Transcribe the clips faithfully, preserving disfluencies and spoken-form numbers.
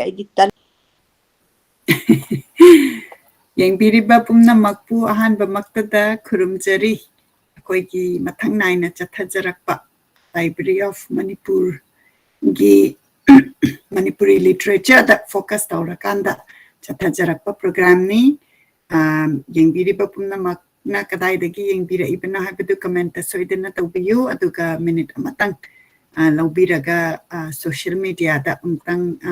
ꯑꯩꯗꯤ ꯇꯜ- ꯌꯦꯡꯕꯤꯔꯤꯕ ꯄꯨꯝꯅꯃꯛꯄꯨ ꯑꯍꯥꯟꯕꯃꯛꯇꯗ ꯈꯨꯔꯨꯝꯖꯔꯤ꯫ ꯑꯩꯈꯣꯏꯒꯤ ꯃꯊꯪ ꯅꯥꯏꯅ ꯆꯠꯊꯖꯔꯛꯄ Library of Manipur ꯒꯤ Manipuri literature ꯗ focus ꯇꯧꯔꯀꯥꯟꯗ ꯆꯠꯊꯖꯔꯛꯄ program ꯅꯤ꯫ ꯑ, ꯌꯦꯡꯕꯤꯔꯤꯕ ꯄꯨꯝꯅꯃꯛꯅ ꯀꯗꯥꯏꯗꯒꯤ ꯌꯦꯡꯕꯤꯔꯛꯏꯕꯅꯣ ꯍꯥꯏꯕꯗꯨ comment ꯇ ꯁꯣꯏꯗꯅ ꯇꯧꯕꯤꯌꯨ꯫ ꯑꯗꯨꯒ minute ꯑꯃꯇꯪ, ꯑ, ꯂꯧꯕꯤꯔꯒ, ꯑ, social media ꯗ ꯑꯃꯨꯛꯇꯪ, ꯑ,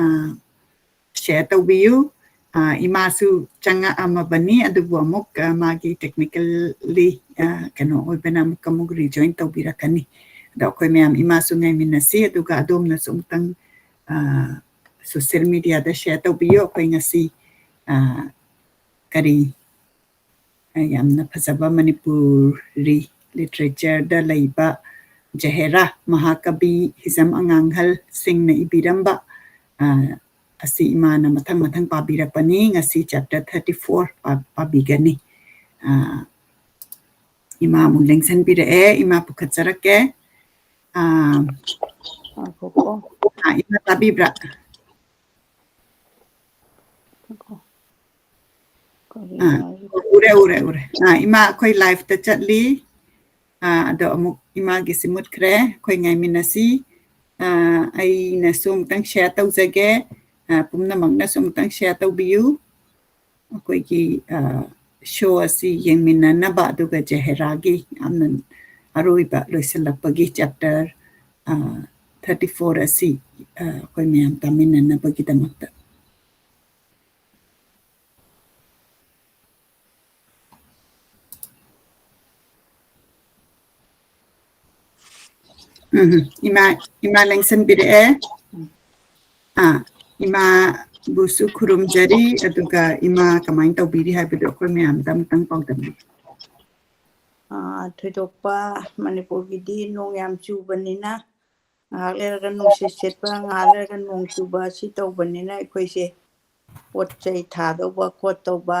share ꯇꯧꯕꯤꯌꯨ꯫ ꯑ, ꯏꯃꯥꯁꯨ ꯆꯪꯉꯛꯑꯝꯃꯕꯅꯤ, ꯑꯗꯨꯕꯨ ꯑꯃꯨꯛ, ꯑ, ꯃꯥꯒꯤ technically, ꯑ, ꯀꯩꯅꯣ ꯑꯣꯏꯕꯅ ꯑꯃꯨꯛ, ꯑꯃꯨꯛ rejoin ꯇꯧꯕꯤꯔꯛꯀꯅꯤ꯫ ꯑꯗꯣ ꯑꯩꯈꯣꯏ ꯃꯌꯥꯝ ꯏꯃꯥꯁꯨ ꯉꯥꯏꯃꯤꯟꯅꯁꯤ, ꯑꯗꯨꯒ ꯑꯗꯣꯝꯅꯁꯨ ꯑꯃꯨꯛꯇꯪ, ꯑ, social media ꯗ share ꯇꯧꯕꯤꯌꯨ꯫ ꯑꯩꯈꯣꯏ ꯉꯁꯤ, ꯑ, ꯀꯔꯤ, ꯑ, ꯌꯥꯝꯅ ꯐꯖꯕ ꯃꯅꯤꯄꯨꯔꯤ literature ꯗ ꯂꯩꯕ ꯖꯍꯦꯔꯥ ꯃꯍꯥꯀꯕꯤ ꯍꯤꯖꯝ ꯑꯉꯥꯡꯍꯜ ꯁꯤꯡꯅ ꯏꯕꯤꯔꯝꯕ, ꯑ, ꯑꯁꯤ ꯏꯃꯥꯅ ꯃꯊꯪ ꯃꯊꯪ ꯄꯥꯕꯤꯔꯛꯄꯅꯤ꯫ ꯉꯁꯤ chapter thirty four ꯄꯥ-, ꯄꯥꯕꯤꯒꯅꯤ꯫ ꯑ, ꯏꯃꯥ ꯑꯃꯨꯛ ꯂꯦꯡꯁꯟꯕꯤꯔꯛꯑꯦ꯫ ꯏꯃꯥ ꯄꯨꯈꯠꯆꯔꯛꯀꯦ꯫ ꯑ, ꯉꯥꯏꯈꯣꯀꯣ꯫ ꯑ, ꯏꯃꯥ ꯇꯥꯕꯤꯕ꯭ꯔꯥ? ꯉꯥꯏꯈꯣ꯫ ꯑꯥ, ꯀꯔꯤꯅꯣ ꯑꯩꯒꯤ ꯎꯔꯦ, ꯎꯔꯦ, ꯎꯔꯦ꯫ ꯑꯥ, ꯏꯃꯥ, ꯑꯩꯈꯣꯏ live ꯇ ꯆꯠꯂꯤ꯫ ꯑꯥ, ꯑꯗꯣ ꯑꯃꯨꯛ ꯏꯃꯥꯒꯤꯁꯤ ꯃꯨꯠꯈ꯭ꯔꯦ꯫ ꯑꯩꯈꯣꯏ ꯉꯥꯏꯃꯤꯟꯅꯁꯤ꯫ ꯑꯥ, ꯑꯩꯅꯁꯨ ꯑꯃꯨꯛꯇꯪ share ꯇꯧꯖꯒꯦ꯫ ꯑꯥ, ꯄꯨꯝꯅꯃꯛꯅꯁꯨ ꯑꯃꯨꯛꯇꯪ share ꯇꯧꯕꯤꯌꯨ꯫ ꯑꯩꯈꯣꯏꯒꯤ, ꯑꯥ, show ꯑꯁꯤ ꯌꯦꯡꯃꯤꯟꯅꯅꯕ, ꯑꯗꯨꯒ ꯖꯍꯦꯔꯥꯒꯤ ꯌꯥꯝꯅ ꯑꯔꯣꯏꯕ ꯂꯣꯏꯁꯤꯜꯂꯛꯄꯒꯤ chapter, ꯑꯥ, thirty four ꯑꯁꯤ, ꯑꯥ, ꯑꯩꯈꯣꯏ ꯃꯌꯥꯝ ꯇꯥꯃꯤꯟꯅꯅꯕꯒꯤꯗꯃꯛꯇ꯫ ꯎꯝ, ꯏꯃꯥ, ꯏꯃꯥ ꯂꯦꯡꯁꯟꯕꯤꯔꯛꯑꯦ꯫ ꯑꯥ, ꯏꯃꯥꯕꯨꯁꯨ ꯈꯨꯔꯨꯝꯖꯔꯤ, ꯑꯗꯨꯒ ꯏꯃꯥ ꯀꯃꯥꯏꯅ ꯇꯧꯕꯤꯔꯤ ꯍꯥꯏꯕꯗꯨ ꯑꯩꯈꯣꯏ ꯃꯌꯥꯝꯗ ꯑꯃꯨꯛꯇꯪ ꯄꯥꯎꯗꯝꯕꯤꯌꯨ꯫ ꯑꯥ, ꯊꯣꯏꯗꯣꯛꯄ ꯃꯅꯤꯄꯨꯔꯒꯤꯗꯤ ꯅꯣꯡ ꯌꯥꯝ ꯆꯨꯕꯅꯤꯅ, ꯉꯥꯏꯍꯥꯛ ꯂꯩꯔꯒ ꯅꯨꯡꯁꯤꯠ ꯁꯤꯠꯄ, ꯉꯥꯏꯍꯥꯛ ꯂꯩꯔꯒ ꯅꯣꯡ ꯆꯨꯕ, ꯑꯁꯤ ꯇꯧꯕꯅꯤꯅ ꯑꯩꯈꯣꯏꯁꯦ ꯄꯣꯠ ꯆꯩ ꯊꯥꯗꯧꯕ ꯈꯣꯠꯇꯧꯕ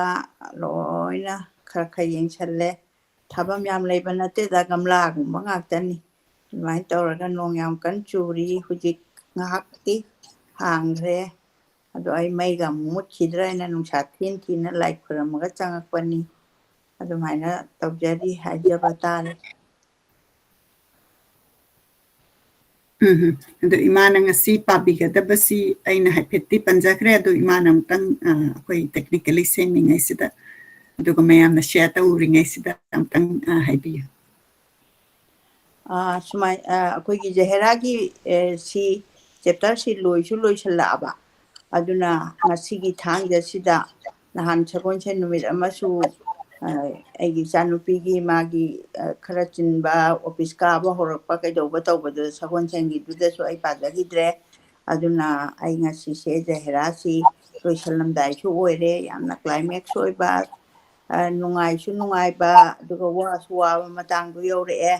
ꯂꯣꯏꯅ ꯈꯔ ꯈꯔ ꯌꯦꯡꯁꯜꯂꯦ꯫ ꯊꯥꯐꯝ ꯌꯥꯝ ꯂꯩꯕ ꯅꯠꯇꯦꯗ, ꯒꯝꯂꯥꯒꯨꯝꯕ ꯉꯥꯛꯇꯅꯤ꯫ ꯑꯗꯨꯃꯥꯏꯅ ꯇꯧꯔꯒ ꯅꯣꯡ ꯌꯥꯝ ꯀꯟꯅ ꯆꯨꯔꯤ꯫ ꯍꯧꯖꯤꯛ ꯉꯥꯏꯍꯥꯛꯇꯤ ꯍꯥꯡꯈ꯭ꯔꯦ꯫ ꯑꯗꯣ ꯑꯩ ꯃꯩꯒ ꯑꯃꯨꯛ ꯃꯨꯠꯈꯤꯗ꯭ꯔꯥ ꯍꯥꯏꯅ ꯅꯨꯡꯁꯥ ꯊꯤꯟ ꯊꯤꯅ ꯂꯥꯏ ꯈꯨꯔꯝꯃꯒ ꯆꯪꯉꯛꯄꯅꯤ꯫ ꯑꯗꯨꯃꯥꯏꯅ ꯇꯧꯖꯔꯤ ꯍꯥꯏꯖꯕ ꯇꯥꯔꯦ꯫ ꯎꯝ, ꯑꯗꯣ ꯏꯃꯥꯅ ꯉꯁꯤ ꯄꯥꯕꯤꯒꯗꯕꯁꯤ ꯑꯩꯅ ꯍꯥꯏꯐꯦꯠꯇꯤ ꯄꯟꯖꯈ꯭ꯔꯦ, ꯑꯗꯣ ꯏꯃꯥꯅ ꯑꯃꯨꯛꯇꯪ, ꯑ, ꯑꯩꯈꯣꯏ technically ꯁꯦꯝꯃꯤꯉꯩꯁꯤꯗ, ꯑꯗꯨꯒ ꯃꯌꯥꯝꯅ share ꯇꯧꯔꯤꯉꯩꯁꯤꯗ ꯑꯃꯨꯛꯇꯪ, ꯑ, ꯍꯥꯏꯕꯤꯌꯨ꯫ ꯑ, ꯁꯨꯃꯥꯏ-, ꯑ, ꯑꯩꯈꯣꯏꯒꯤ ꯖꯍꯦꯔꯥꯒꯤ, ꯑ, ꯁꯤ chapter ꯁꯤ ꯂꯣꯏꯁꯨ ꯂꯣꯏꯁꯤꯜꯂꯛꯑꯕ, ꯑꯗꯨꯅ ꯉꯁꯤꯒꯤ ꯊꯥꯡꯖꯁꯤꯗ ꯅꯍꯥꯟ ꯁꯒꯣꯜꯁꯦꯟ ꯅꯨꯃꯤꯠ ꯑꯃꯁꯨ, ꯑ, ꯑꯩꯒꯤ ꯏꯆꯥꯅꯨꯄꯤꯒꯤ ꯃꯥꯒꯤ, ꯑ, ꯈꯔ ꯆꯤꯟꯕ, office ꯀꯥꯕ ꯍꯧꯔꯛꯄ ꯀꯩꯗꯧꯕ ꯇꯧꯕꯗꯨꯗ ꯁꯒꯣꯜꯁꯦꯟꯒꯤꯗꯨꯗꯁꯨ ꯑꯩ ꯄꯥꯖꯈꯤꯗ꯭ꯔꯦ꯫ ꯑꯗꯨꯅ ꯑꯩ ꯉꯁꯤꯁꯦ ꯖꯍꯦꯔꯥꯁꯤ ꯂꯣꯏꯁꯤꯜꯂꯝꯗꯥꯏꯁꯨ ꯑꯣꯏꯔꯦ, ꯌꯥꯝꯅ climax ꯑꯣꯏꯕ, ꯑ, ꯅꯨꯡꯉꯥꯏꯁꯨ ꯅꯨꯡꯉꯥꯏꯕ, ꯑꯗꯨꯒ ꯋꯥꯁꯨ ꯋꯥꯕ ꯃꯇꯥꯡꯗꯣ ꯌꯧꯔꯛꯑꯦ꯫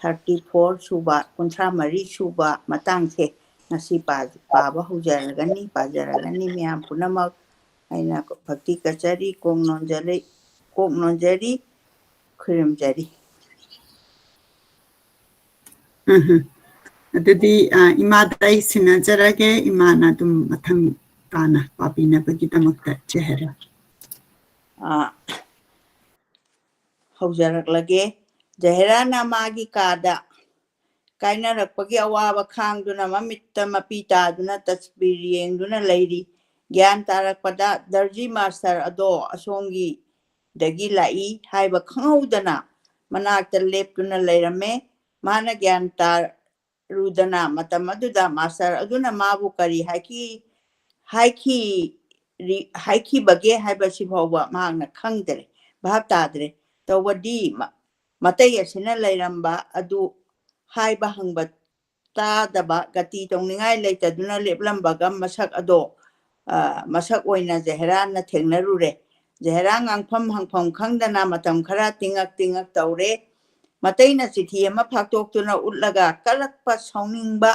Thirty four ꯁꯨꯕ, ꯀꯨꯟꯊ꯭ꯔꯥ ꯃꯔꯤ ꯁꯨꯕ ꯃꯇꯥꯡꯁꯦ ꯉꯁꯤ ꯄꯥ-, ꯄꯥꯕ ꯍꯧꯖꯔꯒꯅꯤ, ꯄꯥꯖꯔꯒꯅꯤ ꯃꯌꯥꯝ ꯄꯨꯝꯅꯃꯛ꯫ ꯑꯩꯅ ꯚꯛꯇꯤ ꯀꯠꯆꯔꯤ, ꯀꯣꯛ ꯅꯣꯟꯖꯔꯤ, ꯀꯣꯛ ꯅꯣꯟꯖꯔꯤ, ꯈꯨꯔꯨꯝꯖꯔꯤ꯫ ꯎꯝ ꯍꯝ꯫ ꯑꯗꯨꯗꯤ, ꯑ, ꯏꯃꯥꯗ ꯑꯩ ꯁꯤꯟꯅꯖꯔꯒꯦ, ꯏꯃꯥꯅ ꯑꯗꯨꯝ ꯃꯊꯪ ꯇꯥꯅ ꯄꯥꯕꯤꯅꯕꯒꯤꯗꯃꯛꯇ ꯖꯍꯦꯔꯥ꯫ ꯑ, ꯍꯧꯖꯔꯛꯂꯒꯦ꯫ ꯖꯍꯦꯔꯥꯅ ꯃꯥꯒꯤ ꯀꯥꯗ ꯀꯥꯏꯅꯔꯛꯄꯒꯤ ꯑꯋꯥꯕ ꯈꯥꯡꯗꯨꯅ ꯃꯃꯤꯠꯇ ꯃꯄꯤ ꯇꯥꯗꯨꯅ ꯇꯁꯕꯤꯔ ꯌꯦꯡꯗꯨꯅ ꯂꯩꯔꯤ꯫ ꯒ꯭ꯌꯥꯟ ꯇꯥꯔꯛꯄꯗ ꯗꯔꯖꯤ ꯃꯥꯁꯇꯔ ꯑꯗꯣ ꯑꯁꯣꯝꯒꯤꯗꯒꯤ ꯂꯥꯛꯏ ꯍꯥꯏꯕ ꯈꯪꯍꯧꯗꯅ ꯃꯅꯥꯛꯇ ꯂꯦꯞꯇꯨꯅ ꯂꯩꯔꯝꯃꯦ꯫ ꯃꯥꯅ ꯒ꯭ꯌꯥꯟ ꯇꯥꯔꯨꯗꯅ ꯃꯇꯝ ꯑꯗꯨꯗ ꯃꯥꯁꯇꯔ ꯑꯗꯨꯅ ꯃꯥꯕꯨ ꯀꯔꯤ ꯍꯥꯏꯈꯤ, ꯍꯥꯏꯈꯤ, ꯔꯤ-, ꯍꯥꯏꯈꯤꯕꯒꯦ ꯍꯥꯏꯕꯁꯤ ꯐꯥꯎꯕ ꯃꯍꯥꯛꯅ ꯈꯪꯗ꯭ꯔꯦ, ꯚꯥꯞ ꯇꯥꯗ꯭ꯔꯦ꯫ ꯇꯧꯕꯗꯤ ꯃ-, ꯃꯇꯩ ꯑꯁꯤꯅ ꯂꯩꯔꯝꯕ ꯑꯗꯨ ꯍꯥꯏꯕ ꯍꯪꯕ ꯇꯥꯗꯕ, ꯒꯇꯤ ꯇꯧꯅꯤꯡꯉꯥꯏ ꯂꯩꯇꯗꯨꯅ ꯂꯦꯞꯂꯝꯕꯒ ꯃꯁꯛ ꯑꯗꯣ, ꯑ, ꯃꯁꯛ ꯑꯣꯏꯅ ꯖꯍꯦꯔꯥꯅ ꯊꯦꯡꯅꯔꯨꯔꯦ꯫ ꯖꯍꯦꯔꯥ ꯉꯥꯡꯐꯝ ꯍꯪꯐꯝ ꯈꯪꯗꯅ ꯃꯇꯝ ꯈꯔ ꯇꯤꯡꯉꯛ ꯇꯤꯡꯉꯛ ꯇꯧꯔꯦ꯫ ꯃꯇꯩꯅ ꯆꯤꯊꯤ ꯑꯃ ꯐꯥꯛꯇꯣꯛꯇꯨꯅ ꯎꯠꯂꯒ ꯀꯜꯂꯛꯄ ꯁꯥꯎꯅꯤꯡꯕ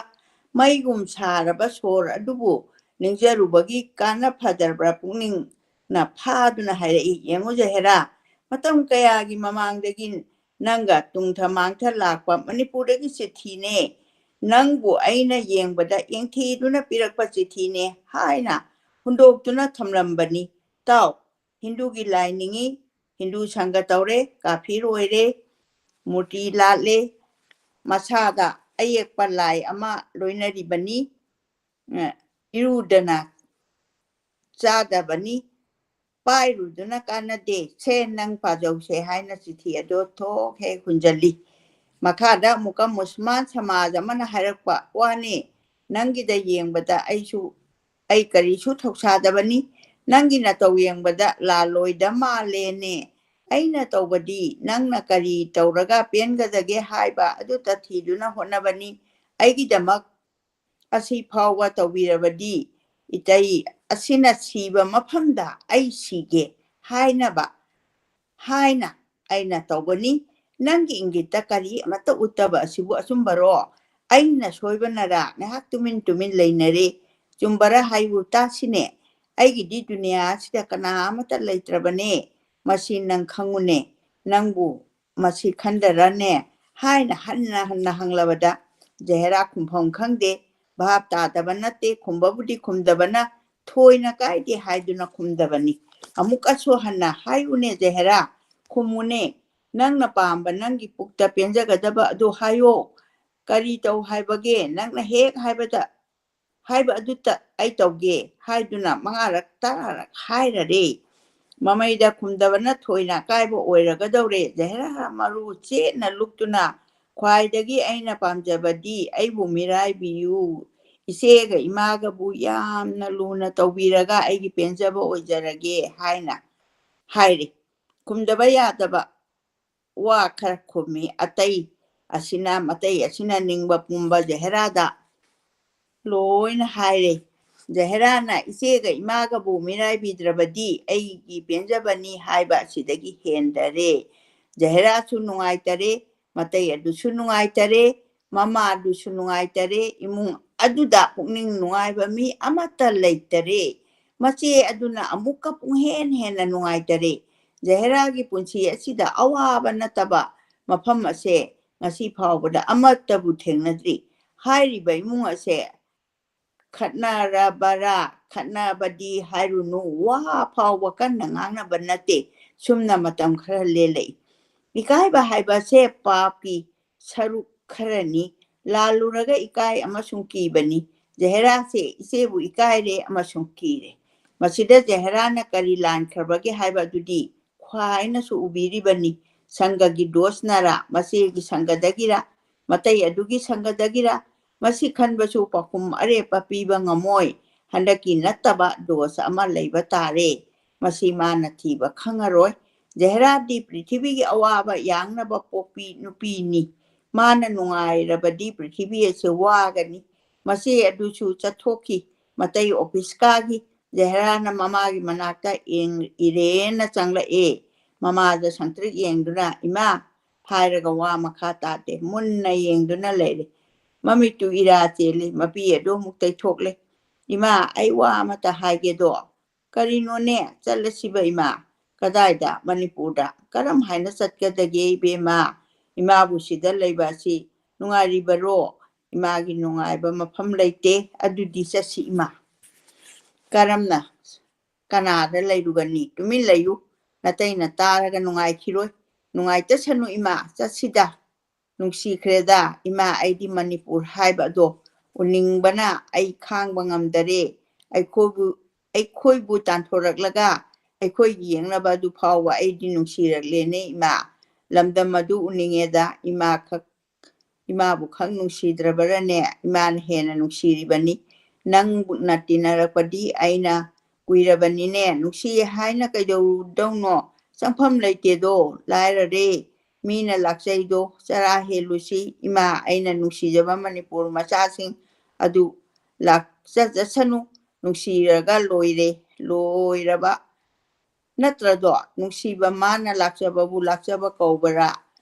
ꯃꯩꯒꯨꯝ ꯁꯥꯔꯕ ꯁꯣꯔ ꯑꯗꯨꯕꯨ ꯅꯤꯡꯖꯔꯨꯕꯒꯤ ꯀꯥꯟꯅ ꯐꯗ꯭ꯔꯕ ꯄꯨꯛꯅꯤꯡꯅ ꯐꯥꯗꯨꯅ ꯍꯥꯏꯔꯛꯏ, "ꯌꯦꯡꯉꯨ ꯖꯍꯦꯔꯥ, ꯃꯇꯝ ꯀꯌꯥꯒꯤ ꯃꯃꯥꯡꯗꯒꯤ ꯅꯪꯒ ꯇꯨꯡꯊ ꯃꯥꯡꯊ ꯂꯥꯛꯄ ꯃꯅꯤꯄꯨꯔꯗꯒꯤ ꯆꯤꯊꯤꯅꯦ꯫ ꯅꯪꯕꯨ ꯑꯩꯅ ꯌꯦꯡꯕꯗ ꯌꯦꯡꯊꯤꯗꯨꯅ ꯄꯤꯔꯛꯄ ꯆꯤꯊꯤꯅꯦ" ꯍꯥꯏꯅ ꯍꯨꯟꯗꯣꯛꯇꯨꯅ ꯊꯝꯂꯝꯕꯅꯤ꯫ ꯇꯥꯎ, ꯍꯤꯟꯗꯨꯒꯤ ꯂꯥꯏ ꯅꯤꯡꯏ, ꯍꯤꯟꯗꯨ ꯁꯪꯒ ꯇꯧꯔꯦ, ꯀꯥꯐꯤꯔ ꯑꯣꯏꯔꯦ, ꯃꯨꯔꯇꯤ ꯂꯥꯠꯂꯦ, ꯃꯁꯥꯗ ꯑꯌꯦꯛꯄ ꯂꯥꯏ ꯑꯃ ꯂꯣꯏꯅꯔꯤꯕꯅꯤ꯫ ꯑ, ꯏꯔꯨꯗꯅ ꯆꯥꯗꯕꯅꯤ, ꯄꯥꯏꯔꯨꯗꯨꯅ ꯀꯥꯟꯅꯗꯦ, ꯁꯦ ꯅꯪ ꯄꯥꯖꯧꯁꯦ ꯍꯥꯏꯅ ꯆꯤꯊꯤ ꯑꯗꯣ ꯊꯣꯛ ꯍꯦꯛ ꯍꯨꯟꯖꯜꯂꯤ꯫ ꯃꯈꯥꯗ ꯑꯃꯨꯛꯀ ꯃꯨꯁꯜꯃꯥꯟ ꯁꯃꯥꯖ ꯑꯃꯅ ꯍꯥꯏꯔꯛꯄ ꯋꯥꯅꯤ, ꯅꯪꯒꯤꯗ ꯌꯦꯡꯕꯗ ꯑꯩꯁꯨ, ꯑꯩ ꯀꯔꯤꯁꯨ ꯊꯧꯁꯥꯗꯕꯅꯤ, ꯅꯪꯒꯤ ꯅꯇꯧ ꯌꯦꯡꯕꯗ ꯂꯥꯜꯂꯣꯏꯗ ꯃꯥꯜꯂꯦꯅꯦ꯫ ꯑꯩꯅ ꯇꯧꯕꯗꯤ ꯅꯪꯅ ꯀꯔꯤ ꯇꯧꯔꯒ ꯄꯦꯟꯒꯗꯒꯦ ꯍꯥꯏꯕ ꯑꯗꯨꯇ ꯊꯤꯗꯨꯅ ꯍꯣꯠꯅꯕꯅꯤ꯫ ꯑꯩꯒꯤꯗꯃꯛ ꯑꯁꯤ ꯐꯥꯎꯕ ꯇꯧꯕꯤꯔꯕꯗꯤ ꯏꯇꯩ ꯑꯁꯤꯅ ꯁꯤꯕ ꯃꯐꯝꯗ ꯑꯩ ꯁꯤꯒꯦ ꯍꯥꯏꯅꯕ ꯍꯥꯏꯅ ꯑꯩꯅ ꯇꯧꯕꯅꯤ꯫ ꯅꯪꯒꯤ ꯏꯪꯒꯤꯠꯇ ꯀꯔꯤ ꯑꯃꯠꯇ ꯎꯠꯇꯕ ꯑꯁꯤꯕꯨ ꯑꯆꯨꯝꯕꯔꯣ? ꯑꯩꯅ ꯁꯣꯏꯕꯅꯔꯥ? ꯉꯥꯏꯍꯥꯛ ꯇꯨꯃꯤꯟ ꯇꯨꯃꯤꯟ ꯂꯩꯅꯔꯦ꯫ ꯆꯨꯝꯕꯔꯥ ꯍꯥꯏꯌꯨ ꯇꯥꯁꯤꯅꯦ꯫ ꯑꯩꯒꯤꯗꯤ ꯗꯨꯅꯤꯌꯥ ꯑꯁꯤꯗ ꯀꯅꯥ ꯑꯃꯠꯇ ꯂꯩꯇ꯭ꯔꯕꯅꯦ꯫ ꯃꯁꯤ ꯅꯪ ꯈꯪꯉꯨꯅꯦ꯫ ꯅꯪꯕꯨ ꯃꯁꯤ ꯈꯟꯗꯔꯅꯦ ꯍꯥꯏꯅ ꯍꯟꯅ ꯍꯟꯅ ꯍꯪꯂꯕꯗ ꯖꯍꯦꯔꯥ ꯈꯨꯝꯐꯝ ꯈꯪꯗꯦ꯫ ꯚꯥꯞ ꯇꯥꯗꯕ ꯅꯠꯇꯦ, ꯈꯨꯝꯕꯕꯨꯗꯤ ꯈꯨꯝꯗꯕꯅ ꯊꯣꯏꯅ ꯀꯥꯏꯗꯦ ꯍꯥꯏꯗꯨꯅ ꯈꯨꯝꯗꯕꯅꯤ꯫ ꯑꯃꯨꯛꯀꯁꯨ ꯍꯟꯅ ꯍꯥꯏꯌꯨꯅꯦ ꯖꯍꯦꯔꯥ, ꯈꯨꯝꯃꯨꯅꯦ, ꯅꯪꯅ ꯄꯥꯝꯕ, ꯅꯪꯒꯤ ꯄꯨꯛꯇ ꯄꯦꯟꯖꯒꯗꯕ ꯑꯗꯨ ꯍꯥꯏꯌꯣ꯫ ꯀꯔꯤ ꯇꯧ ꯍꯥꯏꯕꯒꯦ? ꯅꯪꯅ ꯍꯦꯛ ꯍꯥꯏꯕꯗ, ꯍꯥꯏꯕ ꯑꯗꯨꯇ ꯑꯩ ꯇꯧꯒꯦ ꯍꯥꯏꯗꯨꯅ ꯃꯉꯥꯔꯛ ꯇꯔꯥꯔꯛ ꯍꯥꯏꯔꯔꯦ꯫ ꯃꯃꯩꯗ ꯈꯨꯝꯗꯕꯅ ꯊꯣꯏꯅ ꯑꯀꯥꯏꯕ ꯑꯣꯏꯔꯒꯗꯧꯔꯦ꯫ ꯖꯍꯦꯔꯥ ꯃꯔꯨ ꯆꯦꯠꯅ ꯂꯨꯞꯇꯨꯅ, ꯈ꯭ꯋꯥꯏꯗꯒꯤ ꯑꯩꯅ ꯄꯥꯝꯖꯕꯗꯤ ꯑꯩꯕꯨ ꯃꯤꯔꯥꯏꯕꯤꯌꯨ, ꯏꯆꯦꯒ ꯏꯃꯥꯒꯕꯨ ꯌꯥꯝꯅ ꯂꯨꯅ ꯇꯧꯕꯤꯔꯒ ꯑꯩꯒꯤ ꯄꯦꯟꯖꯕ ꯑꯣꯏꯖꯔꯒꯦ ꯍꯥꯏꯅ ꯍꯥꯏꯔꯦ꯫ ꯈꯨꯝꯗꯕ ꯌꯥꯗꯕ ꯋꯥ ꯈꯔ ꯈꯨꯝꯃꯤ꯫ ꯑꯇꯩ ꯑꯁꯤꯅ, ꯃꯇꯩ ꯑꯁꯤꯅ ꯅꯤꯡꯕ ꯄꯨꯝꯕ ꯖꯍꯦꯔꯥꯗ ꯂꯣꯏꯅ ꯍꯥꯏꯔꯦ꯫ ꯖꯍꯦꯔꯥꯅ ꯏꯆꯦꯒ ꯏꯃꯥꯒꯕꯨ ꯃꯤꯔꯥꯏꯕꯤꯗ꯭ꯔꯕꯗꯤ ꯑꯩꯒꯤ ꯄꯦꯟꯖꯕꯅꯤ ꯍꯥꯏꯕ ꯑꯁꯤꯗꯒꯤ ꯍꯦꯟꯗꯔꯦ꯫ ꯖꯍꯦꯔꯥꯁꯨ ꯅꯨꯡꯉꯥꯏꯇꯔꯦ, ꯃꯇꯩ ꯑꯗꯨꯁꯨ ꯅꯨꯡꯉꯥꯏꯇꯔꯦ, ꯃꯃꯥꯗꯨꯁꯨ ꯅꯨꯡꯉꯥꯏꯇꯔꯦ, ꯏꯃꯨꯡ ꯑꯗꯨꯗ ꯄꯨꯛꯅꯤꯡ ꯅꯨꯡꯉꯥꯏꯕ ꯃꯤ ꯑꯃꯠꯇ ꯂꯩꯇꯔꯦ꯫ ꯃꯆꯦ ꯑꯗꯨꯅ ꯑꯃꯨꯛꯀ ꯄꯨꯡꯍꯦꯟ ꯍꯦꯟꯅ ꯅꯨꯡꯉꯥꯏꯇꯔꯦ꯫ ꯖꯍꯦꯔꯥꯒꯤ ꯄꯨꯟꯁꯤ ꯑꯁꯤꯗ ꯑꯋꯥꯕ ꯅꯠꯇꯕ ꯃꯐꯝ ꯑꯁꯦ ꯉꯁꯤ ꯐꯥꯎꯕꯗ ꯑꯃꯠꯇꯕꯨ ꯊꯦꯡꯅꯗ꯭ꯔꯤ꯫ ꯍꯥꯏꯔꯤꯕ ꯏꯃꯨꯡ ꯑꯁꯦ ꯈꯠꯅꯔꯕꯔꯥ? ꯈꯠꯅꯕꯗꯤ ꯍꯥꯏꯔꯨꯅꯨ, ꯋꯥ ꯐꯥꯎꯕ ꯀꯟꯅ ꯉꯥꯡꯅꯕ ꯅꯠꯇꯦ꯫ ꯁꯨꯝꯅ ꯃꯇꯝ ꯈꯔ ꯂꯦꯜꯂꯛꯏ꯫ ꯏꯀꯥꯏꯕ ꯍꯥꯏꯕꯁꯦ ꯄꯥꯞꯀꯤ ꯁꯔꯨꯛ ꯈꯔꯅꯤ꯫ ꯂꯥꯜꯂꯨꯔꯒ ꯏꯀꯥꯏ ꯑꯃꯁꯨꯡ ꯀꯤꯕꯅꯤ꯫ ꯖꯍꯦꯔꯥꯁꯦ ꯏꯆꯦꯕꯨ ꯏꯀꯥꯏꯔꯦ ꯑꯃꯁꯨꯡ ꯀꯤꯔꯦ꯫ ꯃꯁꯤꯗ ꯖꯍꯦꯔꯥꯅ ꯀꯔꯤ ꯂꯥꯟꯈ꯭ꯔꯕꯒꯦ ꯍꯥꯏꯕ ꯑꯗꯨꯗꯤ ꯈ꯭ꯋꯥꯏꯅꯁꯨ ꯎꯕꯤꯔꯤꯕꯅꯤ꯫ ꯁꯪꯒꯒꯤ ꯗꯣꯁꯅꯔꯥ, ꯃꯆꯦꯒꯤ ꯁꯪꯒꯗꯒꯤꯔꯥ, ꯃꯇꯩ ꯑꯗꯨꯒꯤ ꯁꯪꯒꯗꯒꯤꯔꯥ, ꯃꯁꯤ ꯈꯟꯕꯁꯨ ꯄꯥꯎꯈꯨꯝ ꯑꯔꯦꯞꯄ ꯄꯤꯕ ꯉꯝꯃꯣꯏ꯫ ꯍꯟꯗꯛꯀꯤ ꯅꯠꯇꯕ ꯗꯣꯁ ꯑꯃ ꯂꯩꯕ ꯇꯥꯔꯦ꯫ ꯃꯁꯤ ꯃꯥꯅ ꯊꯤꯕ ꯈꯪꯉꯔꯣꯏ꯫ ꯖꯍꯦꯔꯥꯗꯤ ꯄ꯭ꯔꯤꯊꯤꯕꯤꯒꯤ ꯑꯋꯥꯕ ꯌꯥꯡꯅꯕ ꯄꯣꯛꯄꯤ ꯅꯨꯄꯤꯅꯤ꯫ ꯃꯥꯅ ꯅꯨꯡꯉꯥꯏꯔꯕꯗꯤ ꯄ꯭ꯔꯤꯊꯤꯕꯤ ꯑꯁꯤ ꯋꯥꯒꯅꯤ꯫ ꯃꯆꯦ ꯑꯗꯨꯁꯨ ꯆꯠꯊꯣꯛꯈꯤ꯫ ꯃꯇꯩ ꯑꯣꯐꯤꯁ ꯀꯥꯈꯤ꯫ ꯖꯍꯦꯔꯥꯅ ꯃꯃꯥꯒꯤ ꯃꯅꯥꯛꯇ ꯌꯦꯡ-, ꯏꯔꯦꯟꯅ ꯆꯪꯂꯛꯑꯦ꯫ ꯃꯃꯥꯗ ꯁꯪꯇ꯭ꯔꯤꯛ ꯌꯦꯡꯗꯨꯅ, "ꯏꯃꯥ" ꯍꯥꯏꯔꯒ ꯋꯥ ꯃꯈꯥ ꯇꯥꯗꯦ꯫ ꯃꯨꯟꯅ ꯌꯦꯡꯗꯨꯅ ꯂꯩꯔꯦ꯫ ꯃꯃꯤꯠꯇꯨ ꯏꯔꯥ ꯆꯦꯜꯂꯤ꯫ ꯃꯄꯤ ꯑꯗꯨ ꯑꯃꯨꯛ ꯇꯩꯊꯣꯛꯂꯦ꯫ "ꯏꯃꯥ, ꯑꯩ ꯋꯥ ꯑꯃꯇ ꯍꯥꯏꯒꯦꯗꯣ?" "ꯀꯔꯤꯅꯣꯅꯦ?" "ꯆꯠꯂꯁꯤꯕ ꯏꯃꯥ?" "ꯀꯗꯥꯏꯗ?" "ꯃꯅꯤꯄꯨꯔꯗ꯫" "ꯀꯔꯝ ꯍꯥꯏꯅ ꯆꯠꯀꯗꯒꯦ ꯏꯕꯦꯝꯃ? ꯏꯃꯥꯕꯨ ꯁꯤꯗ ꯂꯩꯕ ꯑꯁꯤ ꯅꯨꯡꯉꯥꯏꯔꯤꯕꯔꯣ?" "ꯏꯃꯥꯒꯤ ꯅꯨꯡꯉꯥꯏꯕ ꯃꯐꯝ ꯂꯩꯇꯦ꯫" "ꯑꯗꯨꯗꯤ ꯆꯠꯁꯤ ꯏꯃꯥ꯫" "ꯀꯔꯝꯅ? ꯀꯅꯥꯗ ꯂꯩꯔꯨꯒꯅꯤ?" "ꯇꯨꯃꯤꯟ ꯂꯩꯌꯨ꯫ ꯅꯇꯩꯅ ꯇꯥꯔꯒ ꯅꯨꯡꯉꯥꯏꯈꯤꯔꯣꯏ꯫" "ꯅꯨꯡꯉꯥꯏꯇꯁꯅꯨ ꯏꯃꯥ, ꯆꯠꯁꯤꯗ꯫" "ꯅꯨꯡꯁꯤꯈ꯭ꯔꯦꯗ ꯏꯃꯥ, ꯑꯩꯗꯤ ꯃꯅꯤꯄꯨꯔ ꯍꯥꯏꯕ ꯑꯗꯣ ꯎꯅꯤꯡꯕꯅ ꯑꯩ ꯈꯥꯡꯕ ꯉꯝꯗꯔꯦ꯫ ꯑꯩꯈꯣꯏꯕꯨ, ꯑꯩꯈꯣꯏꯕꯨ ꯇꯥꯟꯊꯣꯔꯛꯂꯒ ꯑꯩꯈꯣꯏꯒꯤ ꯌꯦꯛꯅꯕ ꯑꯗꯨ ꯐꯥꯎꯕ ꯑꯩꯗꯤ ꯅꯨꯡꯁꯤꯔꯛꯂꯦꯅꯦ ꯏꯃꯥ꯫ ꯂꯝꯗꯝ ꯑꯗꯨ ꯎꯅꯤꯡꯉꯦꯗ ꯏꯃꯥ ꯈꯛ, ꯏꯃꯥꯕꯨ ꯈꯛ ꯅꯨꯡꯁꯤꯗ꯭ꯔꯕꯔꯅꯦ? ꯏꯃꯥꯅ ꯍꯦꯟꯅ ꯅꯨꯡꯁꯤꯔꯤꯕꯅꯤ꯫ ꯅꯪꯅ ꯇꯤꯟꯅꯔꯛꯄꯗꯤ ꯑꯩꯅ ꯀꯨꯏꯔꯕꯅꯤꯅꯦ꯫ ꯅꯨꯡꯁꯤ ꯍꯥꯏꯅ ꯀꯩꯗꯧꯗꯧꯅꯣ? ꯆꯪꯐꯝ ꯂꯩꯇꯦꯗꯣ, ꯂꯥꯏꯔꯔꯦ꯫ ꯃꯤꯅ ꯂꯥꯛꯆꯩꯗꯣ, ꯆꯔꯥ ꯍꯦꯜꯂꯨꯁꯤ ꯏꯃꯥ꯫ ꯑꯩꯅ ꯅꯨꯡꯁꯤꯖꯕ ꯃꯅꯤꯄꯨꯔ ꯃꯆꯥꯁꯤꯡ ꯑꯗꯨ ꯂꯥꯛꯆ ꯆꯠꯁꯅꯨ, ꯅꯨꯡꯁꯤꯔꯒ ꯂꯣꯏꯔꯦ, ꯂꯣꯏꯔꯕ ꯅꯠꯇ꯭ꯔꯗꯣ? ꯅꯨꯡꯁꯤꯕ ꯃꯥꯅ ꯂꯥꯛꯆꯕꯕꯨ ꯂꯥꯛꯆꯕ ꯀꯧꯕꯔꯥ?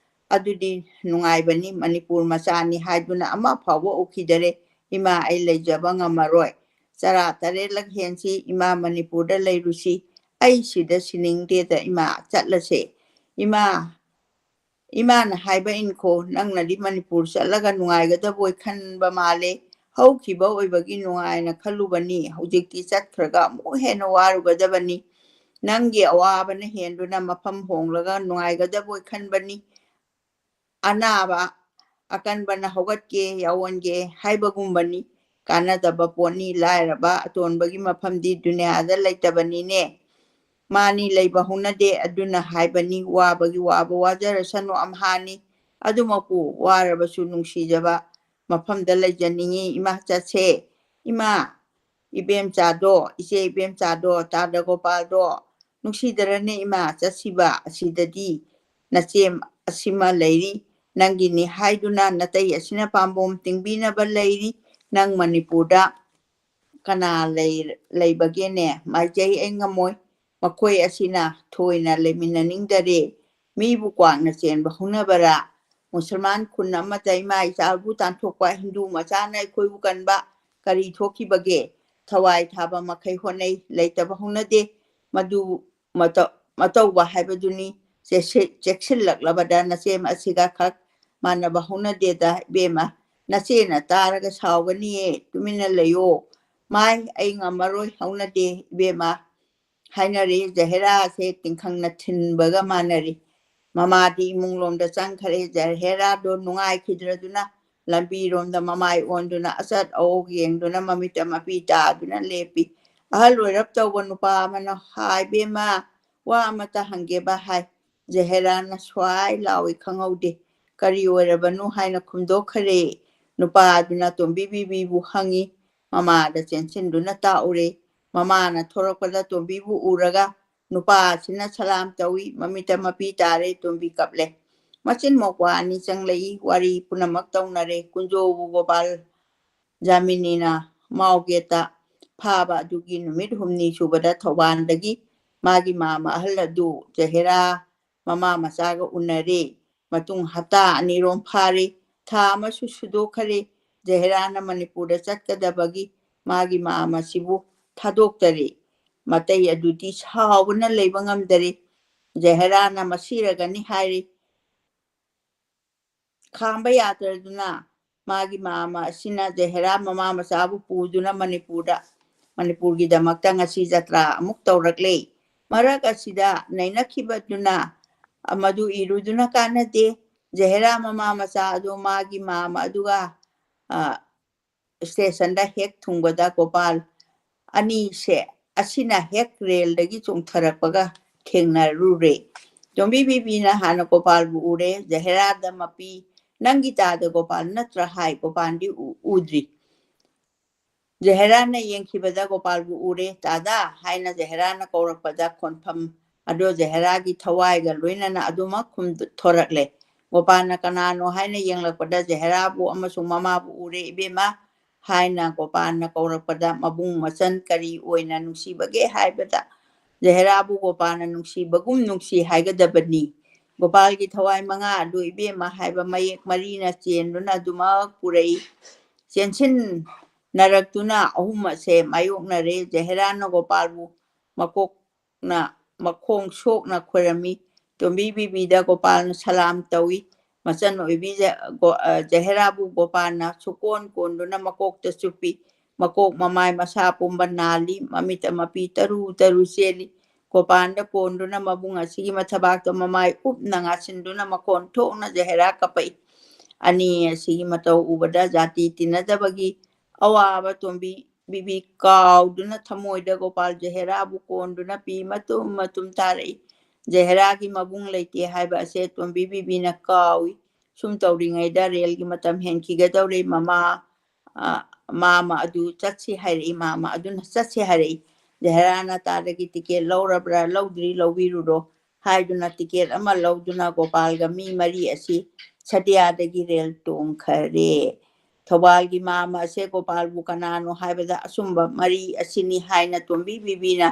ꯑꯗꯨꯗꯤ ꯅꯨꯡꯉꯥꯏꯕꯅꯤ, ꯃꯅꯤꯄꯨꯔ ꯃꯆꯥꯅꯤ ꯍꯥꯏꯗꯨꯅ ꯑꯃ ꯐꯥꯎꯕ ꯎꯈꯤꯗꯔꯦ꯫ ꯏꯃꯥ, ꯑꯩ ꯂꯩꯖꯕ ꯉꯝꯃꯔꯣꯏ꯫ ꯆꯔꯥ ꯇꯔꯦꯠꯂꯛ ꯍꯦꯟꯁꯤ ꯏꯃꯥ, ꯃꯅꯤꯄꯨꯔꯗ ꯂꯩꯔꯨꯁꯤ꯫ ꯑꯩ ꯁꯤꯗ ꯁꯤꯅꯤꯡꯗꯦꯗ ꯏꯃꯥ, ꯆꯠꯂꯁꯦ꯫ ꯏꯃꯥ, ꯏꯃꯥꯅ ꯍꯥꯏꯕ ꯏꯟꯈꯣ, ꯅꯪꯅꯗꯤ ꯃꯅꯤꯄꯨꯔ ꯆꯠꯂꯒ ꯅꯨꯡꯉꯥꯏꯒꯗꯕꯣꯏ ꯈꯟꯕ ꯃꯥꯜꯂꯦ꯫ ꯍꯧꯈꯤꯕ ꯑꯣꯏꯕꯒꯤ ꯅꯨꯡꯉꯥꯏꯅ ꯈꯜꯂꯨꯕꯅꯤ꯫ ꯍꯧꯖꯤꯛꯇꯤ ꯆꯠꯈ꯭ꯔꯒ ꯑꯃꯨꯛ ꯍꯦꯟꯅ ꯋꯥꯔꯨꯒꯗꯕꯅꯤ꯫ ꯅꯪꯒꯤ ꯑꯋꯥꯕꯅ ꯍꯦꯟꯗꯨꯅ ꯃꯐꯝ ꯍꯣꯡꯂꯒ ꯅꯨꯡꯉꯥꯏꯒꯗꯕꯣꯏ ꯈꯟꯕꯅꯤ꯫ ꯑꯅꯥꯕ ꯑꯀꯟꯕꯅ ꯍꯧꯒꯠꯀꯦ ꯌꯥꯑꯣꯟꯒꯦ ꯍꯥꯏꯕꯒꯨꯝꯕꯅꯤ꯫ ꯀꯥꯟꯅꯗꯕ ꯄꯣꯠꯅꯤ꯫ ꯂꯥꯏꯔꯕ ꯑꯇꯣꯟꯕꯒꯤ ꯃꯐꯝꯗꯤ ꯗꯨꯅꯤꯌꯥꯗ ꯂꯩꯇꯕꯅꯤꯅꯦ꯫ ꯃꯥꯅꯤ, ꯂꯩꯕ ꯍꯧꯅꯗꯦ꯫ ꯑꯗꯨꯅ ꯍꯥꯏꯕꯅꯤ, ꯋꯥꯕꯒꯤ ꯋꯥꯕ ꯋꯥꯖꯔꯁꯅꯨ ꯑꯝꯍꯥꯅꯤ꯫ ꯑꯗꯨꯃꯛꯄꯨ ꯋꯥꯔꯕꯁꯨ ꯅꯨꯡꯁꯤꯖꯕ ꯃꯐꯝꯗ ꯂꯩꯖꯅꯤꯡꯉꯤ꯫ ꯏꯃꯥ ꯆꯠꯁꯦ꯫ ꯏꯃꯥ ꯏꯕꯦꯝꯆꯥꯗꯣ, ꯏꯆꯦ ꯏꯕꯦꯝꯆꯥꯗꯣ, ꯇꯥꯗ ꯒꯣꯄꯥꯜꯗꯣ ꯅꯨꯡꯁꯤꯗꯔꯅꯦ ꯏꯃꯥ ꯆꯠꯁꯤꯕ꯫ ꯑꯁꯤꯗꯗꯤ ꯅꯆꯦ ꯑꯁꯤꯃ ꯂꯩꯔꯤ꯫ ꯅꯪꯒꯤꯅꯤ ꯍꯥꯏꯗꯨꯅ ꯅꯇꯩ ꯑꯁꯤꯅ ꯄꯥꯝꯕꯣꯝ ꯇꯤꯡꯕꯤꯅꯕ ꯂꯩꯔꯤ꯫ ꯅꯪ ꯃꯅꯤꯄꯨꯔꯗ ꯀꯅꯥ ꯂꯩ-, ꯂꯩꯕꯒꯦꯅꯦ? ꯃꯥꯏꯖꯩ ꯑꯩ ꯉꯝꯃꯣꯏ꯫ ꯃꯈꯣꯏ ꯑꯁꯤꯅ ꯊꯣꯏꯅ ꯂꯩꯃꯤꯟꯅꯅꯤꯡꯗꯔꯦ꯫ ꯃꯤꯕꯨ ꯀ꯭ꯋꯥꯛꯅ ꯆꯦꯟꯕ ꯍꯧꯅꯕꯔꯥ? ꯃꯨꯁꯜꯃꯥꯟ ꯈꯨꯟ ꯑꯃꯗ ꯏꯃꯥ ꯏꯆꯥꯕꯨ ꯇꯥꯟꯊꯣꯛꯄ, ꯍꯤꯟꯗꯨ ꯃꯆꯥꯅ ꯑꯩꯈꯣꯏꯕꯨ ꯀꯟꯕ, ꯀꯔꯤ ꯊꯣꯛꯈꯤꯕꯒꯦ? ꯊꯋꯥꯏ ꯊꯥꯕ ꯃꯈꯩ ꯍꯣꯠꯅꯩ, ꯂꯩꯇꯕ ꯍꯧꯅꯗꯦ꯫ ꯃꯗꯨ ꯃꯇꯧ-, ꯃꯇꯧꯕ ꯍꯥꯏꯕꯗꯨꯅꯤ꯫ ꯆꯦꯛꯁꯤ-, ꯆꯦꯛꯁꯤꯜꯂꯛꯂꯕꯗ ꯅꯆꯦ ꯑꯁꯤꯒ ꯈꯛ ꯃꯥꯟꯅꯕ ꯍꯧꯅꯗꯦꯗ ꯏꯕꯦꯝꯃ꯫ ꯅꯆꯦꯅ ꯇꯥꯔꯒ ꯁꯥꯎꯒꯅꯤꯌꯦ, ꯇꯨꯃꯤꯟꯅ ꯂꯩꯌꯣ꯫ ꯃꯥꯏ, ꯑꯩ ꯉꯝꯃꯔꯣꯏ, ꯍꯧꯅꯗꯦ ꯏꯕꯦꯝꯃ꯫ ꯍꯥꯏꯅꯔꯦ꯫ ꯖꯍꯦꯔꯥꯁꯦ ꯇꯤꯡꯈꯪꯅ ꯊꯤꯟꯕꯒ ꯃꯥꯟꯅꯔꯤ꯫ ꯃꯃꯥꯗꯤ ꯏꯃꯨꯡꯂꯣꯝꯗ ꯆꯪꯈꯔꯦ꯫ ꯖꯍꯦꯔꯥꯗꯣ ꯅꯨꯡꯉꯥꯏꯈꯤꯗ꯭ꯔꯗꯨꯅ ꯂꯝꯕꯤꯔꯣꯝꯗ ꯃꯃꯥꯏ ꯑꯣꯟꯗꯨꯅ ꯑꯆꯠ ꯑꯋꯣꯛ ꯌꯦꯡꯗꯨꯅ ꯃꯃꯤꯠꯇ ꯃꯄꯤ ꯇꯥꯗꯨꯅ ꯂꯦꯞꯄꯤ꯫ ꯑꯍꯜ ꯑꯣꯏꯔꯞ ꯇꯧꯕ ꯅꯨꯄꯥ ꯑꯃꯅ, "ꯍꯥꯏ ꯕꯦꯝꯃ, ꯋꯥ ꯑꯃꯇ ꯍꯪꯒꯦꯕ" ꯍꯥꯏ꯫ ꯖꯍꯦꯔꯥꯅ ꯁ꯭ꯋꯥꯏ ꯂꯥꯎꯏ, ꯈꯪꯍꯧꯗꯦ꯫ "ꯀꯔꯤ ꯑꯣꯏꯔꯕꯅꯣ?" ꯍꯥꯏꯅ ꯈꯨꯝꯗꯣꯛꯈꯔꯦ꯫ ꯅꯨꯄꯥ ꯑꯗꯨꯅ ꯇꯣꯝꯕꯤ ꯕꯤꯕꯤꯕꯨ ꯍꯪꯉꯤ꯫ ꯃꯃꯥꯗ ꯆꯦꯟꯁꯤꯟꯗꯨꯅ ꯇꯥꯛꯎꯔꯦ꯫ ꯃꯃꯥꯅ ꯊꯣꯔꯛꯄꯗ ꯇꯣꯝꯕꯤꯕꯨ ꯎꯔꯒ ꯅꯨꯄꯥ ꯑꯁꯤꯅ ꯁꯂꯥꯝ ꯇꯧꯏ꯫ ꯃꯃꯤꯠꯇ ꯃꯄꯤ ꯇꯥꯔꯦ꯫ ꯇꯣꯝꯕꯤ ꯀꯞꯂꯦ꯫ ꯃꯆꯤꯟ ꯃꯧꯄ꯭ꯋꯥ ꯑꯅꯤ ꯆꯪꯂꯛꯏ꯫ ꯋꯥꯔꯤ ꯄꯨꯝꯅꯃꯛ ꯇꯧꯅꯔꯦ꯫ ꯀꯨꯟꯖꯣꯕꯨ ꯒꯣꯄꯥꯜ ꯖꯥꯃꯤꯅꯤꯅ ꯃꯥꯎꯒꯦꯠꯇ ꯐꯥꯕ ꯑꯗꯨꯒꯤ ꯅꯨꯃꯤꯠ ꯍꯨꯝꯅꯤ ꯁꯨꯕꯗ ꯊꯧꯕꯥꯜꯗꯒꯤ ꯃꯥꯒꯤ ꯃꯥꯝꯃ ꯑꯍꯜ ꯑꯗꯨ ꯖꯍꯦꯔꯥ ꯃꯃꯥ ꯃꯆꯥꯒ ꯎꯅꯔꯦ꯫ ꯃꯇꯨꯡ ꯍꯞꯇꯥ ꯑꯅꯤꯔꯣꯝ ꯐꯥꯔꯦ꯫ ꯊꯥ ꯑꯃꯁꯨ ꯁꯨꯗꯣꯛꯈꯔꯦ꯫ ꯖꯍꯦꯔꯥꯅ ꯃꯅꯤꯄꯨꯔꯗ ꯆꯠꯀꯗꯕꯒꯤ ꯃꯥꯒꯤ ꯃꯥꯝꯃ ꯑꯁꯤꯕꯨ ꯊꯥꯗꯣꯛꯇꯔꯦ꯫ ꯃꯇꯩ ꯑꯗꯨꯗꯤ ꯁꯥꯎꯕꯅ ꯂꯩꯕ ꯉꯝꯗꯔꯦ꯫ ꯖꯍꯦꯔꯥꯅ ꯃꯁꯤꯔꯒꯅꯤ ꯍꯥꯏꯔꯤ꯫ ꯈꯥꯝꯕ ꯌꯥꯗ꯭ꯔꯗꯨꯅ ꯃꯥꯒꯤ ꯃꯥꯃ ꯑꯁꯤꯅ ꯖꯍꯦꯔꯥ ꯃꯃꯥ ꯃꯆꯥꯕꯨ ꯄꯨꯗꯨꯅ ꯃꯅꯤꯄꯨꯔꯗ, ꯃꯅꯤꯄꯨꯔꯒꯤꯗꯃꯛꯇ ꯉꯁꯤ ꯖꯇ꯭ꯔꯥ ꯑꯃꯨꯛ ꯇꯧꯔꯛꯂꯦ꯫ ꯃꯔꯛ ꯑꯁꯤꯗ ꯅꯩꯅꯈꯤꯕꯗꯨꯅ ꯃꯗꯨ ꯏꯔꯨꯗꯨꯅ ꯀꯥꯟꯅꯗꯦ꯫ ꯖꯍꯦꯔꯥ ꯃꯃꯥ ꯃꯆꯥ ꯑꯗꯨ ꯃꯥꯒꯤ ꯃꯥꯃ ꯑꯗꯨꯒ, ꯑ, ꯁ꯭ꯇꯦꯁꯟꯗ ꯍꯦꯛ ꯊꯨꯡꯕꯗ ꯒꯣꯄꯥꯜ ꯑꯅꯤꯁꯦ ꯑꯁꯤꯅ ꯍꯦꯛ ꯔꯦꯜꯗꯒꯤ ꯆꯣꯡꯊꯔꯛꯄꯒ ꯊꯦꯡꯅꯔꯨꯔꯦ꯫ ꯇꯣꯝꯕꯤ ꯕꯤꯕꯤꯅ ꯍꯥꯟꯅ ꯒꯣꯄꯥꯜꯕꯨ ꯎꯔꯦ꯫ ꯖꯍꯦꯔꯥꯗ ꯃꯄꯤ, "ꯅꯪꯒꯤ ꯗꯥꯗ ꯒꯣꯄꯥꯜ ꯅꯠꯇ꯭ꯔꯥ?" ꯍꯥꯏ꯫ ꯒꯣꯄꯥꯜꯗꯤ ꯎ-, ꯎꯗ꯭ꯔꯤ꯫ ꯖꯍꯦꯔꯥꯅ ꯌꯦꯡꯈꯤꯕꯗ ꯒꯣꯄꯥꯜꯕꯨ ꯎꯔꯦ꯫ "ꯗꯥꯗꯥ" ꯍꯥꯏꯅ ꯖꯍꯦꯔꯥꯅ ꯀꯧꯔꯛꯄꯗ ꯈꯣꯟꯐꯝ ꯑꯗꯣ ꯖꯍꯦꯔꯥꯒꯤ ꯊꯋꯥꯏꯒ ꯂꯣꯏꯅꯅ ꯑꯗꯨꯃꯛ ꯈꯨꯝꯊꯣꯔꯛꯂꯦ꯫ ꯒꯣꯄꯥꯜꯅ ꯀꯅꯥꯅꯣ ꯍꯥꯏꯅ ꯌꯦꯡꯂꯛꯄꯗ ꯖꯍꯦꯔꯥꯕꯨ ꯑꯃꯁꯨꯡ ꯃꯃꯥꯕꯨ ꯎꯔꯦ꯫ "ꯏꯕꯦꯝꯃ" ꯍꯥꯏꯅ ꯒꯣꯄꯥꯜꯅ ꯀꯧꯔꯛꯄꯗ ꯃꯕꯨꯡ ꯃꯆꯟ ꯀꯔꯤ ꯑꯣꯏꯅ ꯅꯨꯡꯁꯤꯕꯒꯦ ꯍꯥꯏꯕꯗ ꯖꯍꯦꯔꯥꯕꯨ ꯒꯣꯄꯥꯜꯅ ꯅꯨꯡꯁꯤꯕꯒꯨꯝ ꯅꯨꯡꯁꯤ ꯍꯥꯏꯒꯗꯕꯅꯤ꯫ ꯒꯣꯄꯥꯜꯒꯤ ꯊꯋꯥꯏ ꯃꯉꯥ ꯑꯗꯨ ꯏꯕꯦꯝꯃ ꯍꯥꯏꯕ ꯃꯌꯦꯛ ꯃꯔꯤꯅ ꯆꯦꯟꯗꯨꯅ ꯑꯗꯨꯃꯛ ꯄꯨꯔꯛꯏ꯫ ꯆꯦꯟꯁꯤꯟꯅꯔꯛꯇꯨꯅ ꯑꯍꯨꯝ ꯑꯁꯦ ꯃꯥꯌꯣꯛꯅꯔꯦ꯫ ꯖꯍꯦꯔꯥꯅ ꯒꯣꯄꯥꯜꯕꯨ ꯃꯀꯣꯛꯅ, ꯃꯈꯣꯡ ꯁꯣꯛꯅ ꯈꯣꯏꯔꯝꯃꯤ꯫ ꯇꯣꯝꯕꯤ ꯕꯤꯕꯤꯗ ꯒꯣꯄꯥꯜꯅ ꯁꯂꯥꯝ ꯇꯧꯏ꯫ ꯃꯆꯟ ꯑꯣꯏꯕꯤ ꯖ-, ꯒꯣ-, ꯑ, ꯖꯍꯦꯔꯥꯕꯨ ꯒꯣꯄꯥꯜꯅ ꯁꯨꯀꯣꯟ ꯀꯣꯟꯗꯨꯅ ꯃꯀꯣꯛꯇ ꯆꯨꯞꯄꯤ꯫ ꯃꯀꯣꯛ ꯃꯃꯥꯏ ꯃꯁꯥ ꯄꯨꯝꯕ ꯅꯥꯜꯂꯤ꯫ ꯃꯃꯤꯠꯇ ꯃꯄꯤ ꯇꯔꯨ ꯇꯔꯨ ꯆꯦꯜꯂꯤ꯫ ꯒꯣꯄꯥꯜꯗ ꯀꯣꯟꯗꯨꯅ ꯃꯕꯨꯡ ꯑꯁꯤꯒꯤ ꯃꯊꯕꯥꯛꯇ ꯃꯃꯥꯏ ꯎꯞꯅ ꯉꯥꯁꯤꯟꯗꯨꯅ ꯃꯈꯣꯟ ꯊꯣꯛꯅ ꯖꯍꯦꯔꯥ ꯀꯞꯄꯛꯏ꯫ ꯑꯅꯤ ꯑꯁꯤꯒꯤ ꯃꯇꯧ ꯎꯕꯗ ꯖꯥꯇꯤ ꯇꯤꯟꯅꯗꯕꯒꯤ ꯑꯋꯥꯕ ꯇꯣꯝꯕꯤ ꯕꯤꯕꯤ ꯀꯥꯎꯗꯨꯅ ꯊꯃꯣꯏꯗ ꯒꯣꯄꯥꯜ ꯖꯍꯦꯔꯥꯕꯨ ꯀꯣꯟꯗꯨꯅ ꯄꯤ ꯃꯇꯨꯝ ꯃꯇꯨꯝ ꯇꯥꯔꯛꯏ꯫ ꯖꯍꯦꯔꯥꯒꯤ ꯃꯕꯨꯡ ꯂꯩꯇꯦ ꯍꯥꯏꯕ ꯑꯁꯦ ꯇꯣꯝꯕꯤ ꯕꯤꯕꯤꯅ ꯀꯥꯎꯏ꯫ ꯁꯨꯝ ꯇꯧꯔꯤꯉꯩꯗ ꯔꯦꯜꯒꯤ ꯃꯇꯝ ꯍꯦꯟꯈꯤꯒꯗꯧꯔꯦ꯫ ꯃꯃꯥ, ꯑ, ꯃꯥꯃ ꯑꯗꯨ ꯆꯠꯁꯤ ꯍꯥꯏꯔꯛꯏ, ꯃꯥꯃ ꯑꯗꯨꯅ ꯆꯠꯁꯤ ꯍꯥꯏꯔꯛꯏ꯫ ꯖꯍꯦꯔꯥꯅ ꯇꯥꯗꯒꯤ ꯇꯤꯀꯦꯠ ꯂꯧꯔꯕ꯭ꯔꯥ, ꯂꯧꯗ꯭ꯔꯤ, ꯂꯧꯕꯤꯔꯨꯔꯣ ꯍꯥꯏꯗꯨꯅ ꯇꯤꯀꯦꯠ ꯑꯃ ꯂꯧꯗꯨꯅ ꯒꯣꯄꯥꯜꯒ ꯃꯤ ꯃꯔꯤ ꯑꯁꯤ ꯁꯇꯤꯌꯥꯗꯒꯤ ꯔꯦꯜ ꯇꯣꯡꯈꯔꯦ꯫ ꯊꯧꯕꯥꯜꯒꯤ ꯃꯥꯃ ꯑꯁꯦ ꯒꯣꯄꯥꯜꯕꯨ ꯀꯅꯥꯅꯣ ꯍꯥꯏꯕꯗ ꯑꯆꯨꯝꯕ ꯃꯔꯤ ꯑꯁꯤꯅꯤ ꯍꯥꯏꯅ ꯇꯣꯝꯕꯤ ꯕꯤꯕꯤꯅ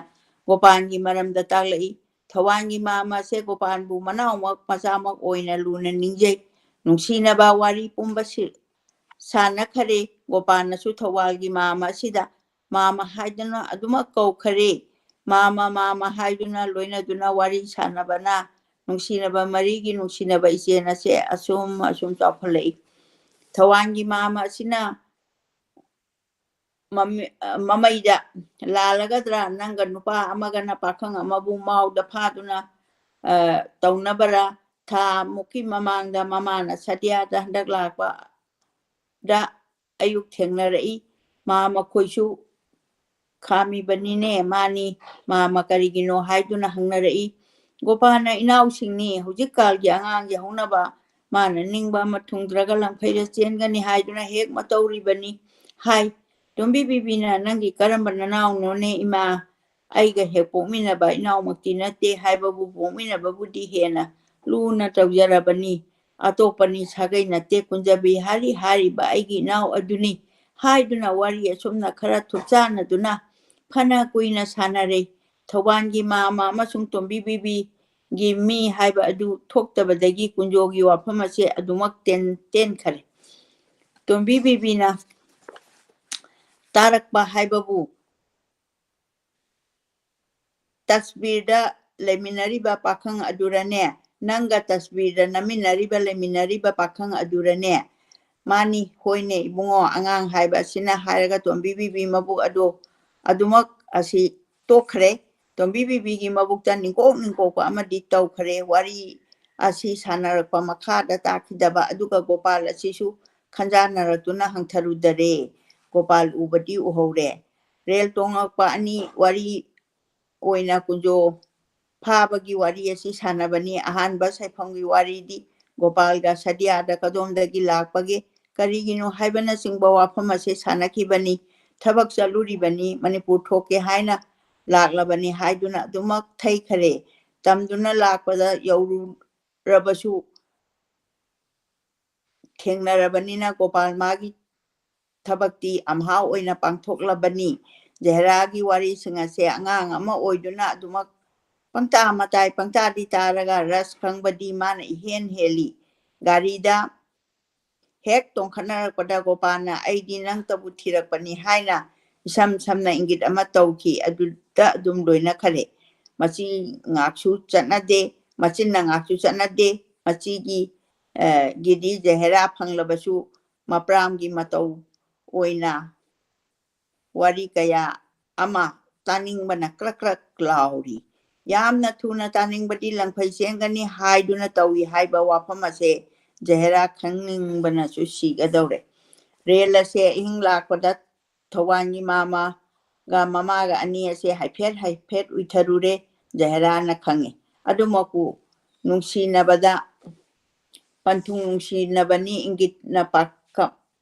ꯒꯣꯄꯥꯜꯒꯤ ꯃꯔꯝꯗ ꯇꯥꯛꯂꯛꯏ꯫ ꯊꯧꯕꯥꯜꯒꯤ ꯃꯥꯃ ꯑꯁꯦ ꯒꯣꯄꯥꯜꯕꯨ ꯃꯅꯥꯎꯃꯛ ꯃꯆꯥꯃꯛ ꯑꯣꯏꯅ ꯂꯨꯅ ꯅꯤꯡꯖꯩ꯫ ꯅꯨꯡꯁꯤꯅꯕ ꯋꯥꯔꯤ ꯄꯨꯝꯕ ꯁꯤ-, ꯁꯥꯟꯅꯈꯔꯦ꯫ ꯒꯣꯄꯥꯜꯅꯁꯨ ꯊꯧꯕꯥꯜꯒꯤ ꯃꯥꯃ ꯑꯁꯤꯗ ꯃꯥꯃ ꯍꯥꯏꯗꯨꯅ ꯑꯗꯨꯃꯛ ꯀꯧꯈꯔꯦ꯫ ꯃꯥꯃ, ꯃꯥꯃ ꯍꯥꯏꯗꯨꯅ ꯂꯣꯏꯅꯗꯨꯅ ꯋꯥꯔꯤ ꯁꯥꯟꯅꯕꯅ ꯅꯨꯡꯁꯤꯅꯕ ꯃꯔꯤꯒꯤ ꯅꯨꯡꯁꯤꯅꯕ ꯏꯆꯦꯟ ꯑꯁꯦ ꯑꯁꯨꯝ ꯑꯁꯨꯝ ꯆꯥꯎꯈꯠꯂꯛꯏ꯫ ꯊꯋꯥꯟꯒꯤ ꯃꯥꯝꯃ ꯑꯁꯤꯅ ꯃꯃꯤ-, ꯑ, ꯃꯃꯩꯗ ꯂꯥꯜꯂꯒꯗ꯭ꯔꯥ, ꯅꯪꯒ ꯅꯨꯄꯥ ꯑꯃꯒꯅ ꯄꯥꯈꯪ ꯑꯃꯕꯨ ꯃꯥꯎꯗ ꯐꯥꯗꯨꯅ, ꯑ, ꯇꯧꯅꯕꯔꯥ? ꯊꯥ ꯃꯨꯛꯀꯤ ꯃꯃꯥꯡꯗ ꯃꯃꯥꯅ ꯁꯇꯤꯌꯥꯗ ꯍꯟꯗꯛ ꯂꯥꯛꯄꯗ ꯑꯌꯨꯛ ꯊꯦꯡꯅꯔꯛꯏ꯫ ꯃꯥ ꯃꯈꯣꯏꯁꯨ ꯈꯥꯝꯃꯤꯕꯅꯤꯅꯦ꯫ ꯃꯥꯅꯤ, ꯃꯥꯃ ꯀꯔꯤꯒꯤꯅꯣ ꯍꯥꯏꯗꯨꯅ ꯍꯪꯅꯔꯛꯏ꯫ ꯒꯣꯄꯥꯜꯅ ꯏꯅꯥꯎꯁꯤꯡꯅꯤ, ꯍꯧꯖꯤꯛꯀꯥꯜꯒꯤ ꯑꯉꯥꯡꯒꯤ ꯍꯧꯅꯕ, ꯃꯥꯅ ꯅꯤꯡꯕ ꯑꯃ ꯊꯨꯡꯗ꯭ꯔꯒ ꯂꯪꯐꯩꯗ ꯆꯦꯟꯒꯅꯤ ꯍꯥꯏꯗꯨꯅ ꯍꯦꯛ ꯃꯇꯧꯔꯤꯕꯅꯤ ꯍꯥꯏ꯫ ꯇꯣꯝꯕꯤ ꯕꯤꯕꯤꯅ, "ꯅꯪꯒꯤ ꯀꯔꯝꯕ ꯅꯅꯥꯎꯅꯣꯅꯦ ꯏꯃꯥ? ꯑꯩꯒ ꯍꯦꯛ ꯄꯣꯛꯃꯤꯟꯅꯕ ꯏꯅꯥꯎꯃꯛꯇꯤ ꯅꯠꯇꯦ ꯍꯥꯏꯕꯕꯨ ꯄꯣꯛꯃꯤꯟꯅꯕꯕꯨꯗꯤ ꯍꯦꯟꯅ ꯂꯨꯅ ꯇꯧꯖꯔꯕꯅꯤ꯫ ꯑꯇꯣꯞꯄꯅꯤ ꯁꯥꯒꯩ ꯅꯠꯇꯦ ꯀꯨꯟꯖꯕꯤ ꯍꯥꯏꯔꯤ ꯍꯥꯏꯔꯤꯕ ꯑꯩꯒꯤ ꯏꯅꯥꯎ ꯑꯗꯨꯅꯤ" ꯍꯥꯏꯗꯨꯅ ꯋꯥꯔꯤ ꯑꯁꯨꯝꯅ ꯈꯔ ꯊꯨꯞꯆꯥꯟꯅꯗꯨꯅ ꯐꯅ ꯀꯨꯏꯅ ꯁꯥꯟꯅꯔꯦ꯫ ꯊꯧꯕꯥꯜꯒꯤ ꯃꯥꯃ ꯑꯃꯁꯨꯡ ꯇꯣꯝꯕꯤ ꯕꯤꯕꯤꯒꯤ ꯃꯤ ꯍꯥꯏꯕ ꯑꯗꯨ ꯊꯣꯛꯇꯕꯗꯒꯤ ꯀꯨꯟꯖꯣꯒꯤ ꯋꯥꯐꯝ ꯑꯁꯦ ꯑꯗꯨꯃꯛ ꯇꯦꯟ-, ꯇꯦꯟꯈꯔꯦ꯫ ꯇꯣꯝꯕꯤ ꯕꯤꯕꯤꯅ ꯇꯥꯔꯛꯄ ꯍꯥꯏꯕꯕꯨ, "ꯇꯁꯕꯤꯔꯗ ꯂꯩꯃꯤꯟꯅꯔꯤꯕ ꯄꯥꯈꯪ ꯑꯗꯨꯔꯅꯦ? ꯅꯪꯒ ꯇꯁꯕꯤꯔꯗ ꯅꯝꯃꯤꯟꯅꯔꯤꯕ, ꯂꯩꯃꯤꯟꯅꯔꯤꯕ ꯄꯥꯈꯪ ꯑꯗꯨꯔꯅꯦ?" "ꯃꯥꯅꯤ, ꯍꯣꯏꯅꯦ ꯏꯕꯨꯡꯉꯣ, ꯑꯉꯥꯡ ꯍꯥꯏꯕ ꯑꯁꯤꯅ" ꯍꯥꯏꯔꯒ ꯇꯣꯝꯕꯤ ꯕꯤꯕꯤ ꯃꯕꯨꯛ ꯑꯗꯣ ꯑꯗꯨꯃꯛ ꯑꯁꯤ ꯇꯣꯛꯈ꯭ꯔꯦ꯫ ꯇꯣꯝꯕꯤ ꯕꯤꯕꯤꯒꯤ ꯃꯕꯨꯛꯇ ꯅꯤꯡꯀꯣꯛ ꯅꯤꯡꯀꯣꯛꯄ ꯑꯃꯗꯤ ꯇꯧꯈ꯭ꯔꯦ꯫ ꯋꯥꯔꯤ ꯑꯁꯤ ꯁꯥꯟꯅꯔꯛꯄ ꯃꯈꯥꯗ ꯇꯥꯈꯤꯗꯕ ꯑꯗꯨꯒ ꯒꯣꯄꯥꯜ ꯑꯁꯤꯁꯨ ꯈꯟꯖꯥꯟꯅꯔꯛꯇꯨꯅ ꯍꯪꯊꯔꯨꯗꯔꯦ꯫ ꯒꯣꯄꯥꯜ ꯎꯕꯗꯤ ꯎꯍꯧꯔꯦ꯫ ꯔꯦꯜ ꯇꯣꯡꯂꯛꯄ ꯑꯅꯤ ꯋꯥꯔꯤ ꯑꯣꯏꯅ ꯀꯨꯟꯖꯣ ꯐꯥꯕꯒꯤ ꯋꯥꯔꯤ ꯑꯁꯤ ꯁꯥꯟꯅꯕꯅꯤ꯫ ꯑꯍꯥꯟꯕ ꯁꯥꯏꯐꯝꯒꯤ ꯋꯥꯔꯤꯗꯤ ꯒꯣꯄꯥꯜꯒ ꯁꯗꯤꯌꯥꯗ ꯀꯗꯣꯝꯗꯒꯤ ꯂꯥꯛꯄꯒꯦ, ꯀꯔꯤꯒꯤꯅꯣ ꯍꯥꯏꯕꯅꯆꯤꯡꯕ ꯋꯥꯐꯝ ꯑꯁꯤ ꯁꯥꯟꯅꯈꯤꯕꯅꯤ꯫ ꯊꯕꯛ ꯆꯠꯂꯨꯔꯤꯕꯅꯤ, ꯃꯅꯤꯄꯨꯔ ꯊꯣꯛꯀꯦ ꯍꯥꯏꯅ ꯂꯥꯛꯂꯕꯅꯤ ꯍꯥꯏꯗꯨꯅ ꯑꯗꯨꯃꯛ ꯊꯩꯈꯔꯦ꯫ ꯇꯝꯗꯨꯅ ꯂꯥꯛꯄꯗ ꯌꯧꯔꯨꯔꯕꯁꯨ ꯊꯦꯡꯅꯔꯕꯅꯤꯅ ꯒꯣꯄꯥꯜ ꯃꯥꯒꯤ ꯊꯕꯛꯇꯤ ꯑꯝꯍꯥ ꯑꯣꯏꯅ ꯄꯥꯡꯊꯣꯛꯂꯕꯅꯤ꯫ ꯖꯍꯦꯔꯥꯒꯤ ꯋꯥꯔꯤꯁꯤꯡ ꯑꯁꯦ ꯑꯉꯥꯡ ꯑꯃ ꯑꯣꯏꯗꯨꯅ ꯑꯗꯨꯃꯛ ꯄꯪꯇꯥ ꯃꯇꯥꯏ ꯄꯪꯇꯥꯗꯤ ꯇꯥꯔꯒ ꯔꯁ ꯈꯪꯕꯗꯤ ꯃꯥꯅ ꯏꯍꯦꯟ ꯍꯦꯜꯂꯤ꯫ ꯒꯥꯔꯤꯗ ꯍꯦꯛ ꯇꯣꯡꯈꯠꯅꯔꯛꯄꯗ ꯒꯣꯄꯥꯜꯅ "ꯑꯩꯗꯤ ꯅꯪꯇꯕꯨ ꯊꯤꯔꯛꯄꯅꯤ" ꯍꯥꯏꯅ ꯏꯁꯝ ꯁꯝꯅ ꯏꯪꯒꯤꯠ ꯑꯃ ꯇꯧꯈꯤ꯫ ꯑꯗꯨꯗ ꯑꯗꯨꯝ ꯂꯣꯏꯅꯈꯔꯦ꯫ ꯃꯆꯤ ꯉꯥꯛꯁꯨ ꯆꯠꯅꯗꯦ, ꯃꯆꯤꯟꯅ ꯉꯥꯛꯁꯨ ꯆꯠꯅꯗꯦ꯫ ꯃꯆꯤꯒꯤ, ꯑ, ꯒꯤꯗꯤ ꯖꯍꯦꯔꯥ ꯐꯪꯂꯕꯁꯨ ꯃꯄ꯭ꯔꯥꯝꯒꯤ ꯃꯇꯧ ꯑꯣꯏꯅ ꯋꯥꯔꯤ ꯀꯌꯥ ꯑꯃ ꯇꯥꯅꯤꯡꯕꯅ ꯀ꯭ꯔꯛ ꯀ꯭ꯔꯛ ꯂꯥꯎꯔꯤ꯫ ꯌꯥꯝꯅ ꯊꯨꯅ ꯇꯥꯅꯤꯡꯕꯗꯤ ꯂꯪꯐꯩ ꯆꯦꯟꯒꯅꯤ ꯍꯥꯏꯗꯨꯅ ꯇꯧꯏ ꯍꯥꯏꯕ ꯋꯥꯐꯝ ꯑꯁꯦ ꯖꯍꯦꯔꯥ ꯈꯪꯅꯤꯡꯕꯅꯁꯨ ꯁꯤꯒꯗꯧꯔꯦ꯫ ꯔꯦꯜ ꯑꯁꯦ ꯑꯍꯤꯡ ꯂꯥꯛꯄꯗ ꯊꯧꯕꯥꯜꯒꯤ ꯃꯥꯃꯒ ꯃꯃꯥꯒ ꯑꯅꯤ ꯑꯁꯦ ꯍꯥꯏꯐꯦꯠ ꯍꯥꯏꯐꯦꯠ ꯎꯏꯊꯔꯨꯔꯦ꯫ ꯖꯍꯦꯔꯥꯅ ꯈꯪꯉꯤ꯫ ꯑꯗꯨꯃꯛꯄꯨ ꯅꯨꯡꯁꯤꯅꯕꯗ ꯄꯟꯊꯨꯡ ꯅꯨꯡꯁꯤꯅꯕꯅꯤ ꯏꯪꯒꯤꯠꯅ ꯄꯥꯈ-,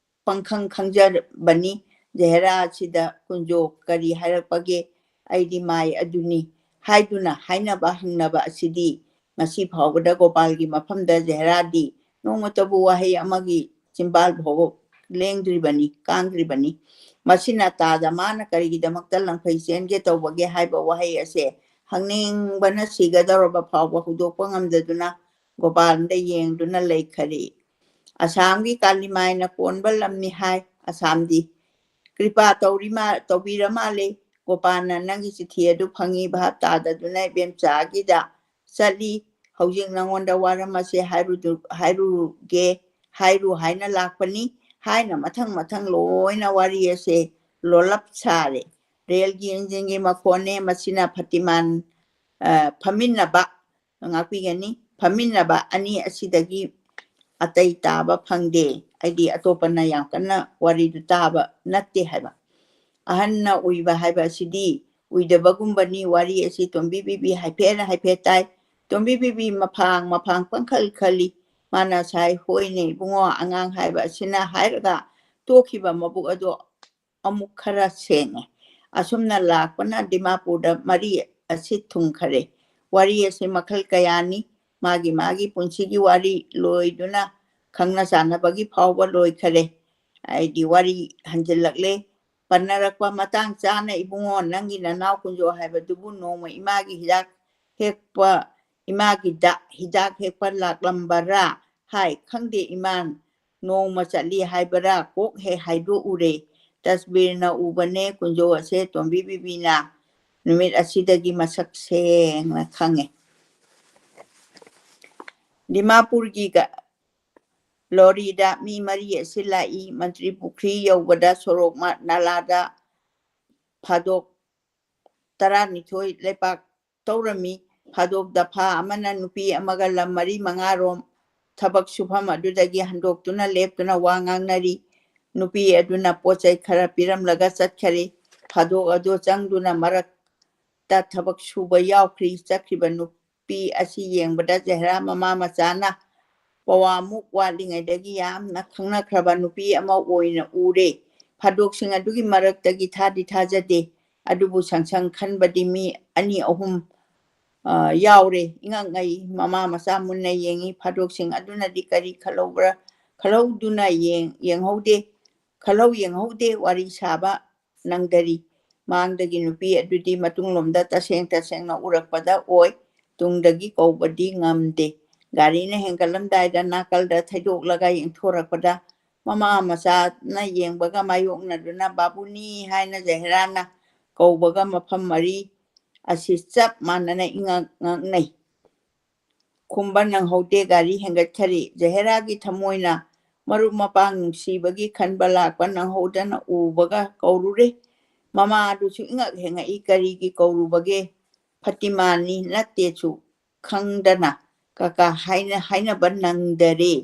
ꯄꯪꯈꯪ ꯈꯪꯖꯕꯅꯤ꯫ ꯖꯍꯦꯔꯥ ꯑꯁꯤꯗ ꯀꯨꯟꯖꯣ ꯀꯔꯤ ꯍꯥꯏꯔꯛꯄꯒꯦ? ꯑꯩꯗꯤ ꯃꯥꯏ ꯑꯗꯨꯅꯤ ꯍꯥꯏꯗꯨꯅ ꯍꯥꯏꯅꯕ ꯍꯪꯅꯕ ꯑꯁꯤꯗꯤ ꯉꯁꯤ ꯐꯥꯎꯕꯗ ꯒꯣꯄꯥꯜꯒꯤ ꯃꯐꯝꯗ ꯖꯍꯦꯔꯥꯗꯤ ꯅꯣꯡꯃꯇꯕꯨ ꯋꯥꯍꯩ ꯑꯃꯒꯤ ꯆꯤꯝꯕꯥꯜ ꯐꯥꯎꯕ ꯂꯦꯡꯗ꯭ꯔꯤꯕꯅꯤ, ꯀꯥꯡꯗ꯭ꯔꯤꯕꯅꯤ꯫ ꯃꯁꯤꯅ ꯇꯥꯗ ꯃꯥꯅ ꯀꯔꯤꯒꯤꯗꯃꯛꯇ ꯂꯪꯐꯩ ꯆꯦꯟꯒꯦ ꯇꯧꯕꯒꯦ ꯍꯥꯏꯕ ꯋꯥꯍꯩ ꯑꯁꯦ ꯍꯪꯅꯤꯡꯕꯅ ꯁꯤꯒꯗꯧꯔꯕ ꯐꯥꯎꯕ ꯍꯧꯗꯣꯛꯄ ꯉꯝꯗꯗꯨꯅ ꯒꯣꯄꯥꯜꯗ ꯌꯦꯡꯗꯨꯅ ꯂꯩꯈꯔꯦ꯫ ꯑꯁꯥꯝꯒꯤ ꯀꯥꯂꯤꯃꯥꯏꯅ ꯀꯣꯟꯕ ꯂꯝꯅꯤ ꯍꯥꯏ꯫ ꯑꯁꯥꯝꯗꯤ ꯀ꯭ꯔꯤꯄꯥ ꯇꯧꯔꯤ ꯃꯥ-, ꯇꯧꯕꯤꯔ ꯃꯥꯜꯂꯦ꯫ ꯒꯣꯄꯥꯜꯅ ꯅꯪꯒꯤ ꯆꯤꯊꯤ ꯑꯗꯨ ꯐꯪꯉꯤ ꯚꯥꯞ ꯇꯥꯗꯗꯨꯅ ꯏꯕꯦꯝꯆꯥꯒꯤꯗ ꯆꯠꯂꯤ꯫ ꯍꯧꯖꯤꯛ ꯅꯉꯣꯟꯗ ꯋꯥꯔꯝ ꯑꯁꯦ ꯍꯥꯏꯔꯨꯗꯨ-, ꯍꯥꯏꯔꯨꯒꯦ, ꯍꯥꯏꯔꯨ ꯍꯥꯏꯅ ꯂꯥꯛꯄꯅꯤ ꯍꯥꯏꯅ ꯃꯊꯪ ꯃꯊꯪ ꯂꯣꯏꯅ ꯋꯥꯔꯤ ꯑꯁꯦ ꯂꯣꯜꯂꯞ ꯁꯥꯔꯦ꯫ ꯔꯦꯜꯒꯤ ꯏꯟꯖꯤꯟꯒꯤ ꯃꯈꯣꯟꯅꯦ꯫ ꯃꯁꯤꯅ ꯐꯇꯤꯃꯥꯟ, ꯑ, ꯐꯝꯃꯤꯟꯅꯕ ꯉꯥꯛꯄꯤꯒꯅꯤ꯫ ꯐꯝꯃꯤꯟꯅꯕ ꯑꯅꯤ ꯑꯁꯤꯗꯒꯤ ꯑꯇꯩ ꯇꯥꯕ ꯐꯪꯗꯦ꯫ ꯑꯩꯗꯤ ꯑꯇꯣꯞꯄꯅ ꯌꯥꯝ ꯀꯟꯅ ꯋꯥꯔꯤꯗꯨ ꯇꯥꯕ ꯅꯠꯇꯦ ꯍꯥꯏꯕ꯫ ꯑꯍꯟꯅ ꯎꯏꯕ ꯍꯥꯏꯕ ꯑꯁꯤꯗꯤ ꯎꯏꯗꯕꯒꯨꯝꯕꯅꯤ꯫ ꯋꯥꯔꯤ ꯑꯁꯤ ꯇꯣꯝꯕꯤ ꯕꯤꯕꯤ ꯍꯥꯏꯐꯦꯠ ꯍꯥꯏꯐꯦꯠ ꯇꯥꯏ꯫ ꯇꯣꯝꯕꯤ ꯕꯤꯕꯤ ꯃꯐꯥꯡ ꯃꯐꯥꯡ ꯄꯪꯈꯜ ꯈꯜꯂꯤ꯫ ꯃꯥꯅ ꯁꯥꯏ, "ꯍꯣꯏꯅꯦ ꯏꯕꯨꯡꯉꯣ, ꯑꯉꯥꯡ ꯍꯥꯏꯕ ꯑꯁꯤꯅ" ꯍꯥꯏꯔꯒ ꯇꯣꯛꯈꯤꯕ ꯃꯕꯨꯛ ꯑꯗꯨ ꯑꯃꯨꯛ ꯈꯔ ꯁꯦꯡꯉꯦ꯫ ꯑꯁꯨꯝꯅ ꯂꯥꯛꯄꯅ ꯗꯤꯃꯥꯄꯨꯔꯗ ꯃꯔꯤ ꯑꯁꯤ ꯊꯨꯡꯈꯔꯦ꯫ ꯋꯥꯔꯤ ꯑꯁꯤ ꯃꯈꯜ ꯀꯌꯥꯅꯤ꯫ ꯃꯥꯒꯤ ꯃꯥꯒꯤ ꯄꯨꯟꯁꯤꯒꯤ ꯋꯥꯔꯤ ꯂꯣꯏꯗꯨꯅ ꯈꯪꯅ ꯆꯥꯟꯅꯕꯒꯤ ꯐꯥꯎꯕ ꯂꯣꯏꯈꯔꯦ꯫ ꯑꯩꯗꯤ ꯋꯥꯔꯤ ꯍꯟꯖꯤꯜꯂꯛꯂꯦ꯫ ꯄꯟꯅꯔꯛꯄ ꯃꯇꯥꯡ ꯆꯥꯅ, "ꯏꯕꯨꯡꯉꯣ, ꯅꯪꯒꯤ ꯅꯅꯥꯎ ꯀꯨꯟꯖꯣ ꯍꯥꯏꯕꯗꯨꯕꯨ ꯅꯣꯡꯃ ꯏꯃꯥꯒꯤ ꯍꯤꯗꯥꯛ ꯍꯦꯛꯄ, ꯏꯃꯥꯒꯤꯗ ꯍꯤꯗꯥꯛ ꯍꯦꯛꯄ ꯂꯥꯛꯂꯝꯕꯔꯥ?" ꯍꯥꯏ꯫ "ꯈꯪꯗꯦ ꯏꯃꯥ, ꯅꯣꯡꯃ ꯆꯠꯂꯤ ꯍꯥꯏꯕꯔꯥ, ꯀꯣꯛ ꯍꯦꯛ ꯍꯥꯏꯗꯣꯛꯎꯔꯦ꯫ ꯇꯁꯕꯤꯔꯅ ꯎꯕꯅꯦ ꯀꯨꯟꯖꯣ ꯑꯁꯦ ꯇꯣꯝꯕꯤ ꯕꯤꯕꯤꯅ ꯅꯨꯃꯤꯠ ꯑꯁꯤꯗꯒꯤ ꯃꯁꯛ ꯁꯦꯡꯅ ꯈꯪꯉꯦ"꯫ ꯗꯤꯃꯥꯄꯨꯔꯒꯤ ꯒ-, ꯂꯣꯔꯤꯗ ꯃꯤ ꯃꯔꯤ ꯑꯁꯤ ꯂꯥꯛꯏ꯫ ꯃꯟꯇ꯭ꯔꯤ ꯄꯨꯈ꯭ꯔꯤ ꯌꯧꯕꯗ ꯁꯣꯔꯣꯛ ꯃ-, ꯅꯥꯂꯥꯗ ꯐꯥꯗꯣꯛ ꯇꯔꯥꯅꯤꯊꯣꯏ ꯂꯩꯄꯥꯛ ꯇꯧꯔꯝꯃꯤ꯫ ꯐꯥꯗꯣꯛ ꯗꯐꯥ ꯑꯃꯅ ꯅꯨꯄꯤ ꯑꯃꯒ ꯂꯝ ꯃꯔꯤ ꯃꯉꯥꯔꯣꯝ ꯊꯕꯛ ꯁꯨꯐꯝ ꯑꯗꯨꯗꯒꯤ ꯍꯟꯗꯣꯛꯇꯨꯅ ꯂꯦꯞꯇꯨꯅ ꯋꯥ ꯉꯥꯡꯅꯔꯤ꯫ ꯅꯨꯄꯤ ꯑꯗꯨꯅ ꯄꯣꯠ ꯆꯩ ꯈꯔ ꯄꯤꯔꯝꯂꯒ ꯆꯠꯈꯔꯦ꯫ ꯐꯥꯗꯣꯛ ꯑꯗꯨ ꯆꯪꯗꯨꯅ ꯃꯔꯛꯇ ꯊꯕꯛ ꯁꯨꯕ ꯌꯥꯎꯈ꯭ꯔꯤ꯫ ꯆꯠꯈ꯭ꯔꯤꯕ ꯅꯨꯄꯤ ꯑꯁꯤ ꯌꯦꯡꯕꯗ ꯖꯍꯦꯔꯥ ꯃꯃꯥ ꯃꯆꯥꯅ ꯄꯋꯥꯃꯨꯛ ꯋꯥꯠꯂꯤꯉꯩꯗꯒꯤ ꯌꯥꯝꯅ ꯈꯪꯅꯈ꯭ꯔꯕ ꯅꯨꯄꯤ ꯑꯃ ꯑꯣꯏꯅ ꯎꯔꯦ꯫ ꯐꯥꯗꯣꯛꯁꯤꯡ ꯑꯗꯨꯒꯤ ꯃꯔꯛꯇꯒꯤ ꯊꯥꯗꯤ ꯊꯥꯖꯗꯦ, ꯑꯗꯨꯕꯨ ꯁꯪꯁꯪ ꯈꯟꯕꯗꯤ ꯃꯤ ꯑꯅꯤ ꯑꯍꯨꯝ, ꯑ, ꯌꯥꯎꯔꯦ꯫ ꯏꯉꯛꯉꯩ ꯃꯃꯥ ꯃꯆꯥ ꯃꯨꯟꯅ ꯌꯦꯡꯉꯤ꯫ ꯐꯥꯗꯣꯛꯁꯤꯡ ꯑꯗꯨꯅꯗꯤ ꯀꯔꯤ ꯈꯜꯍꯧꯕ꯭ꯔꯥ, ꯈꯜꯍꯧꯗꯨꯅ ꯌꯦꯡ-, ꯌꯦꯡꯍꯧꯗꯦ, ꯈꯜꯍꯧ ꯌꯦꯡꯍꯧꯗꯦ꯫ ꯋꯥꯔꯤ ꯁꯥꯕ ꯅꯪꯗꯔꯤ꯫ ꯃꯥꯡꯗꯒꯤ ꯅꯨꯄꯤ ꯑꯗꯨꯗꯤ ꯃꯇꯨꯡꯂꯣꯝꯗ ꯇꯁꯦꯡ ꯇꯁꯦꯡꯅ ꯎꯔꯛꯄꯗ ꯑꯣꯏ, ꯇꯨꯡꯗꯒꯤ ꯀꯧꯕꯗꯤ ꯉꯝꯗꯦ꯫ ꯒꯥꯔꯤꯅ ꯍꯦꯟꯒꯠꯂꯝꯗꯥꯏꯗ ꯅꯥꯀꯜꯗ ꯊꯩꯗꯣꯛꯂꯒ ꯌꯦꯡꯊꯣꯔꯛꯄꯗ ꯃꯃꯥ ꯃꯆꯥꯅ ꯌꯦꯡꯕꯒ ꯃꯥꯌꯣꯛꯅꯗꯨꯅ "ꯕꯥꯕꯨꯅꯤ" ꯍꯥꯏꯅ ꯖꯍꯦꯔꯥꯅ ꯀꯧꯕꯒ ꯃꯐꯝ ꯃꯔꯤ ꯑꯁꯤ ꯆꯞ ꯃꯥꯟꯅꯅ ꯏꯉꯛ ꯉꯛꯅꯩ꯫ ꯈꯨꯝꯕ ꯅꯪꯍꯧꯗꯦ, ꯒꯥꯔꯤ ꯍꯦꯟꯒꯠꯈꯔꯦ꯫ ꯖꯍꯦꯔꯥꯒꯤ ꯊꯃꯣꯏꯅ ꯃꯔꯨꯞ ꯃꯄꯥꯡ ꯅꯨꯡꯁꯤꯕꯒꯤ ꯈꯟꯕ ꯂꯥꯛꯄ ꯅꯪꯍꯧꯗꯅ ꯎꯕꯒ ꯀꯧꯔꯨꯔꯦ꯫ ꯃꯃꯥ ꯑꯗꯨꯁꯨ ꯏꯉꯛ ꯍꯦꯡꯉꯛꯏ, ꯀꯔꯤꯒꯤ ꯀꯧꯔꯨꯕꯒꯦ? ꯐꯇꯤꯃꯥꯅꯤ ꯅꯠꯇꯦꯁꯨ ꯈꯪꯗꯅ ꯀꯀꯥ ꯍꯥꯏꯅ ꯍꯥꯏꯅꯕ ꯅꯪꯗꯔꯦ꯫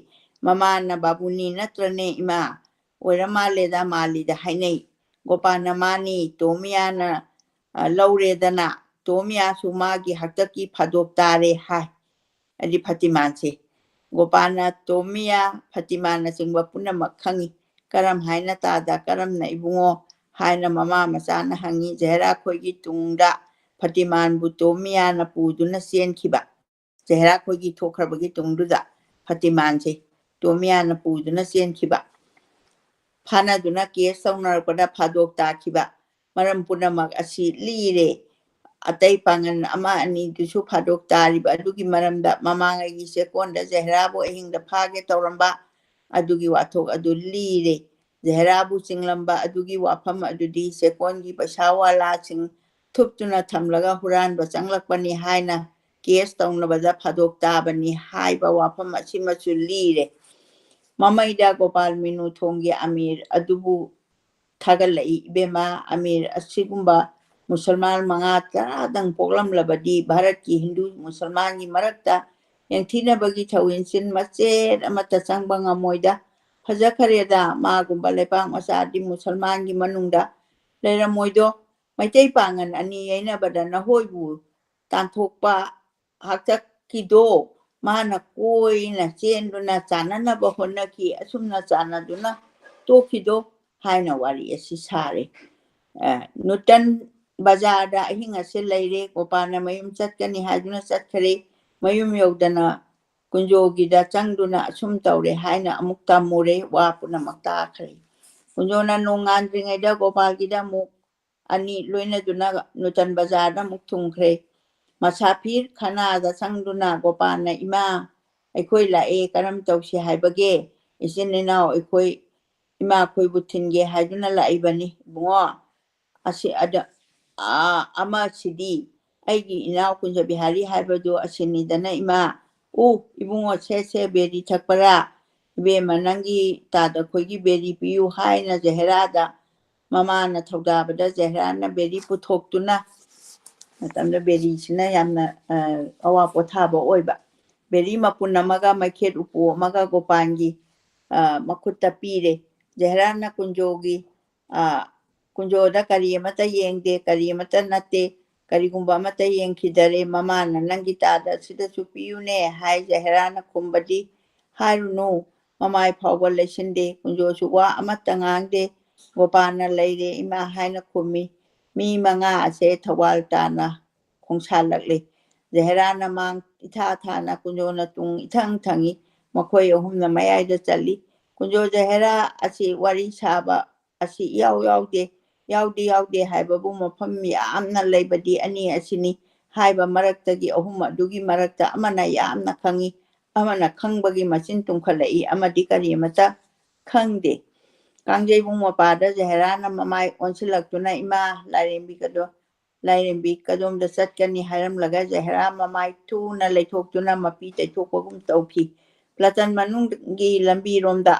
ꯃꯃꯥꯅ "ꯕꯥꯕꯨꯅꯤ ꯅꯠꯇ꯭ꯔꯅꯦ ꯏꯃꯥ? ꯑꯣꯏꯔ ꯃꯥꯜꯂꯦꯗ, ꯃꯥꯜꯂꯤꯗ" ꯍꯥꯏꯅꯩ꯫ ꯒꯣꯄꯥꯅ "ꯃꯥꯅꯤ, ꯇꯣꯃꯤꯌꯥꯅ, ꯑ, ꯂꯧꯔꯦꯗꯅ, ꯇꯣꯃꯤꯌꯥꯁꯨ ꯃꯥꯒꯤ ꯍꯥꯛꯇꯛꯀꯤ ꯐꯥꯗꯣꯛ ꯇꯥꯔꯦ" ꯍꯥꯏ꯫ ꯍꯥꯏꯗꯤ ꯐꯇꯤꯃꯥꯟꯁꯦ꯫ ꯒꯣꯄꯥꯅ "ꯇꯣꯃꯤꯌꯥ, ꯐꯇꯤꯃꯥꯟꯅꯆꯤꯡꯕ ꯄꯨꯝꯅꯃꯛ ꯈꯪꯉꯤ꯫ ꯀꯔꯝ ꯍꯥꯏꯅ ꯇꯥꯗ, ꯀꯔꯝꯅ ꯏꯕꯨꯡꯉꯣ?" ꯍꯥꯏꯅ ꯃꯃꯥ ꯃꯆꯥꯅ ꯍꯪꯉꯤ꯫ ꯖꯍꯦꯔꯥ ꯈꯣꯏꯒꯤ ꯇꯨꯡꯗ ꯐꯇꯤꯃꯥꯟꯕꯨ ꯇꯣꯃꯤꯌꯥꯅ ꯄꯨꯗꯨꯅ ꯆꯦꯟꯈꯤꯕ꯫ ꯖꯍꯦꯔꯥ ꯈꯣꯏꯒꯤ ꯊꯣꯛꯈ꯭ꯔꯕꯒꯤ ꯇꯨꯡꯗꯨꯗ ꯐꯇꯤꯃꯥꯟꯁꯦ ꯇꯣꯃꯤꯌꯥꯅ ꯄꯨꯗꯨꯅ ꯆꯦꯟꯈꯤꯕ꯫ ꯐꯥꯅꯗꯨꯅ ꯀꯦꯁ ꯇꯧꯅꯔꯛꯄꯗ ꯐꯥꯗꯣꯛ ꯇꯥꯈꯤꯕ꯫ ꯃꯔꯝ ꯄꯨꯝꯅꯃꯛ ꯑꯁꯤ ꯂꯤꯔꯦ꯫ ꯑꯇꯩ ꯄꯥꯡꯒꯜ ꯑꯃ ꯑꯅꯤꯗꯨꯁꯨ ꯐꯥꯗꯣꯛ ꯇꯥꯔꯤꯕ ꯑꯗꯨꯒꯤ ꯃꯔꯝꯗ ꯃꯃꯥꯡꯉꯩꯒꯤ ꯆꯦꯛꯀꯣꯟꯗ ꯖꯍꯦꯔꯥꯕꯨ ꯑꯍꯤꯡꯗ ꯐꯥꯒꯦ ꯇꯧꯔꯝꯕ ꯑꯗꯨꯒꯤ ꯋꯥꯊꯣꯛ ꯑꯗꯨ ꯂꯤꯔꯦ꯫ ꯖꯍꯦꯔꯥꯕꯨ ꯆꯤꯡꯂꯝꯕ ꯑꯗꯨꯒꯤ ꯋꯥꯐꯝ ꯑꯗꯨꯗꯤ ꯆꯦꯛꯀꯣꯟꯒꯤ ꯄꯩꯁꯥ ꯋꯥꯂꯥꯁꯤꯡ ꯊꯨꯞꯇꯨꯅ ꯊꯝꯂꯒ ꯍꯨꯔꯥꯟꯕ ꯆꯪꯂꯛꯄꯅꯤ ꯍꯥꯏꯅ ꯀꯦꯁ ꯇꯧꯅꯕꯗ ꯐꯥꯗꯣꯛ ꯇꯥꯕꯅꯤ ꯍꯥꯏꯕ ꯋꯥꯐꯝ ꯑꯁꯤꯃꯁꯨ ꯂꯤꯔꯦ꯫ ꯃꯃꯩꯗ ꯒꯣꯄꯥꯜ ꯃꯤꯅꯨ ꯊꯣꯡꯒꯤ ꯑꯃꯤꯔ ꯑꯗꯨꯕꯨ ꯊꯥꯒꯠꯂꯛꯏ꯫ "ꯏꯕꯦꯝꯃ, ꯑꯃꯤꯔ ꯑꯁꯤꯒꯨꯝꯕ ꯃꯨꯁꯜꯃꯥꯟ ꯃꯉꯥ ꯇꯔꯥꯗꯪ ꯄꯣꯛꯂꯝꯂꯕꯗꯤ ꯚꯥꯔꯠꯀꯤ ꯍꯤꯟꯗꯨ ꯃꯨꯁꯜꯃꯥꯟꯒꯤ ꯃꯔꯛꯇ ꯌꯦꯡꯊꯤꯅꯕꯒꯤ ꯊꯧꯏꯟꯁꯤꯟ ꯃꯆꯦꯠ ꯑꯃꯠꯇ ꯆꯪꯕ ꯉꯝꯃꯣꯏꯗ꯫ ꯐꯖꯈꯔꯦꯗ, ꯃꯥꯒꯨꯝꯕ ꯂꯩꯄꯥꯛ ꯃꯆꯥꯗꯤ ꯃꯨꯁꯜꯃꯥꯟꯒꯤ ꯃꯅꯨꯡꯗ ꯂꯩꯔꯝꯃꯣꯏꯗꯣ꯫ ꯃꯩꯇꯩ ꯄꯥꯉꯟ ꯑꯅꯤ ꯌꯩꯅꯕꯗ ꯅꯍꯣꯏꯕꯨ ꯇꯥꯟꯊꯣꯛꯄ ꯍꯥꯛꯇꯛꯀꯤꯗꯣ ꯃꯥꯅ ꯀꯣꯏꯅ ꯆꯦꯟꯗꯨꯅ ꯆꯥꯟꯅꯅꯕ ꯍꯣꯠꯅꯈꯤ, ꯑꯁꯨꯝꯅ ꯆꯥꯟꯅꯗꯨꯅ ꯇꯣꯛꯈꯤꯗꯣ" ꯍꯥꯏꯅ ꯋꯥꯔꯤ ꯑꯁꯤ ꯁꯥꯔꯦ꯫ ꯑ, ꯅꯨꯇꯟ ꯕꯖꯥꯔꯗ ꯑꯍꯤꯡ ꯑꯁꯦ ꯂꯩꯔꯦ꯫ ꯒꯣꯄꯥꯜꯅ ꯃꯌꯨꯝ ꯆꯠꯀꯅꯤ ꯍꯥꯏꯗꯨꯅ ꯆꯠꯈ꯭ꯔꯦ꯫ ꯃꯌꯨꯝ ꯌꯧꯗꯅ ꯀꯨꯟꯖꯣꯒꯤꯗ ꯆꯪꯗꯨꯅ ꯑꯁꯨꯝ ꯇꯧꯔꯦ ꯍꯥꯏꯅ ꯑꯃꯨꯛ ꯇꯝꯃꯨꯔꯦ꯫ ꯋꯥ ꯄꯨꯝꯅꯃꯛ ꯇꯥꯈ꯭ꯔꯦ꯫ ꯀꯨꯟꯖꯣꯅ ꯅꯣꯡꯉꯥꯟꯗ꯭ꯔꯤꯉꯩꯗ ꯒꯣꯄꯥꯜꯒꯤꯗ ꯑꯃꯨꯛ ꯑꯅꯤ ꯂꯣꯏꯅꯗꯨꯅ ꯅꯨꯇꯟ ꯕꯖꯥꯔꯗ ꯑꯃꯨꯛ ꯊꯨꯡꯈ꯭ꯔꯦ꯫ ꯃꯁꯥꯐꯤꯔ ꯈꯅꯥꯗ ꯆꯪꯗꯨꯅ ꯒꯣꯄꯥꯜꯅ, "ꯏꯃꯥ, ꯑꯩꯈꯣꯏ ꯂꯥꯛꯑꯦ, ꯀꯔꯝ ꯇꯧꯁꯤ ꯍꯥꯏꯕꯒꯦ? ꯏꯆꯤꯟ ꯏꯅꯥꯎ ꯑꯩꯈꯣꯏ ꯏꯃꯥꯈꯣꯏꯕꯨ ꯊꯤꯟꯒꯦ ꯍꯥꯏꯗꯨꯅ ꯂꯥꯛꯏꯕꯅꯤ ꯏꯕꯨꯡꯉꯣ꯫ ꯑꯁꯤ ꯑꯗ, ꯑꯥ, ꯑꯃꯁꯤꯗꯤ ꯑꯩꯒꯤ ꯏꯅꯥꯎ ꯀꯨꯟꯖ ꯕꯤꯍꯥꯔꯤ ꯍꯥꯏꯕꯗꯨ ꯑꯁꯤꯅꯤꯗꯅ ꯏꯃꯥ꯫ ꯎ, ꯏꯕꯨꯡꯉꯣ, ꯁꯦ, ꯁꯦ, ꯕꯦꯔꯤ ꯊꯛꯄꯔꯥ? ꯏꯕꯦꯝꯃ, ꯅꯪꯒꯤ ꯇꯥꯗ ꯑꯩꯈꯣꯏꯒꯤ ꯕꯦꯔꯤ ꯄꯤꯌꯨ" ꯍꯥꯏꯅ ꯖꯍꯦꯔꯥꯗ ꯃꯃꯥꯅ ꯊꯧꯗꯥꯕꯗ ꯖꯍꯦꯔꯥꯅ ꯕꯦꯔꯤ ꯄꯨꯊꯣꯛꯇꯨꯅ, ꯃꯇꯝꯗ ꯕꯦꯔꯤꯁꯤꯅ ꯌꯥꯝꯅ, ꯑ, ꯑꯋꯥ ꯄꯣꯊꯥꯕ ꯑꯣꯏꯕ꯫ ꯕꯦꯔꯤ ꯃꯄꯨꯟ ꯑꯃꯒ ꯃꯩꯈꯦꯠ ꯎꯄꯨ ꯑꯃꯒ ꯒꯣꯄꯥꯟꯒꯤ, ꯑ, ꯃꯈꯨꯠꯇ ꯄꯤꯔꯦ꯫ ꯖꯍꯦꯔꯥꯅ ꯀꯨꯟꯖꯣꯒꯤ, ꯑ, ꯀꯨꯟꯖꯣꯗ ꯀꯔꯤ ꯑꯃꯠꯇ ꯌꯦꯡꯗꯦ, ꯀꯔꯤ ꯑꯃꯠꯇ ꯅꯠꯇꯦ, ꯀꯔꯤꯒꯨꯝꯕ ꯑꯃꯠꯇ ꯌꯦꯡꯈꯤꯗꯔꯦ꯫ ꯃꯃꯥꯅ, "ꯅꯪꯒꯤ ꯇꯥꯗ ꯑꯁꯤꯗꯁꯨ ꯄꯤꯌꯨꯅꯦ" ꯍꯥꯏ꯫ ꯖꯍꯦꯔꯥꯅ ꯈꯨꯝꯕꯗꯤ ꯍꯥꯏꯔꯨꯅꯨ, ꯃꯃꯥꯏ ꯐꯥꯎꯕ ꯂꯩꯁꯤꯟꯗꯦ꯫ ꯀꯨꯟꯖꯣꯁꯨ ꯋꯥ ꯑꯃꯠꯇ ꯉꯥꯡꯗꯦ꯫ ꯒꯣꯄꯥꯜꯅ "ꯂꯩꯔꯦ ꯏꯃꯥ" ꯍꯥꯏꯅ ꯈꯨꯝꯃꯤ꯫ ꯃꯤ ꯃꯉꯥ ꯑꯁꯦ ꯊꯧꯕꯥꯜ ꯇꯥꯅ ꯈꯣꯡꯁꯥꯜꯂꯛꯂꯤ꯫ ꯖꯍꯦꯔꯥꯅ ꯃꯥꯡ ꯏꯊꯥ ꯊꯥꯅ, ꯀꯨꯟꯖꯣꯅ ꯇꯨꯡ ꯏꯊꯪ ꯊꯪꯏ꯫ ꯃꯈꯣꯏ ꯑꯍꯨꯝꯅ ꯃꯌꯥꯏꯗ ꯆꯠꯂꯤ꯫ ꯀꯨꯟꯖꯣ ꯖꯍꯦꯔꯥ ꯑꯁꯤ ꯋꯥꯔꯤ ꯁꯥꯕ ꯑꯁꯤ ꯏꯌꯥꯎ ꯌꯥꯎꯗꯦ꯫ ꯌꯥꯎꯗꯦ ꯌꯥꯎꯗꯦ ꯍꯥꯏꯕꯕꯨ ꯃꯐꯝ ꯌꯥꯝꯅ ꯂꯩꯕꯗꯤ ꯑꯅꯤ ꯑꯁꯤꯅꯤ꯫ ꯍꯥꯏꯕ ꯃꯔꯛꯇꯒꯤ ꯑꯍꯨꯝ ꯑꯗꯨꯒꯤ ꯃꯔꯛꯇ ꯑꯃꯅ ꯌꯥꯝꯅ ꯈꯪꯏ, ꯑꯃꯅ ꯈꯪꯕꯒꯤ ꯃꯆꯤꯟ ꯇꯨꯝꯈꯠꯂꯛꯏ, ꯑꯃꯗꯤ ꯀꯔꯤꯃꯇ ꯈꯪꯗꯦ꯫ ꯀꯥꯡꯖꯩꯕꯨꯡ ꯃꯄꯥꯗ ꯖꯍꯦꯔꯥꯅ ꯃꯃꯥꯏ ꯑꯣꯟꯁꯤꯜꯂꯛꯇꯨꯅ, "ꯏꯃꯥ, ꯂꯥꯏꯔꯦꯝꯕꯤ ꯀꯗꯣ-, ꯂꯥꯏꯔꯦꯝꯕꯤ ꯀꯗꯣꯝꯗ ꯆꯠꯀꯅꯤ?" ꯍꯥꯏꯔꯝꯂꯒ ꯖꯍꯦꯔꯥ ꯃꯃꯥꯏ ꯊꯨꯅ ꯂꯩꯊꯣꯛꯇꯨꯅ ꯃꯄꯤ ꯇꯩꯊꯣꯛꯄꯒꯨꯝ ꯇꯧꯈꯤ꯫ ꯄ꯭ꯂꯇꯟ ꯃꯅꯨꯡꯒꯤ ꯂꯝꯕꯤꯔꯣꯝꯗ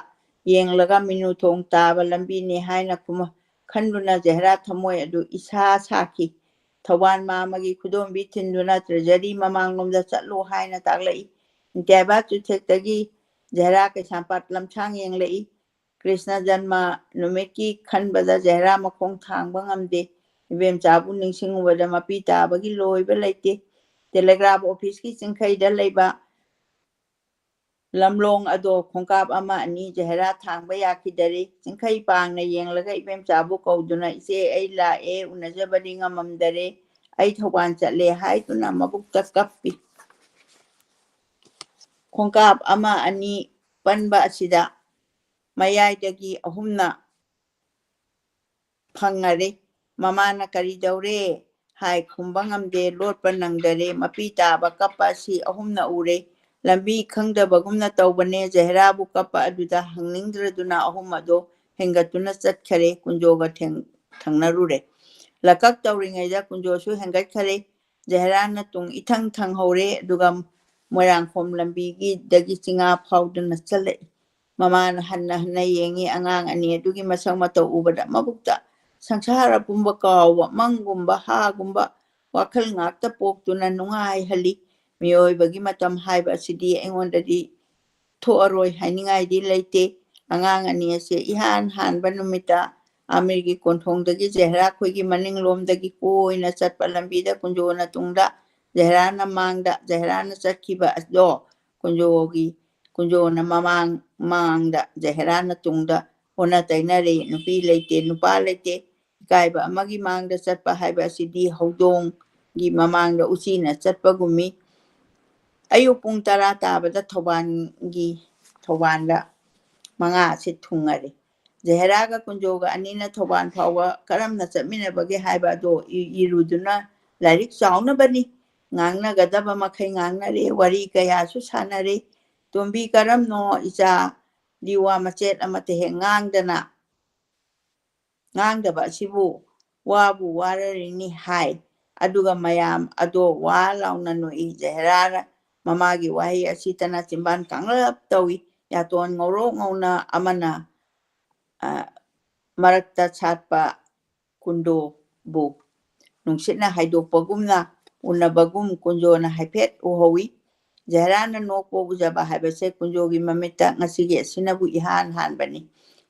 ꯌꯦꯡꯂꯒ ꯃꯤꯅꯨ ꯊꯣꯡ ꯇꯥꯕ ꯂꯝꯕꯤꯅꯤ ꯍꯥꯏꯅ ꯈꯨꯝ-, ꯈꯟꯗꯨꯅ ꯖꯍꯦꯔꯥ ꯊꯃꯣꯏ ꯑꯗꯨ ꯏꯁꯥ ꯁꯥꯈꯤ꯫ ꯊꯧꯕꯥꯜ ꯃꯥꯃꯒꯤ ꯈꯨꯗꯣꯝꯕꯤ ꯊꯤꯟꯗꯨꯅ ꯇ꯭ꯔꯦꯖꯔꯤ ꯃꯃꯥꯡꯂꯣꯝꯗ ꯆꯠꯂꯨ ꯍꯥꯏꯅ ꯇꯥꯛꯂꯛꯏ꯫ ꯏꯟꯇꯤꯌꯥꯕꯥ ꯆꯨꯊꯦꯛꯇꯒꯤ ꯖꯍꯦꯔꯥ ꯀꯩꯁꯥꯝꯄꯥꯠ ꯂꯝꯁꯥꯡ ꯌꯦꯡꯂꯛꯏ꯫ ꯀ꯭ꯔꯤꯁꯅ ꯖꯟꯃ ꯅꯨꯃꯤꯠꯀꯤ ꯈꯟꯕꯗ ꯖꯍꯦꯔꯥ ꯃꯈꯣꯡ ꯊꯥꯡꯕ ꯉꯝꯗꯦ꯫ ꯏꯕꯦꯝꯆꯥꯕꯨ ꯅꯤꯡꯁꯤꯡꯉꯨꯕꯗ ꯃꯄꯤ ꯇꯥꯕꯒꯤ ꯂꯣꯏꯕ ꯂꯩꯇꯦ꯫ ꯇꯦꯂꯦꯒ꯭ꯔꯥꯐ ꯑꯣꯐꯤꯁꯀꯤ ꯆꯤꯡꯈꯩꯗ ꯂꯩꯕ ꯂꯝꯂꯣꯡ ꯑꯗꯣ ꯈꯣꯡꯀꯥꯞ ꯑꯃ ꯑꯅꯤ ꯖꯍꯦꯔꯥ ꯊꯥꯡꯕ ꯌꯥꯈꯤꯗꯔꯦ꯫ ꯆꯤꯡꯈꯩ ꯄꯥꯡꯅ ꯌꯦꯡꯂꯒ ꯏꯕꯦꯝꯆꯥꯕꯨ ꯀꯧꯗꯨꯅ, "ꯏꯆꯦ, ꯑꯩ ꯂꯥꯛꯑꯦ, ꯎꯅꯖꯕꯗꯤ ꯉꯝꯃꯝꯗꯔꯦ꯫ ꯑꯩ ꯊꯧꯕꯥꯜ ꯆꯠꯂꯦ" ꯍꯥꯏꯗꯨꯅ ꯃꯕꯨꯛꯇ ꯀꯞꯄꯤ꯫ ꯈꯣꯡꯀꯥꯞ ꯑꯃ ꯑꯅꯤ ꯄꯟꯕ ꯑꯁꯤꯗ ꯃꯌꯥꯏꯗꯒꯤ ꯑꯍꯨꯝꯅ ꯐꯪꯉꯔꯦ꯫ ꯃꯃꯥꯅ "ꯀꯔꯤ ꯇꯧꯔꯦ?" ꯍꯥꯏ, ꯈꯨꯝꯕ ꯉꯝꯗꯦ, ꯂꯣꯠꯄ ꯅꯪꯗꯔꯦ꯫ ꯃꯄꯤ ꯇꯥꯕ ꯀꯞꯄ ꯑꯁꯤ ꯑꯍꯨꯝꯅ ꯎꯔꯦ꯫ ꯂꯝꯕꯤ ꯈꯪꯗꯕꯒꯨꯝꯅ ꯇꯧꯕꯅꯦ꯫ ꯖꯍꯦꯔꯥꯕꯨ ꯀꯞꯄ ꯑꯗꯨꯗ ꯍꯪꯅꯤꯡꯗ꯭ꯔꯗꯨꯅ ꯑꯍꯨꯝ ꯑꯗꯣ ꯍꯦꯟꯒꯠꯇꯨꯅ ꯆꯠꯈꯔꯦ꯫ ꯀꯨꯟꯖꯣꯒ ꯊꯦꯡ-, ꯊꯪꯅꯔꯨꯔꯦ꯫ ꯂꯀꯛ ꯇꯧꯔꯤꯉꯩꯗ ꯀꯨꯟꯖꯣꯁꯨ ꯍꯦꯟꯒꯠꯈꯔꯦ꯫ ꯖꯍꯦꯔꯥꯅ ꯇꯨꯡ ꯏꯊꯪ ꯊꯪꯍꯧꯔꯦ, ꯑꯗꯨꯒ ꯃꯣꯏꯔꯥꯡꯈꯣꯝ ꯂꯝꯕꯤꯒꯤꯗꯒꯤ ꯆꯤꯡꯉꯥ ꯐꯥꯎꯗꯨꯅ ꯆꯠꯂꯛꯏ꯫ ꯃꯃꯥꯅ ꯍꯟꯅ ꯍꯟꯅ ꯌꯦꯡꯉꯤ꯫ ꯑꯉꯥꯡ ꯑꯅꯤ ꯑꯗꯨꯒꯤ ꯃꯁꯛ ꯃꯇꯧ ꯎꯕꯗ ꯃꯕꯨꯛꯇ ꯁꯪꯁꯥꯔ ꯄꯨꯝꯕ ꯀꯥꯎꯕ, ꯃꯪꯒꯨꯝꯕ ꯍꯥꯒꯨꯝꯕ ꯋꯥꯈꯜ ꯉꯥꯛꯇ ꯄꯣꯛꯇꯨꯅ ꯅꯨꯡꯉꯥꯏꯍꯜꯂꯤ꯫ ꯃꯤꯑꯣꯏꯕꯒꯤ ꯃꯇꯝ ꯍꯥꯏꯕ ꯑꯁꯤꯗꯤ ꯑꯩꯉꯣꯟꯗꯗꯤ ꯊꯣꯛꯑꯔꯣꯏ ꯍꯥꯏꯅꯤꯡꯉꯥꯏꯗꯤ ꯂꯩꯇꯦ꯫ ꯑꯉꯥꯡ ꯑꯅꯤ ꯑꯁꯦ ꯏꯍꯥꯟ ꯍꯥꯟꯕ ꯅꯨꯃꯤꯠꯇ ꯑꯃꯤꯔꯒꯤ ꯀꯣꯟꯊꯣꯡꯗꯒꯤ ꯖꯍꯦꯔꯥ ꯈꯣꯏꯒꯤ ꯃꯅꯤꯡꯂꯣꯝꯗꯒꯤ ꯀꯣꯏꯅ ꯆꯠꯄ ꯂꯝꯕꯤꯗ ꯀꯨꯟꯖꯣꯅ ꯇꯨꯡꯗ, ꯖꯍꯦꯔꯥꯅ ꯃꯥꯡꯗ, ꯖꯍꯦꯔꯥꯅ ꯆꯠꯈꯤꯕ ꯑꯗꯣ ꯀꯨꯟꯖꯣꯒꯤ, ꯀꯨꯟꯖꯣꯅ ꯃꯃꯥꯡ, ꯃꯥꯡꯗ, ꯖꯍꯦꯔꯥꯅ ꯇꯨꯡꯗ ꯑꯣꯟꯅ ꯇꯩꯅꯔꯦ꯫ ꯅꯨꯄꯤ ꯂꯩꯇꯦ, ꯅꯨꯄꯥ ꯂꯩꯇꯦ꯫ ꯏꯀꯥꯏꯕ ꯑꯃꯒꯤ ꯃꯥꯡꯗ ꯆꯠꯄ ꯍꯥꯏꯕ ꯑꯁꯤꯗꯤ ꯍꯧꯗꯣꯡꯒꯤ ꯃꯃꯥꯡꯗ ꯎꯆꯤꯅ ꯆꯠꯄꯒꯨꯝꯃꯤ꯫ ꯑꯌꯨꯛ ꯄꯨꯡ ꯇꯔꯥ ꯇꯥꯕꯗ ꯊꯧꯕꯥꯜꯒꯤ, ꯊꯧꯕꯥꯜꯗ ꯃꯉꯥ ꯑꯁꯤ ꯊꯨꯡꯉꯔꯦ꯫ ꯖꯍꯦꯔꯥꯒ ꯀꯨꯟꯖꯣꯒ ꯑꯅꯤꯅ ꯊꯧꯕꯥꯜ ꯐꯥꯎꯕ ꯀꯔꯝꯅ ꯆꯠꯃꯤꯟꯅꯕꯒꯦ ꯍꯥꯏꯕ ꯑꯗꯣ ꯏ-, ꯏꯔꯨꯗꯨꯅ ꯂꯥꯏꯔꯤꯛ ꯆꯥꯎꯅꯕꯅꯤ꯫ ꯉꯥꯡꯅꯒꯗꯕ ꯃꯈꯩ ꯉꯥꯡꯅꯔꯦ, ꯋꯥꯔꯤ ꯀꯌꯥꯁꯨ ꯁꯥꯟꯅꯔꯦ꯫ "ꯇꯣꯝꯕꯤ, ꯀꯔꯝꯅꯣ ꯏꯆꯥ? ꯗꯤ ꯋꯥ ꯃꯆꯦꯠ ꯑꯃꯠꯇ ꯍꯦꯛ ꯉꯥꯡꯗꯅ, ꯉꯥꯡꯗꯕ ꯑꯁꯤꯕꯨ ꯋꯥꯕꯨ ꯋꯥꯔꯔꯤꯅꯤ" ꯍꯥꯏ꯫ ꯑꯗꯨꯒ ꯃꯌꯥꯝ ꯑꯗꯣ ꯋꯥ ꯂꯥꯎꯅ ꯅꯣꯛꯏ꯫ ꯖꯍꯦꯔꯥꯅ ꯃꯃꯥꯒꯤ ꯋꯥꯍꯩ ꯑꯁꯤꯇꯅ ꯆꯤꯝꯕꯥꯟ ꯀꯥꯡꯂꯞ ꯇꯧꯏ꯫ ꯌꯥꯇꯣꯟ ꯉꯧꯔꯣꯛ ꯉꯧꯅ ꯑꯃꯅ, ꯑ, ꯃꯔꯛꯇ ꯁꯥꯠꯄ ꯀꯨꯟꯗꯣꯕꯨ ꯅꯨꯡꯁꯤꯠꯅ ꯍꯥꯏꯗꯣꯛꯄꯒꯨꯝꯅ ꯎꯅꯕꯒꯨꯝ ꯀꯨꯟꯖꯣꯅ ꯍꯥꯏꯐꯦꯠ ꯎꯍꯧꯏ꯫ ꯖꯍꯦꯔꯥꯅ ꯅꯣꯛꯄ ꯎꯖꯕ ꯍꯥꯏꯕꯁꯦ ꯀꯨꯟꯖꯣꯒꯤ ꯃꯃꯤꯠꯇ ꯉꯁꯤꯒꯤ ꯑꯁꯤꯅꯕꯨ ꯏꯍꯥꯟ ꯍꯥꯟꯕꯅꯤ꯫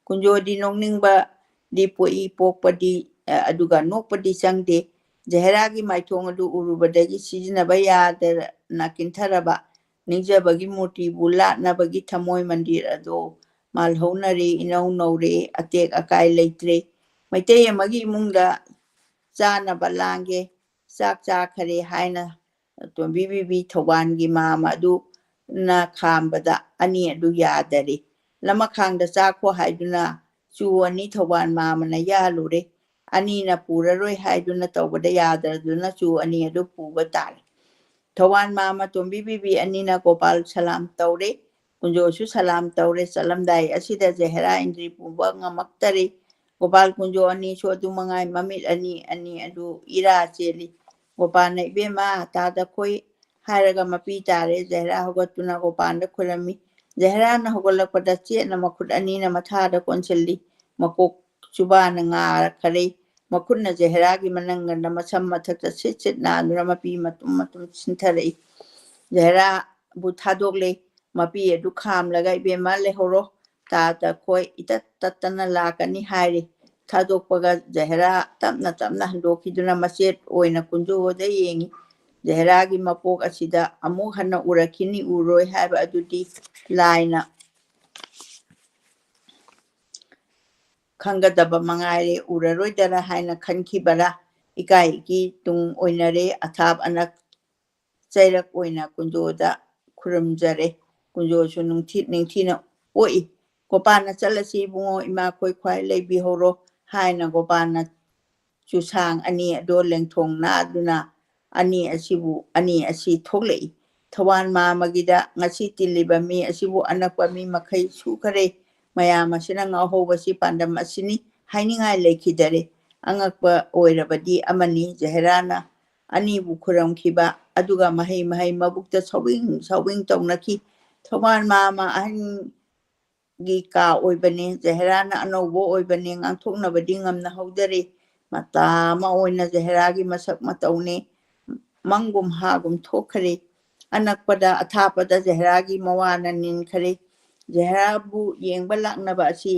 ꯀꯨꯟꯖꯣꯗꯤ ꯅꯣꯛꯅꯤꯡꯕꯗꯤ ꯄꯣꯛꯏ, ꯄꯣꯛꯄꯗꯤ, ꯑ, ꯑꯗꯨꯒ ꯅꯣꯛꯄꯗꯤ ꯆꯪꯗꯦ꯫ ꯖꯍꯦꯔꯥꯒꯤ ꯃꯥꯏꯊꯣꯡ ꯑꯗꯨ ꯎꯔꯨꯕꯗꯒꯤ ꯁꯤꯖꯤꯟꯅꯕ ꯌꯥꯗꯅ ꯀꯤꯟꯊꯔꯕ ꯅꯤꯡꯖꯕꯒꯤ ꯃꯨꯔꯇꯤꯕꯨ ꯂꯥꯠꯅꯕꯒꯤ ꯊꯃꯣꯏ ꯃꯟꯗꯤꯔ ꯑꯗꯨ ꯃꯥꯜꯍꯧꯅꯔꯦ, ꯏꯅꯧ ꯅꯧꯔꯦ, ꯑꯇꯦꯛ ꯑꯀꯥꯏ ꯂꯩꯇ꯭ꯔꯦ꯫ ꯃꯩꯇꯩ ꯑꯃꯒꯤ ꯏꯃꯨꯡꯗ ꯆꯥꯅꯕ ꯂꯥꯡꯒꯦ, ꯆꯥꯛ ꯆꯥꯈꯔꯦ ꯍꯥꯏꯅ ꯇꯣꯝꯕꯤ ꯕꯤꯕꯤ ꯊꯧꯕꯥꯜꯒꯤ ꯃꯥꯝꯃ ꯑꯗꯨꯅ ꯈꯥꯝꯕꯗ ꯑꯅꯤ ꯑꯗꯨ ꯌꯥꯗꯔꯦ꯫ ꯂꯃꯈꯥꯡꯗ ꯆꯥꯈꯣ ꯍꯥꯏꯗꯨꯅ ꯆꯨ ꯑꯅꯤ ꯊꯧꯕꯥꯜ ꯃꯥꯝꯃꯅ ꯌꯥꯜꯂꯨꯔꯦ꯫ ꯑꯅꯤꯅ ꯄꯨꯔꯔꯣꯏ ꯍꯥꯏꯗꯨꯅ ꯇꯧꯕꯗ ꯌꯥꯗꯗꯨꯅ ꯆꯨ ꯑꯅꯤ ꯑꯗꯨ ꯄꯨꯕ ꯇꯥꯔꯦ꯫ ꯊꯧꯕꯥꯜ ꯃꯥꯝꯃ ꯇꯣꯝꯕꯤ ꯕꯤꯕꯤ ꯑꯅꯤꯅ ꯒꯣꯄꯥꯜ ꯁꯂꯥꯝ ꯇꯧꯔꯦ꯫ ꯀꯨꯟꯖꯣꯁꯨ ꯁꯂꯥꯝ ꯇꯧꯔꯦ꯫ ꯆꯠꯂꯝꯗꯥꯏ ꯑꯁꯤꯗ ꯖꯍꯦꯔꯥ ꯏꯟꯗ꯭ꯔꯤ ꯄꯨꯕ ꯉꯝꯃꯛꯇꯔꯦ꯫ ꯒꯣꯄꯥꯜ ꯀꯨꯟꯖꯣ ꯑꯅꯤꯁꯨ ꯑꯗꯨ ꯃꯉꯥꯏ ꯃꯃꯤꯠ ꯑꯅꯤ ꯑꯅꯤ ꯑꯗꯨ ꯏꯔꯥ ꯆꯦꯜꯂꯤ꯫ ꯒꯣꯄꯥꯜꯅ "ꯏꯕꯦꯝꯃ, ꯇꯥꯗ ꯈꯣꯏ" ꯍꯥꯏꯔꯒ ꯃꯄꯤ ꯇꯥꯔꯦ꯫ ꯖꯍꯦꯔꯥ ꯍꯧꯒꯠꯇꯨꯅ ꯒꯣꯄꯥꯜꯗ ꯈꯨꯔꯝꯃꯤ꯫ ꯖꯍꯦꯔꯥꯅ ꯍꯧꯒꯠꯂꯛꯄꯗ ꯆꯦꯠꯅ ꯃꯈꯨꯠ ꯑꯅꯤꯅ ꯃꯊꯥꯗ ꯀꯣꯟꯁꯤꯜꯂꯤ꯫ ꯃꯀꯣꯛ ꯆꯨꯕꯥꯅ ꯉꯥꯔꯛꯈꯔꯦ꯫ ꯃꯈꯨꯠꯅ ꯖꯍꯦꯔꯥꯒꯤ ꯃꯅꯪꯒꯟꯗ ꯃꯁꯝ ꯃꯊꯛꯇ ꯁꯤꯠ ꯁꯤꯠ ꯅꯥꯟꯗꯨꯅ ꯃꯄꯤ ꯃꯇꯨꯝ ꯃꯇꯨꯝ ꯁꯤꯟꯊꯔꯛꯏ꯫ ꯖꯍꯦꯔꯥꯕꯨ ꯊꯥꯗꯣꯛꯂꯦ꯫ ꯃꯄꯤ ꯑꯗꯨ ꯈꯥꯝꯂꯒ "ꯏꯕꯦꯝꯃ ꯂꯩꯍꯧꯔꯣ, ꯇꯥꯗ ꯈꯣꯏ ꯏꯇꯠ ꯇꯠꯇꯅ ꯂꯥꯛꯀꯅꯤ" ꯍꯥꯏꯔꯤ꯫ ꯊꯥꯗꯣꯛꯄꯒ ꯖꯍꯦꯔꯥ ꯇꯞꯅ ꯇꯞꯅ ꯍꯟꯗꯣꯛꯈꯤꯗꯨꯅ ꯃꯆꯦꯠ ꯑꯣꯏꯅ ꯀꯨꯟꯖꯣꯗ ꯌꯦꯡꯉꯤ꯫ ꯖꯍꯦꯔꯥꯒꯤ ꯃꯄꯣꯛ ꯑꯁꯤꯗ ꯑꯃꯨꯛ ꯍꯟꯅ ꯎꯔꯛꯈꯤꯅꯤ ꯎꯔꯣꯏ ꯍꯥꯏꯕ ꯑꯗꯨꯗꯤ ꯂꯥꯏꯅ ꯈꯪꯒꯗꯕ ꯃꯉꯥꯏꯔꯦ꯫ ꯎꯔꯔꯣꯏꯗꯔꯥ ꯍꯥꯏꯅ ꯈꯟꯈꯤꯕꯔꯥ? ꯏꯀꯥꯏ ꯏꯀꯤ ꯇꯨꯡ ꯑꯣꯏꯅꯔꯦ꯫ ꯑꯊꯥꯞ ꯑꯅꯛ ꯆꯩꯔꯛ ꯑꯣꯏꯅ ꯀꯨꯟꯖꯣꯗ ꯈꯨꯔꯨꯝꯖꯔꯦ꯫ ꯀꯨꯟꯖꯣꯁꯨ ꯅꯤꯡꯊꯤ-, ꯅꯤꯡꯊꯤꯅ ꯑꯣꯛꯏ꯫ "ꯒꯣꯄꯥꯜꯅ ꯆꯠꯂꯁꯤ ꯏꯕꯨꯡꯉꯣ, ꯏꯃꯥ ꯈꯣꯏ ꯈ꯭ꯋꯥꯏ ꯂꯩꯕꯤꯍꯧꯔꯣ" ꯍꯥꯏꯅ ꯒꯣꯄꯥꯜꯅ ꯆꯨꯁꯥꯡ ꯑꯅꯤ ꯑꯗꯣ ꯂꯦꯡꯊꯣꯡ ꯅꯥꯗꯨꯅ ꯑꯅꯤ ꯑꯁꯤꯕꯨ, ꯑꯅꯤ ꯑꯁꯤ ꯊꯣꯛꯂꯛꯏ꯫ ꯊꯧꯕꯥꯜ ꯃꯥꯝꯃꯒꯤꯗ ꯉꯁꯤ ꯇꯤꯜꯂꯤꯕ ꯃꯤ ꯑꯁꯤꯕꯨ ꯑꯅꯛꯄ ꯃꯤ ꯃꯈꯩ ꯁꯨꯈꯔꯦ꯫ ꯃꯌꯥꯝ ꯑꯁꯤꯅ ꯉꯥꯎꯍꯧꯕꯁꯤ ꯄꯥꯟꯗꯝ ꯑꯁꯤꯅꯤ ꯍꯥꯏꯅꯤꯡꯉꯥꯏ ꯂꯩꯈꯤꯗꯔꯦ꯫ ꯑꯉꯛꯄ ꯑꯣꯏꯔꯕꯗꯤ ꯑꯃꯅꯤ, ꯖꯍꯦꯔꯥꯅ ꯑꯅꯤꯕꯨ ꯈꯨꯔꯝꯈꯤꯕ ꯑꯗꯨꯒ ꯃꯍꯩ ꯃꯍꯩ ꯃꯕꯨꯛꯇ ꯁꯧꯋꯤꯡ ꯁꯧꯋꯤꯡ ꯇꯧꯅꯈꯤ꯫ ꯊꯧꯕꯥꯜ ꯃꯥꯃ ꯑꯍꯟꯒꯤ ꯀꯥ ꯑꯣꯏꯕꯅꯤ꯫ ꯖꯍꯦꯔꯥꯅ ꯑꯅꯧꯕ ꯑꯣꯏꯕꯅꯤ, ꯉꯥꯡꯊꯣꯛꯅꯕꯗꯤ ꯉꯝꯅꯍꯧꯗꯔꯦ꯫ ꯃꯇꯥ ꯑꯃ ꯑꯣꯏꯅ ꯖꯍꯦꯔꯥꯒꯤ ꯃꯁꯛ ꯃꯇꯧꯅꯤ ꯃꯪꯒꯨꯝ ꯍꯥꯒꯨꯝ ꯊꯣꯛꯈ꯭ꯔꯦ꯫ ꯑꯅꯛꯄꯗ ꯑꯊꯥꯞꯄꯗ ꯖꯍꯦꯔꯥꯒꯤ ꯃꯋꯥꯅ ꯅꯤꯟꯈ꯭ꯔꯦ꯫ ꯖꯍꯦꯔꯥꯕꯨ ꯌꯦꯡꯕ ꯂꯥꯛꯅꯕ ꯑꯁꯤ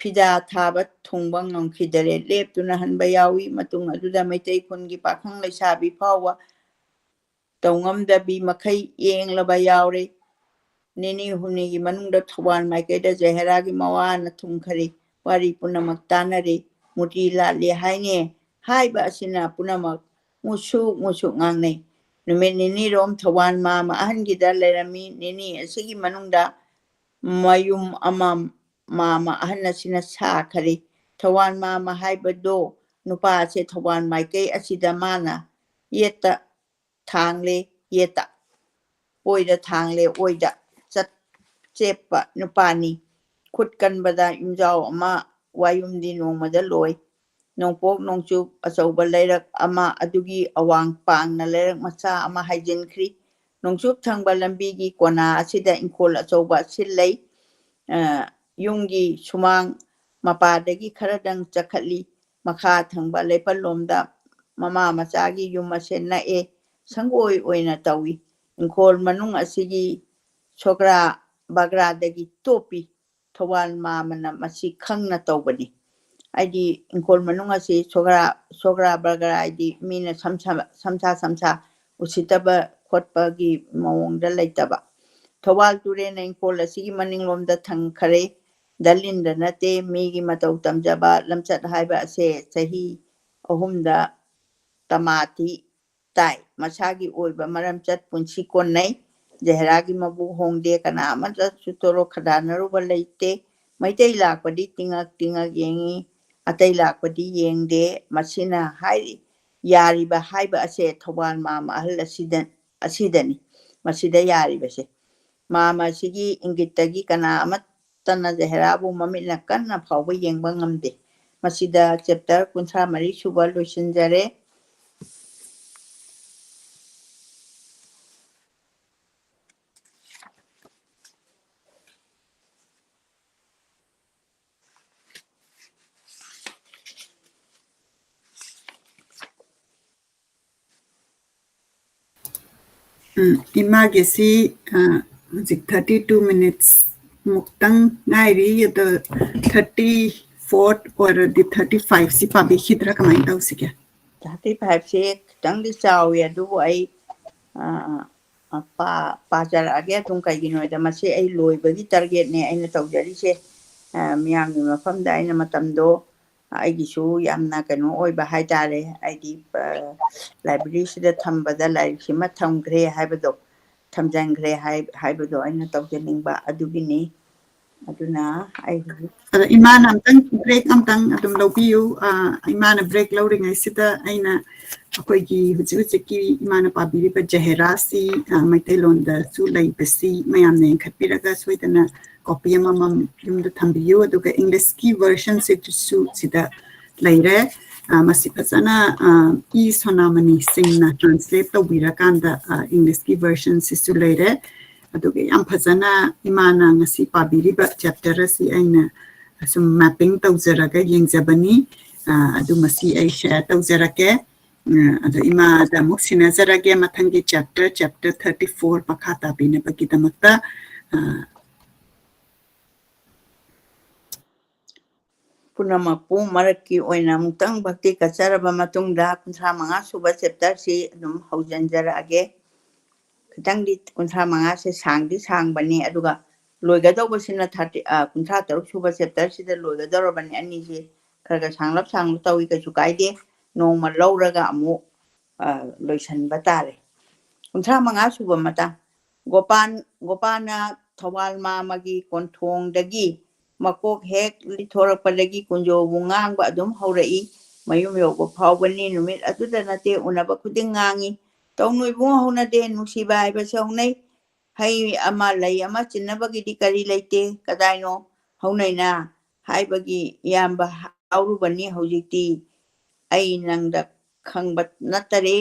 ꯐꯤꯗꯥ ꯊꯥꯕ ꯊꯨꯡꯕ ꯉꯝꯈꯤꯗꯔꯦ꯫ ꯂꯦꯞꯇꯨꯅ ꯍꯟꯕ ꯌꯥꯎꯏ꯫ ꯃꯇꯨꯡ ꯑꯗꯨꯗ ꯃꯩꯇꯩ ꯈꯨꯟꯒꯤ ꯄꯥꯈꯪ ꯂꯩꯁꯥꯕꯤ ꯐꯥꯎꯕ ꯇꯧꯉꯝꯗꯕꯤ ꯃꯈꯩ ꯌꯦꯡꯂꯕ ꯌꯥꯎꯔꯦ꯫ ꯅꯤꯅꯤ ꯍꯨꯝꯅꯤꯒꯤ ꯃꯅꯨꯡꯗ ꯊꯧꯕꯥꯜ ꯃꯥꯏꯀꯩꯗ ꯖꯍꯦꯔꯥꯒꯤ ꯃꯋꯥꯅ ꯊꯨꯡꯈꯔꯦ꯫ ꯋꯥꯔꯤ ꯄꯨꯝꯅꯃꯛ ꯇꯥꯅꯔꯦ꯫ ꯃꯨꯔꯇꯤ ꯂꯥꯠꯂꯦ ꯍꯥꯏꯅꯦ꯫ ꯍꯥꯏꯕ ꯑꯁꯤꯅ ꯄꯨꯝꯅꯃꯛ ꯃꯨꯁꯨꯛ ꯃꯨꯁꯨꯛ ꯉꯥꯡꯅꯩ꯫ ꯅꯨꯃꯤꯠ ꯅꯤꯅꯤꯔꯣꯝ ꯊꯧꯕꯥꯜ ꯃꯥꯃ ꯑꯍꯟꯒꯤꯗ ꯂꯩꯔꯝꯃꯤ꯫ ꯅꯤꯅꯤ ꯑꯁꯤꯒꯤ ꯃꯅꯨꯡꯗ ꯃꯌꯨꯝ ꯑꯃ ꯃꯥꯃ ꯑꯍꯟ ꯑꯁꯤꯅ ꯁꯥꯈꯔꯦ꯫ ꯊꯧꯕꯥꯜ ꯃꯥꯃ ꯍꯥꯏꯕꯗꯣ ꯅꯨꯄꯥ ꯑꯁꯦ ꯊꯧꯕꯥꯜ ꯃꯥꯏꯀꯩ ꯑꯁꯤꯗ ꯃꯥꯅ ꯌꯦꯠꯇ ꯊꯥꯡꯂꯦ ꯌꯦꯠꯇ, ꯑꯣꯏꯗ ꯊꯥꯡꯂꯦ ꯑꯣꯏꯗ ꯆꯠ-, ꯆꯦꯞꯄ ꯅꯨꯄꯥꯅꯤ꯫ ꯈꯨꯠ ꯀꯟꯕꯗ ꯌꯨꯝꯖꯥꯎ ꯑꯃ, ꯋꯥꯌꯨꯝꯗꯤ ꯅꯣꯡꯃꯗ ꯂꯣꯏ꯫ ꯅꯣꯡꯄꯣꯛ ꯅꯣꯡꯆꯨꯞ ꯑꯆꯧꯕ ꯂꯩꯔꯛ ꯑꯃ ꯑꯗꯨꯒꯤ ꯑꯋꯥꯡ ꯄꯥꯡꯅ ꯂꯩꯔꯛ ꯃꯆꯥ ꯑꯃ ꯍꯥꯏꯖꯤꯟꯈ꯭ꯔꯤ꯫ ꯅꯣꯡꯆꯨꯞ ꯊꯪꯕ ꯂꯝꯕꯤꯒꯤ ꯀꯣꯅꯥ ꯑꯁꯤꯗ ꯏꯪꯈꯣꯜ ꯑꯆꯧꯕ ꯑꯁꯤ ꯂꯩ꯫ ꯑ, ꯌꯨꯝꯒꯤ ꯁꯨꯃꯥꯡ ꯃꯄꯥꯗꯒꯤ ꯈꯔꯗꯪ ꯆꯈꯠꯂꯤ꯫ ꯃꯈꯥ ꯊꯪꯕ ꯂꯩꯄꯜꯂꯣꯝꯗ ꯃꯃꯥ ꯃꯆꯥꯒꯤ ꯌꯨꯝ ꯑꯁꯦ ꯅꯛꯑꯦ꯫ ꯁꯪꯒꯣꯏ ꯑꯣꯏꯅ ꯇꯧꯏ꯫ ꯏꯪꯈꯣꯜ ꯃꯅꯨꯡ ꯑꯁꯤꯒꯤ ꯁꯣꯒ꯭ꯔꯥ ꯕꯒ꯭ꯔꯥꯗꯒꯤ ꯇꯣꯞꯄꯤ꯫ ꯊꯧꯕꯥꯜ ꯃꯥꯃꯅ ꯃꯁꯤ ꯈꯪꯅ ꯇꯧꯕꯅꯤ꯫ ꯍꯥꯏꯗꯤ ꯏꯪꯈꯣꯜ ꯃꯅꯨꯡ ꯑꯁꯤ ꯁꯣꯒ꯭ꯔꯥ, ꯁꯣꯒ꯭ꯔꯥ ꯕꯒ꯭ꯔꯥ ꯍꯥꯏꯗꯤ ꯃꯤꯅ ꯁꯝꯁꯥ, ꯁꯝꯁꯥ, ꯁꯝꯁꯥ ꯎꯁꯤꯠꯇꯕ ꯈꯣꯠꯄꯒꯤ ꯃꯑꯣꯡꯗ ꯂꯩꯇꯕ꯫ ꯊꯧꯕꯥꯜ ꯇꯨꯔꯦꯜꯅ ꯏꯪꯈꯣꯜ ꯑꯁꯤꯒꯤ ꯃꯅꯤꯡꯂꯣꯝꯗ ꯊꯪꯈꯔꯦ꯫ ꯗꯂꯤꯟꯗ ꯅꯠꯇꯦ, ꯃꯤꯒꯤ ꯃꯇꯧ ꯇꯝꯖꯕ ꯂꯝꯆꯠ ꯍꯥꯏꯕ ꯑꯁꯦ ꯆꯍꯤ ꯑꯍꯨꯝꯗ ꯇꯃꯥꯊꯤ ꯇꯥꯏ꯫ ꯃꯁꯥꯒꯤ ꯑꯣꯏꯕ ꯃꯔꯝꯆꯠ ꯄꯨꯟꯁꯤ ꯀꯣꯟꯅꯩ꯫ ꯖꯍꯦꯔꯥꯒꯤ ꯃꯕꯨ ꯍꯣꯡꯗꯦ, ꯀꯅꯥ ꯑꯃꯠꯇꯁꯨ ꯇꯣꯔꯣ ꯈꯗꯥꯅꯔꯨꯕ ꯂꯩꯇꯦ꯫ ꯃꯩꯇꯩ ꯂꯥꯛꯄꯗꯤ ꯇꯤꯡꯉꯛ ꯇꯤꯡꯉꯛ ꯌꯦꯡꯉꯤ, ꯑꯇꯩ ꯂꯥꯛꯄꯗꯤ ꯌꯦꯡꯗꯦ꯫ ꯃꯁꯤꯅ ꯍꯥꯏꯔꯤ, ꯌꯥꯔꯤꯕ ꯍꯥꯏꯕ ꯑꯁꯦ ꯊꯧꯕꯥꯜ ꯃꯥꯃ ꯑꯍꯜ ꯑꯁꯤꯗ, ꯑꯁꯤꯗꯅꯤ꯫ ꯃꯁꯤꯗ ꯌꯥꯔꯤꯕꯁꯦ꯫ ꯃꯥꯃ ꯑꯁꯤꯒꯤ ꯏꯪꯒꯤꯠꯇꯒꯤ ꯀꯅꯥ ꯑꯃꯠꯇꯅ ꯖꯍꯦꯔꯥꯕꯨ ꯃꯃꯤꯠꯅ ꯀꯟꯅ ꯐꯥꯎꯕ ꯌꯦꯡꯕ ꯉꯝꯗꯦ꯫ ꯃꯁꯤꯗ chapter ꯀꯨꯟꯊ꯭ꯔꯥ ꯃꯔꯤ ꯁꯨꯕ ꯂꯣꯏꯁꯤꯟꯖꯔꯦ꯫ ꯎꯝ, ꯏꯃꯥꯒꯤꯁꯤ, ꯑ, ꯍꯧꯖꯤꯛ thirty two minutes ꯃꯨꯛꯇꯪ ꯉꯥꯏꯔꯤ, ꯑꯗꯣ thirty four ꯑꯣꯏꯔꯗꯤ thirty five ꯁꯤ ꯄꯥꯕꯤꯈꯤꯗ꯭ꯔꯥ, ꯀꯃꯥꯏꯅ ꯇꯧꯁꯤꯒꯦ? Thirty five ꯁꯦ ꯈꯤꯇꯪꯗꯤ ꯆꯥꯎꯋꯤ, ꯑꯗꯨꯕꯨ ꯑꯩ, ꯑ, ꯑ, ꯄꯥ-, ꯄꯥꯖꯔꯛꯑꯒꯦ ꯑꯗꯨꯝ꯫ ꯀꯩꯒꯤꯅꯣ ꯍꯥꯏꯗ ꯃꯁꯤ ꯑꯩ ꯂꯣꯏꯕꯒꯤ target ꯅꯦ ꯑꯩꯅ ꯇꯧꯖꯔꯤꯁꯦ꯫ ꯑ, ꯃꯤꯌꯥꯝꯒꯤ ꯃꯐꯝꯗ ꯑꯩꯅ ꯃꯇꯝꯗꯣ ꯑꯩꯒꯤꯁꯨ ꯌꯥꯝꯅ ꯀꯩꯅꯣ ꯑꯣꯏꯕ ꯍꯥꯏꯇꯥꯔꯦ꯫ ꯑꯩꯗꯤ, ꯑ, library ꯁꯤꯗ ꯊꯝꯕꯗ ꯂꯥꯏꯔꯤꯛꯁꯤꯃ ꯊꯝꯈ꯭ꯔꯦ ꯍꯥꯏꯕꯗꯣ, ꯊꯝꯖꯤꯟꯈ꯭ꯔꯦ ꯍꯥꯏ-, ꯍꯥꯏꯕꯗꯣ ꯑꯩꯅ ꯇꯧꯖꯅꯤꯡꯕ ꯑꯗꯨꯒꯤꯅꯤ꯫ ꯑꯗꯨꯅ ꯑꯩ ꯍꯧꯖꯤꯛ ꯑꯗꯣ ꯏꯃꯥꯅ ꯑꯝꯇꯪ break ꯑꯝꯇꯪ ꯑꯗꯨꯝ ꯂꯧꯕꯤꯌꯨ꯫ ꯑ, ꯏꯃꯥꯅ break ꯂꯧꯔꯤꯉꯩꯁꯤꯗ ꯑꯩꯅ ꯑꯩꯈꯣꯏꯒꯤ ꯍꯧꯖꯤꯛ ꯍꯧꯖꯤꯛꯀꯤ ꯏꯃꯥꯅ ꯄꯥꯕꯤꯔꯤꯕ ꯖꯍꯦꯔꯥꯁꯤ, ꯑ, ꯃꯩꯇꯩꯂꯣꯟꯗꯁꯨ ꯂꯩꯕꯁꯤ ꯃꯌꯥꯝꯅ ꯌꯦꯡꯈꯠꯄꯤꯔꯒ ꯁꯣꯏꯗꯅ copy ꯑꯃꯃꯝ ꯌꯨꯝꯗ ꯊꯝꯕꯤꯌꯨ꯫ ꯑꯗꯨꯒ English ꯀꯤ version ꯁꯤꯁꯨ ꯁꯤꯗ ꯂꯩꯔꯦ꯫ ꯑ, ꯃꯁꯤ ꯐꯖꯅ, ꯑ, ꯏ ꯁꯣꯅꯥꯃꯅꯤ ꯁꯤꯡꯅ translate ꯇꯧꯕꯤꯔꯀꯥꯟꯗ, ꯑ, English ꯀꯤ version ꯁꯤꯁꯨ ꯂꯩꯔꯦ꯫ ꯑꯗꯨꯒ ꯌꯥꯝ ꯐꯖꯅ ꯏꯃꯥꯅ ꯉꯁꯤ ꯄꯥꯕꯤꯔꯤꯕ chapter ꯑꯁꯤ ꯑꯩꯅ ꯁꯨꯝ mapping ꯇꯧꯖꯔꯒ ꯌꯦꯡꯖꯕꯅꯤ꯫ ꯑ, ꯑꯗꯨ ꯃꯁꯤ ꯑꯩ share ꯇꯧꯖꯔꯛꯀꯦ꯫ ꯑ, ꯑꯗꯣ ꯏꯃꯥꯗ ꯑꯃꯨꯛ ꯁꯤꯟꯅꯖꯔꯒꯦ ꯃꯊꯪꯒꯤ chapter, chapter thirty four ꯃꯈꯥ ꯇꯥꯕꯤꯅꯕꯒꯤꯗꯃꯛꯇ꯫ ꯑ, ꯄꯨꯝꯅꯃꯛꯄꯨ ꯃꯔꯛꯀꯤ ꯑꯣꯏꯅ ꯑꯃꯨꯛꯇꯪ ꯚꯛꯇꯤ ꯀꯠꯆꯔꯕ ꯃꯇꯨꯡꯗ ꯀꯨꯟꯊ꯭ꯔꯥ ꯃꯉꯥ ꯁꯨꯕ chapter ꯁꯤ ꯑꯗꯨꯝ ꯍꯧꯖꯤꯟꯖꯔꯛꯑꯒꯦ꯫ ꯈꯤꯇꯪꯗꯤ ꯀꯨꯟꯊ꯭ꯔꯥ ꯃꯉꯥꯁꯦ ꯁꯥꯡꯗꯤ ꯁꯥꯡꯕꯅꯤ, ꯑꯗꯨꯒ ꯂꯣꯏꯒꯗꯧꯕꯁꯤꯅ thirty, ꯑ, ꯀꯨꯟꯊ꯭ꯔꯥ ꯇꯔꯨꯛ ꯁꯨꯕ chapter ꯁꯤꯗ ꯂꯣꯏꯒꯗꯧꯔꯕꯅꯤ꯫ ꯑꯅꯤꯁꯤ ꯈꯔ ꯈꯔ ꯁꯥꯡꯂꯞ ꯁꯥꯡꯂꯞ ꯇꯧꯏ, ꯀꯩꯁꯨ ꯀꯥꯏꯗꯦ꯫ ꯅꯣꯡꯃ ꯂꯧꯔꯒ ꯑꯃꯨꯛ, ꯑ, ꯂꯣꯏꯁꯤꯟꯕ ꯇꯥꯔꯦ꯫ ꯀꯨꯟꯊ꯭ꯔꯥ ꯃꯉꯥ ꯁꯨꯕ ꯃꯇꯥꯡ꯫ ꯒꯣꯄꯥꯟ-, ꯒꯣꯄꯥꯅ ꯊꯧꯕꯥꯜ ꯃꯥꯃꯒꯤ ꯀꯣꯟꯊꯣꯡꯗꯒꯤ ꯃꯀꯣꯛ ꯍꯦꯛ ꯂꯤꯊꯣꯔꯛꯄꯗꯒꯤ ꯀꯨꯟꯖꯣꯕꯨ ꯉꯥꯡꯕ ꯑꯗꯨꯝ ꯍꯧꯔꯛꯏ꯫ ꯃꯌꯨꯝ ꯌꯧꯕ ꯐꯥꯎꯕꯅꯤ ꯅꯨꯃꯤꯠ ꯑꯗꯨꯗ ꯅꯠꯇꯦ ꯎꯅꯕ ꯈꯨꯗꯤꯡ ꯉꯥꯡꯏ꯫ "ꯇꯧꯅꯨ ꯏꯕꯨꯡ, ꯍꯧꯅꯗꯦ, ꯅꯨꯡꯁꯤꯕ ꯍꯥꯏꯕꯁꯦ ꯍꯧꯅꯩ꯫ ꯍꯩ ꯑꯃ ꯂꯩ ꯑꯃ ꯆꯤꯟꯅꯕꯒꯤꯗꯤ ꯀꯔꯤ ꯂꯩꯇꯦ, ꯀꯗꯥꯏꯅꯣ ꯍꯧꯅꯩꯅ?" ꯍꯥꯏꯕꯒꯤ ꯏꯌꯥꯝꯕ ꯍꯥꯎꯔꯨꯕꯅꯤ꯫ ꯍꯧꯖꯤꯛꯇꯤ ꯑꯩ ꯅꯪꯗ ꯈꯪꯕ ꯅꯠꯇꯔꯦ꯫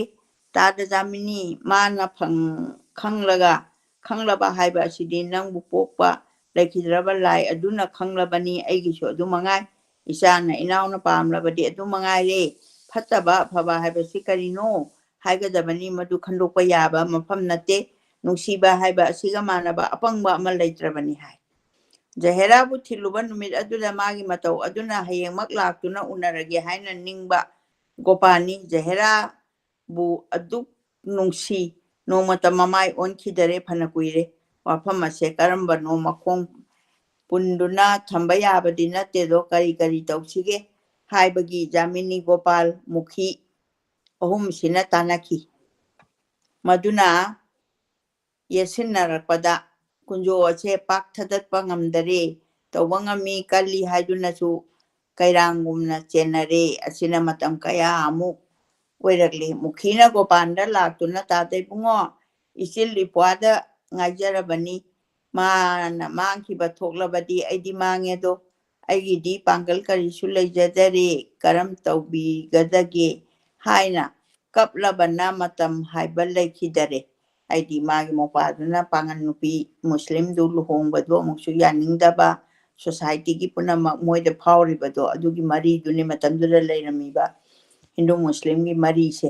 ꯇꯥꯗ ꯖꯥꯃꯤꯅꯤ, ꯃꯥꯅ ꯐꯪ-, ꯈꯪꯂꯒ, ꯈꯪꯂꯕ ꯍꯥꯏꯕ ꯑꯁꯤꯗꯤ ꯅꯪꯕꯨ ꯄꯣꯛꯄ ꯂꯩꯈꯤꯗ꯭ꯔꯕ ꯂꯥꯏ ꯑꯗꯨꯅ ꯈꯪꯂꯕꯅꯤ꯫ ꯑꯩꯒꯤꯁꯨ ꯑꯗꯨ ꯃꯉꯥꯏ꯫ ꯏꯆꯥꯅ ꯏꯅꯥꯎꯅ ꯄꯥꯝꯂꯕꯗꯤ ꯑꯗꯨ ꯃꯉꯥꯏꯔꯦ꯫ ꯐꯠꯇꯕ ꯑꯐꯕ ꯍꯥꯏꯕꯁꯤ ꯀꯔꯤꯅꯣ? ꯍꯥꯏꯒꯗꯕꯅꯤ, ꯃꯗꯨ ꯈꯟꯗꯣꯛꯄ ꯌꯥꯕ ꯃꯐꯝ ꯅꯠꯇꯦ꯫ ꯅꯨꯡꯁꯤꯕ ꯍꯥꯏꯕ ꯑꯁꯤꯒ ꯃꯥꯟꯅꯕ ꯑꯄꯪꯕ ꯑꯃ ꯂꯩꯇ꯭ꯔꯕꯅꯤ ꯍꯥꯏ꯫ ꯖꯍꯦꯔꯥꯕꯨ ꯊꯤꯜꯂꯨꯕ ꯅꯨꯃꯤꯠ ꯑꯗꯨꯗ ꯃꯥꯒꯤ ꯃꯇꯧ ꯑꯗꯨꯅ ꯍꯌꯦꯡꯃꯛ ꯂꯥꯛꯇꯨꯅ ꯎꯅꯔꯒꯦ ꯍꯥꯏꯅ ꯅꯤꯡꯕ ꯒꯣꯄꯥꯜꯅꯤ꯫ ꯖꯍꯦꯔꯥꯕꯨ ꯑꯗꯨꯛ ꯅꯨꯡꯁꯤ, ꯅꯣꯡꯃꯇ ꯃꯃꯥꯏ ꯑꯣꯟꯈꯤꯗꯔꯦ ꯐꯅ ꯀꯨꯏꯔꯦ꯫ ꯋꯥꯐꯝ ꯑꯁꯦ ꯀꯔꯝꯕꯅꯣ ꯃꯈꯣꯡ ꯄꯨꯟꯗꯨꯅ ꯊꯝꯕ ꯌꯥꯕꯗꯤ ꯅꯠꯇꯦꯗꯣ, ꯀꯔꯤ ꯀꯔꯤ ꯇꯧꯁꯤꯒꯦ ꯍꯥꯏꯕꯒꯤ ꯖꯥꯃꯤꯅꯤ, ꯒꯣꯄꯥꯜ, ꯃꯨꯈꯤ ꯑꯍꯨꯝꯁꯤꯅ ꯇꯥꯟꯅꯈꯤ꯫ ꯃꯗꯨꯅ ꯌꯦꯠꯁꯤꯟꯅꯔꯛꯄꯗ ꯀꯨꯟꯖꯣ ꯑꯁꯦ ꯄꯥꯛ ꯊꯥꯗꯠꯄ ꯉꯝꯗꯔꯦ꯫ ꯇꯧꯕ ꯉꯝꯃꯤ, ꯀꯜꯂꯤ ꯍꯥꯏꯗꯨꯅꯁꯨ ꯀꯩꯔꯥꯡꯒꯨꯝꯅ ꯆꯦꯟꯅꯔꯦ꯫ ꯑꯁꯤꯅ ꯃꯇꯝ ꯀꯌꯥ ꯑꯃꯨꯛ ꯑꯣꯏꯔꯛꯂꯤ꯫ ꯃꯨꯈꯤꯅ ꯒꯣꯄꯥꯟꯗ ꯂꯥꯛꯇꯨꯅ, "ꯇꯥꯗ ꯏꯕꯨꯡꯉꯣ, ꯏꯆꯤꯜ ꯏꯄ꯭ꯋꯥꯗ ꯉꯥꯏꯖꯔꯕꯅꯤ꯫ ꯃꯥꯅ ꯃꯥꯡꯈꯤꯕ ꯊꯣꯛꯂꯕꯗꯤ ꯑꯩꯗꯤ ꯃꯥꯡꯉꯦꯗꯣ꯫ ꯑꯩꯒꯤꯗꯤ ꯄꯥꯡꯒꯜ ꯀꯔꯤꯁꯨ ꯂꯩꯖꯗꯔꯦ꯫ ꯀꯔꯝ ꯇꯧꯕꯤꯒꯗꯒꯦ?" ꯍꯥꯏꯅ ꯀꯞꯂꯕꯅ ꯃꯇꯝ ꯍꯥꯏꯕ ꯂꯩꯈꯤꯗꯔꯦ꯫ ꯍꯥꯏꯗꯤ ꯃꯥꯒꯤ ꯃꯧꯄ꯭ꯋꯥꯗꯨꯅ ꯄꯥꯉꯟ ꯅꯨꯄꯤ ꯃꯨꯁꯂꯤꯝꯗꯨ ꯂꯨꯍꯣꯡꯕꯗꯨ ꯑꯃꯨꯛꯁꯨ ꯌꯥꯅꯤꯡꯗꯕ, ꯁꯣꯁꯥꯏꯇꯤꯒꯤ ꯄꯨꯝꯅꯃꯛ ꯃꯣꯏꯗ ꯐꯥꯎꯔꯤꯕꯗꯣ, ꯑꯗꯨꯒꯤ ꯃꯔꯤꯗꯨꯅꯤ ꯃꯇꯝꯗꯨꯗ ꯂꯩꯔꯝꯃꯤꯕ ꯍꯤꯟꯗꯨ ꯃꯨꯁꯂꯤꯝꯒꯤ ꯃꯔꯤꯁꯦ꯫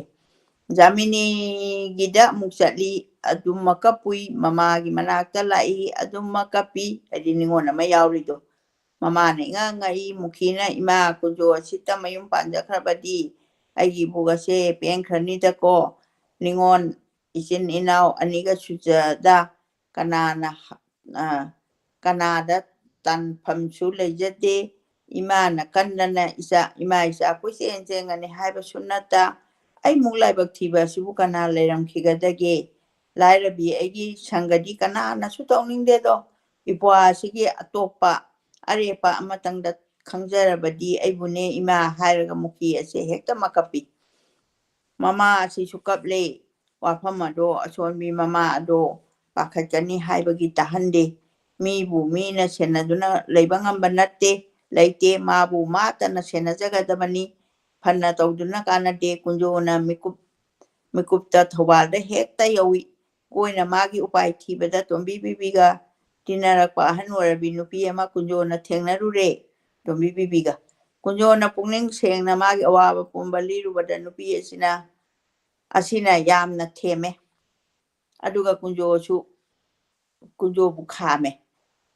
ꯖꯥꯃꯤꯅꯤꯒꯤꯗ ꯑꯃꯨꯛ ꯆꯠꯂꯤ, ꯑꯗꯨꯃꯛ ꯀꯞꯄꯨꯏ, ꯃꯃꯥꯒꯤ ꯃꯅꯥꯛꯇ ꯂꯥꯛꯏ, ꯑꯗꯨꯃꯛ ꯀꯞꯄꯤ, ꯍꯥꯏꯗꯤ ꯅꯤꯉꯣꯜ ꯑꯃ ꯌꯥꯎꯔꯤꯗꯣ꯫ ꯃꯃꯥꯅ ꯏꯉꯛ ꯉꯛꯏ, ꯃꯨꯈꯤꯅ, "ꯏꯃꯥ, ꯀꯨꯟꯖꯣ ꯑꯁꯤꯇ ꯃꯌꯨꯝ ꯄꯥꯟꯖꯈ꯭ꯔꯕꯗꯤ ꯑꯩꯒꯤ ꯏꯕꯨꯛ ꯑꯁꯦ ꯄꯦꯟꯈ꯭ꯔꯅꯤꯗꯀꯣ꯫ ꯅꯤꯉꯣꯜ ꯏꯆꯤꯟ ꯏꯅꯥꯎ ꯑꯅꯤꯒ ꯁꯨꯖꯗ ꯀꯅꯥꯅ, ꯑ, ꯀꯅꯥꯗ ꯇꯥꯟꯐꯝꯁꯨ ꯂꯩꯖꯗꯦ꯫ ꯏꯃꯥꯅ ꯀꯟꯗꯅ ꯏꯆꯥ, ꯏꯃꯥ ꯏꯆꯥ ꯀꯣꯏꯆꯦꯟ ꯆꯦꯟꯒꯅꯤ ꯍꯥꯏꯕꯁꯨ ꯅꯠꯇ, ꯑꯩꯃꯨꯛ ꯂꯥꯏꯕꯛ ꯊꯤꯕ ꯑꯁꯤꯕꯨ ꯀꯅꯥ ꯂꯩꯔꯝꯈꯤꯒꯗꯒꯦ? ꯂꯥꯏꯔꯕꯤ ꯑꯩꯒꯤ ꯁꯪꯒꯗꯤ ꯀꯅꯥꯅꯁꯨ ꯇꯧꯅꯤꯡꯗꯦꯗꯣ꯫ ꯏꯄ꯭ꯋꯥ ꯑꯁꯤꯒꯤ ꯑꯇꯣꯞꯄ ꯑꯔꯦꯞꯄ ꯑꯃꯇꯪꯗ ꯈꯪꯖꯔꯕꯗꯤ ꯑꯩꯕꯨꯅꯦ ꯏꯃꯥ" ꯍꯥꯏꯔꯒ ꯃꯨꯈꯤ ꯑꯁꯦ ꯍꯦꯛꯇ ꯃꯀꯞꯄꯤ꯫ ꯃꯃꯥ ꯑꯁꯤꯁꯨ ꯀꯞꯂꯦ꯫ ꯋꯥꯐꯝ ꯑꯗꯣ ꯑꯁꯣꯟꯕꯤ ꯃꯃꯥ ꯑꯗꯣ ꯄꯥꯈꯠꯀꯅꯤ ꯍꯥꯏꯕꯒꯤ ꯇꯥꯍꯟꯗꯦ꯫ ꯃꯤꯕꯨ ꯃꯤꯅ ꯁꯦꯟꯅꯗꯨꯅ ꯂꯩꯕ ꯉꯝꯕ ꯅꯠꯇꯦ, ꯂꯩꯇꯦ꯫ ꯃꯥꯕꯨ ꯃꯥꯇꯅ ꯁꯦꯟꯅꯖꯒꯗꯕꯅꯤ꯫ ꯐꯅ ꯇꯧꯗꯨꯅ ꯀꯥꯟꯅꯗꯦ꯫ ꯀꯨꯟꯖꯣꯅ ꯃꯤꯀꯨꯞ, ꯃꯤꯀꯨꯞꯇ ꯊꯧꯕꯥꯜꯗ ꯍꯦꯛꯇ ꯌꯧꯏ꯫ ꯀꯣꯏꯅ ꯃꯥꯒꯤ ꯎꯄꯥꯏ ꯊꯤꯕꯗ ꯇꯣꯝꯕꯤ ꯕꯤꯕꯤꯒ ꯇꯤꯟꯅꯔꯛꯄ ꯑꯍꯟ ꯑꯣꯏꯔꯕꯤ ꯅꯨꯄꯤ ꯑꯃ ꯀꯨꯟꯖꯣꯅ ꯊꯦꯡꯅꯔꯨꯔꯦ꯫ ꯇꯣꯝꯕꯤ ꯕꯤꯕꯤꯒ꯫ ꯀꯨꯟꯖꯣꯅ ꯄꯨꯛꯅꯤꯡ ꯁꯦꯡꯅ ꯃꯥꯒꯤ ꯑꯋꯥꯕ ꯄꯨꯝꯕ ꯂꯤꯔꯨꯕꯗ ꯅꯨꯄꯤ ꯑꯁꯤꯅ ꯑꯁꯤꯅ ꯌꯥꯝꯅ ꯊꯦꯝꯃꯦ꯫ ꯑꯗꯨꯒ ꯀꯨꯟꯖꯣꯁꯨ, ꯀꯨꯟꯖꯣꯕꯨ ꯈꯥꯝꯃꯦ꯫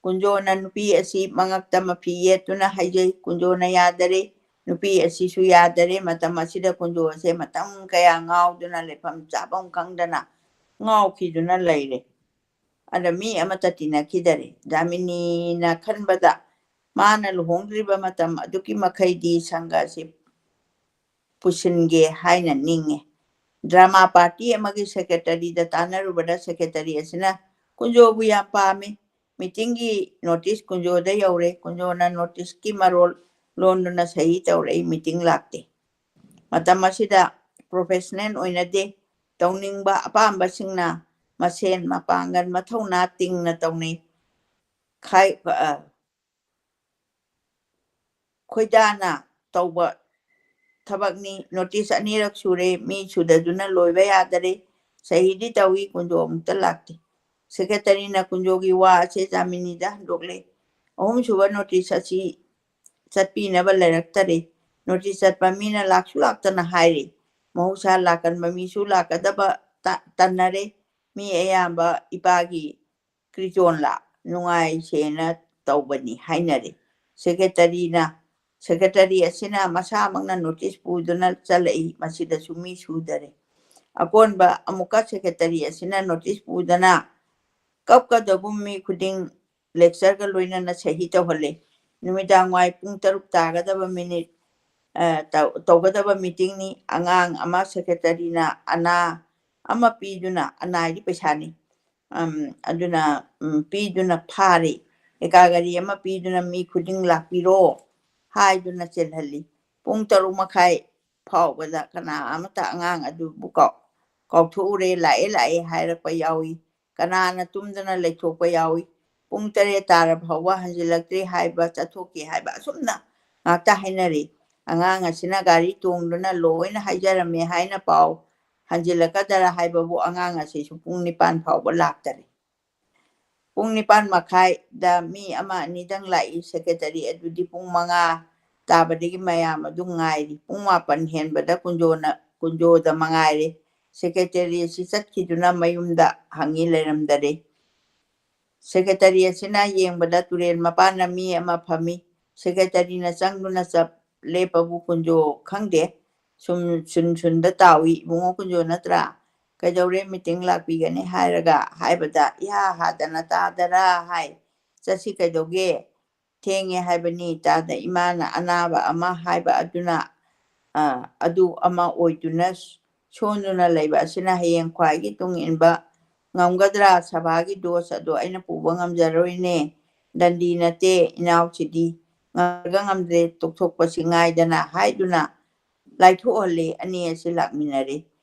ꯀꯨꯟꯖꯣꯅ ꯅꯨꯄꯤ ꯑꯁꯤ ꯃꯉꯛꯇ ꯃꯐꯤ ꯌꯦꯠꯇꯨꯅ ꯍꯥꯏꯖꯩ꯫ ꯀꯨꯟꯖꯣꯅ ꯌꯥꯗꯔꯦ꯫ ꯅꯨꯄꯤ ꯑꯁꯤꯁꯨ ꯌꯥꯗꯔꯦ꯫ ꯃꯇꯝ ꯑꯁꯤꯗ ꯀꯨꯟꯖꯣ ꯑꯁꯦ ꯃꯇꯝ ꯀꯌꯥ ꯉꯥꯎꯗꯨꯅ ꯂꯩꯐꯝ ꯆꯥꯐꯝ ꯈꯪꯗꯅ ꯉꯥꯎꯈꯤꯗꯨꯅ ꯂꯩꯔꯦ꯫ ꯑꯗ ꯃꯤ ꯑꯃꯠꯇ ꯇꯤꯟꯅꯈꯤꯗꯔꯦ꯫ ꯖꯥꯃꯤꯅꯤꯅ ꯈꯟꯕꯗ ꯃꯥꯅ ꯂꯨꯍꯣꯡꯗ꯭ꯔꯤꯕ ꯃꯇꯝ ꯑꯗꯨꯛꯀꯤ ꯃꯈꯩꯗꯤ ꯁꯪꯒ ꯑꯁꯤ ꯄꯨꯁꯤꯟꯒꯦ ꯍꯥꯏꯅ ꯅꯤꯡꯉꯦ꯫ ꯗ꯭ꯔꯃꯥ ꯄꯥꯔꯇꯤ ꯑꯃꯒꯤ ꯁꯦꯀ꯭ꯔꯦꯇꯔꯤꯗ ꯇꯥꯟꯅꯔꯨꯕꯗ ꯁꯦꯀ꯭ꯔꯦꯇꯔꯤ ꯑꯁꯤꯅ ꯀꯨꯟꯖꯣꯕꯨ ꯌꯥꯝ ꯄꯥꯝꯃꯤ꯫ ꯃꯤꯇꯤꯡꯒꯤ ꯅꯣꯇꯤꯁ ꯀꯨꯟꯖꯣꯗ ꯌꯧꯔꯦ꯫ ꯀꯨꯟꯖꯣꯅ ꯅꯣꯇꯤꯁꯀꯤ ꯃꯔꯣꯜ ꯂꯣꯟꯗꯨꯅ ꯁꯍꯤ ꯇꯧꯔꯛꯏ꯫ ꯃꯤꯇꯤꯡ ꯂꯥꯛꯇꯦ꯫ ꯃꯇꯝ ꯑꯁꯤꯗ ꯄ꯭ꯔꯣꯐꯦꯁꯅꯦꯜ ꯑꯣꯏꯅꯗꯦ꯫ ꯇꯧꯅꯤꯡꯕ ꯑꯄꯥꯝꯕꯁꯤꯡꯅ ꯃꯁꯦꯟ ꯃꯄꯥꯡꯒꯜ ꯃꯊꯧꯅꯥ ꯇꯤꯡꯅ ꯇꯧꯅꯩ꯫ ꯈꯥꯏ-, ꯑ, ꯈꯣꯏꯗꯥꯅ ꯇꯧꯕ ꯊꯕꯛꯅꯤ꯫ ꯅꯣꯇꯤꯁ ꯑꯅꯤꯔꯛ ꯁꯨꯔꯦ꯫ ꯃꯤ ꯁꯨꯗꯗꯨꯅ ꯂꯣꯏꯕ ꯌꯥꯗꯔꯦ꯫ ꯁꯍꯤꯗꯤ ꯇꯧꯏ, ꯀꯨꯟꯖꯣ ꯑꯃꯨꯛꯇ ꯂꯥꯛꯇꯦ꯫ ꯁꯦꯀ꯭ꯔꯦꯇꯔꯤꯅ ꯀꯨꯟꯖꯣꯒꯤ ꯋꯥ ꯑꯁꯦ ꯖꯥꯃꯤꯅꯤꯗ ꯍꯟꯗꯣꯛꯂꯦ꯫ ꯑꯍꯨꯝꯁꯨꯕ ꯅꯣꯇꯤꯁ ꯑꯁꯤ ꯆꯠꯄꯤꯅꯕ ꯂꯩꯔꯛꯇꯔꯦ꯫ ꯅꯣꯇꯤꯁ ꯆꯠꯄ ꯃꯤꯅ ꯂꯥꯛꯁꯨ ꯂꯥꯛꯇꯅ ꯍꯥꯏꯔꯦ꯫ ꯃꯍꯧꯁꯥ ꯂꯥꯛꯀꯟꯕ ꯃꯤꯁꯨ ꯂꯥꯛꯀꯗꯕ ꯇ-, ꯇꯟꯅꯔꯦ꯫ ꯃꯤ ꯑꯌꯥꯝꯕ ꯏꯄꯥꯒꯤ ꯀ꯭ꯔꯤꯆꯣꯟꯂꯥ ꯅꯨꯡꯉꯥꯏꯁꯦꯅ ꯇꯧꯕꯅꯤ ꯍꯥꯏꯅꯔꯦ꯫ ꯁꯦꯀ꯭ꯔꯦꯇꯔꯤꯅ, ꯁꯦꯀ꯭ꯔꯦꯇꯔꯤ ꯑꯁꯤꯅ ꯃꯁꯥꯃꯛꯅ ꯅꯣꯇꯤꯁ ꯄꯨꯗꯨꯅ ꯆꯠꯂꯛꯏ꯫ ꯃꯁꯤꯗꯁꯨ ꯃꯤ ꯁꯨꯗꯔꯦ꯫ ꯑꯀꯣꯟꯕ ꯑꯃꯨꯛꯀ ꯁꯦꯀ꯭ꯔꯦꯇꯔꯤ ꯑꯁꯤꯅ ꯅꯣꯇꯤꯁ ꯄꯨꯗꯅ ꯀꯞꯀꯗꯧꯕ ꯃꯤ ꯈꯨꯗꯤꯡ ꯂꯦꯛꯆꯔꯒ ꯂꯣꯏꯅꯅ ꯁꯍꯤ ꯇꯧꯍꯜꯂꯦ꯫ ꯅꯨꯃꯤꯗꯥꯡ ꯋꯥꯏ ꯄꯨꯡ ꯇꯔꯨꯛ ꯇꯥꯒꯗꯕ ꯃꯤꯅꯤꯠ, ꯑ, ꯇꯧ-, ꯇꯧꯒꯗꯕ ꯃꯤꯇꯤꯡꯅꯤ꯫ ꯑꯉꯥꯡ ꯑꯃ ꯁꯦꯀ꯭ꯔꯦꯇꯔꯤꯅ ꯑꯅꯥ ꯑꯃ ꯄꯤꯗꯨꯅ, ꯑꯅꯥ ꯍꯥꯏꯗꯤ ꯄꯩꯁꯥꯅꯤ, ꯑꯝ, ꯑꯗꯨꯅ, ꯎꯝ, ꯄꯤꯗꯨꯅ ꯐꯥꯔꯤ꯫ ꯑꯦꯀꯥꯒꯔꯤ ꯑꯃ ꯄꯤꯗꯨꯅ ꯃꯤ ꯈꯨꯗꯤꯡ ꯂꯥꯛꯄꯤꯔꯣ ꯍꯥꯏꯗꯨꯅ ꯆꯦꯜꯍꯜꯂꯤ꯫ ꯄꯨꯡ ꯇꯔꯨꯛ ꯃꯈꯥꯏ ꯐꯥꯎꯕꯗ ꯀꯅꯥ ꯑꯃꯠꯇ ꯑꯉꯥꯡ ꯑꯗꯨꯕꯨ ꯀꯥꯎ-, ꯀꯥꯎꯊꯣꯛꯎꯔꯦ, ꯂꯥꯛꯑꯦ, ꯂꯥꯛꯑꯦ ꯍꯥꯏꯔꯛꯄ ꯌꯥꯎꯏ꯫ ꯀꯅꯥꯅ ꯇꯨꯝꯗꯅ ꯂꯩꯊꯣꯛꯄ ꯌꯥꯎꯏ꯫ ꯄꯨꯡ ꯇꯔꯦꯠ ꯇꯥꯔ ꯐꯥꯎꯕ ꯍꯟꯖꯤꯜꯂꯛꯇ꯭ꯔꯦ ꯍꯥꯏꯕ, ꯆꯠꯊꯣꯛꯈꯤ ꯍꯥꯏꯕ, ꯑꯁꯨꯝꯅ ꯉꯥꯛꯇ ꯍꯥꯏꯅꯔꯤ꯫ ꯑꯉꯥꯡ ꯑꯁꯤꯅ ꯒꯥꯔꯤ ꯇꯣꯡꯗꯨꯅ ꯂꯣꯏꯅ ꯍꯥꯏꯖꯔꯝꯃꯦ ꯍꯥꯏꯅ ꯄꯥꯎ ꯍꯟꯖꯤꯜꯂꯛꯀꯗꯔꯥ ꯍꯥꯏꯕꯕꯨ ꯑꯉꯥꯡ ꯑꯁꯤꯁꯨ ꯄꯨꯡ ꯅꯤꯄꯥꯟ ꯐꯥꯎꯕ ꯂꯥꯛꯇꯔꯤ꯫ ꯄꯨꯡ ꯅꯤꯄꯥꯟ ꯃꯈꯥꯏꯗ ꯃꯤ ꯑꯃ ꯑꯅꯤꯗꯪ ꯂꯥꯛꯏ꯫ ꯁꯦꯀ꯭ꯔꯦꯇꯔꯤ ꯑꯗꯨꯗꯤ ꯄꯨꯡ ꯃꯉꯥ ꯇꯥꯕꯗꯒꯤ ꯃꯌꯥꯝ ꯑꯗꯨ ꯉꯥꯏꯔꯤ꯫ ꯄꯨꯡ ꯃꯥꯄꯟ ꯍꯦꯟꯕꯗ ꯀꯨꯟꯖꯣꯅ, ꯀꯨꯟꯖꯣꯗ ꯃꯉꯥꯏꯔꯦ꯫ ꯁꯦꯀ꯭ꯔꯦꯇꯔꯤ ꯑꯁꯤ ꯆꯠꯈꯤꯗꯨꯅ ꯃꯌꯨꯝꯗ ꯍꯪꯉꯤ ꯂꯩꯔꯝꯗꯔꯦ꯫ ꯁꯦꯀ꯭ꯔꯦꯇꯔꯤ ꯑꯁꯤꯅ ꯌꯦꯡꯕꯗ ꯇꯨꯔꯦꯜ ꯃꯄꯥꯟꯗ ꯃꯤ ꯑꯃ ꯐꯝꯃꯤ꯫ ꯁꯦꯀ꯭ꯔꯦꯇꯔꯤꯅ ꯆꯪꯗꯨꯅ ꯆꯞ ꯂꯦꯞꯄꯕꯨ ꯀꯨꯟꯖꯣ ꯈꯪꯗꯦ꯫ ꯁꯨꯝ ꯁꯨꯟ ꯁꯨꯟꯗ ꯇꯥꯎꯏ, "ꯏꯕꯨꯡꯉꯣ ꯀꯨꯟꯖꯣ ꯅꯠꯇ꯭ꯔꯥ? ꯀꯩꯗꯧꯔꯦ, ꯃꯤꯇꯤꯡ ꯂꯥꯛꯄꯤꯒꯅꯤ ꯍꯥꯏꯔꯒ?" ꯍꯥꯏꯕꯗ, "ꯏꯍꯥ ꯍꯥꯗꯅ ꯇꯥꯗꯔꯥ?" ꯍꯥꯏ꯫ "ꯆꯠꯁꯤ ꯀꯩꯗꯧꯒꯦ? ꯊꯦꯡꯉꯦ ꯍꯥꯏꯕꯅꯤ, ꯇꯥꯗ ꯏꯃꯥꯅ ꯑꯅꯥꯕ ꯑꯃ ꯍꯥꯏꯕ ꯑꯗꯨꯅ, ꯑ, ꯑꯗꯨ ꯑꯃ ꯑꯣꯏꯗꯨꯅ ꯁꯣꯟꯗꯨꯅ ꯂꯩꯕ ꯑꯁꯤꯅ ꯍꯌꯦꯡ ꯈ꯭ꯋꯥꯏꯒꯤ ꯇꯨꯡ ꯏꯟꯕ ꯉꯝꯒꯗ꯭ꯔꯥ? ꯁꯚꯥꯒꯤ ꯗꯣꯁ ꯑꯗꯨ ꯑꯩꯅ ꯄꯨꯕ ꯉꯝꯖꯔꯣꯏꯅꯦ꯫ ꯗꯟꯗꯤ ꯅꯠꯇꯦ, ꯏꯅꯥꯎꯁꯤꯗꯤ ꯉꯝꯗ꯭ꯔꯒ ꯉꯝꯗ꯭ꯔꯦ, ꯇꯣꯛꯊꯣꯛꯄꯁꯤ ꯉꯥꯏꯗꯅ" ꯍꯥꯏꯗꯨꯅ ꯂꯥꯏꯊꯣꯛꯍꯜꯂꯦ꯫ ꯑꯅꯤ ꯑꯁꯤ ꯂꯥꯛꯃꯤꯟꯅꯔꯦ꯫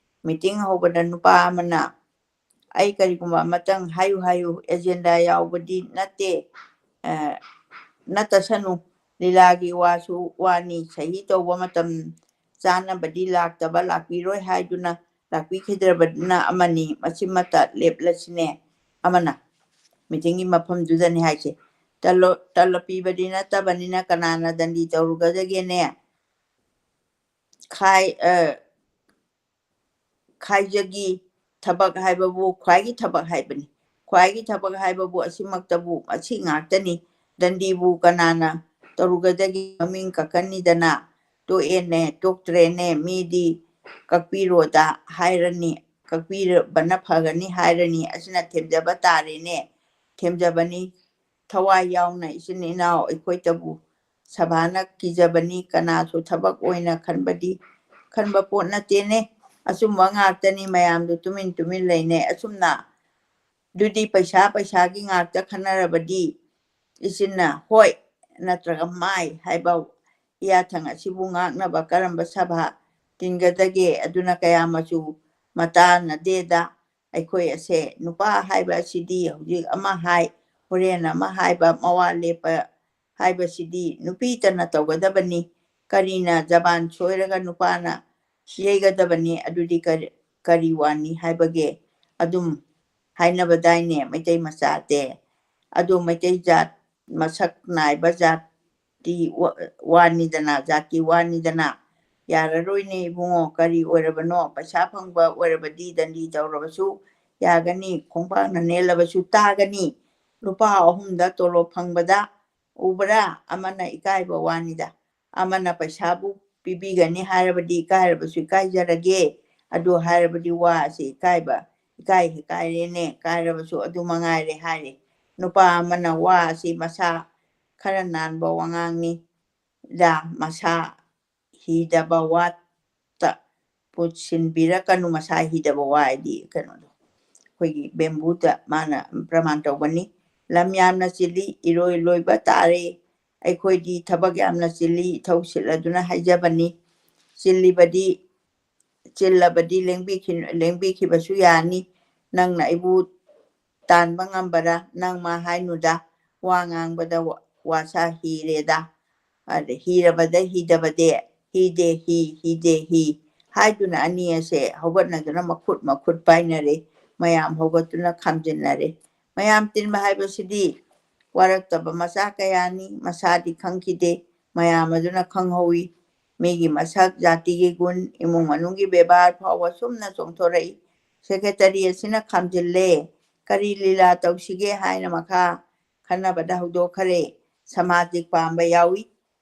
ꯃꯤꯇꯤꯡ ꯍꯧꯕꯗ ꯅꯨꯄꯥ ꯑꯃꯅ, "ꯑꯩ ꯀꯔꯤꯒꯨꯝꯕ ꯑꯃꯇꯪ ꯍꯥꯏꯌꯨ ꯍꯥꯏꯌꯨ, ꯑꯦꯖꯦꯟꯗꯥ ꯌꯥꯎꯕꯗꯤ ꯅꯠꯇꯦ, ꯑ, ꯅꯠꯇꯁꯅꯨ, ꯂꯤꯂꯥꯒꯤ ꯋꯥꯁꯨ ꯋꯥꯅꯤ, ꯁꯍꯤ ꯇꯧꯕ ꯃꯇꯝ ꯆꯥꯅꯕꯗꯤ ꯂꯥꯛꯇꯕ, ꯂꯥꯛꯄꯤꯔꯣꯏ ꯍꯥꯏꯗꯨꯅ, ꯂꯥꯛꯄꯤꯈꯤꯗ꯭ꯔꯕꯗꯨꯅ ꯑꯃꯅꯤ, ꯃꯁꯤꯃꯇ ꯂꯦꯞꯂꯁꯤꯅꯦ" ꯑꯃꯅ꯫ ꯃꯤꯇꯤꯡꯒꯤ ꯃꯐꯝꯗꯨꯗꯅꯤ ꯍꯥꯏꯁꯦ꯫ "ꯇꯂꯣꯞ, ꯇꯂꯣꯞ ꯄꯤꯕꯗꯤ ꯅꯠꯇꯕꯅꯤꯅ ꯀꯅꯥꯅ ꯗꯟꯗꯤ ꯇꯧꯔꯨꯒꯗꯒꯦꯅꯦ? ꯈꯥꯏ-, ꯑ, ꯈꯥꯏꯖꯒꯤ ꯊꯕꯛ ꯍꯥꯏꯕꯕꯨ ꯈ꯭ꯋꯥꯏꯒꯤ ꯊꯕꯛ ꯍꯥꯏꯕꯅꯤ꯫ ꯈ꯭ꯋꯥꯏꯒꯤ ꯊꯕꯛ ꯍꯥꯏꯕꯕꯨ ꯑꯁꯤꯃꯛꯇꯕꯨ ꯑꯁꯤ ꯉꯥꯛꯇꯅꯤ꯫ ꯗꯟꯗꯤꯕꯨ ꯀꯅꯥꯅ ꯇꯧꯔꯨꯒꯗꯒꯦ? ꯃꯃꯤꯡ ꯀꯛꯀꯅꯤꯗꯅ, ꯇꯣꯛꯑꯦꯅꯦ, ꯇꯣꯛꯇ꯭ꯔꯦꯅꯦ, ꯃꯤꯗꯤ ꯀꯛꯄꯤꯔꯣꯗ ꯍꯥꯏꯔꯅꯤ, ꯀꯛꯄꯤꯔꯕꯅ ꯐꯒꯅꯤ ꯍꯥꯏꯔꯅꯤ꯫ ꯑꯁꯤꯅ ꯊꯦꯝꯖꯕ ꯇꯥꯔꯦꯅꯦ, ꯊꯦꯝꯖꯕꯅꯤ꯫ ꯊꯋꯥꯏ ꯌꯥꯎꯅ ꯏꯆꯤꯟ ꯏꯅꯥꯎ ꯑꯩꯈꯣꯏꯇꯕꯨ ꯁꯚꯥꯅ ꯀꯤꯖꯕꯅꯤ, ꯀꯅꯥꯁꯨ ꯊꯕꯛ ꯑꯣꯏꯅ ꯈꯟꯕꯗꯤ, ꯈꯟꯕ ꯄꯣꯠ ꯅꯠꯇꯦꯅꯦ꯫ ꯑꯆꯨꯝꯕ ꯉꯥꯛꯇꯅꯤ, ꯃꯌꯥꯝꯗꯨ ꯇꯨꯃꯤꯟ ꯇꯨꯃꯤꯟ ꯂꯩꯅꯩ꯫ ꯑꯁꯨꯝꯅ ꯑꯗꯨꯗꯤ ꯄꯩꯁꯥ ꯄꯩꯁꯥꯒꯤ ꯉꯥꯛꯇ ꯈꯟꯅꯔꯕꯗꯤ ꯏꯆꯤꯟꯅ ꯍꯣꯏ ꯅꯠꯇ꯭ꯔꯒ ꯃꯥꯏ ꯍꯥꯏꯕ ꯏꯌꯥꯊꯪ ꯑꯁꯤꯕꯨ ꯉꯥꯛꯅꯕ ꯀꯔꯝꯕ ꯁꯚꯥ ꯇꯤꯟꯒꯗꯒꯦ? ꯑꯗꯨꯅ ꯀꯌꯥ ꯃꯆꯨ ꯃꯇꯥꯅꯗꯦꯗ꯫ ꯑꯩꯈꯣꯏ ꯑꯁꯦ ꯅꯨꯄꯥ ꯍꯥꯏꯕ ꯑꯁꯤꯗꯤ ꯍꯧꯖꯤꯛ ꯑꯃ ꯍꯥꯏ, ꯍꯣꯔꯦꯟ ꯑꯃ ꯍꯥꯏꯕ, ꯃꯋꯥ ꯂꯦꯞꯄ ꯍꯥꯏꯕꯁꯤꯗꯤ ꯅꯨꯄꯤꯇꯅ ꯇꯧꯒꯗꯕꯅꯤ꯫ ꯀꯔꯤꯅ ꯖꯕꯥꯟ ꯁꯣꯏꯔꯒ ꯅꯨꯄꯥꯅ ꯌꯩꯒꯗꯕꯅꯤ? ꯑꯗꯨꯗꯤ ꯀꯔꯤ, ꯀꯔꯤ ꯋꯥꯅꯤ ꯍꯥꯏꯕꯒꯦ? ꯑꯗꯨꯝ ꯍꯥꯏꯅꯕꯗꯥꯏꯅꯦ ꯃꯩꯇꯩ ꯃꯆꯥꯗꯦ꯫ ꯑꯗꯨ ꯃꯩꯇꯩ ꯖꯥꯠ ꯃꯁꯛ ꯅꯥꯏꯕ ꯖꯥꯠꯇꯤ ꯋꯥ-, ꯋꯥꯅꯤꯗꯅ, ꯖꯥꯠꯀꯤ ꯋꯥꯅꯤꯗꯅ꯫ ꯌꯥꯔꯔꯣꯏꯅꯦ ꯏꯕꯨꯡꯉꯣ, ꯀꯔꯤ ꯑꯣꯏꯔꯕꯅꯣ? ꯄꯩꯁꯥ ꯐꯪꯕ ꯑꯣꯏꯔꯕꯗꯤ ꯗꯟꯗꯤ ꯇꯧꯔꯕꯁꯨ ꯌꯥꯒꯅꯤ, ꯈꯣꯡꯄꯥꯛꯅ ꯅꯦꯜꯂꯕꯁꯨ ꯇꯥꯒꯅꯤ꯫ ꯂꯨꯄꯥ ꯑꯍꯨꯝꯗ ꯇꯣꯂꯣꯞ ꯐꯪꯕꯗ ꯎꯕ꯭ꯔꯥ? ꯑꯃꯅ ꯏꯀꯥꯏꯕ ꯋꯥꯅꯤꯗ꯫ ꯑꯃꯅ ꯄꯩꯁꯥꯕꯨ ꯄꯤꯕꯤꯒꯅꯤ ꯍꯥꯏꯔꯕꯗꯤ ꯏꯀꯥꯏꯔꯕꯁꯨ ꯏꯀꯥꯏꯖꯔꯒꯦ꯫ ꯑꯗꯨ ꯍꯥꯏꯔꯕꯗꯤ ꯋꯥ ꯑꯁꯤ ꯏꯀꯥꯏꯕ, ꯏꯀꯥꯏ ꯏꯀꯥꯏꯔꯦꯅꯦ, ꯀꯥꯏꯔꯕꯁꯨ ꯑꯗꯨ ꯃꯉꯥꯏꯔꯦ ꯍꯥꯏꯔꯦ꯫ ꯅꯨꯄꯥ ꯑꯃꯅ ꯋꯥ ꯑꯁꯤ ꯃꯁꯥ ꯈꯔ ꯅꯥꯟꯕ ꯋꯥꯉꯥꯡꯅꯤ ꯗ, ꯃꯁꯥ ꯍꯤꯗꯕ ꯋꯥꯠꯇ ꯄꯨꯁꯤꯟꯕꯤꯔꯛꯀꯅꯨ, ꯃꯁꯥ ꯍꯤꯗꯕ ꯋꯥ ꯍꯥꯏꯗꯤ ꯀꯩꯅꯣꯗꯣ, ꯑꯩꯈꯣꯏꯒꯤ ꯕꯦꯝꯕꯨꯗ ꯃꯥꯅ ꯄ꯭ꯔꯃꯥꯟ ꯇꯧꯕꯅꯤ꯫ ꯂꯝ ꯌꯥꯝꯅ ꯆꯤꯜꯂꯤ, ꯏꯔꯣꯏ ꯂꯣꯏꯕ ꯇꯥꯔꯦ꯫ ꯑꯩꯈꯣꯏꯗꯤ ꯊꯕꯛ ꯌꯥꯝꯅ ꯆꯤꯜꯂꯤ, ꯏꯊꯧ ꯁꯤꯜꯂꯗꯨꯅ ꯍꯥꯏꯖꯕꯅꯤ꯫ ꯆꯤꯜꯂꯤꯕꯗꯤ, ꯆꯤꯜꯂꯕꯗꯤ ꯂꯦꯡꯕꯤꯈꯤ-, ꯂꯦꯡꯕꯤꯈꯤꯕꯁꯨ ꯌꯥꯅꯤ꯫ ꯅꯪꯅ ꯑꯩꯕꯨ ꯇꯥꯟꯕ ꯉꯝꯕꯔꯥ? ꯅꯪ ꯃꯥ ꯍꯥꯏꯅꯨꯗ, ꯋꯥ ꯉꯥꯡꯕꯗ ꯋꯥ-, ꯋꯥꯁꯥ ꯍꯤꯔꯦꯗ꯫ ꯑꯗ ꯍꯤꯔꯕꯗ ꯍꯤꯗꯕꯗꯦ, ꯍꯤꯗꯦ ꯍꯤ, ꯍꯤꯗꯦ ꯍꯤ ꯍꯥꯏꯗꯨꯅ ꯑꯅꯤ ꯑꯁꯦ ꯍꯧꯒꯠꯅꯗꯨꯅ ꯃꯈꯨꯠ ꯃꯈꯨꯠ ꯄꯥꯏꯅꯔꯦ꯫ ꯃꯌꯥꯝ ꯍꯧꯒꯠꯇꯨꯅ ꯈꯥꯝꯖꯤꯟꯅꯔꯦ꯫ ꯃꯌꯥꯝ ꯇꯤꯟꯕ ꯍꯥꯏꯕꯁꯤꯗꯤ ꯋꯥꯔꯛꯇꯕ ꯃꯆꯥ ꯀꯌꯥꯅꯤ, ꯃꯁꯥꯗꯤ ꯈꯪꯈꯤꯗꯦ, ꯃꯌꯥꯝ ꯑꯗꯨꯅ ꯈꯪꯍꯧꯏ꯫ ꯃꯤꯒꯤ ꯃꯁꯛ, ꯖꯥꯇꯤꯒꯤ ꯒꯨꯟ, ꯏꯃꯨꯡ ꯃꯅꯨꯡꯒꯤ ꯕꯦꯕꯥꯔ ꯐꯥꯎꯕ ꯁꯨꯝꯅ ꯆꯣꯡꯊꯣꯔꯛꯏ꯫ ꯁꯦꯀ꯭ꯔꯦꯇꯔꯤ ꯑꯁꯤꯅ ꯈꯥꯝꯖꯤꯜꯂꯦ꯫ ꯀꯔꯤ ꯂꯤꯂꯥ ꯇꯧꯁꯤꯒꯦ ꯍꯥꯏꯅ ꯃꯈꯥ ꯈꯟꯅꯕꯗ ꯍꯧꯗꯣꯛꯈꯔꯦ꯫ ꯁꯃꯥꯖꯤꯛ ꯄꯥꯝꯕ ꯌꯥꯎꯏ,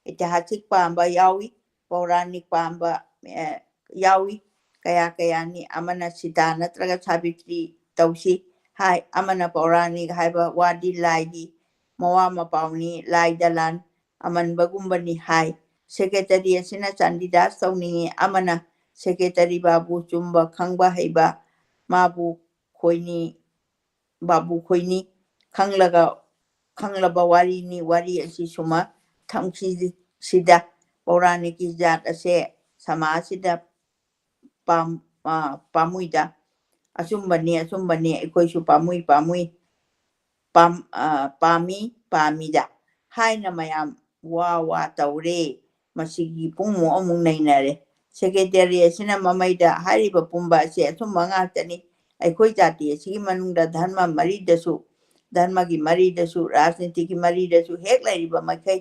ꯏꯇꯤꯍꯥꯁꯤꯛ ꯄꯥꯝꯕ ꯌꯥꯎꯏ, ꯄꯧꯔꯥꯅꯤꯛ ꯄꯥꯝꯕ, ꯑꯦ, ꯌꯥꯎꯏ꯫ ꯀꯌꯥ ꯀꯌꯥꯅꯤ꯫ ꯑꯃꯅ ꯁꯤꯇꯥ ꯅꯠꯇ꯭ꯔꯒ ꯁꯥꯕꯤꯇ꯭ꯔꯤ ꯇꯧꯁꯤ ꯍꯥꯏ, ꯑꯃꯅ ꯄꯧꯔꯥꯅꯤꯛ ꯍꯥꯏꯕ ꯋꯥꯗꯤ ꯂꯥꯏꯒꯤ ꯃꯋꯥ ꯃꯄꯥꯎꯅꯤ, ꯂꯥꯏ ꯗꯂꯥꯟ ꯑꯃꯟꯕꯒꯨꯝꯕꯅꯤ ꯍꯥꯏ꯫ ꯁꯦꯀ꯭ꯔꯦꯇꯔꯤ ꯑꯁꯤꯅ ꯆꯥꯟꯗꯤꯗꯥꯁ ꯇꯧꯅꯤꯡꯏ, ꯑꯃꯅ ꯁꯦꯀ꯭ꯔꯦꯇꯔꯤ ꯕꯥꯕꯨ ꯆꯨꯝꯕ ꯈꯪꯕ ꯍꯩꯕ, ꯃꯥꯕꯨ ꯈꯣꯏꯅꯤ, ꯕꯥꯕꯨ ꯈꯣꯏꯅꯤ ꯈꯪꯂꯒ, ꯈꯪꯂꯕ ꯋꯥꯔꯤꯅꯤ꯫ ꯋꯥꯔꯤ ꯑꯁꯤ ꯁꯨꯃ ꯊꯝꯈꯤꯁꯤꯗ, ꯄꯧꯔꯥꯅꯤꯛꯀꯤ ꯖꯥꯠ ꯑꯁꯦ ꯁꯃꯥꯖꯁꯤꯗ ꯄꯥꯝ-, ꯑ, ꯄꯥꯝꯃꯨꯏꯗ꯫ ꯑꯆꯨꯝꯕꯅꯤ, ꯑꯆꯨꯝꯕꯅꯤ, ꯑꯩꯈꯣꯏꯁꯨ ꯄꯥꯝꯃꯨꯏ, ꯄꯥꯝꯃꯨꯏ, ꯄꯥꯝ-, ꯑ, ꯄꯥꯝꯃꯤ, ꯄꯥꯝꯃꯤꯗ ꯍꯥꯏꯅ ꯃꯌꯥꯝ ꯋꯥ ꯋꯥ ꯇꯧꯔꯦ꯫ ꯃꯁꯤꯒꯤ ꯄꯨꯡꯃꯨꯛ ꯑꯃꯨꯛ ꯅꯩꯅꯔꯦ꯫ ꯁꯦꯀ꯭ꯔꯦꯇꯔꯤ ꯑꯁꯤꯅ ꯃꯃꯩꯗ ꯍꯥꯏꯔꯤꯕ ꯄꯨꯝꯕ ꯑꯁꯤ ꯑꯆꯨꯝꯕ ꯉꯥꯛꯇꯅꯤ꯫ ꯑꯩꯈꯣꯏ ꯖꯥꯇꯤ ꯑꯁꯤꯒꯤ ꯃꯅꯨꯡꯗ ꯙꯔꯃ ꯃꯔꯤꯗꯁꯨ, ꯙꯔꯃꯒꯤ ꯃꯔꯤꯗꯁꯨ, ꯔꯥꯖꯅꯤꯇꯤꯒꯤ ꯃꯔꯤꯗꯁꯨ ꯍꯦꯛ ꯂꯩꯔꯤꯕ ꯃꯈꯩ,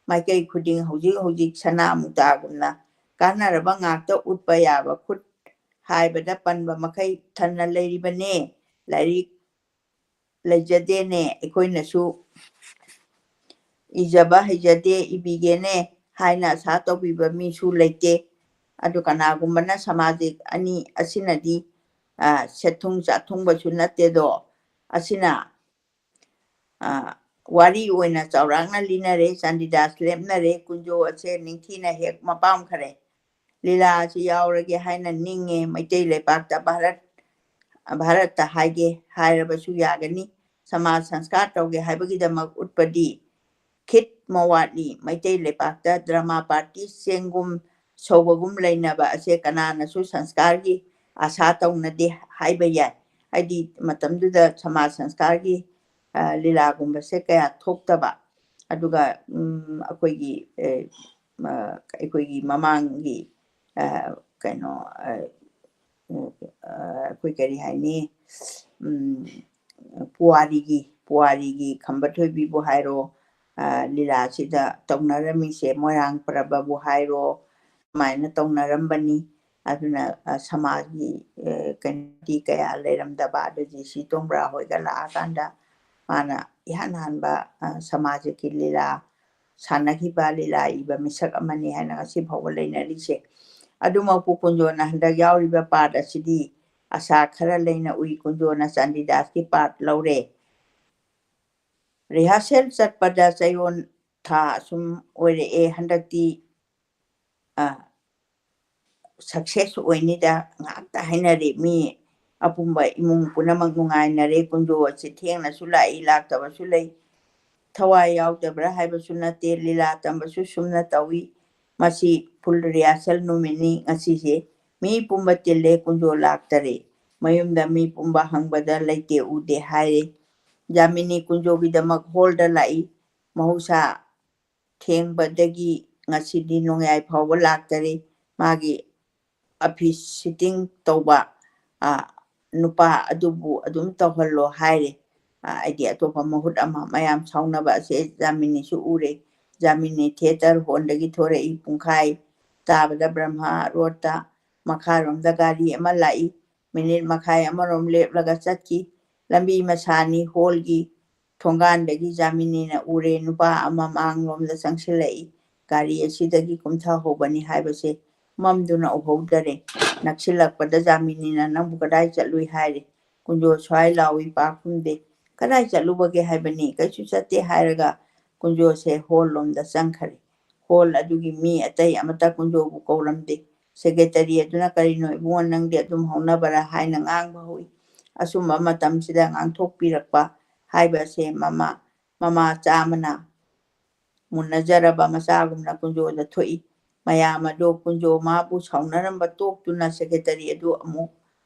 ꯃꯥꯏꯀꯩ ꯈꯨꯗꯤꯡ ꯍꯧꯖꯤꯛ ꯍꯧꯖꯤꯛ ꯁꯅꯥ ꯃꯨꯛꯇꯥꯒꯨꯝꯅ ꯀꯥꯟꯅꯔꯕ ꯉꯥꯛꯇ ꯎꯠꯄ ꯌꯥꯕ ꯈꯨꯠ ꯍꯥꯏꯕꯗ ꯄꯟꯕ ꯃꯈꯩ ꯊꯟꯅ ꯂꯩꯔꯤꯕꯅꯦ꯫ ꯂꯥꯏꯔꯤꯛ ꯂꯩꯖꯗꯦꯅꯦ, ꯑꯩꯈꯣꯏꯅꯁꯨ ꯏꯖꯕ ꯍꯩꯖꯗꯦ, ꯏꯕꯤꯒꯦꯅꯦ ꯍꯥꯏꯅ ꯑꯁꯥ ꯇꯧꯕꯤꯕ ꯃꯤꯁꯨ ꯂꯩꯇꯦ꯫ ꯑꯗꯨ ꯀꯅꯥꯒꯨꯝꯕꯅ ꯁꯃꯥꯖ ꯑꯅꯤ ꯑꯁꯤꯅꯗꯤ, ꯑ, ꯁꯦꯠꯊꯨꯡ ꯆꯥꯊꯨꯡꯕꯁꯨ ꯅꯠꯇꯦꯗꯣ꯫ ꯑꯁꯤꯅ, ꯑ, ꯋꯥꯔꯤ ꯑꯣꯏꯅ ꯆꯥꯎꯔꯥꯛꯅ ꯂꯤꯅꯔꯦ, ꯆꯥꯟꯗꯤꯗꯥꯁ ꯂꯦꯞꯅꯔꯦ, ꯀꯨꯟꯖꯣ ꯑꯁꯦ ꯅꯤꯡꯊꯤꯅ ꯍꯦꯛ ꯃꯄꯥꯝꯈꯔꯦ꯫ ꯂꯤꯂꯥ ꯑꯁꯤ ꯌꯥꯎꯔꯒꯦ ꯍꯥꯏꯅ ꯅꯤꯡꯉꯦ꯫ ꯃꯩꯇꯩ ꯂꯩꯄꯥꯛꯇ ꯚꯥꯔꯠ, ꯚꯥꯔꯠꯇ ꯍꯥꯏꯒꯦ ꯍꯥꯏꯔꯕꯁꯨ ꯌꯥꯒꯅꯤ꯫ ꯁꯃꯥꯖ ꯁꯪꯁꯀꯥꯔ ꯇꯧꯒꯦ ꯍꯥꯏꯕꯒꯤꯗꯃꯛ ꯎꯠꯄꯗꯤ ꯈꯤꯠ ꯃꯋꯥꯠꯂꯤ꯫ ꯃꯩꯇꯩ ꯂꯩꯄꯥꯛꯇ ꯗ꯭ꯔꯃꯥ ꯄꯥꯔꯇꯤ ꯆꯦꯡꯒꯨꯝ ꯁꯧꯕꯒꯨꯝ ꯂꯩꯅꯕ ꯑꯁꯦ ꯀꯅꯥꯅꯁꯨ ꯁꯪꯁꯀꯥꯔꯒꯤ ꯑꯥꯁꯥ ꯇꯧꯅꯗꯦ ꯍꯥꯏꯕ ꯌꯥꯏ꯫ ꯍꯥꯏꯗꯤ ꯃꯇꯝꯗꯨꯗ ꯁꯃꯥꯖ ꯁꯪꯁꯀꯥꯔꯒꯤ, ꯑ, ꯂꯤꯂꯥꯒꯨꯝꯕꯁꯦ ꯀꯌꯥ ꯊꯣꯛꯇꯕ꯫ ꯑꯗꯨꯒ, ꯎꯝ, ꯑꯩꯈꯣꯏꯒꯤ, ꯑꯦ, ꯑ, ꯑꯩꯈꯣꯏꯒꯤ ꯃꯃꯥꯡꯒꯤ, ꯑ, ꯀꯩꯅꯣ, ꯑ, ꯑ, ꯑꯩꯈꯣꯏ ꯀꯔꯤ ꯍꯥꯏꯅꯤ, ꯎꯝ, ꯄꯨꯋꯥꯔꯤꯒꯤ, ꯄꯨꯋꯥꯔꯤꯒꯤ ꯈꯝꯕ ꯊꯣꯏꯕꯤꯕꯨ ꯍꯥꯏꯔꯣ, ꯑ, ꯂꯤꯂꯥꯁꯤꯗ ꯇꯧꯅꯔꯝꯃꯤꯁꯦ, ꯃꯣꯏꯔꯥꯡ ꯄꯔꯕꯕꯨ ꯍꯥꯏꯔꯣ, ꯁꯨꯃꯥꯏꯅ ꯇꯧꯅꯔꯝꯕꯅꯤ꯫ ꯑꯗꯨꯅ, ꯑ, ꯁꯃꯥꯖꯒꯤ, ꯑ, ꯀꯩꯅꯣꯗꯤ ꯀꯌꯥ ꯂꯩꯔꯝꯗꯕ꯫ ꯑꯗꯨ ꯖꯤ ꯁꯤ ꯇꯣꯡꯕ꯭ꯔꯥ ꯍꯣꯏꯒ ꯂꯥꯛꯑꯀꯥꯟꯗ ꯃꯥꯅ ꯏꯍꯥꯟ ꯍꯥꯟꯕ, ꯑ, ꯁꯃꯥꯖꯀꯤ ꯂꯤꯂꯥ ꯁꯥꯟꯅꯈꯤꯕ, ꯂꯤꯂꯥ ꯏꯕ ꯃꯤꯁꯛ ꯑꯃꯅꯤ ꯍꯥꯏꯅ ꯉꯁꯤ ꯐꯥꯎꯕ ꯂꯩꯅꯔꯤꯁꯦ꯫ ꯑꯗꯨꯃꯛꯄꯨ ꯀꯨꯟꯖꯣꯅ ꯍꯟꯗꯛ ꯌꯥꯎꯔꯤꯕ ꯄꯥꯔꯠ ꯑꯁꯤꯗꯤ ꯑꯁꯥ ꯈꯔ ꯂꯩꯅ ꯎꯏ꯫ ꯀꯨꯟꯖꯣꯅ ꯆꯥꯟꯗꯤꯗꯥꯁꯀꯤ ꯄꯥꯔꯠ ꯂꯧꯔꯦ꯫ ꯔꯤꯍꯥꯔꯁꯦꯜ ꯆꯠꯄꯗ ꯆꯌꯣꯜ ꯊꯥ ꯑꯁꯨꯝ ꯑꯣꯏꯔꯛꯑꯦ꯫ ꯍꯟꯗꯛꯇꯤ, ꯑ, ꯁꯛꯁꯦꯁ ꯑꯣꯏꯅꯤꯗ ꯉꯥꯛꯇ ꯍꯥꯏꯅꯔꯤ꯫ ꯃꯤ ꯑꯄꯨꯝꯕ ꯏꯃꯨꯡ ꯄꯨꯝꯅꯃꯛ ꯅꯨꯡꯉꯥꯏꯅꯔꯦ꯫ ꯀꯨꯟꯖꯣ ꯑꯁꯤ ꯊꯦꯡꯅꯁꯨ ꯂꯥꯛꯏ, ꯂꯥꯛꯇꯕꯁꯨ ꯂꯩ꯫ ꯊꯋꯥꯏ ꯌꯥꯎꯗꯕ꯭ꯔꯥ ꯍꯥꯏꯕꯁꯨ ꯅꯠꯇꯦ꯫ ꯂꯤꯂꯥ ꯇꯝꯕꯁꯨ ꯁꯨꯝꯅ ꯇꯧꯏ꯫ ꯃꯁꯤ ꯐꯨꯜ ꯔꯤꯍꯥꯔꯁꯦꯜ ꯅꯨꯃꯤꯠꯅꯤ ꯉꯁꯤꯁꯦ꯫ ꯃꯤ ꯄꯨꯝꯕ ꯇꯤꯜꯂꯦ, ꯀꯨꯟꯖꯣ ꯂꯥꯛꯇꯔꯦ꯫ ꯃꯌꯨꯝꯗ ꯃꯤ ꯄꯨꯝꯕ ꯍꯪꯕꯗ ꯂꯩꯇꯦ, ꯎꯗꯦ ꯍꯥꯏꯔꯦ꯫ ꯖꯥꯃꯤꯅꯤ ꯀꯨꯟꯖꯣꯒꯤꯗꯃꯛ ꯍꯣꯜꯗ ꯂꯥꯛꯏ꯫ ꯃꯍꯧꯁꯥ ꯊꯦꯡꯕꯗꯒꯤ ꯉꯁꯤꯗꯤ ꯅꯣꯡꯌꯥꯏ ꯐꯥꯎꯕ ꯂꯥꯛꯇꯔꯤ꯫ ꯃꯥꯒꯤ ꯑꯣꯐꯤꯁ ꯁꯤꯇꯤꯡ ꯇꯧꯕ, ꯑ, ꯅꯨꯄꯥ ꯑꯗꯨꯕꯨ ꯑꯗꯨꯝ ꯇꯧꯍꯜꯂꯣ ꯍꯥꯏꯔꯦ꯫ ꯑ, ꯑꯩꯗꯤ ꯑꯇꯣꯞꯄ ꯃꯍꯨꯠ ꯑꯃ, ꯃꯌꯥꯝ ꯁꯥꯎꯅꯕ ꯑꯁꯦ ꯖꯥꯃꯤꯅꯤꯁꯨ ꯎꯔꯦ꯫ ꯖꯥꯃꯤꯅꯤ ꯊꯤꯌꯦꯇꯔ ꯍꯣꯜꯗꯒꯤ ꯊꯣꯔꯛꯏ, ꯄꯨꯡꯈꯥꯏ ꯇꯥꯕꯗ ꯕ꯭ꯔꯍ꯭ꯃ ꯔꯣꯗꯇ ꯃꯈꯥꯔꯣꯝꯗ ꯒꯥꯔꯤ ꯑꯃ ꯂꯥꯛꯏ꯫ ꯃꯤꯅꯤꯠ ꯃꯈꯥꯏ ꯑꯃꯔꯣꯝ ꯂꯦꯞꯂꯒ ꯆꯠꯈꯤ꯫ ꯂꯝꯕꯤ ꯃꯁꯥꯅꯤ ꯍꯣꯜꯒꯤ ꯊꯣꯡꯒꯥꯟꯗꯒꯤ ꯖꯥꯃꯤꯅꯤꯅ ꯎꯔꯦ, ꯅꯨꯄꯥ ꯑꯃ ꯃꯥꯡꯂꯣꯝꯗ ꯆꯪꯁꯤꯜꯂꯛꯏ꯫ ꯒꯥꯔꯤ ꯑꯁꯤꯗꯒꯤ ꯀꯨꯝꯊꯍꯧꯕꯅꯤ ꯍꯥꯏꯕꯁꯦ ꯃꯝꯗꯨꯅ ꯎꯍꯧꯗꯔꯦ꯫ ꯅꯛꯁꯤꯜꯂꯛꯄꯗ ꯖꯥꯃꯤꯅꯤꯅ, "ꯅꯪꯕꯨ ꯀꯗꯥꯏ ꯆꯠꯂꯨꯏ?" ꯍꯥꯏꯔꯦ꯫ ꯀꯨꯟꯖꯣ ꯁ꯭ꯋꯥꯏ ꯂꯥꯎꯏ, ꯄꯥꯛ ꯈꯨꯝꯗꯦ꯫ "ꯀꯗꯥꯏ ꯆꯠꯂꯨꯕꯒꯦ ꯍꯥꯏꯕꯅꯤ? ꯀꯩꯁꯨ ꯆꯠꯇꯦ" ꯍꯥꯏꯔꯒ ꯀꯨꯟꯖꯣꯁꯦ ꯍꯣꯜ ꯂꯣꯝꯗ ꯆꯪꯈꯔꯦ꯫ ꯍꯣꯜ ꯑꯗꯨꯒꯤ ꯃꯤ ꯑꯇꯩ ꯑꯃꯠꯇ ꯀꯨꯟꯖꯣꯕꯨ ꯀꯧꯔꯝꯗꯦ꯫ ꯁꯦꯀ꯭ꯔꯦꯇꯔꯤ ꯑꯗꯨꯅ, "ꯀꯔꯤꯅꯣ ꯏꯕꯨꯡꯉꯣ, ꯅꯪꯗꯤ ꯑꯗꯨꯝ ꯍꯧꯅꯕꯔꯥ?" ꯍꯥꯏꯅ ꯉꯥꯡꯕ ꯍꯧꯏ꯫ ꯑꯁꯨꯝꯕ ꯃꯇꯝꯁꯤꯗ ꯉꯥꯡꯊꯣꯛꯄꯤꯔꯛꯄ ꯍꯥꯏꯕꯁꯦ ꯃꯃꯥ, ꯃꯃꯥ ꯆꯥꯃꯅ ꯃꯨꯟꯅꯖꯔꯕ ꯃꯆꯥꯒꯨꯝꯅ ꯀꯨꯟꯖꯣꯗ ꯊꯣꯛꯏ꯫ ꯃꯌꯥꯝ ꯑꯗꯨ ꯀꯨꯟꯖꯣ ꯃꯥꯕꯨ ꯁꯥꯎꯅꯔꯝꯕ ꯇꯣꯛꯇꯨꯅ ꯁꯦꯀ꯭ꯔꯦꯇꯔꯤ ꯑꯗꯨ ꯑꯃꯨꯛ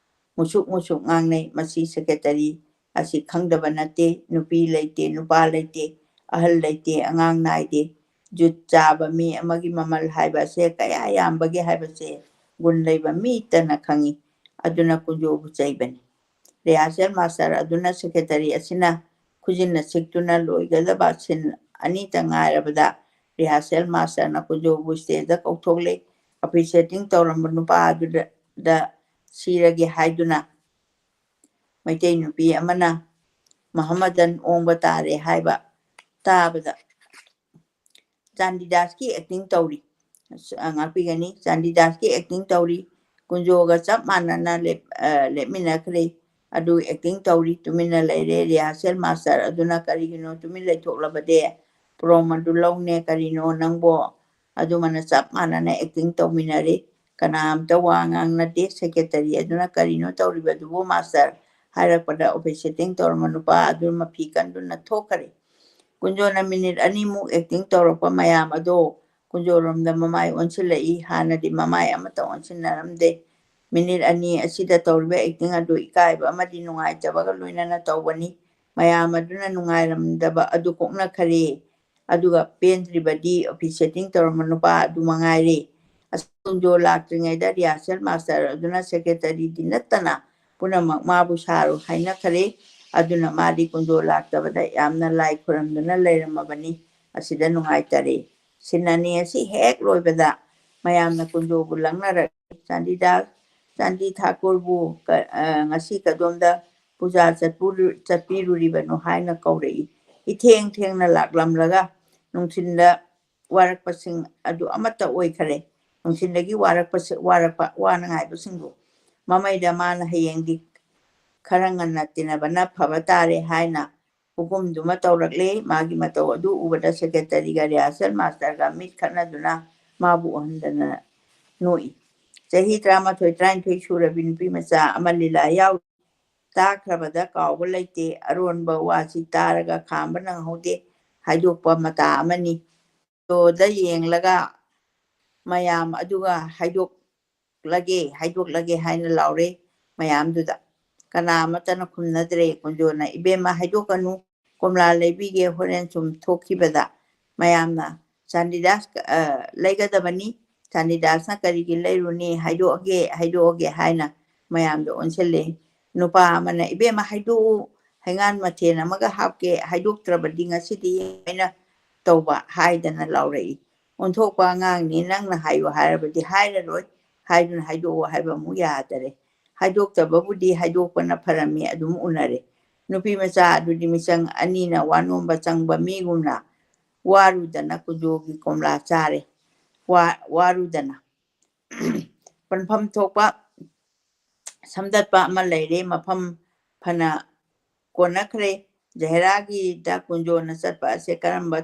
ꯃꯨꯁꯨꯛ ꯃꯨꯁꯨꯛ ꯉꯥꯡꯅꯩ꯫ ꯃꯁꯤ ꯁꯦꯀ꯭ꯔꯦꯇꯔꯤ ꯑꯁꯤ ꯈꯪꯗꯕ ꯅꯠꯇꯦ꯫ ꯅꯨꯄꯤ ꯂꯩꯇꯦ, ꯅꯨꯄꯥ ꯂꯩꯇꯦ, ꯑꯍꯜ ꯂꯩꯇꯦ, ꯑꯉꯥꯡ ꯅꯥꯏꯗꯦ꯫ ꯖꯨꯠ ꯆꯥꯕ ꯃꯤ ꯑꯃꯒꯤ ꯃꯃꯜ ꯍꯥꯏꯕ ꯑꯁꯦ ꯀꯌꯥ ꯌꯥꯝꯕꯒꯦ ꯍꯥꯏꯕꯁꯦ ꯒꯨꯟ ꯂꯩꯕ ꯃꯤꯇꯅ ꯈꯪꯏ꯫ ꯑꯗꯨꯅ ꯀꯨꯟꯖꯣꯕꯨ ꯆꯩꯕꯅꯤ꯫ ꯔꯤꯍꯥꯔꯁꯦꯜ ꯃꯥꯁꯇꯔ ꯑꯗꯨꯅ ꯁꯦꯀ꯭ꯔꯦꯇꯔꯤ ꯑꯁꯤꯅ ꯈꯨꯖꯤꯟꯅ ꯁꯤꯛꯇꯨꯅ ꯂꯣꯏꯒꯗꯕ ꯁꯤꯟ ꯑꯅꯤꯇ ꯉꯥꯏꯔꯕꯗ ꯔꯤꯍꯥꯔꯁꯦꯜ ꯃꯥꯁꯇꯔꯅ ꯀꯨꯟꯖꯣꯕꯨ ꯁ꯭ꯇꯦꯖꯗ ꯀꯧꯊꯣꯛꯂꯦ꯫ ꯑꯣꯐꯤꯁꯦꯇꯤꯡ ꯇꯧꯔꯝꯕ ꯅꯨꯄꯥ ꯑꯗꯨꯗ ꯁꯤꯔꯒꯦ ꯍꯥꯏꯗꯨꯅ ꯃꯩꯇꯩ ꯅꯨꯄꯤ ꯑꯃꯅ ꯃꯍꯝꯃꯗꯟ ꯑꯣꯡꯕ ꯇꯥꯔꯦ ꯍꯥꯏꯕ ꯇꯥꯕꯗ ꯆꯥꯟꯗꯤꯗꯥꯁꯀꯤ ꯑꯦꯛꯇꯤꯡ ꯇꯧꯔꯤ꯫ ꯑꯁ, ꯑ, ꯉꯥꯛꯄꯤꯒꯅꯤ꯫ ꯆꯥꯟꯗꯤꯗꯥꯁꯀꯤ ꯑꯦꯛꯇꯤꯡ ꯇꯧꯔꯤ꯫ ꯀꯨꯟꯖꯣꯒ ꯆꯞ ꯃꯥꯟꯅꯅ ꯂꯦꯞ-, ꯑ, ꯂꯦꯞꯃꯤꯟꯅꯈ꯭ꯔꯦ꯫ ꯑꯗꯨ ꯑꯦꯛꯇꯤꯡ ꯇꯧꯔꯤ, ꯇꯨꯃꯤꯟꯅ ꯂꯩꯔꯦ꯫ ꯔꯤꯍꯥꯔꯁꯦꯜ ꯃꯥꯁꯇꯔ ꯑꯗꯨꯅ, "ꯀꯔꯤꯒꯤꯅꯣ ꯇꯨꯃꯤꯟ ꯂꯩꯊꯣꯛꯂꯕꯗꯤ? ꯄ꯭ꯔꯣꯝ ꯑꯗꯨ ꯂꯧꯅꯦ ꯀꯔꯤꯅꯣ ꯅꯪꯕꯣ?" ꯑꯗꯨꯃꯅ ꯆꯞ ꯃꯥꯟꯅꯅ ꯑꯦꯛꯇꯤꯡ ꯇꯧꯃꯤꯟꯅꯔꯤ꯫ ꯀꯅꯥꯝꯇ ꯋꯥ ꯉꯥꯡꯅꯗꯦ꯫ ꯁꯦꯀ꯭ꯔꯦꯇꯔꯤ ꯑꯗꯨꯅ, "ꯀꯔꯤꯅꯣ ꯇꯧꯔꯤꯕꯗꯨꯕꯨ ꯃꯥꯁꯇꯔ?" ꯍꯥꯏꯔꯛꯄꯗ ꯑꯣꯐꯤꯁꯦꯇꯤꯡ ꯇꯧꯔꯝꯕ ꯅꯨꯄꯥ ꯑꯗꯨ ꯃꯐꯤ ꯀꯟꯗꯨꯅ ꯊꯣꯛꯈꯔꯦ꯫ ꯀꯨꯟꯖꯣꯅ ꯃꯤꯅꯤꯠ ꯑꯅꯤꯃꯨꯛ ꯑꯦꯛꯇꯤꯡ ꯇꯧꯔꯛꯄ ꯃꯌꯥꯝ ꯑꯗꯣ ꯀꯨꯟꯖꯣꯔꯣꯝꯗ ꯃꯃꯥꯏ ꯑꯣꯟꯁꯤꯜꯂꯛꯏ꯫ ꯍꯥꯟꯅꯗꯤ ꯃꯃꯥꯏ ꯑꯃꯠꯇ ꯑꯣꯟꯁꯤꯟꯅꯔꯝꯗꯦ꯫ ꯃꯤꯅꯤꯠ ꯑꯅꯤ ꯑꯁꯤꯗ ꯇꯧꯔꯤꯕ ꯑꯦꯛꯇꯤꯡ ꯑꯗꯨ ꯏꯀꯥꯏꯕ ꯑꯃꯗꯤ ꯅꯨꯡꯉꯥꯏꯇꯕꯒ ꯂꯣꯏꯅꯅ ꯇꯧꯕꯅꯤ꯫ ꯃꯌꯥꯝ ꯑꯗꯨꯅ ꯅꯨꯡꯉꯥꯏꯔꯝꯗꯕ ꯑꯗꯨ ꯀꯣꯛꯅꯈꯔꯦ꯫ ꯑꯗꯨꯒ ꯄꯦꯟꯗ꯭ꯔꯤꯕꯗꯤ ꯑꯣꯐꯤꯁꯦꯇꯤꯡ ꯇꯧꯔꯝꯕ ꯅꯨꯄꯥ ꯑꯗꯨ ꯃꯉꯥꯏꯔꯦ꯫ ꯑꯁ, ꯀꯨꯟꯖꯣ ꯂꯥꯛꯇ꯭ꯔꯤꯉꯩꯗ ꯔꯤꯍꯥꯔꯁꯦꯜ ꯃꯥꯁꯇꯔ ꯑꯗꯨꯅ ꯁꯦꯀ꯭ꯔꯦꯇꯔꯤꯗꯤ ꯅꯠꯇꯅ ꯄꯨꯝꯅꯃꯛ ꯃꯥꯕꯨ ꯁꯥꯔꯨ ꯍꯥꯏꯅꯈꯔꯦ꯫ ꯑꯗꯨꯅ ꯃꯥꯗꯤ ꯀꯨꯟꯖꯣ ꯂꯥꯛꯇꯕꯗ ꯌꯥꯝꯅ ꯂꯥꯏ ꯈꯨꯔꯝꯗꯨꯅ ꯂꯩꯔꯝꯃꯕꯅꯤ꯫ ꯑꯁꯤꯗ ꯅꯨꯡꯉꯥꯏꯇꯔꯦ꯫ ꯁꯤꯟ ꯑꯅꯤ ꯑꯁꯤ ꯍꯦꯛ ꯂꯣꯏꯕꯗ ꯃꯌꯥꯝꯅ ꯀꯨꯟꯖꯣꯕꯨ ꯂꯪꯅꯔꯛꯏ꯫ ꯆꯥꯟꯗꯤꯗꯥꯁ, ꯆꯥꯟꯗꯤ ꯊꯥꯀꯨꯔꯕꯨ ꯀ-, ꯑ, ꯉꯁꯤ ꯀꯗꯣꯝꯗ ꯄꯨꯖꯥ ꯆꯠꯄꯨꯔꯨ-, ꯆꯠꯄꯤꯔꯨꯔꯤꯕꯅꯣ ꯍꯥꯏꯅ ꯀꯧꯔꯛꯏ꯫ ꯏꯊꯦꯡ ꯊꯦꯡꯅ ꯂꯥꯛꯂꯝꯂꯒ ꯅꯨꯡꯊꯤꯜꯗ ꯋꯥꯔꯛꯄꯁꯤꯡ ꯑꯗꯨ ꯑꯃꯠꯇ ꯑꯣꯏꯈꯔꯦ꯫ ꯅꯨꯡꯊꯤꯜꯗꯒꯤ ꯋꯥꯔꯛꯄꯁꯤ, ꯋꯥꯔꯛꯄ, ꯋꯥꯅꯉꯥꯏꯕꯁꯤꯡꯕꯨ꯫ ꯃꯃꯩꯗ ꯃꯥꯅ ꯍꯌꯦꯡꯗꯤ ꯈꯔ ꯉꯟꯅ ꯇꯤꯟꯅꯕꯅ ꯐꯕ ꯇꯥꯔꯦ ꯍꯥꯏꯅ ꯍꯨꯀꯨꯝꯗꯨꯃ ꯇꯧꯔꯛꯂꯦ꯫ ꯃꯥꯒꯤ ꯃꯇꯧ ꯑꯗꯨ ꯎꯕꯗ ꯁꯦꯀ꯭ꯔꯦꯇꯔꯤꯒ ꯔꯤꯍꯥꯔꯁꯦꯜ ꯃꯥꯁꯇꯔꯒ ꯃꯤꯠ ꯈꯠꯅꯗꯨꯅ ꯃꯥꯕꯨ ꯎꯍꯟꯗꯅ ꯅꯣꯛꯏ꯫ ꯆꯍꯤ ꯇꯔꯥꯃꯥꯊꯣꯏ, ꯇꯔꯥꯅꯤꯊꯣꯏ ꯁꯨꯔꯕꯤ ꯅꯨꯄꯤ ꯃꯆꯥ ꯑꯃ ꯂꯤꯂꯥ ꯌꯥꯎ ꯇꯥꯈ꯭ꯔꯕꯗ ꯀꯥꯎꯕ ꯂꯩꯇꯦ꯫ ꯑꯔꯣꯟꯕ ꯋꯥꯁꯤ ꯇꯥꯔꯒ ꯈꯥꯝꯕ ꯅꯪꯍꯧꯗꯦ꯫ ꯍꯥꯏꯗꯣꯛꯄ ꯃꯇꯥ ꯑꯃꯅꯤ꯫ ꯇꯣꯗ ꯌꯦꯡꯂꯒ ꯃꯌꯥꯝ ꯑꯗꯨꯒ ꯍꯥꯏꯗꯣꯛꯂꯒꯦ, ꯍꯥꯏꯗꯣꯛꯂꯒꯦ ꯍꯥꯏꯅ ꯂꯥꯎꯔꯦ ꯃꯌꯥꯝꯗꯨꯗ꯫ ꯀꯅꯥ ꯑꯃꯠꯇꯅ ꯈꯨꯝꯅꯗ꯭ꯔꯦ꯫ ꯀꯨꯟꯖꯣꯅ, "ꯏꯕꯦꯝꯃ, ꯍꯥꯏꯗꯣꯛꯀꯅꯨ, ꯀꯣꯝꯂꯥ ꯂꯩꯕꯤꯒꯦ ꯍꯣꯔꯦꯟ ꯁꯨꯝ ꯊꯣꯛꯈꯤꯕꯗ"꯫ ꯃꯌꯥꯝꯅ, "ꯆꯥꯟꯗꯤꯗꯥꯁ, ꯑ, ꯂꯩꯒꯗꯕꯅꯤ, ꯆꯥꯟꯗꯤꯗꯥꯁꯅ ꯀꯔꯤꯒꯤ ꯂꯩꯔꯨꯅꯤ, ꯍꯥꯏꯗꯣꯛꯑꯒꯦ, ꯍꯥꯏꯗꯣꯛꯑꯒꯦ" ꯍꯥꯏꯅ ꯃꯌꯥꯝꯗ ꯑꯣꯟꯁꯤꯜꯂꯦ꯫ ꯅꯨꯄꯥ ꯑꯃꯅ, "ꯏꯕꯦꯝꯃ, ꯍꯥꯏꯗꯣꯛꯎ, ꯍꯩꯉꯥꯟ ꯃꯊꯦꯜ ꯑꯃꯒ ꯍꯥꯞꯀꯦ, ꯍꯥꯏꯗꯣꯛꯇ꯭ꯔꯕꯗꯤ ꯉꯁꯤꯗꯤ ꯑꯩꯅ ꯇꯧꯕ" ꯍꯥꯏꯗꯅ ꯂꯥꯎꯔꯛꯏ꯫ "ꯑꯣꯟꯊꯣꯛꯄ ꯑꯉꯥꯡꯅꯤ, ꯅꯪꯅ ꯍꯥꯏꯌꯨ ꯍꯥꯏꯔꯕꯗꯤ ꯍꯥꯏꯔꯔꯣꯏ, ꯍꯥꯏꯗꯨꯅ ꯍꯥꯏꯗꯣꯛꯑꯣ ꯍꯥꯏꯕ ꯑꯃꯨꯛ ꯌꯥꯗꯔꯦ꯫ ꯍꯥꯏꯗꯣꯛꯇꯕꯕꯨꯗꯤ ꯍꯥꯏꯗꯣꯛꯄꯅ ꯐꯔꯝꯃꯤ, ꯑꯗꯨꯝ ꯎꯅꯔꯦ"꯫ ꯅꯨꯄꯤ ꯃꯆꯥ ꯑꯗꯨꯗꯤ ꯃꯤꯆꯪ ꯑꯅꯤꯅ ꯋꯥꯅꯣꯝꯕ ꯆꯪꯕ ꯃꯤꯒꯨꯝꯅ ꯋꯥꯔꯨꯗꯅ ꯀꯨꯟꯖꯣꯒꯤ ꯀꯣꯝꯂꯥ ꯆꯥꯔꯦ꯫ ꯋꯥ-, ꯋꯥꯔꯨꯗꯅ꯫ ꯄꯟꯐꯝ ꯊꯣꯛꯄ ꯁꯝꯗꯠꯄ ꯑꯃ ꯂꯩꯔꯦ꯫ ꯃꯐꯝ ꯐꯅ ꯀꯣꯟꯅꯈ꯭ꯔꯦ꯫ ꯖꯍꯦꯔꯥꯒꯤꯗ ꯀꯨꯟꯖꯣꯅ ꯆꯠꯄ ꯑꯁꯦ ꯀꯔꯝꯕ,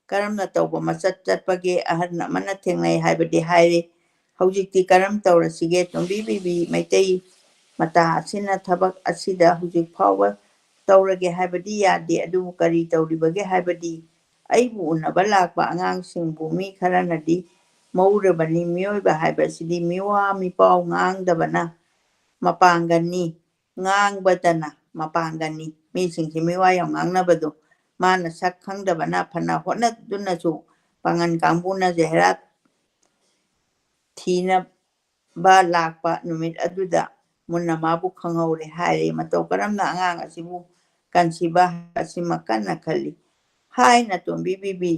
ꯀꯔꯝꯅ ꯇꯧꯕ ꯃꯆꯠ ꯆꯠꯄꯒꯦ? ꯑꯍꯟ ꯑꯃꯅ ꯊꯦꯡꯅꯩ ꯍꯥꯏꯕꯗꯤ ꯍꯥꯏꯔꯦ꯫ ꯍꯧꯖꯤꯛꯇꯤ ꯀꯔꯝ ꯇꯧꯔꯁꯤꯒꯦ? ꯇꯣꯝꯕꯤ ꯕꯤꯕꯤ ꯃꯩꯇꯩ ꯃꯇꯥ ꯑꯁꯤꯅ ꯊꯕꯛ ꯑꯁꯤꯗ ꯍꯧꯖꯤꯛ ꯐꯥꯎꯕ ꯇꯧꯔꯒꯦ ꯍꯥꯏꯕꯗꯤ ꯌꯥꯗꯦ꯫ ꯑꯗꯨꯕꯨ ꯀꯔꯤ ꯇꯧꯔꯤꯕꯒꯦ ꯍꯥꯏꯕꯗꯤ ꯑꯩꯕꯨ ꯎꯅꯕ ꯂꯥꯛꯄ ꯑꯉꯥꯡꯁꯤꯡꯕꯨ ꯃꯤ ꯈꯔꯅꯗꯤ ꯃꯧꯔꯕꯅꯤ꯫ ꯃꯤꯑꯣꯏꯕ ꯍꯥꯏꯕꯁꯤꯗꯤ ꯃꯤꯋꯥ ꯃꯤꯄꯥꯎ ꯉꯥꯡꯗꯕꯅ ꯃꯄꯥꯡꯒꯜꯅꯤ, ꯉꯥꯡꯕꯗꯅ ꯃꯄꯥꯡꯒꯜꯅꯤ꯫ ꯃꯤꯁꯤꯡꯁꯤ ꯃꯤꯋꯥ ꯌꯥꯝ ꯉꯥꯡꯅꯕꯗꯣ꯫ ꯃꯥꯅ ꯁꯛ ꯈꯪꯗꯕꯅ ꯐꯅ ꯍꯣꯠꯅꯗꯨꯅꯁꯨ ꯄꯥꯡꯒꯜ ꯀꯥꯡꯕꯨꯅ ꯖꯍꯦꯔꯥ ꯊꯤꯅꯕ ꯂꯥꯛꯄ ꯅꯨꯃꯤꯠ ꯑꯗꯨꯗ ꯃꯨꯟꯅ ꯃꯥꯕꯨ ꯈꯪꯍꯧꯔꯦ ꯍꯥꯏꯔꯦ꯫ ꯃꯇꯧ ꯀꯔꯝꯅ ꯑꯉꯥꯡ ꯑꯁꯤꯕꯨ ꯀꯟꯁꯤꯕ ꯍꯥꯏꯕꯁꯤꯃ ꯀꯟꯅ ꯈꯜꯂꯤ꯫ ꯍꯥꯏꯅ ꯇꯣꯝꯕꯤ ꯕꯤꯕꯤ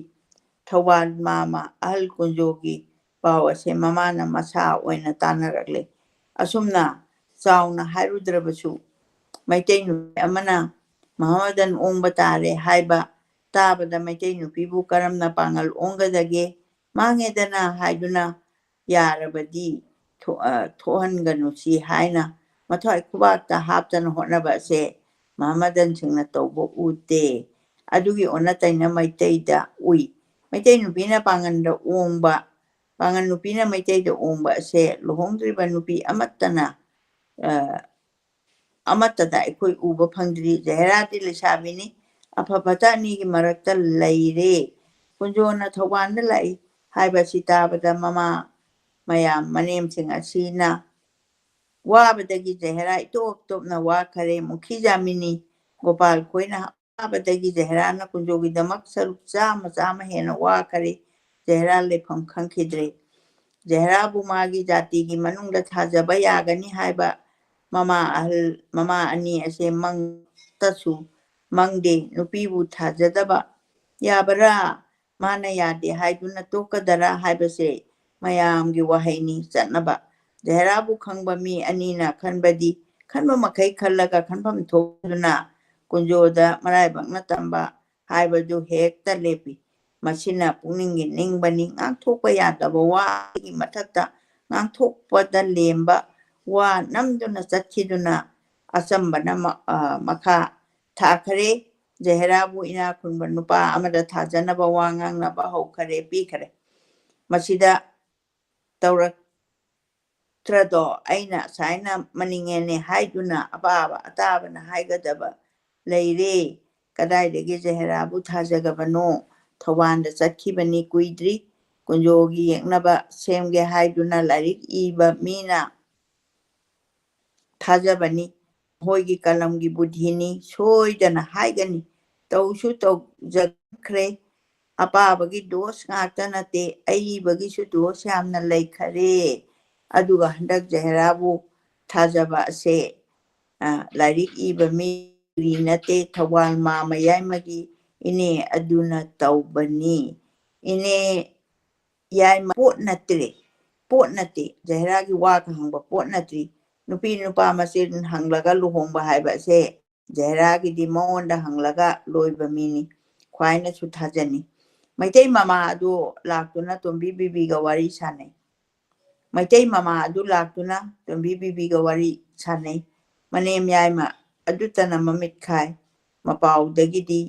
ꯊꯧꯕꯥꯜ ꯃꯥꯃ ꯑꯍꯜ ꯀꯨꯟꯖꯣꯒꯤ ꯄꯥꯎ ꯑꯁꯦ ꯃꯃꯥꯅ ꯃꯁꯥ ꯑꯣꯏꯅ ꯇꯥꯟꯅꯔꯛꯂꯦ꯫ ꯑꯁꯨꯝꯅ ꯆꯥꯎꯅ ꯍꯥꯏꯔꯨꯗ꯭ꯔꯕꯁꯨ, ꯃꯩꯇꯩ ꯅꯨꯄꯤ ꯑꯃꯅ ꯃꯍꯥꯃꯗꯟ ꯑꯣꯡꯕ ꯇꯥꯔꯦ ꯍꯥꯏꯕ ꯇꯥꯕꯗ ꯃꯩꯇꯩ ꯅꯨꯄꯤꯕꯨ ꯀꯔꯝꯅ ꯄꯥꯡꯒꯜ ꯑꯣꯡꯒꯗꯒꯦ? ꯃꯥꯡꯉꯦꯗꯅ ꯍꯥꯏꯗꯨꯅ ꯌꯥꯔꯕꯗꯤ ꯊꯣꯛ-, ꯑ, ꯊꯣꯛꯍꯟꯒꯅꯨꯁꯤ ꯍꯥꯏꯅ ꯃꯊ꯭ꯋꯥꯏ ꯈꯨꯕꯥꯛꯇ ꯍꯥꯞꯇꯅ ꯍꯣꯠꯅꯕ ꯑꯁꯦ ꯃꯍꯥꯃꯗꯟꯁꯤꯡꯅ ꯇꯧꯕ ꯎꯗꯦ꯫ ꯑꯗꯨꯒꯤ ꯑꯣꯟꯅ ꯇꯩꯅ ꯃꯩꯇꯩꯗ ꯎꯏ꯫ ꯃꯩꯇꯩ ꯅꯨꯄꯤꯅ ꯄꯥꯡꯒꯟꯗ ꯑꯣꯡꯕ, ꯄꯥꯡꯒꯟ ꯅꯨꯄꯤꯅ ꯃꯩꯇꯩꯗ ꯑꯣꯡꯕ ꯑꯁꯦ ꯂꯨꯍꯣꯡꯗ꯭ꯔꯤꯕ ꯅꯨꯄꯤ ꯑꯃꯠꯇꯅ, ꯑ, ꯑꯃꯠꯇꯗ ꯑꯩꯈꯣꯏ ꯎꯕ ꯐꯪꯗ꯭ꯔꯤ꯫ ꯖꯍꯦꯔꯥꯗꯤ ꯂꯩꯁꯥꯕꯤꯅꯤ, ꯑꯐ ꯐꯠꯇ ꯑꯅꯤꯒꯤ ꯃꯔꯛꯇ ꯂꯩꯔꯦ꯫ ꯀꯨꯟꯖꯣꯅ ꯊꯧꯕꯥꯜꯗ ꯂꯥꯛꯏ ꯍꯥꯏꯕ ꯑꯁꯤ ꯇꯥꯕꯗ ꯃꯃꯥ ꯃꯌꯥꯝ ꯃꯅꯦꯝꯁꯤꯡ ꯑꯁꯤꯅ ꯋꯥꯕꯗꯒꯤ ꯖꯍꯦꯔꯥ ꯏꯇꯣꯞ ꯇꯣꯞꯅ ꯋꯥꯈꯔꯦ꯫ ꯃꯨꯈꯤ ꯖꯥꯃꯤꯅꯤ, ꯒꯣꯄꯥꯜ ꯈꯣꯏꯅ ꯋꯥꯕꯗꯒꯤ ꯖꯍꯦꯔꯥꯅ ꯀꯨꯟꯖꯣꯒꯤꯗꯃꯛ ꯁꯔꯨꯛ ꯆꯥꯝꯃ ꯆꯥꯝꯃ ꯍꯦꯟꯅ ꯋꯥꯈꯔꯦ꯫ ꯖꯍꯦꯔꯥ ꯂꯩꯐꯝ ꯈꯪꯈꯤꯗ꯭ꯔꯦ꯫ ꯖꯍꯦꯔꯥꯕꯨ ꯃꯥꯒꯤ ꯖꯥꯇꯤꯒꯤ ꯃꯅꯨꯡꯗ ꯊꯥꯖꯕ ꯌꯥꯒꯅꯤ ꯍꯥꯏꯕ ꯃꯃꯥ ꯑꯍꯜ, ꯃꯃꯥ ꯑꯅꯤ ꯑꯁꯦ ꯃꯪꯇꯁꯨ ꯃꯪꯗꯦ꯫ ꯅꯨꯄꯤꯕꯨ ꯊꯥꯖꯗꯕ ꯌꯥꯕꯔꯥ? ꯃꯥꯅ ꯌꯥꯗꯦ ꯍꯥꯏꯗꯨꯅ ꯇꯣꯛꯀꯗꯔꯥ ꯍꯥꯏꯕꯁꯦ ꯃꯌꯥꯝꯒꯤ ꯋꯥꯍꯩꯅꯤ꯫ ꯆꯠꯅꯕ ꯖꯍꯦꯔꯥꯕꯨ ꯈꯪꯕ ꯃꯤ ꯑꯅꯤꯅ ꯈꯟꯕꯗꯤ, ꯈꯟꯕ ꯃꯈꯩ ꯈꯜꯂꯒ ꯈꯟꯐꯝ ꯊꯣꯛꯇꯨꯅ ꯀꯨꯟꯖꯣꯗ ꯃꯔꯥꯏꯕꯛꯅ ꯇꯝꯕ ꯍꯥꯏꯕꯗꯨ ꯍꯦꯛꯇ ꯂꯦꯞꯄꯤ꯫ ꯃꯁꯤꯅ ꯄꯨꯛꯅꯤꯡꯒꯤ ꯅꯤꯡꯕꯅꯤ꯫ ꯉꯥꯡꯊꯣꯛꯄ ꯌꯥꯗꯕ ꯋꯥꯒꯤ ꯃꯊꯛꯇ ꯉꯥꯡꯊꯣꯛꯄꯗ ꯂꯦꯝꯕ ꯋꯥ ꯅꯝꯗꯨꯅ ꯆꯠꯈꯤꯗꯨꯅ ꯑꯆꯝꯕꯅ ꯃ-, ꯑ, ꯃꯈꯥ ꯊꯥꯈꯔꯦ꯫ ꯖꯍꯦꯔꯥꯕꯨ ꯏꯅꯥꯛ ꯈꯨꯟꯕ ꯅꯨꯄꯥ ꯑꯃꯗ ꯊꯥꯖꯅꯕ ꯋꯥ ꯉꯥꯡꯅꯕ ꯍꯧꯈꯔꯦ, ꯄꯤꯈꯔꯦ꯫ ꯃꯁꯤꯗ ꯇꯧꯔꯛꯇ꯭ꯔꯗꯣ? ꯑꯩꯅ ꯑꯁꯥꯏꯅ ꯃꯅꯤꯡꯉꯦꯅꯦ ꯍꯥꯏꯗꯨꯅ ꯑꯄꯥꯕ ꯑꯇꯥꯕꯅ ꯍꯥꯏꯒꯗꯕ ꯂꯩꯔꯦ꯫ ꯀꯗꯥꯏꯗꯒꯤ ꯖꯍꯦꯔꯥꯕꯨ ꯊꯥꯖꯒꯕꯅꯣ? ꯊꯧꯕꯥꯜꯗ ꯆꯠꯈꯤꯕꯅꯤ ꯀꯨꯏꯗ꯭ꯔꯤ꯫ ꯀꯨꯟꯖꯣꯒꯤ ꯌꯦꯛꯅꯕ ꯁꯦꯝꯒꯦ ꯍꯥꯏꯗꯨꯅ ꯂꯥꯏꯔꯤꯛ ꯏꯕ ꯃꯤꯅ ꯊꯥꯖꯕꯅꯤ꯫ ꯃꯈꯣꯏꯒꯤ ꯀꯂꯝꯒꯤ ꯕꯨꯙꯤꯅꯤ, ꯁꯣꯏꯗꯅ ꯍꯥꯏꯒꯅꯤ꯫ ꯇꯧꯁꯨ ꯇꯧꯖꯈ꯭ꯔꯦ꯫ ꯑꯄꯥꯕꯒꯤ ꯗꯣꯁ ꯉꯥꯛꯇ ꯅꯠꯇꯦ, ꯑꯏꯕꯒꯤꯁꯨ ꯗꯣꯁ ꯌꯥꯝꯅ ꯂꯩꯈꯔꯦ꯫ ꯑꯗꯨꯒ ꯍꯟꯗꯛ ꯖꯍꯦꯔꯥꯕꯨ ꯊꯥꯖꯕ ꯑꯁꯦ, ꯑ, ꯂꯥꯏꯔꯤꯛ ꯏꯕ ꯃꯤ ꯅꯠꯇꯦ, ꯊꯧꯕꯥꯜ ꯃꯥ ꯃꯌꯥꯏꯃꯒꯤ ꯏꯅꯦ ꯑꯗꯨꯅ ꯇꯧꯕꯅꯤ꯫ ꯏꯅꯦ ꯌꯥꯏꯃ ꯄꯣꯠ ꯅꯠꯇ꯭ꯔꯦ, ꯄꯣꯠ ꯅꯠꯇꯦ꯫ ꯖꯍꯦꯔꯥꯒꯤ ꯋꯥꯒ ꯍꯪꯕ ꯄꯣꯠ ꯅꯠꯇ꯭ꯔꯤ꯫ ꯅꯨꯄꯤ ꯅꯨꯄꯥ ꯃꯁꯦꯟ ꯍꯪꯂꯒ ꯂꯨꯍꯣꯡꯕ ꯍꯥꯏꯕ ꯑꯁꯦ ꯖꯍꯦꯔꯥꯒꯤꯗꯤ ꯃꯉꯣꯟꯗ ꯍꯪꯂꯒ ꯂꯣꯏꯕ ꯃꯤꯅꯤ꯫ ꯈ꯭ꯋꯥꯏꯅꯁꯨ ꯊꯥꯖꯅꯤ꯫ ꯃꯩꯇꯩ ꯃꯃꯥ ꯑꯗꯨ ꯂꯥꯛꯇꯨꯅ ꯇꯣꯝꯕꯤ ꯕꯤꯕꯤꯒ ꯋꯥꯔꯤ ꯁꯥꯟꯅꯩ꯫ ꯃꯩꯇꯩ ꯃꯃꯥ ꯑꯗꯨ ꯂꯥꯛꯇꯨꯅ ꯇꯣꯝꯕꯤ ꯕꯤꯕꯤꯒ ꯋꯥꯔꯤ ꯁꯥꯟꯅꯩ꯫ ꯃꯅꯦꯝ ꯌꯥꯏꯃ ꯑꯗꯨꯇꯅ ꯃꯃꯤꯠ ꯈꯥꯏ꯫ ꯃꯄꯥꯎꯗꯒꯤꯗꯤ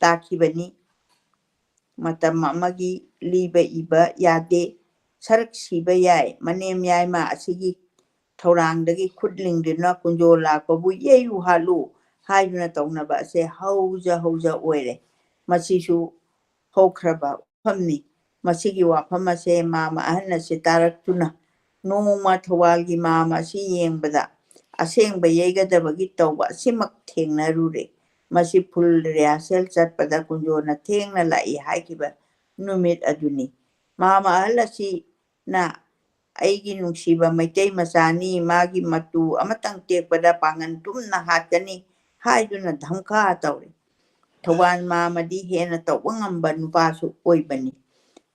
ꯇꯥꯈꯤꯕꯅꯤ꯫ ꯃꯇꯝ ꯑꯃꯒꯤ ꯂꯤꯕ ꯏꯕ ꯌꯥꯗꯦ꯫ ꯁꯔꯛ ꯁꯤꯕ ꯌꯥꯏ꯫ ꯃꯅꯦꯝ ꯌꯥꯏꯃ ꯑꯁꯤꯒꯤ ꯊꯧꯔꯥꯡꯗꯒꯤ ꯈꯨꯠ ꯂꯤꯡꯗꯨꯅ ꯀꯨꯟꯖꯣ ꯂꯥꯛꯄꯕꯨ ꯌꯩꯌꯨ ꯍꯥꯠꯂꯨ ꯍꯥꯏꯗꯨꯅ ꯇꯧꯅꯕ ꯑꯁꯦ ꯍꯧꯖ ꯍꯧꯖ ꯑꯣꯏꯔꯦ꯫ ꯃꯁꯤꯁꯨ ꯍꯧꯈ꯭ꯔꯕ ꯋꯥꯐꯝꯅꯤ꯫ ꯃꯁꯤꯒꯤ ꯋꯥꯐꯝ ꯑꯁꯦ ꯃꯥꯃ ꯑꯍꯟ ꯑꯁꯤ ꯇꯥꯔꯛꯇꯨꯅ ꯅꯣꯡꯃ ꯊꯧꯕꯥꯜꯒꯤ ꯃꯥꯃ ꯑꯁꯤ ꯌꯦꯡꯕꯗ ꯑꯁꯦꯡꯕ ꯌꯩꯒꯗꯕꯒꯤ ꯇꯧꯕ ꯑꯁꯤꯃꯛ ꯊꯦꯡꯅꯔꯨꯔꯦ꯫ ꯃꯁꯤ ꯐꯨꯜ ꯔꯤꯍꯥꯔꯁꯦꯜ ꯆꯠꯄꯗ ꯀꯨꯟꯖꯣꯅ ꯊꯦꯡꯅ ꯂꯥꯛꯏ ꯍꯥꯏꯈꯤꯕ ꯅꯨꯃꯤꯠ ꯑꯗꯨꯅꯤ꯫ ꯃꯥꯃ ꯑꯍꯜ ꯑꯁꯤꯅ ꯑꯩꯒꯤ ꯅꯨꯡꯁꯤꯕ ꯃꯩꯇꯩ ꯃꯆꯥꯅꯤ, ꯃꯥꯒꯤ ꯃꯇꯨ ꯑꯃꯇꯪ ꯇꯦꯛꯄꯗ ꯄꯥꯡꯒꯟ ꯇꯨꯝꯅ ꯍꯥꯠꯀꯅꯤ ꯍꯥꯏꯗꯨꯅ ꯙꯝꯀꯥ ꯇꯧꯔꯤ꯫ ꯊꯧꯕꯥꯜ ꯃꯥꯃꯗꯤ ꯍꯦꯟꯅ ꯇꯧꯕ ꯉꯝꯕ ꯅꯨꯄꯥꯁꯨ ꯑꯣꯏꯕꯅꯤ꯫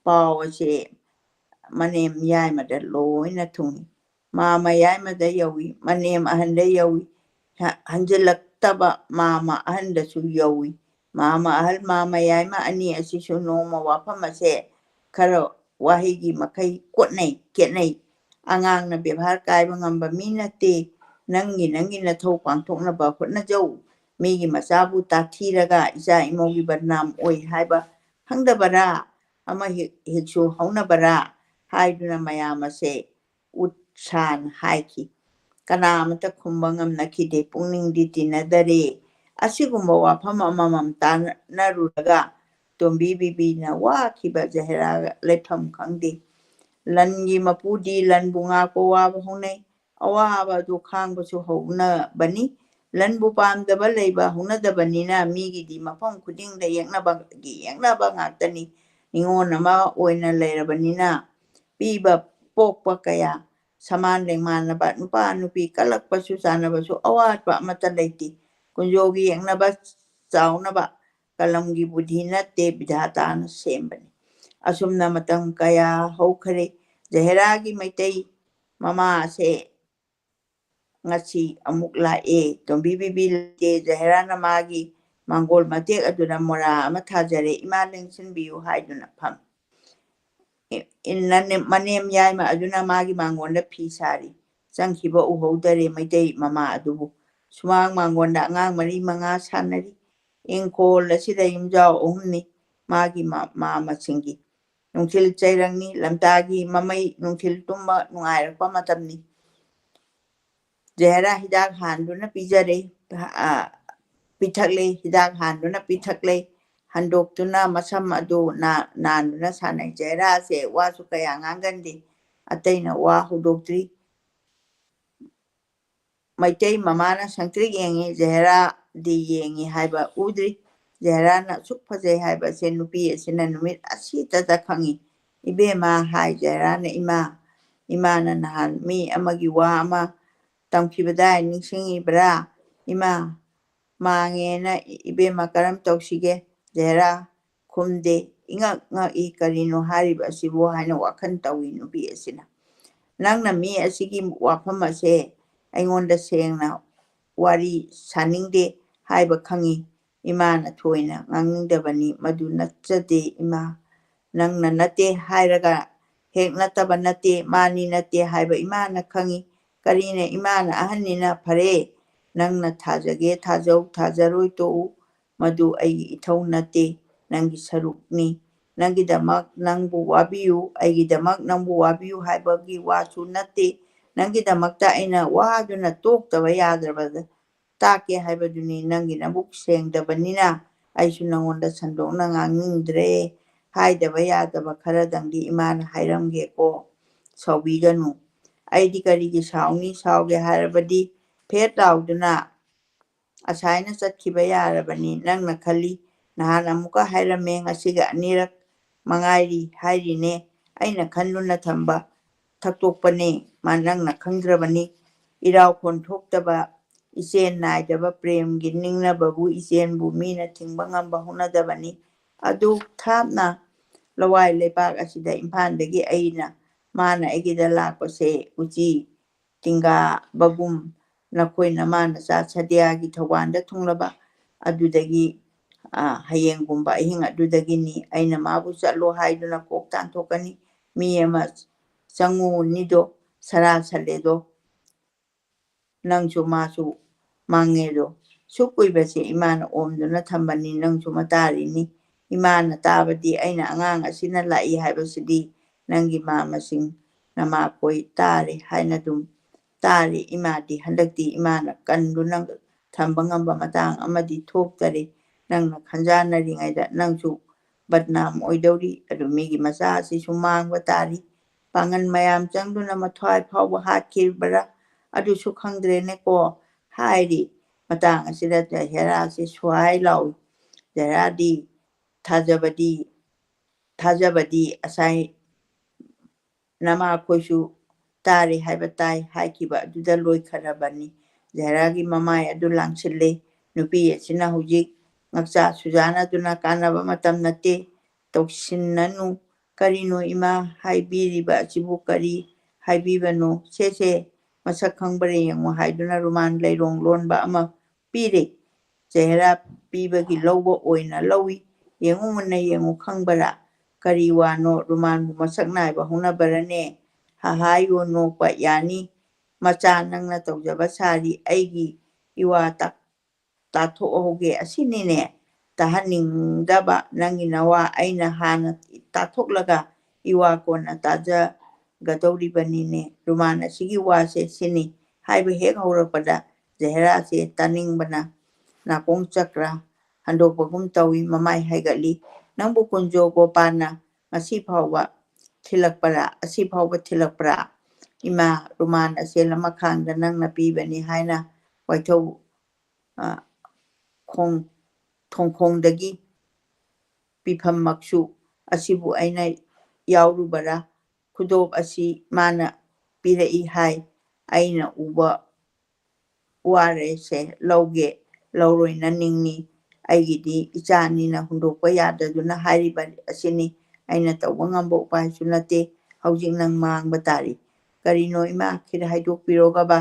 ꯄꯥꯎ ꯑꯁꯦ ꯃꯅꯦꯝ ꯌꯥꯏꯃꯗ ꯂꯣꯏꯅ ꯊꯨꯡꯏ꯫ ꯃꯥꯃ ꯌꯥꯏꯃꯗ ꯌꯧꯏ, ꯃꯅꯦꯝ ꯑꯍꯟꯗ ꯌꯧꯏ, ꯍ-, ꯍꯟꯖꯤꯜꯂꯛꯇꯕ ꯃꯥꯃ ꯑꯍꯟꯗꯁꯨ ꯌꯧꯏ꯫ ꯃꯥꯃ ꯑꯍꯜ, ꯃꯥꯃ ꯌꯥꯏꯃ ꯑꯅꯤ ꯑꯁꯤꯁꯨ ꯅꯣꯡꯃ ꯋꯥꯐꯝ ꯑꯁꯦ ꯈꯔ ꯋꯥꯍꯩꯒꯤ ꯃꯈꯩ ꯀꯣꯠꯅꯩ, ꯈꯦꯠꯅꯩ꯫ ꯑꯉꯥꯡꯅ ꯕꯦꯕꯥꯔ ꯀꯥꯏꯕ ꯉꯝꯕ ꯃꯤ ꯅꯠꯇꯦ꯫ ꯅꯪꯒꯤ, ꯅꯪꯒꯤ ꯅꯊꯧ ꯄꯥꯡꯊꯣꯛꯅꯕ ꯍꯣꯠꯅꯖꯧ꯫ ꯃꯤꯒꯤ ꯃꯆꯥꯕꯨ ꯇꯥꯊꯤꯔꯒ ꯏꯆꯥ ꯏꯃꯧꯒꯤ ꯕꯗꯅꯥꯝ ꯑꯣꯏ ꯍꯥꯏꯕ ꯈꯪꯗꯕꯔꯥ? ꯑꯃ ꯍꯦꯛ, ꯍꯦꯛꯁꯨ ꯍꯧꯅꯕꯔꯥ? ꯍꯥꯏꯗꯨꯅ ꯃꯌꯥꯝ ꯑꯁꯦ ꯎꯠꯁꯥꯅ ꯍꯥꯏꯈꯤ꯫ ꯀꯅꯥ ꯑꯃꯠꯇ ꯈꯨꯝꯕ ꯉꯝꯅꯈꯤꯗꯦ꯫ ꯄꯨꯛꯅꯤꯡꯗꯤ ꯇꯤꯟꯅꯗꯔꯦ꯫ ꯑꯁꯤꯒꯨꯝꯕ ꯋꯥꯐꯝ ꯑꯃꯃꯝ ꯇꯥꯟꯅꯔꯨꯔꯒ ꯇꯣꯝꯕꯤ ꯕꯤꯕꯤꯅ ꯋꯥꯈꯤꯕ ꯖꯍꯦꯔꯥ ꯂꯩꯐꯝ ꯈꯪꯗꯦ꯫ ꯂꯟꯒꯤ ꯃꯄꯨꯗꯤ ꯂꯟꯕꯨ ꯉꯥꯛꯄ ꯋꯥꯕ ꯍꯧꯅꯩ꯫ ꯑꯋꯥꯕ ꯑꯗꯨ ꯈꯥꯡꯕꯁꯨ ꯍꯧꯅꯕꯅꯤ꯫ ꯂꯟꯕꯨ ꯄꯥꯝꯗꯕ ꯂꯩꯕ ꯍꯧꯅꯗꯕꯅꯤꯅ ꯃꯤꯒꯤꯗꯤ ꯃꯐꯝ ꯈꯨꯗꯤꯡꯗ ꯌꯦꯛꯅꯕꯒꯤ ꯌꯦꯛꯅꯕ ꯉꯥꯛꯇꯅꯤ꯫ ꯅꯤꯉꯣꯜ ꯑꯃ ꯑꯣꯏꯅ ꯂꯩꯔꯕꯅꯤꯅ ꯄꯤꯕ ꯄꯣꯛꯄ ꯀꯌꯥ ꯁꯃꯥꯟ ꯂꯦꯡꯃꯥꯟꯅꯕ ꯅꯨꯄꯥ ꯅꯨꯄꯤ ꯀꯜꯂꯛꯄꯁꯨ ꯆꯥꯟꯅꯕꯁꯨ ꯑꯋꯥꯠꯄ ꯑꯃꯠꯇ ꯂꯩꯇꯦ꯫ ꯀꯨꯟꯖꯣꯒꯤ ꯌꯦꯛꯅꯕ ꯆꯥꯎꯅꯕ ꯀꯂꯝꯒꯤ ꯕꯨꯙꯤ ꯅꯠꯇꯦ, ꯕꯤꯙꯥꯇꯥꯅ ꯁꯦꯝꯕꯅꯤ꯫ ꯑꯁꯨꯝꯅ ꯃꯇꯝ ꯀꯌꯥ ꯍꯧꯈꯔꯦ꯫ ꯖꯍꯦꯔꯥꯒꯤ ꯃꯩꯇꯩ ꯃꯃꯥꯁꯦ ꯉꯁꯤ ꯑꯃꯨꯛ ꯂꯥꯛꯑꯦ꯫ ꯇꯣꯝꯕꯤ ꯕꯤꯕꯤ ꯂꯩꯇꯦ꯫ ꯖꯍꯦꯔꯥꯅ ꯃꯥꯒꯤ ꯃꯥꯡꯒꯣꯜ ꯃꯇꯦꯛ ꯑꯗꯨꯗ ꯃꯣꯔꯥ ꯑꯃ ꯊꯥꯖꯔꯦ꯫ "ꯏꯃꯥ ꯂꯦꯡꯁꯤꯟꯕꯤꯌꯨ" ꯍꯥꯏꯗꯨꯅ ꯐꯝ꯫ ꯏ-, ꯏꯟꯅ-, ꯃꯅꯦꯝ ꯌꯥꯏꯃ ꯑꯗꯨꯅ ꯃꯥꯒꯤ ꯃꯥꯡꯒꯣꯜꯗ ꯐꯤ ꯁꯥꯔꯤ꯫ ꯆꯪꯈꯤꯕ ꯎꯍꯧꯗꯔꯦ ꯃꯩꯇꯩ ꯃꯃꯥ ꯑꯗꯨꯕꯨ꯫ ꯁꯨꯃꯥꯡ ꯃꯥꯡꯒꯣꯜꯗ ꯑꯉꯥꯡ ꯃꯔꯤ ꯃꯉꯥ ꯁꯥꯟꯅꯔꯤ꯫ ꯏꯪꯈꯣꯜ ꯑꯁꯤꯗ ꯌꯨꯝꯖꯥꯎ ꯑꯍꯨꯝꯅꯤ ꯃꯥꯒꯤ ꯃ-, ꯃꯃꯥꯁꯤꯡꯒꯤ꯫ ꯅꯨꯡꯊꯤꯜ ꯆꯩꯔꯪꯅꯤ, ꯂꯝꯇꯥꯒꯤ ꯃꯃꯩ, ꯅꯨꯡꯊꯤꯜ ꯇꯨꯝꯕ ꯅꯨꯡꯉꯥꯏꯔꯛꯄ ꯃꯇꯝꯅꯤ꯫ ꯖꯍꯦꯔꯥ ꯍꯤꯗꯥꯛ ꯍꯥꯟꯗꯨꯅ ꯄꯤꯖꯔꯦ, ꯑ, ꯄꯤꯊꯛꯂꯦ, ꯍꯤꯗꯥꯛ ꯍꯥꯟꯗꯨꯅ ꯄꯤꯊꯛꯂꯦ꯫ ꯍꯟꯗꯣꯛꯇꯨꯅ ꯃꯁꯝ ꯑꯗꯨ ꯅꯥ-, ꯅꯥꯟꯗꯨꯅ ꯁꯥꯟꯅꯩ꯫ ꯖꯍꯦꯔꯥꯁꯦ ꯋꯥꯁꯨ ꯀꯌꯥ ꯉꯥꯡꯒꯟꯗꯦ꯫ ꯑꯇꯩꯅ ꯋꯥ ꯍꯧꯗꯣꯛꯇ꯭ꯔꯤ꯫ ꯃꯩꯇꯩ ꯃꯃꯥꯅ ꯁꯪꯇ꯭ꯔꯤꯛ ꯌꯦꯡꯉꯤ, ꯖꯍꯦꯔꯥꯗꯤ ꯌꯦꯡꯉꯤ ꯍꯥꯏꯕ ꯎꯗ꯭ꯔꯤ꯫ ꯖꯍꯦꯔꯥꯅ ꯑꯁꯨꯛ ꯐꯖꯩ ꯍꯥꯏꯕꯁꯦ ꯅꯨꯄꯤ ꯑꯁꯤꯅ ꯅꯨꯃꯤꯠ ꯑꯁꯤꯇꯗ ꯈꯪꯉꯤ꯫ "ꯏꯕꯦꯝꯃ," ꯍꯥꯏ ꯖꯍꯦꯔꯥꯅ, "ꯏꯃꯥ, ꯏꯃꯥꯅ ꯅꯍꯥꯟ ꯃꯤ ꯑꯃꯒꯤ ꯋꯥ ꯑꯃ ꯇꯝꯈꯤꯕꯗꯥꯏ ꯅꯤꯡꯁꯤꯡꯉꯤꯕ꯭ꯔꯥ? ꯏꯃꯥ ꯃꯥꯡꯉꯦꯅ ꯏꯕꯦꯝꯃ ꯀꯔꯝ ꯇꯧꯁꯤꯒꯦ?" ꯖꯍꯦꯔꯥ ꯈꯨꯝꯗꯦ꯫ ꯏꯉꯛ ꯉꯛꯏ, "ꯀꯔꯤꯅꯣ ꯍꯥꯏꯔꯤꯕ ꯑꯁꯤꯕꯨ?" ꯍꯥꯏꯅ ꯋꯥꯈꯜ ꯇꯧꯏ ꯅꯨꯄꯤ ꯑꯁꯤꯅ꯫ "ꯅꯪꯅ ꯃꯤ ꯑꯁꯤꯒꯤ ꯋꯥꯐꯝ ꯑꯁꯦ ꯑꯩꯉꯣꯟꯗ ꯁꯦꯡꯅ ꯋꯥꯔꯤ ꯁꯥꯅꯤꯡꯗꯦ ꯍꯥꯏꯕ ꯈꯪꯏ꯫ ꯏꯃꯥꯅ ꯊꯣꯏꯅ ꯉꯥꯡꯅꯤꯡꯗꯕꯅꯤ꯫ ꯃꯗꯨ ꯅꯠꯆꯗꯦ ꯏꯃꯥ꯫ ꯅꯪꯅ ꯅꯠꯇꯦ ꯍꯥꯏꯔꯒ ꯍꯦꯛ ꯅꯠꯇꯕ ꯅꯠꯇꯦ, ꯃꯥꯅꯤ ꯅꯠꯇꯦ ꯍꯥꯏꯕ ꯏꯃꯥꯅ ꯈꯪꯏ꯫ ꯀꯔꯤꯅ ꯏꯃꯥꯅ ꯑꯍꯟꯅꯤꯅ ꯐꯔꯦ, ꯅꯪꯅ ꯊꯥꯖꯒꯦ ꯊꯥꯖꯧ, ꯊꯥꯖꯔꯣꯏ ꯇꯣꯛꯎ, ꯃꯗꯨ ꯑꯩꯒꯤ ꯏꯊꯧ ꯅꯠꯇꯦ, ꯅꯪꯒꯤ ꯁꯔꯨꯛꯅꯤ꯫ ꯅꯪꯒꯤꯗꯃꯛ ꯅꯪꯕꯨ ꯋꯥꯕꯤꯌꯨ, ꯑꯩꯒꯤꯗꯃꯛ ꯅꯪꯕꯨ ꯋꯥꯕꯤꯌꯨ ꯍꯥꯏꯕꯒꯤ ꯋꯥꯁꯨ ꯅꯠꯇꯦ꯫ ꯅꯪꯒꯤꯗꯃꯛꯇ ꯑꯩꯅ ꯋꯥꯗꯨꯅ ꯇꯣꯛꯇꯕ ꯌꯥꯗ꯭ꯔꯕꯗ ꯇꯥꯛꯀꯦ ꯍꯥꯏꯕꯗꯨꯅꯤ꯫ ꯅꯪꯒꯤ ꯅꯕꯨꯛ ꯁꯦꯡꯗꯕꯅꯤꯅ ꯑꯩꯁꯨ ꯅꯪꯉꯣꯟꯗ ꯁꯟꯗꯣꯛꯅ ꯉꯥꯡꯅꯤꯡꯗ꯭ꯔꯦ꯫ ꯍꯥꯏꯗꯕ ꯌꯥꯗꯕ ꯈꯔꯗꯪꯗꯤ ꯏꯃꯥꯅ ꯍꯥꯏꯔꯝꯒꯦꯀꯣ꯫ ꯁꯥꯎꯕꯤꯒꯅꯨ꯫ ꯑꯩꯗꯤ ꯀꯔꯤꯒꯤ ꯁꯥꯎꯅꯤ? ꯁꯥꯎꯒꯦ ꯍꯥꯏꯔꯕꯗꯤ ꯐꯦꯠ ꯂꯥꯎꯗꯨꯅ ꯑꯁꯥꯏꯅ ꯆꯠꯈꯤꯕ ꯌꯥꯔꯕꯅꯤ꯫ ꯅꯪꯅ ꯈꯜꯂꯤ, ꯅꯍꯥꯟ ꯑꯃꯨꯛꯀ ꯍꯥꯏꯔꯝꯃꯦ, ꯉꯁꯤꯒ ꯑꯅꯤꯔꯛ ꯃꯉꯥꯏꯔꯤ ꯍꯥꯏꯔꯤꯅꯦ꯫ ꯑꯩꯅ ꯈꯟꯗꯨꯅ ꯊꯝꯕ ꯊꯛꯇꯣꯛꯄꯅꯦ꯫ ꯃꯥ ꯅꯪꯅ ꯈꯪꯗ꯭ꯔꯕꯅꯤ꯫ ꯏꯔꯥꯎꯈꯣꯟ ꯊꯣꯛꯇꯕ, ꯏꯆꯦꯟ ꯅꯥꯏꯗꯕ ꯄ꯭ꯔꯦꯝꯒꯤ ꯅꯤꯡꯅꯕꯕꯨ ꯏꯆꯦꯟꯕꯨ ꯃꯤꯅ ꯊꯤꯡꯕ ꯉꯝꯕ ꯍꯧꯅꯗꯕꯅꯤ꯫ ꯑꯗꯨ ꯊꯥꯞꯅ ꯂꯋꯥꯏ ꯂꯩꯄꯥꯛ ꯑꯁꯤꯗ ꯏꯝꯐꯥꯜꯗꯒꯤ ꯑꯩꯅ, ꯃꯥꯅ ꯑꯩꯒꯤꯗ ꯂꯥꯛꯄꯁꯦ ꯎꯆꯤ ꯇꯤꯡꯒꯥꯕꯒꯨꯝ, ꯅꯈꯣꯏ ꯅꯃꯥ ꯅꯆꯥ ꯁꯗꯤꯌꯥꯒꯤ ꯊꯧꯕꯥꯜꯗ ꯊꯨꯡꯂꯕ ꯑꯗꯨꯗꯒꯤ, ꯑ, ꯍꯌꯦꯡꯒꯨꯝꯕ ꯑꯍꯤꯡ ꯑꯗꯨꯗꯒꯤꯅꯤ꯫ ꯑꯩꯅ ꯃꯥꯕꯨ ꯆꯠꯂꯣ ꯍꯥꯏꯗꯨꯅ ꯀꯣꯛ ꯇꯥꯟꯊꯣꯛꯀꯅꯤ꯫ ꯃꯤ ꯑꯃ ꯆꯪꯉꯨꯅꯤꯗꯣ ꯁꯔꯥ ꯁꯜꯂꯦꯗꯣ, ꯅꯪꯁꯨ ꯃꯥꯁꯨ ꯃꯥꯡꯉꯦꯗꯣ꯫ ꯁꯨꯛ ꯀꯨꯏꯕꯁꯦ ꯏꯃꯥꯅ ꯑꯣꯝꯗꯨꯅ ꯊꯝꯕꯅꯤ, ꯅꯪꯁꯨ ꯃꯇꯥꯔꯤꯅꯤ꯫ ꯏꯃꯥꯅ ꯇꯥꯕꯗꯤ ꯑꯩꯅ ꯑꯉꯥꯡ ꯑꯁꯤꯅ ꯂꯥꯛꯏ ꯍꯥꯏꯕꯁꯤꯗꯤ ꯅꯪꯒꯤ ꯃꯥ ꯃꯁꯤꯡ ꯅꯃꯥꯈꯣꯏ ꯇꯥꯔꯦ ꯍꯥꯏꯅ ꯑꯗꯨꯝ ꯇꯥꯔꯦ꯫ ꯏꯃꯥꯗꯤ ꯍꯟꯗꯛꯇꯤ ꯏꯃꯥꯅ ꯀꯟꯗꯨꯅ ꯊꯝꯕ ꯉꯝꯕ ꯃꯇꯥꯡ ꯑꯃꯗꯤ ꯊꯣꯛꯇꯔꯦ꯫ ꯅꯪꯅ ꯈꯟꯖꯥꯟꯅꯔꯤꯉꯩꯗ ꯅꯪꯁꯨ ꯕꯗꯅꯥꯝ ꯑꯣꯏꯗꯧꯔꯤ꯫ ꯑꯗꯨ ꯃꯤꯒꯤ ꯃꯆꯥ ꯑꯁꯤꯁꯨ ꯃꯥꯡꯕ ꯇꯥꯔꯤ꯫ ꯄꯥꯡꯒꯜ ꯃꯌꯥꯝ ꯆꯪꯗꯨꯅ ꯃꯊ꯭ꯋꯥꯏ ꯐꯥꯎꯕ ꯍꯥꯠꯈꯤꯕ꯭ꯔꯥ ꯑꯗꯨꯁꯨ ꯈꯪꯗ꯭ꯔꯦꯅꯦꯀꯣ ꯍꯥꯏꯔꯤ꯫ ꯃꯇꯥꯡ ꯑꯁꯤꯗ ꯖꯍꯦꯔꯥꯁꯤ ꯁ꯭ꯋꯥꯏ ꯂꯥꯎꯏ꯫ ꯖꯍꯦꯔꯥꯗꯤ ꯊꯥꯖꯕꯗꯤ, ꯊꯥꯖꯕꯗꯤ ꯉꯁꯥꯏ ꯅꯃꯥꯈꯣꯏꯁꯨ ꯇꯥꯔꯦ ꯍꯥꯏꯕ ꯇꯥꯏ ꯍꯥꯏꯈꯤꯕ ꯑꯗꯨꯗ ꯂꯣꯏꯈ꯭ꯔꯕꯅꯤ꯫ ꯖꯍꯦꯔꯥꯒꯤ ꯃꯃꯥꯏ ꯑꯗꯨ ꯂꯥꯡꯁꯤꯜꯂꯦ꯫ ꯅꯨꯄꯤ ꯑꯁꯤꯅ ꯍꯧꯖꯤꯛ ꯉꯛꯆꯥ ꯁꯨꯖꯥꯅꯗꯨꯅ ꯀꯥꯟꯅꯕ ꯃꯇꯝ ꯅꯠꯇꯦ, ꯇꯧꯁꯤꯟꯅꯅꯨ꯫ ꯀꯔꯤꯅꯣ ꯏꯃꯥ ꯍꯥꯏꯕꯤꯔꯤꯕ ꯑꯁꯤꯕꯨ? ꯀꯔꯤ ꯍꯥꯏꯕꯤꯕꯅꯣ? ꯁꯦ ꯁꯦ, ꯃꯁꯛ ꯈꯪꯕ꯭ꯔꯥ ꯌꯦꯡꯉꯨ ꯍꯥꯏꯗꯨꯅ ꯔꯨꯃꯥꯟ ꯂꯩꯔꯣꯡ ꯂꯣꯟꯕ ꯑꯃ ꯄꯤꯔꯦ꯫ ꯖꯍꯦꯔꯥ ꯄꯤꯕꯒꯤ ꯂꯧꯕ ꯑꯣꯏꯅ ꯂꯧꯏ꯫ ꯌꯦꯡꯉꯨ ꯃꯨꯟꯅ ꯌꯦꯡꯉꯨ ꯈꯪꯕꯔꯥ? ꯀꯔꯤ ꯋꯥꯅꯣ? ꯔꯨꯃꯥꯟꯕꯨ ꯃꯁꯛ ꯅꯥꯏꯕ ꯍꯧꯅꯕꯔꯅꯦ? ꯍꯥꯍꯥꯏꯌꯣ, ꯅꯣꯛꯄ ꯌꯥꯅꯤ꯫ ꯃꯆꯥ, ꯅꯪꯅ ꯇꯧꯖꯕ ꯁꯥꯔꯤ꯫ ꯑꯩꯒꯤ ꯏꯋꯥ ꯇꯥ-, ꯇꯥꯊꯣꯛꯍꯧꯒꯦ꯫ ꯑꯁꯤꯅꯤꯅꯦ ꯇꯥꯍꯟꯅꯤꯡꯗꯕ ꯅꯪꯒꯤ ꯅꯋꯥ꯫ ꯑꯩꯅ ꯍꯥꯟꯅ ꯇꯥꯊꯣꯛꯂꯒ ꯏꯋꯥ ꯀꯣꯟꯅ ꯇꯥꯖꯒꯗꯧꯔꯤꯕꯅꯤꯅꯦ꯫ ꯔꯨꯃꯥꯟ ꯑꯁꯤꯒꯤ ꯋꯥꯁꯦ ꯁꯤꯅꯤ ꯍꯥꯏꯕ ꯍꯦꯛ ꯍꯧꯔꯛꯄꯗ ꯖꯍꯦꯔꯥꯁꯦ ꯇꯥꯅꯤꯡꯕꯅ ꯅꯥꯀꯣꯡ ꯆꯀ꯭ꯔ ꯍꯟꯗꯣꯛꯄꯒꯨꯝ ꯇꯧꯏ, ꯃꯃꯥꯏ ꯍꯥꯏꯒꯠꯂꯤ꯫ ꯅꯪꯕꯨ ꯀꯨꯟꯖꯣ ꯒꯣꯄꯥꯜꯅ ꯉꯁꯤ ꯐꯥꯎꯕ ꯊꯤꯜꯂꯛꯄ꯭ꯔꯥ? ꯑꯁꯤ ꯐꯥꯎꯕ ꯊꯤꯜꯂꯛꯄ꯭ꯔꯥ? ꯏꯃꯥ, ꯔꯨꯃꯥꯟ ꯑꯁꯦ ꯂꯃꯈꯥꯡꯗ ꯅꯪꯅ ꯄꯤꯕꯅꯤ ꯍꯥꯏꯅ ꯋꯥꯏꯊꯧ, ꯑ, ꯈꯣꯡ-, ꯊꯣꯡꯈꯣꯡꯗꯒꯤ ꯄꯤꯐꯝꯃꯛꯁꯨ ꯑꯁꯤꯕꯨ ꯑꯩꯅ ꯌꯥꯎꯔꯨꯕꯔꯥ? ꯈꯨꯗꯣꯞ ꯑꯁꯤ ꯃꯥꯅ ꯄꯤꯔꯛꯏ ꯍꯥꯏ꯫ ꯑꯩꯅ ꯎꯕ ꯋꯥꯔꯦꯁꯦ ꯂꯧꯒꯦ, ꯂꯧꯔꯣꯏꯅ ꯅꯤꯡꯉꯤ꯫ ꯑꯩꯒꯤꯗꯤ ꯏꯆꯥꯅꯤꯅ ꯍꯨꯟꯗꯣꯛꯄ ꯌꯥꯗꯗꯨꯅ ꯍꯥꯏꯔꯤꯕ ꯑꯁꯤꯅꯤ꯫ ꯑꯩꯅ ꯇꯧꯕ ꯉꯝꯕ ꯎꯄꯥꯏꯁꯨ ꯅꯠꯇꯦ꯫ ꯍꯧꯖꯤꯛ ꯅꯪ ꯃꯥꯡꯕ ꯇꯥꯔꯤ꯫ ꯀꯔꯤꯅꯣ ꯏꯃꯥ, ꯈꯤꯇ ꯍꯥꯏꯗꯣꯛꯄꯤꯔꯣꯒꯕ?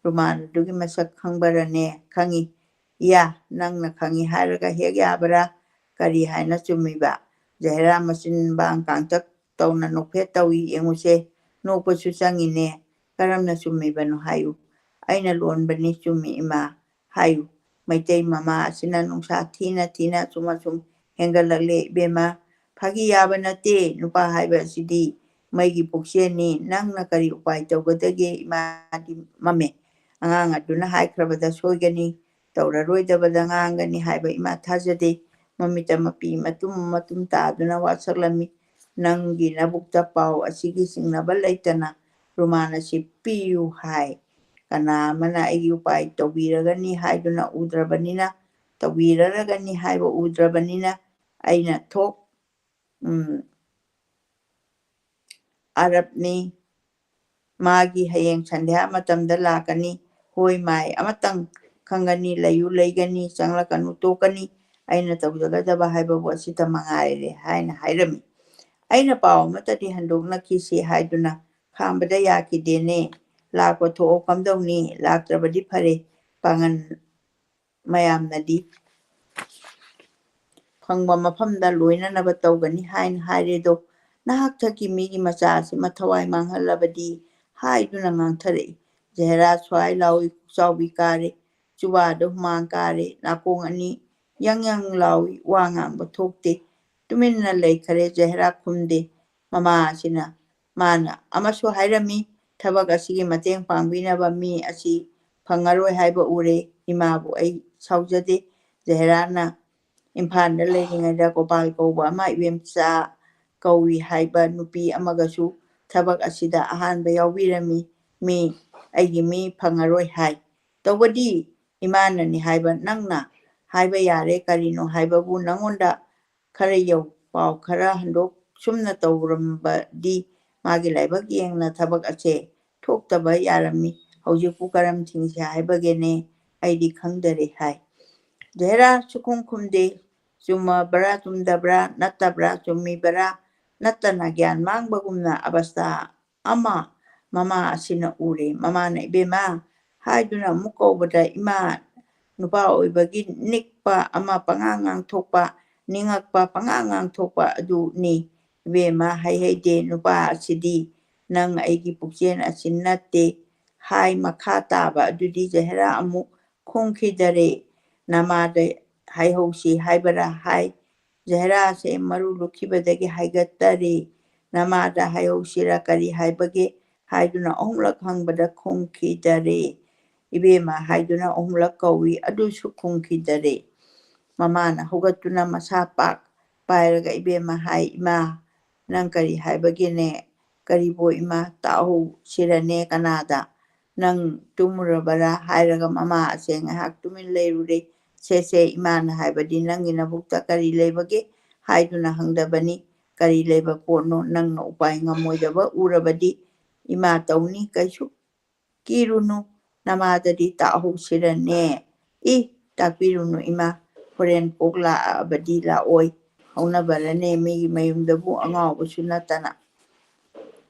ꯔꯨꯃꯥꯟ ꯑꯗꯨꯒꯤ ꯃꯁꯛ ꯈꯪꯕꯔꯅꯦ? ꯈꯪꯏ꯫ ꯏꯌꯥ, ꯅꯪꯅ ꯈꯪꯏ ꯍꯥꯏꯔꯒ ꯍꯦꯛ ꯌꯥꯕ꯭ꯔꯥ? ꯀꯔꯤ ꯍꯥꯏꯅ ꯆꯨꯝꯃꯤꯕ? ꯖꯍꯦꯔꯥ ꯃꯆꯤꯟ ꯕꯥꯡ ꯀꯥꯡꯇꯛ ꯇꯧꯅ ꯅꯣꯛꯐꯦꯠ ꯇꯧꯏ꯫ ꯌꯦꯡꯉꯨꯁꯦ, ꯅꯣꯛꯄꯁꯨ ꯆꯪꯉꯤꯅꯦ꯫ ꯀꯔꯝꯅ ꯆꯨꯝꯃꯤꯕꯅꯣ ꯍꯥꯏꯌꯨ꯫ ꯑꯩꯅ ꯂꯣꯟꯕꯅꯤ, ꯆꯨꯝꯃꯤ ꯏꯃꯥ꯫ ꯍꯥꯏꯌꯨ꯫ ꯃꯩꯇꯩ ꯃꯃꯥ ꯑꯁꯤꯅ ꯅꯨꯡꯁꯥ ꯊꯤꯅ ꯊꯤꯅ ꯑꯁꯨꯝ ꯑꯁꯨꯝ ꯍꯦꯟꯒꯠꯂꯛꯂꯦ ꯏꯕꯦꯝꯃ꯫ ꯐꯥꯒꯤ ꯌꯥꯕ ꯅꯠꯇꯦ, ꯅꯨꯄꯥ ꯍꯥꯏꯕ ꯑꯁꯤꯗꯤ ꯃꯩꯒꯤ ꯄꯨꯛꯆꯦꯜꯅꯤ꯫ ꯅꯪꯅ ꯀꯔꯤ ꯎꯄꯥꯏ ꯇꯧꯒꯗꯒꯦ? ꯏꯃꯥꯗꯤ ꯃꯝꯃꯦ꯫ ꯑꯉꯥꯡ ꯑꯗꯨꯅ ꯍꯥꯏꯈ꯭ꯔꯕꯗ ꯁꯣꯏꯒꯅꯤ꯫ ꯇꯧꯔꯔꯣꯏꯗꯕꯗ ꯉꯥꯡꯒꯅꯤ ꯍꯥꯏꯕ ꯏꯃꯥ ꯊꯥꯖꯗꯦ꯫ ꯃꯃꯤꯠꯇ ꯃꯄꯤ ꯃꯇꯨꯝ ꯃꯇꯨꯝ ꯇꯥꯗꯨꯅ ꯋꯥꯁꯛꯂꯝꯃꯤ꯫ ꯅꯪꯒꯤ ꯅꯕꯨꯛꯇ ꯄꯥꯎ ꯑꯁꯤꯒꯤ ꯆꯤꯡꯅꯕ ꯂꯩꯇꯅ ꯔꯨꯃꯥꯟ ꯑꯁꯤ ꯄꯤꯌꯨ ꯍꯥꯏ꯫ ꯀꯅꯥ ꯑꯃꯅ ꯑꯩꯒꯤ ꯎꯄꯥꯏ ꯇꯧꯕꯤꯔꯒꯅꯤ ꯍꯥꯏꯗꯨꯅ ꯎꯗ꯭ꯔꯕꯅꯤꯅ, ꯇꯧꯕꯤꯔꯔꯒꯅꯤ ꯍꯥꯏꯕ ꯎꯗ꯭ꯔꯕꯅꯤꯅ ꯑꯩꯅ ꯊꯣꯛ, ꯎꯝ, ꯑꯔꯕꯅꯤ꯫ ꯃꯥꯒꯤ ꯍꯌꯦꯡ ꯁꯟꯙ꯭ꯌꯥ ꯃꯇꯝꯗ ꯂꯥꯛꯀꯅꯤ꯫ ꯍꯣꯏ, ꯃꯥꯏ ꯑꯃꯇꯪ ꯈꯪꯒꯅꯤ, ꯂꯩꯌꯨ ꯂꯩꯒꯅꯤ, ꯆꯪꯂꯛꯀꯅꯨ ꯇꯣꯛꯀꯅꯤ꯫ ꯑꯩꯅ ꯇꯧꯖꯒꯗꯕ ꯍꯥꯏꯕꯕꯨ ꯑꯁꯤꯇ ꯃꯉꯥꯏꯔꯦ ꯍꯥꯏꯅ ꯍꯥꯏꯔꯝꯃꯤ꯫ ꯑꯩꯅ ꯄꯥꯎ ꯑꯃꯠꯇꯗꯤ ꯍꯟꯗꯣꯛꯅꯈꯤꯁꯤ ꯍꯥꯏꯗꯨꯅ ꯈꯥꯝꯕꯗ ꯌꯥꯈꯤꯗꯦꯅꯦ꯫ ꯂꯥꯛꯄ ꯊꯣꯛꯑꯣ ꯀꯝꯗꯧꯅꯤ? ꯂꯥꯛꯇ꯭ꯔꯕꯗꯤ ꯐꯔꯦ꯫ ꯄꯥꯡꯒꯟ ꯃꯌꯥꯝꯅꯗꯤ ꯐꯪꯕ ꯃꯐꯝꯗ ꯂꯣꯏꯅꯅꯕ ꯇꯧꯒꯅꯤ ꯍꯥꯏꯅ ꯍꯥꯏꯔꯦꯗꯣ꯫ ꯅꯍꯥꯛ ꯊꯛꯀꯤ ꯃꯤꯒꯤ ꯃꯆꯥ ꯑꯁꯤ ꯃꯊꯋꯥꯏ ꯃꯥꯡꯍꯜꯂꯕꯗꯤ ꯍꯥꯏꯗꯨꯅ ꯉꯥꯡꯊꯔꯛꯏ꯫ ꯖꯍꯦꯔꯥ ꯁ꯭ꯋꯥꯏ ꯂꯥꯎꯏ, ꯄꯨꯛꯆꯥꯎꯕꯤ ꯀꯥꯔꯦ, ꯆꯨꯕꯥꯗ ꯍꯨꯃꯥꯡ ꯀꯥꯔꯦ, ꯅꯥꯀꯣꯡ ꯑꯅꯤ ꯌꯪ ꯌꯪ ꯂꯥꯎꯏ, ꯋꯥ ꯉꯥꯡꯕ ꯊꯣꯛꯇꯦ꯫ ꯇꯨꯃꯤꯟꯅ ꯂꯩꯈꯔꯦ, ꯖꯍꯦꯔꯥ ꯈꯨꯝꯗꯦ꯫ ꯃꯃꯥ ꯑꯁꯤꯅ ꯃꯥꯅ ꯑꯃꯁꯨ ꯍꯥꯏꯔꯝꯃꯤ, ꯊꯕꯛ ꯑꯁꯤꯒꯤ ꯃꯇꯦꯡ ꯄꯥꯡꯕꯤꯅꯕ ꯃꯤ ꯑꯁꯤ ꯐꯪꯉꯔꯣꯏ ꯍꯥꯏꯕ ꯎꯔꯦ꯫ ꯏꯃꯥꯕꯨ ꯑꯩ ꯁꯥꯎꯖꯗꯦ꯫ ꯖꯍꯦꯔꯥꯅ ꯏꯝꯐꯥꯜꯗ ꯂꯩꯔꯤꯉꯩꯗ ꯒꯣꯄꯥꯜ ꯀꯧꯕ ꯑꯃ ꯏꯕꯦꯝꯆꯥ ꯀꯧꯏ ꯍꯥꯏꯕ ꯅꯨꯄꯤ ꯑꯃꯒꯁꯨ ꯊꯕꯛ ꯑꯁꯤꯗ ꯑꯍꯥꯟꯕ ꯌꯥꯎꯕꯤꯔꯝꯃꯤ꯫ ꯃꯤ, ꯑꯩꯒꯤ ꯃꯤ ꯐꯪꯉꯔꯣꯏ ꯍꯥꯏ꯫ ꯇꯧꯕꯗꯤ ꯏꯃꯥꯅꯅꯤ ꯍꯥꯏꯕ ꯅꯪꯅ ꯍꯥꯏꯕ ꯌꯥꯔꯦ꯫ ꯀꯔꯤꯅꯣ ꯍꯥꯏꯕꯕꯨ ꯅꯪꯉꯣꯟꯗ ꯈꯔ ꯌꯧ, ꯄꯥꯎ ꯈꯔ ꯍꯟꯗꯣꯛ ꯁꯨꯝꯅ ꯇꯧꯔꯝꯕꯗꯤ ꯃꯥꯒꯤ ꯂꯥꯏꯕꯛ ꯌꯦꯡꯅ ꯊꯕꯛ ꯑꯁꯦ ꯊꯣꯛꯇꯕ ꯌꯥꯔꯝꯃꯤ꯫ ꯍꯧꯖꯤꯛꯄꯨ ꯀꯔꯝ ꯊꯤꯡꯁꯦ ꯍꯥꯏꯕꯒꯦꯅꯦ? ꯑꯩꯗꯤ ꯈꯪꯗꯔꯦ ꯍꯥꯏ꯫ ꯖꯍꯦꯔꯥ ꯁꯨꯈꯨꯝ ꯈꯨꯝꯗꯦ꯫ ꯆꯨꯝꯃꯕ꯭ꯔꯥ ꯆꯨꯝꯗꯕ꯭ꯔꯥ, ꯅꯠꯇꯕ꯭ꯔꯥ ꯆꯨꯝꯃꯤꯕ꯭ꯔꯥ, ꯅꯠꯇꯅ ꯒ꯭ꯌꯥꯟ ꯃꯥꯡꯕꯒꯨꯝꯅ ꯑꯕꯁꯊꯥ ꯑꯃ ꯃꯃꯥ ꯑꯁꯤꯅ ꯎꯔꯦ꯫ ꯃꯃꯥꯅ, "ꯏꯕꯦꯝꯃ," ꯍꯥꯏꯗꯨꯅ ꯑꯃꯨꯛ ꯀꯧꯕꯗ, ꯏꯃꯥ, ꯅꯨꯄꯥ ꯑꯣꯏꯕꯒꯤ ꯅꯤꯛꯄ ꯑꯃ, ꯄꯉꯥꯡ ꯉꯥꯡꯊꯣꯛꯄ, ꯅꯤꯡꯉꯛꯄ, ꯄꯉꯥꯡ ꯉꯥꯡꯊꯣꯛꯄ ꯑꯗꯨꯅꯤ꯫ "ꯏꯕꯦꯝꯃ, ꯍꯩ ꯍꯩꯗꯦ ꯅꯨꯄꯥ ꯑꯁꯤꯗꯤ, ꯅꯪ ꯑꯩꯒꯤ ꯄꯨꯛꯆꯦꯟ ꯑꯁꯤ ꯅꯠꯇꯦ" ꯍꯥꯏ꯫ ꯃꯈꯥ ꯇꯥꯕ ꯑꯗꯨꯗꯤ ꯖꯍꯦꯔꯥ ꯑꯃꯨꯛ ꯈꯨꯝꯈꯤꯗꯔꯦ꯫ "ꯅꯃꯥꯗ ꯍꯥꯏꯍꯧꯁꯤ ꯍꯥꯏꯕꯔꯥ?" ꯍꯥꯏ꯫ ꯖꯍꯦꯔꯥꯁꯦ ꯃꯔꯨ ꯂꯨꯞꯈꯤꯕꯗꯒꯤ ꯍꯥꯏꯒꯠꯇꯔꯦ꯫ "ꯅꯃꯥꯗ ꯍꯥꯏꯍꯧꯁꯤꯔꯥ, ꯀꯔꯤ ꯍꯥꯏꯕꯒꯦ?" ꯍꯥꯏꯗꯨꯅ ꯑꯍꯨꯝꯂꯛ ꯍꯪꯕꯗ ꯈꯨꯝꯈꯤꯗꯔꯦ꯫ "ꯏꯕꯦꯝꯃ" ꯍꯥꯏꯗꯨꯅ ꯑꯍꯨꯝꯂꯛ ꯀꯧꯏ, ꯑꯗꯨꯁꯨ ꯈꯨꯝꯈꯤꯗꯔꯦ꯫ ꯃꯃꯥꯅ ꯍꯧꯒꯠꯇꯨꯅ ꯃꯁꯥ ꯄꯥꯛ ꯄꯥꯏꯔꯒ, "ꯏꯕꯦꯝꯃ" ꯍꯥꯏ, "ꯏꯃꯥ, ꯅꯪ ꯀꯔꯤ ꯍꯥꯏꯕꯒꯦꯅꯦ? ꯀꯔꯤꯕꯣ ꯏꯃꯥ, ꯇꯥꯛꯍꯧꯁꯤꯔꯅꯦ ꯀꯅꯥꯗ? ꯅꯪ ꯇꯨꯝꯃꯨꯔꯕꯔꯥ?" ꯍꯥꯏꯔꯒ ꯃꯃꯥ ꯑꯁꯦ ꯉꯥꯏꯍꯥꯛ ꯇꯨꯃꯤꯟ ꯂꯩꯔꯨꯔꯦ꯫ "ꯁꯦ, ꯁꯦ, ꯏꯃꯥꯅ ꯍꯥꯏꯕꯗꯤ ꯅꯪꯒꯤ ꯅꯕꯨꯛꯇ ꯀꯔꯤ ꯂꯩꯕꯒꯦ ꯍꯥꯏꯗꯨꯅ ꯍꯪꯗꯕꯅꯤ꯫ ꯀꯔꯤ ꯂꯩꯕ ꯄꯣꯠꯅꯣ? ꯅꯪꯅ ꯎꯄꯥꯏ ꯉꯝꯃꯣꯏꯗꯕ ꯎꯔꯕꯗꯤ ꯏꯃꯥ ꯇꯧꯅꯤ꯫ ꯀꯩꯁꯨ ꯀꯤꯔꯨꯅꯨ, ꯅꯃꯥꯗꯗꯤ ꯇꯥꯛꯍꯧꯁꯤꯔꯅꯦ?" "ꯏ, ꯇꯥꯛꯄꯤꯔꯨꯅꯨ ꯏꯃꯥ, ꯍꯣꯔꯦꯟ ꯀꯣꯛ ꯂꯥꯛꯑꯕꯗꯤ ꯂꯥꯛꯑꯣꯏ꯫ ꯍꯧꯅꯕꯔꯅꯦ, ꯃꯤꯒꯤ ꯃꯌꯨꯝꯗꯕꯨ ꯑꯉꯥꯎꯕꯁꯨ ꯅꯠꯇꯅ꯫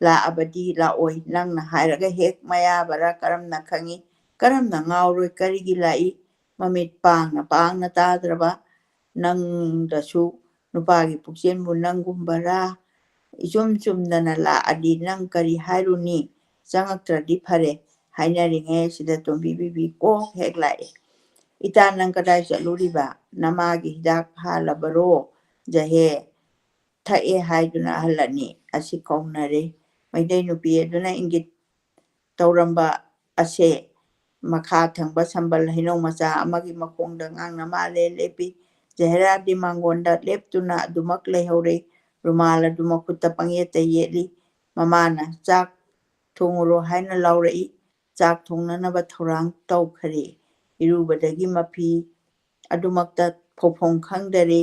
ꯂꯥꯛꯑꯕꯗꯤ ꯂꯥꯛꯑꯣꯏ, ꯅꯪꯅ ꯍꯥꯏꯔꯒ ꯍꯦꯛ ꯃꯌꯥꯕꯔꯥ ꯀꯔꯝꯅ ꯈꯪꯉꯤ? ꯀꯔꯝꯅ ꯉꯥꯎꯔꯣꯏ? ꯀꯔꯤꯒꯤ ꯂꯥꯛꯏ? ꯃꯃꯤꯠ ꯄꯥꯡꯅ ꯄꯥꯡꯅ ꯇꯥꯗ꯭ꯔꯕ ꯅꯪꯗꯁꯨ ꯅꯨꯄꯥꯒꯤ ꯄꯨꯛꯆꯦꯟꯕꯨ ꯅꯪꯒꯨꯝꯕꯔꯥ? ꯏꯆꯨꯝ ꯆꯨꯝꯗꯅ ꯂꯥꯛꯑꯗꯤ ꯅꯪ ꯀꯔꯤ ꯍꯥꯏꯔꯨꯅꯤ? ꯆꯪꯉꯛꯇ꯭ꯔꯗꯤ ꯐꯔꯦ꯫" ꯍꯥꯏꯅꯔꯤꯉꯩ ꯑꯁꯤꯗ ꯇꯣꯝꯕꯤ ꯕꯤꯕꯤ ꯀꯣꯛ ꯍꯦꯛ ꯂꯥꯛꯑꯦ꯫ "ꯏꯇꯥ, ꯅꯪ ꯀꯗꯥꯏ ꯆꯠꯂꯨꯔꯤꯕ? ꯅꯃꯥꯒꯤ ꯍꯤꯗꯥꯛ ꯍꯥꯜꯂꯕꯔꯣ? ꯖꯍꯦ ꯊꯛꯑꯦ ꯍꯥꯏꯗꯨꯅ ꯑꯍꯜ ꯑꯅꯤ ꯑꯁꯤ ꯀꯧꯅꯔꯦ꯫ ꯃꯩꯇꯩ ꯅꯨꯄꯤ ꯑꯗꯨꯅ ꯏꯪꯒꯤꯠ ꯇꯧꯔꯝꯕ ꯑꯁꯦ ꯃꯈꯥ ꯊꯪꯕ ꯁꯝꯕꯜ ꯍꯩꯅꯧ ꯃꯆꯥ ꯑꯃꯒꯤ ꯃꯈꯣꯡꯗ ꯉꯥꯡꯅ ꯃꯥꯜꯂꯦ ꯂꯦꯞꯄꯤ꯫ ꯖꯍꯦꯔꯥꯗꯤ ꯃꯥꯡꯒꯣꯟꯗ ꯂꯦꯞꯇꯨꯅ ꯑꯗꯨꯃꯛ ꯂꯩꯍꯧꯔꯦ꯫ ꯔꯨꯃꯥꯜ ꯑꯗꯨ ꯃꯈꯨꯠꯇ ꯄꯪꯌꯦꯠꯇ ꯌꯦꯠꯂꯤ꯫ ꯃꯃꯥꯅ, "ꯆꯥꯛ ꯊꯣꯡꯉꯨꯔꯣ" ꯍꯥꯏꯅ ꯂꯥꯎꯔꯛꯏ꯫ ꯆꯥꯛ ꯊꯣꯡꯅꯅꯕ ꯊꯧꯔꯥꯡ ꯇꯧꯈꯔꯦ꯫ ꯏꯔꯨꯕꯗꯒꯤ ꯃꯐꯤ ꯑꯗꯨꯃꯛꯇ ꯐꯧꯐꯝ ꯈꯪꯗꯔꯦ꯫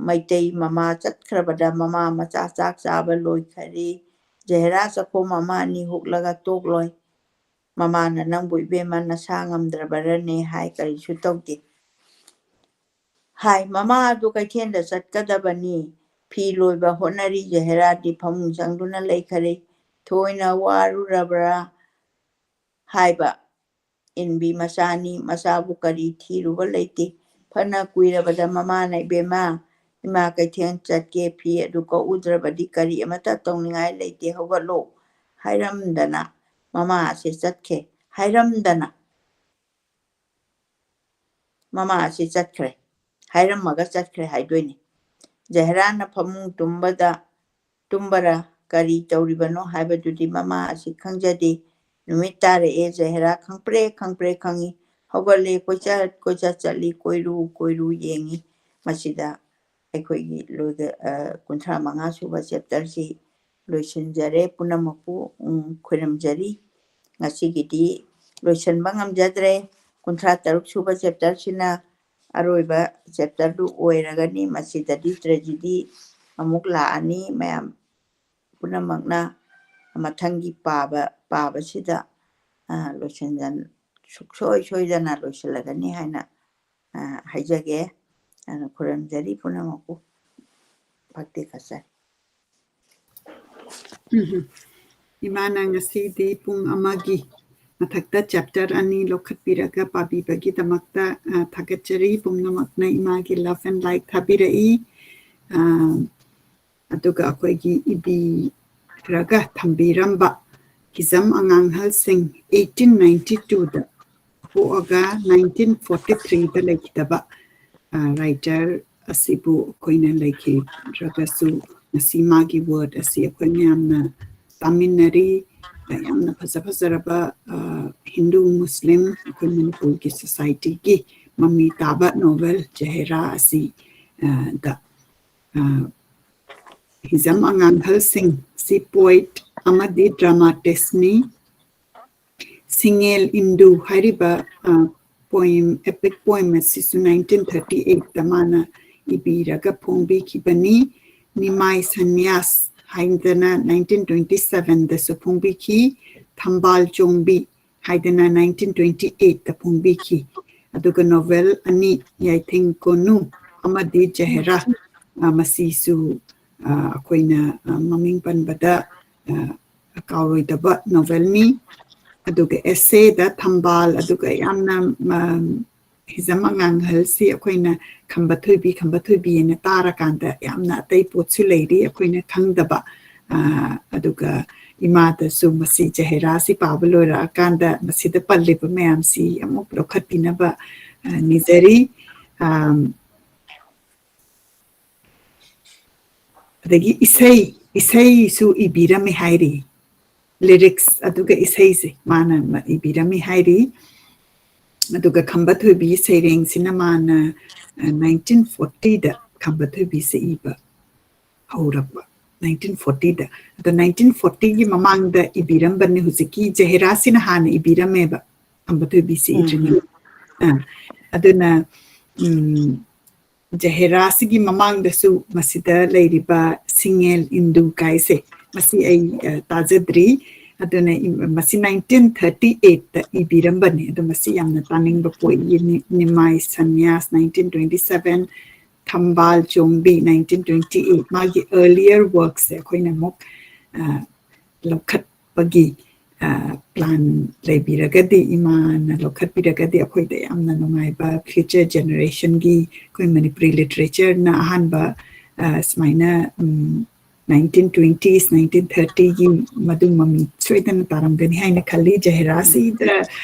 ꯃꯩꯇꯩ ꯃꯃꯥ ꯆꯠꯈ꯭ꯔꯕꯗ ꯃꯃꯥ ꯃꯆꯥ ꯆꯥꯛ ꯆꯥꯕ ꯂꯣꯏꯈꯔꯦ꯫ ꯖꯍꯦꯔꯥ ꯆꯥꯛꯈꯣꯝ ꯑꯃ ꯑꯅꯤ ꯍꯨꯛꯂꯒ ꯇꯣꯛꯂꯣꯏ꯫ ꯃꯃꯥꯅ, "ꯅꯪꯕꯨ ꯏꯕꯦꯝꯃ ꯅꯁꯥ ꯉꯝꯗ꯭ꯔꯕꯔꯅꯦ?" ꯍꯥꯏ, ꯀꯔꯤꯁꯨ ꯇꯧꯗꯦ꯫ ꯍꯥꯏ, "ꯃꯃꯥ ꯑꯗꯨ ꯀꯩꯊꯦꯜꯗ ꯆꯠꯀꯗꯕꯅꯤ꯫ ꯐꯤ ꯂꯣꯏꯕ ꯍꯣꯠꯅꯔꯤ꯫" ꯖꯍꯦꯔꯥꯗꯤ ꯐꯃꯨꯡ ꯆꯪꯗꯨꯅ ꯂꯩꯈꯔꯦ꯫ "ꯊꯣꯏꯅ ꯋꯥꯔꯨꯔꯕ꯭ꯔꯥ?" ꯍꯥꯏꯕ꯫ "ꯏꯟꯕꯤ ꯃꯆꯥꯅꯤ, ꯃꯆꯥꯕꯨ ꯀꯔꯤ ꯊꯤꯔꯨꯕ ꯂꯩꯇꯦ꯫" ꯐꯅ ꯀꯨꯏꯔꯕꯗ ꯃꯃꯥꯅ, "ꯏꯕꯦꯝꯃ, ꯏꯃꯥ ꯀꯩꯊꯦꯜ ꯆꯠꯀꯦ, ꯐꯤ ꯑꯗꯨ ꯀꯛꯎꯗ꯭ꯔꯕꯗꯤ ꯀꯔꯤ ꯑꯃꯠꯇ ꯇꯧꯅꯤꯡꯉꯥꯏ ꯂꯩꯇꯦ, ꯍꯧꯒꯠꯂꯣ" ꯍꯥꯏꯔꯝꯗꯅ ꯃꯃꯥ ꯑꯁꯤ ꯆꯠꯈꯤ꯫ ꯍꯥꯏꯔꯝꯗꯅ ꯃꯃꯥ ꯑꯁꯤ ꯆꯠꯈ꯭ꯔꯦ꯫ ꯍꯥꯏꯔꯝꯃꯒ ꯆꯠꯈ꯭ꯔꯦ ꯍꯥꯏꯗꯣꯏꯅꯤ꯫ ꯖꯍꯦꯔꯥꯅ ꯐꯃꯨꯡ ꯇꯨꯝꯕꯗ, ꯇꯨꯝꯕꯔ ꯀꯔꯤ ꯇꯧꯔꯤꯕꯅꯣ ꯍꯥꯏꯕꯗꯨꯗꯤ ꯃꯃꯥ ꯑꯁꯤ ꯈꯪꯖꯗꯦ꯫ ꯅꯨꯃꯤꯠ ꯇꯥꯔꯛꯑꯦ꯫ ꯖꯍꯦꯔꯥ ꯈꯪꯄ꯭ꯔꯦꯛ ꯈꯪꯄ꯭ꯔꯦꯛ ꯈꯪꯉꯤ꯫ ꯍꯧꯒꯠꯂꯦ, ꯀꯣꯏꯆꯠ ꯀꯣꯏꯆꯠ ꯆꯠꯂꯤ, ꯀꯣꯏꯔꯨ ꯀꯣꯏꯔꯨ ꯌꯦꯡꯉꯤ꯫ ꯃꯁꯤꯗ ꯑꯩꯈꯣꯏꯒꯤ ꯂꯣꯏꯒ-, ꯑ, ꯀꯨꯟꯊ꯭ꯔꯥ ꯃꯉꯥ ꯁꯨꯕ ꯆꯦꯞꯇꯔꯁꯤ ꯂꯣꯏꯁꯤꯟꯖꯔꯦ꯫ ꯄꯨꯝꯅꯃꯛꯄꯨ, ꯎꯝ, ꯈꯣꯏꯔꯝꯖꯔꯤ꯫ ꯉꯁꯤꯒꯤꯗꯤ ꯂꯣꯏꯁꯤꯟꯕ ꯉꯝꯖꯗ꯭ꯔꯦ꯫ ꯀꯨꯟꯊ꯭ꯔꯥ ꯇꯔꯨꯛ ꯁꯨꯕ ꯆꯦꯞꯇꯔꯁꯤꯅ ꯑꯔꯣꯏꯕ ꯆꯦꯞꯇꯔꯗꯨ ꯑꯣꯏꯔꯒꯅꯤ꯫ ꯃꯁꯤꯗꯗꯤ ꯇ꯭ꯔꯦꯖꯤꯗꯤ ꯑꯃꯨꯛ ꯂꯥꯛꯑꯅꯤ꯫ ꯃꯌꯥꯝ ꯄꯨꯝꯅꯃꯛꯅ ꯃꯊꯪꯒꯤ ꯄꯥꯕ, ꯄꯥꯕꯁꯤꯗ, ꯑ, ꯂꯣꯏꯁꯤꯟꯖꯟ-, ꯁꯨꯡꯁꯣꯏ ꯁꯣꯏꯗꯅ ꯂꯣꯏꯁꯤꯜꯂꯒꯅꯤ ꯍꯥꯏꯅ, ꯑ, ꯍꯥꯏꯖꯒꯦ꯫ ꯑꯗꯨꯅ ꯈꯨꯔꯨꯝꯖꯔꯤ ꯄꯨꯝꯅꯃꯛꯄꯨ꯫ ꯐꯛꯇꯦ ꯀꯠꯆꯔꯤ꯫ ꯎꯝ꯫ ꯏꯃꯥꯅ ꯉꯁꯤꯗꯤ ꯄꯨꯡ ꯑꯃꯒꯤ ꯃꯊꯛꯇ ꯆꯦꯞꯇꯔ ꯑꯅꯤ ꯂꯧꯈꯠꯄꯤꯔꯒ ꯄꯥꯕꯤꯕꯒꯤꯗꯃꯛꯇ, ꯑ, ꯊꯥꯒꯠꯆꯔꯤ꯫ ꯄꯨꯝꯅꯃꯛꯅ ꯏꯃꯥꯒꯤ love and like ꯊꯥꯕꯤꯔꯛꯏ꯫ ꯑ, ꯑꯗꯨꯒ ꯑꯩꯈꯣꯏꯒꯤ ꯏꯕꯤꯔꯒ ꯊꯝꯕꯤꯔꯝꯕ ꯍꯤꯖꯝ ꯑꯉꯥꯡꯍꯜꯁꯤꯡ eighteen ninety twoꯗ ꯄꯣꯛꯑꯒ nineteen forty threeꯗ ꯂꯩꯈꯤꯗꯕ, ꯑ, writer ꯑꯁꯤꯕꯨ ꯑꯩꯈꯣꯏꯅ ꯂꯩꯈꯤꯗ꯭ꯔꯒꯁꯨ ꯉꯁꯤ ꯃꯥꯒꯤ word ꯑꯁꯤ ꯑꯩꯈꯣꯏ ꯃꯌꯥꯝꯅ ꯇꯥꯃꯤꯟꯅꯔꯤ꯫ ꯌꯥꯝꯅ ꯐꯖ ꯐꯖꯔꯕ, ꯑ, ꯍꯤꯟꯗꯨ ꯃꯨꯁꯂꯤꯝ ꯑꯩꯈꯣꯏ ꯃꯅꯤꯄꯨꯔꯒꯤ societyꯒꯤ ꯃꯃꯤ ꯇꯥꯕ novel ꯖꯍꯦꯔꯥ ꯑꯁꯤ, ꯑ, ꯗ, ꯑ, ꯍꯤꯖꯝ ꯑꯉꯥꯡꯍꯜꯁꯤꯡ ꯁꯤ poet ꯑꯃꯗꯤ dramatistꯅꯤ꯫ ꯁꯤꯡꯉꯦꯜ ꯏꯟꯗꯨ ꯍꯥꯏꯔꯤꯕ, ꯑ, poem, epic poem ꯑꯁꯤꯁꯨ nineteen thirty eightꯇ ꯃꯥꯅ ꯏꯕꯤꯔꯒ ꯐꯣꯡꯕꯤꯈꯤꯕꯅꯤ꯫ ꯅꯤꯃꯥꯏ ꯁꯟꯌꯥꯁ ꯍꯥꯏꯗꯅ nineteen twenty sevenꯗꯁꯨ ꯐꯣꯡꯕꯤꯈꯤ꯫ ꯊꯝꯕꯥꯜ ꯆꯣꯡꯕꯤ ꯍꯥꯏꯗꯅ nineteen twenty eightꯇ ꯐꯣꯡꯕꯤꯈꯤ꯫ ꯑꯗꯨꯒ novel ꯑꯅꯤ, ꯌꯥꯏꯊꯤꯡ ꯀꯣꯅꯨ ꯑꯃꯗꯤ ꯖꯍꯦꯔꯥ, ꯑ, ꯃꯁꯤꯁꯨ, ꯑ, ꯑꯩꯈꯣꯏꯅ, ꯑ, ꯃꯃꯤꯡ ꯄꯟꯕꯗ, ꯑ, ꯀꯥꯎꯔꯣꯏꯗꯕ novelꯅꯤ꯫ ꯑꯗꯨꯒ essayꯗ ꯊꯝꯕꯥꯜ, ꯑꯗꯨꯒ ꯌꯥꯝꯅ, ꯑ, ꯍꯤꯖꯝ ꯑꯉꯥꯡꯍꯜꯁꯤ ꯑꯩꯈꯣꯏꯅ ꯈꯝꯕ ꯊꯣꯏꯕꯤ, ꯈꯝꯕ ꯊꯣꯏꯕꯤ ꯍꯥꯏꯅ ꯇꯥꯔꯀꯥꯟꯗ ꯌꯥꯝꯅ ꯑꯇꯩ ꯄꯣꯠꯁꯨ ꯂꯩꯔꯤ ꯑꯩꯈꯣꯏꯅ ꯈꯪꯗꯕ꯫ ꯑ, ꯑꯗꯨꯒ ꯏꯃꯥꯗꯁꯨ ꯃꯁꯤ ꯖꯍꯦꯔꯥꯁꯤ ꯄꯥꯕ ꯂꯣꯏꯔꯛꯑꯀꯥꯟꯗ ꯃꯁꯤꯗ ꯄꯜꯂꯤꯕ ꯃꯌꯥꯝꯁꯤ ꯑꯃꯨꯛ ꯂꯧꯈꯠꯄꯤꯅꯕ, ꯑ, ꯅꯤꯖꯔꯤ꯫ ꯑꯝ, ꯑꯗꯒꯤ ꯏꯁꯩ, ꯏꯁꯩꯁꯨ ꯏꯕꯤꯔꯝꯃꯦ ꯍꯥꯏꯔꯤ꯫ Lyrics ꯑꯗꯨꯒ ꯏꯁꯩꯁꯦ ꯃꯥꯅ ꯃ-, ꯏꯕꯤꯔꯝꯃꯤ ꯍꯥꯏꯔꯤ꯫ ꯑꯗꯨꯒ ꯈꯝꯕ ꯊꯣꯏꯕꯤ ꯁꯩꯔꯦꯡꯁꯤꯅ ꯃꯥꯅ, ꯑ, nineteen fortyꯗ ꯈꯝꯕ ꯊꯣꯏꯕꯤꯁꯦ ꯏꯕ ꯍꯧꯔꯛꯄ, nineteen fortyꯗ꯫ ꯑꯗꯣ nineteen fortyꯒꯤ ꯃꯃꯥꯡꯗ ꯏꯕꯤꯔꯝꯕꯅꯦ, ꯍꯧꯖꯤꯛꯀꯤ ꯖꯍꯦꯔꯥꯁꯤꯅ ꯍꯥꯟꯅ ꯏꯕꯤꯔꯝꯃꯦꯕ, ꯈꯝꯕ ꯊꯣꯏꯕꯤꯁꯦ ꯎꯝ, ꯏꯗ꯭ꯔꯤꯉꯩ꯫ ꯎꯝ꯫ ꯑ, ꯑꯗꯨꯅ, ꯎꯝ, ꯖꯍꯦꯔꯥꯁꯤꯒꯤ ꯃꯃꯥꯡꯗꯁꯨ ꯃꯁꯤꯗ ꯂꯩꯔꯤꯕ ꯁꯤꯡꯉꯦꯜ ꯏꯟꯗꯨ ꯀꯥꯏꯁꯦ, ꯃꯁꯤ ꯑꯩ, ꯑ, ꯇꯥꯖꯗ꯭ꯔꯤ꯫ ꯑꯗꯨꯅ ꯏ-, ꯃꯁꯤ nineteen thirty eightꯇ ꯏꯕꯤꯔꯝꯕꯅꯦ꯫ ꯑꯗꯣ ꯃꯁꯤ ꯌꯥꯝꯅ ꯇꯥꯅꯤꯡꯕ ꯄꯣꯛꯏ꯫ ꯅꯤ-, ꯅꯤꯃꯥꯏ ꯁꯟꯌꯥꯁ nineteen twenty seven, ꯊꯝꯕꯥꯜ ꯆꯣꯡꯕꯤ nineteen twenty eight꯫ ꯃꯥꯒꯤ earlier worksꯁꯦ ꯑꯩꯈꯣꯏꯅ ꯑꯃꯨꯛ, ꯑ, ꯂꯧꯈꯠꯄꯒꯤ, ꯑ, plan ꯂꯩꯕꯤꯔꯒꯗꯤ, ꯏꯃꯥꯅ ꯂꯧꯈꯠꯄꯤꯔꯒꯗꯤ ꯑꯩꯈꯣꯏꯗ ꯌꯥꯝꯅ ꯅꯨꯡꯉꯥꯏꯕ, future generationꯒꯤ ꯑꯩꯈꯣꯏ ꯃꯅꯤꯄꯨꯔꯤ literatureꯅ ꯑꯍꯥꯟꯕ, ꯑ, ꯁꯨꯃꯥꯏꯅ, ꯎꯝ, nineteen twenties, nineteen thirtyꯒꯤ ꯃꯗꯨ ꯃꯃꯤ ꯁꯣꯏꯗꯅ ꯇꯥꯔꯝꯒꯅꯤ ꯍꯥꯏꯅ ꯈꯜꯂꯤ꯫ ꯖꯍꯦꯔꯥꯁꯤꯗ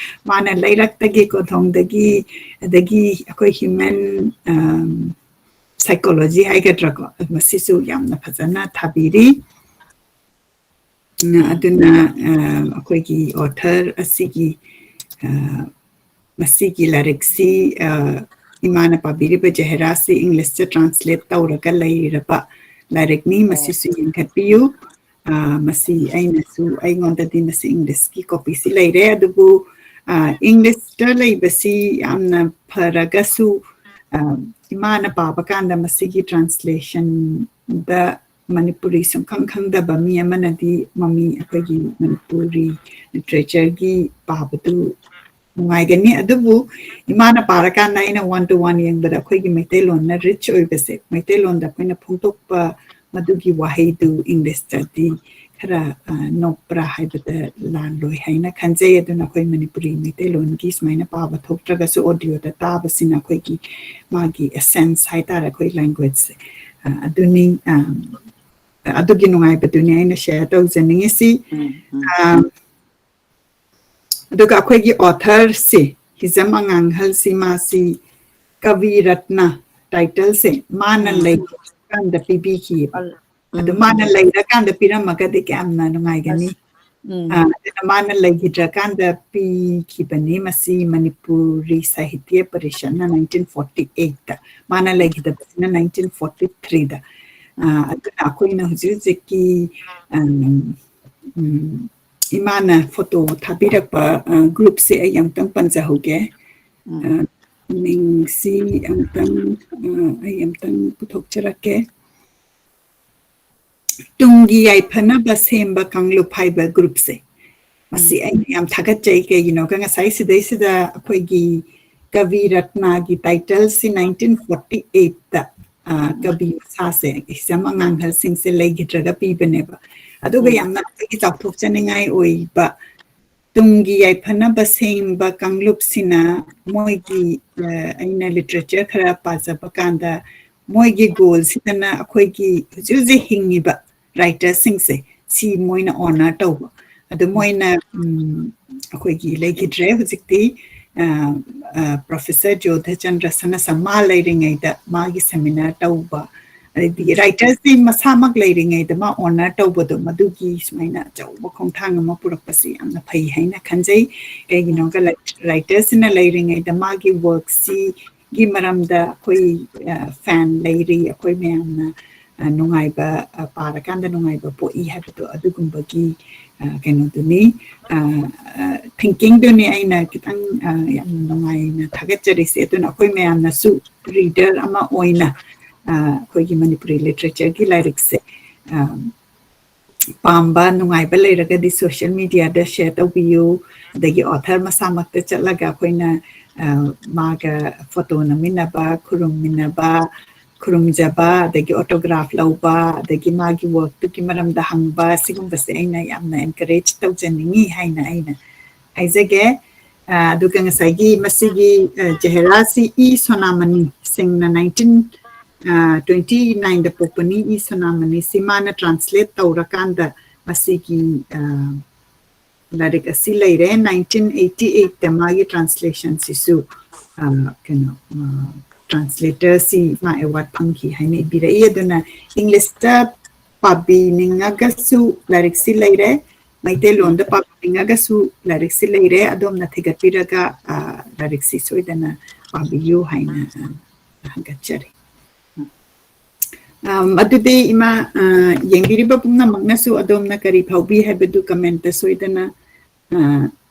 ꯃꯥꯅ ꯂꯩꯔꯛꯇꯒꯤ, ꯀꯣꯟꯊꯣꯡꯗꯒꯤ, ꯑꯗꯒꯤ ꯑꯩꯈꯣꯏ human, ꯑꯝ, psychology ꯍꯥꯏꯒꯗ꯭ꯔꯥꯀꯣ, ꯃꯁꯤꯁꯨ ꯌꯥꯝꯅ ꯐꯖꯅ ꯊꯥꯕꯤꯔꯤ꯫ ꯎꯝ, ꯑꯗꯨꯅ, ꯑ, ꯑꯩꯈꯣꯏꯒꯤ author ꯑꯁꯤꯒꯤ, ꯑ, ꯃꯁꯤꯒꯤ ꯂꯥꯏꯔꯤꯛꯁꯤ, ꯑ, ꯏꯃꯥꯅ ꯄꯥꯕꯤꯔꯤꯕ ꯖꯍꯦꯔꯥꯁꯤ Englishꯇ translate ꯇꯧꯔꯒ ꯂꯩꯔꯕ ꯂꯥꯏꯔꯤꯛꯅꯤ꯫ ꯑꯣ꯫ ꯃꯁꯤꯁꯨ ꯌꯦꯡꯈꯠꯄꯤꯌꯨ꯫ ꯑ, ꯃꯁꯤ ꯑꯩꯅꯁꯨ, ꯑꯩꯉꯣꯟꯗꯗꯤ ꯃꯁꯤ Englishꯀꯤ copyꯁꯤ ꯂꯩꯔꯦ, ꯑꯗꯨꯕꯨ, ꯑ, Englishꯇ ꯂꯩꯕꯁꯤ ꯌꯥꯝꯅ ꯐꯔꯒꯁꯨ, ꯑ, ꯏꯃꯥꯅ ꯄꯥꯕ ꯀꯥꯟꯗ ꯃꯁꯤꯒꯤ translationꯗ ꯃꯅꯤꯄꯨꯔꯤ ꯁꯨꯡꯈꯪ ꯈꯪꯗꯕ ꯃꯤ ꯑꯃꯅꯗꯤ ꯃꯃꯤ, ꯑꯩꯈꯣꯏꯒꯤ ꯃꯅꯤꯄꯨꯔꯤ literatureꯒꯤ ꯄꯥꯕꯗꯨ ꯅꯨꯡꯉꯥꯏꯒꯅꯤ꯫ ꯑꯗꯨꯕꯨ ꯏꯃꯥꯅ ꯄꯥꯔꯀꯥꯟꯗ ꯑꯩꯅ one to one ꯌꯦꯡꯕꯗ ꯑꯩꯈꯣꯏꯒꯤ ꯃꯩꯇꯩꯂꯣꯟꯅ rich ꯑꯣꯏꯕꯁꯦ, ꯃꯩꯇꯩꯂꯣꯟꯗ ꯑꯩꯈꯣꯏꯅ ꯐꯣꯡꯗꯣꯛꯄ ꯃꯗꯨꯒꯤ ꯋꯥꯍꯩꯗꯨ Englishꯇꯗꯤ ꯈꯔ, ꯑ, ꯅꯣꯞꯄ꯭ꯔꯥ ꯍꯥꯏꯕꯗ ꯂꯥꯜꯂꯣꯏ ꯍꯥꯏꯅ ꯈꯟꯖꯩ꯫ ꯑꯗꯨꯅ ꯑꯩꯈꯣꯏ ꯃꯅꯤꯄꯨꯔꯤ ꯃꯩꯇꯩꯂꯣꯟꯒꯤ ꯁꯨꯃꯥꯏꯅ ꯄꯥꯕ ꯊꯣꯛꯇ꯭ꯔꯒꯁꯨ audioꯗ ꯇꯥꯕꯁꯤꯅ ꯑꯩꯈꯣꯏꯒꯤ ꯃꯥꯒꯤ essence ꯍꯥꯏꯇꯥꯔꯦ, ꯑꯩꯈꯣꯏ languageꯁꯦ, ꯑ, ꯑꯗꯨꯅꯤ, ꯑ, ꯑꯗꯨꯒꯤ ꯅꯨꯡꯉꯥꯏꯕꯗꯨꯅꯤ ꯑꯩꯅ share ꯇꯧꯖꯅꯤꯡꯉꯤꯁꯤ꯫ ꯎꯝ, ꯎꯝ. ꯑ, ꯑꯗꯨꯒ ꯑꯩꯈꯣꯏꯒꯤ authorꯁꯦ, ꯍꯤꯖꯝ ꯑꯉꯥꯡꯍꯜꯁꯤ, ꯃꯥꯁꯤ ꯀꯕꯤ ꯔꯠꯅ titleꯁꯦ ꯃꯥꯅ ꯎꯝ. ꯂꯩꯔꯀꯥꯟꯗ ꯄꯤꯕꯤꯈꯤꯑꯕ꯫ ꯑꯜ-, ꯑꯗꯨ ꯎꯝ, ꯃꯥꯅ ꯎꯝ. ꯂꯩꯔꯀꯥꯟꯗ ꯄꯤꯔꯝꯃꯒꯗꯤ ꯀꯌꯥꯝꯅ ꯅꯨꯡꯉꯥꯏꯒꯅꯤ꯫ ꯑꯁ, ꯎꯝ. ꯑ, ꯑꯗꯨꯅ ꯃꯥꯅ ꯂꯩꯈꯤꯗ꯭ꯔꯀꯥꯟꯗ ꯄꯤꯈꯤꯕꯅꯤ꯫ ꯃꯁꯤ ꯃꯅꯤꯄꯨꯔꯤ ꯁꯥꯍꯤꯇ꯭ꯌ ꯄꯔꯤꯁꯠꯅ nineteen forty eightꯇ, ꯃꯥꯅ ꯂꯩꯈꯤꯗꯕꯁꯤꯅ nineteen forty threeꯗ꯫ ꯑ, ꯑꯗꯨꯅ ꯑꯩꯈꯣꯏꯅ ꯍꯧꯖꯤꯛ ꯍꯧꯖꯤꯛꯀꯤ, ꯎꯝ, ꯎꯝ, ꯏꯃꯥꯅ photo ꯊꯥꯕꯤꯔꯛꯄ, ꯑ, groupꯁꯦ ꯑꯩ ꯑꯃꯨꯛꯇꯪ ꯄꯟꯖꯍꯧꯒꯦ꯫ ꯎꯝ. ꯑ, ꯃꯤꯡꯁꯤ ꯑꯃꯨꯛꯇꯪ, ꯑ, ꯑꯩ ꯑꯃꯨꯛꯇꯪ ꯄꯨꯊꯣꯛꯆꯔꯛꯀꯦ꯫ ꯇꯨꯡꯒꯤ ꯌꯥꯏꯐꯅꯕ ꯁꯦꯝꯕ ꯀꯥꯡꯂꯨꯞ ꯍꯥꯏꯕ groupꯁꯦ, ꯃꯁꯤ ꯎꯝ. ꯑꯩꯅ ꯌꯥꯝ ꯊꯥꯒꯠꯆꯩ꯫ ꯀꯩꯒꯤꯅꯣꯒ ꯉꯁꯥꯏ ꯁꯤꯗꯩꯁꯤꯗ ꯑꯩꯈꯣꯏꯒꯤ ꯀꯕꯤ ꯔꯠꯅꯥꯒꯤ titleꯁꯤ nineteen forty eightꯇ, ꯑ, ꯎꯝ. ꯀꯕꯤ ꯃꯁꯥꯁꯦ, ꯍꯤꯖꯝ ꯑꯉꯥꯡꯍꯜꯁꯤꯡꯁꯦ ꯂꯩꯈꯤꯗ꯭ꯔꯒ ꯄꯤꯕꯅꯦꯕ꯫ ꯑꯗꯨꯒ ꯎꯝ. ꯌꯥꯝꯅ ꯑꯩꯈꯣꯏꯒꯤ ꯆꯥꯎꯊꯣꯛꯆꯅꯤꯡꯉꯥꯏ ꯑꯣꯏꯕ, ꯇꯨꯡꯒꯤ ꯌꯥꯏꯐꯅꯕ ꯁꯦꯝꯕ ꯀꯥꯡꯂꯨꯞꯁꯤꯅ ꯃꯣꯏꯒꯤ, ꯑ, ꯑꯩꯅ literature ꯈꯔ ꯄꯥꯖꯕ ꯀꯥꯟꯗ ꯃꯣꯏꯒꯤ goalꯁꯤꯗꯅ ꯑꯩꯈꯣꯏꯒꯤ ꯍꯧꯖꯤꯛ ꯍꯧꯖꯤꯛ ꯍꯤꯡꯉꯤꯕ writerꯁꯤꯡꯁꯦ ꯁꯤ ꯃꯣꯏꯅ honour ꯇꯧꯕ꯫ ꯑꯗꯨ ꯃꯣꯏꯅ, ꯎꯝ, ꯑꯩꯈꯣꯏꯒꯤ ꯂꯩꯈꯤꯗ꯭ꯔꯦ ꯍꯧꯖꯤꯛꯇꯤ, ꯑ, ꯑ, Professor ꯖꯣꯙꯆꯟꯗ꯭ꯔ ꯁꯅꯥꯁꯝ ꯃꯥ ꯂꯩꯔꯤꯉꯩꯗ ꯃꯥꯒꯤ seminar ꯇꯧꯕ, ꯑꯗꯩꯗꯤ writersꯁꯤ ꯃꯁꯥꯃꯛ ꯂꯩꯔꯤꯉꯩꯗ ꯃꯥ honour ꯇꯧꯕꯗꯣ, ꯃꯗꯨꯒꯤ ꯁꯨꯃꯥꯏꯅ ꯑꯆꯧꯕ ꯈꯣꯡꯊꯥꯡ ꯑꯃ ꯄꯨꯔꯛꯄꯁꯤ ꯌꯥꯝꯅ ꯐꯩ ꯍꯥꯏꯅ ꯈꯟꯖꯩ꯫ ꯀꯩꯒꯤꯅꯣꯒ writersꯁꯤꯅ ꯂꯩꯔꯤꯉꯩꯗ ꯃꯥꯒꯤ workꯁꯤꯒꯤ ꯃꯔꯝꯗ ꯑꯩꯈꯣꯏ, ꯑ, fan ꯂꯩꯔꯤ, ꯑꯩꯈꯣꯏ ꯃꯌꯥꯝꯅ, ꯑ, ꯅꯨꯡꯉꯥꯏꯕ, ꯑ, ꯄꯥꯔꯀꯥꯟꯗ ꯅꯨꯡꯉꯥꯏꯕ ꯄꯣꯛꯏ ꯍꯥꯏꯕꯗꯣ ꯑꯗꯨꯒꯨꯝꯕꯒꯤ, ꯑ, ꯀꯩꯅꯣꯗꯨꯅꯤ, ꯑ, ꯑ, thinkingꯗꯨꯅꯤ ꯑꯩꯅ ꯈꯤꯇꯪ, ꯑ, ꯌꯥꯝ ꯅꯨꯡꯉꯥꯏꯅ ꯊꯥꯒꯠꯆꯔꯤꯁꯦ꯫ ꯑꯗꯨꯅ ꯑꯩꯈꯣꯏ ꯃꯌꯥꯝꯅꯁꯨ reader ꯑꯃ ꯑꯣꯏꯅ, ꯑ, ꯑꯩꯈꯣꯏꯒꯤ ꯃꯅꯤꯄꯨꯔꯤ literatureꯒꯤ ꯂꯥꯏꯔꯤꯛꯁꯦ, ꯑ, ꯄꯥꯝꯕ, ꯅꯨꯡꯉꯥꯏꯕ ꯂꯩꯔꯒꯗꯤ social mediaꯗ share ꯇꯧꯕꯤꯌꯨ꯫ ꯑꯗꯒꯤ author ꯃꯁꯥꯃꯛꯇ ꯆꯠꯂꯒ ꯑꯩꯈꯣꯏꯅ ꯃꯥꯒ photo ꯅꯝꯃꯤꯟꯅꯕ, ꯈꯨꯔꯨꯝꯃꯤꯟꯅꯕ, ꯈꯨꯔꯨꯝꯖꯕ, ꯑꯗꯒꯤ autograph ꯂꯧꯕ, ꯑꯗꯒꯤ ꯃꯥꯒꯤ workꯇꯨꯒꯤ ꯃꯔꯝꯗ ꯍꯪꯕ, ꯁꯤꯒꯨꯝꯕꯁꯦ ꯑꯩꯅ ꯌꯥꯝꯅ encourage ꯇꯧꯖꯅꯤꯡꯉꯤ ꯍꯥꯏꯅ ꯑꯩꯅ ꯍꯥꯏꯖꯒꯦ꯫ ꯑꯗꯨꯒ ꯉꯁꯥꯏꯒꯤ ꯃꯁꯤꯒꯤ ꯖꯍꯦꯔꯥꯁꯤ ꯏ ꯁꯣꯅꯥꯃꯅꯤ ꯁꯤꯡꯅ nineteen twenty nineꯗ ꯄꯣꯛꯄꯅꯤ꯫ ꯏ ꯁꯣꯅꯥꯃꯅꯤꯁꯤ ꯃꯥꯅ translate ꯇꯧꯔꯀꯥꯟꯗ ꯃꯁꯤꯒꯤ ꯂꯥꯏꯔꯤꯛ ꯑꯁꯤ ꯂꯩꯔꯦ꯫ Nineteen eighty eightꯇ ꯃꯥꯒꯤ translationꯁꯤꯁꯨ ꯀꯩꯅꯣ translatorꯁꯤ ꯃꯥ award ꯐꯪꯈꯤ ꯍꯥꯏꯅ ꯏꯕꯤꯔꯛꯏ꯫ ꯑꯗꯨꯅ Englishꯇ ꯄꯥꯕꯤꯅꯤꯡꯉꯒꯁꯨ ꯂꯥꯏꯔꯤꯛꯁꯤ ꯂꯩꯔꯦ, ꯃꯩꯇꯩꯂꯣꯟꯗ ꯄꯥꯕꯤꯅꯤꯡꯉꯒꯁꯨ ꯂꯥꯏꯔꯤꯛꯁꯤ ꯂꯩꯔꯦ꯫ ꯑꯗꯣꯝꯅ ꯊꯤꯒꯠꯄꯤꯔꯒ ꯂꯥꯏꯔꯤꯛꯁꯤ ꯁꯣꯏꯗꯅ ꯄꯥꯕꯤꯌꯨ ꯍꯥꯏꯅ ꯊꯥꯒꯠꯆꯔꯤ꯫ ꯑꯗꯨꯗꯤ ꯏꯃꯥ, ꯌꯦꯡꯕꯤꯔꯤꯕ ꯄꯨꯝꯅꯃꯛꯅꯁꯨ ꯑꯗꯣꯝꯅ ꯀꯔꯤ ꯐꯥꯎꯕꯤ ꯍꯥꯏꯕꯗꯨ commentꯇ ꯁꯣꯏꯗꯅ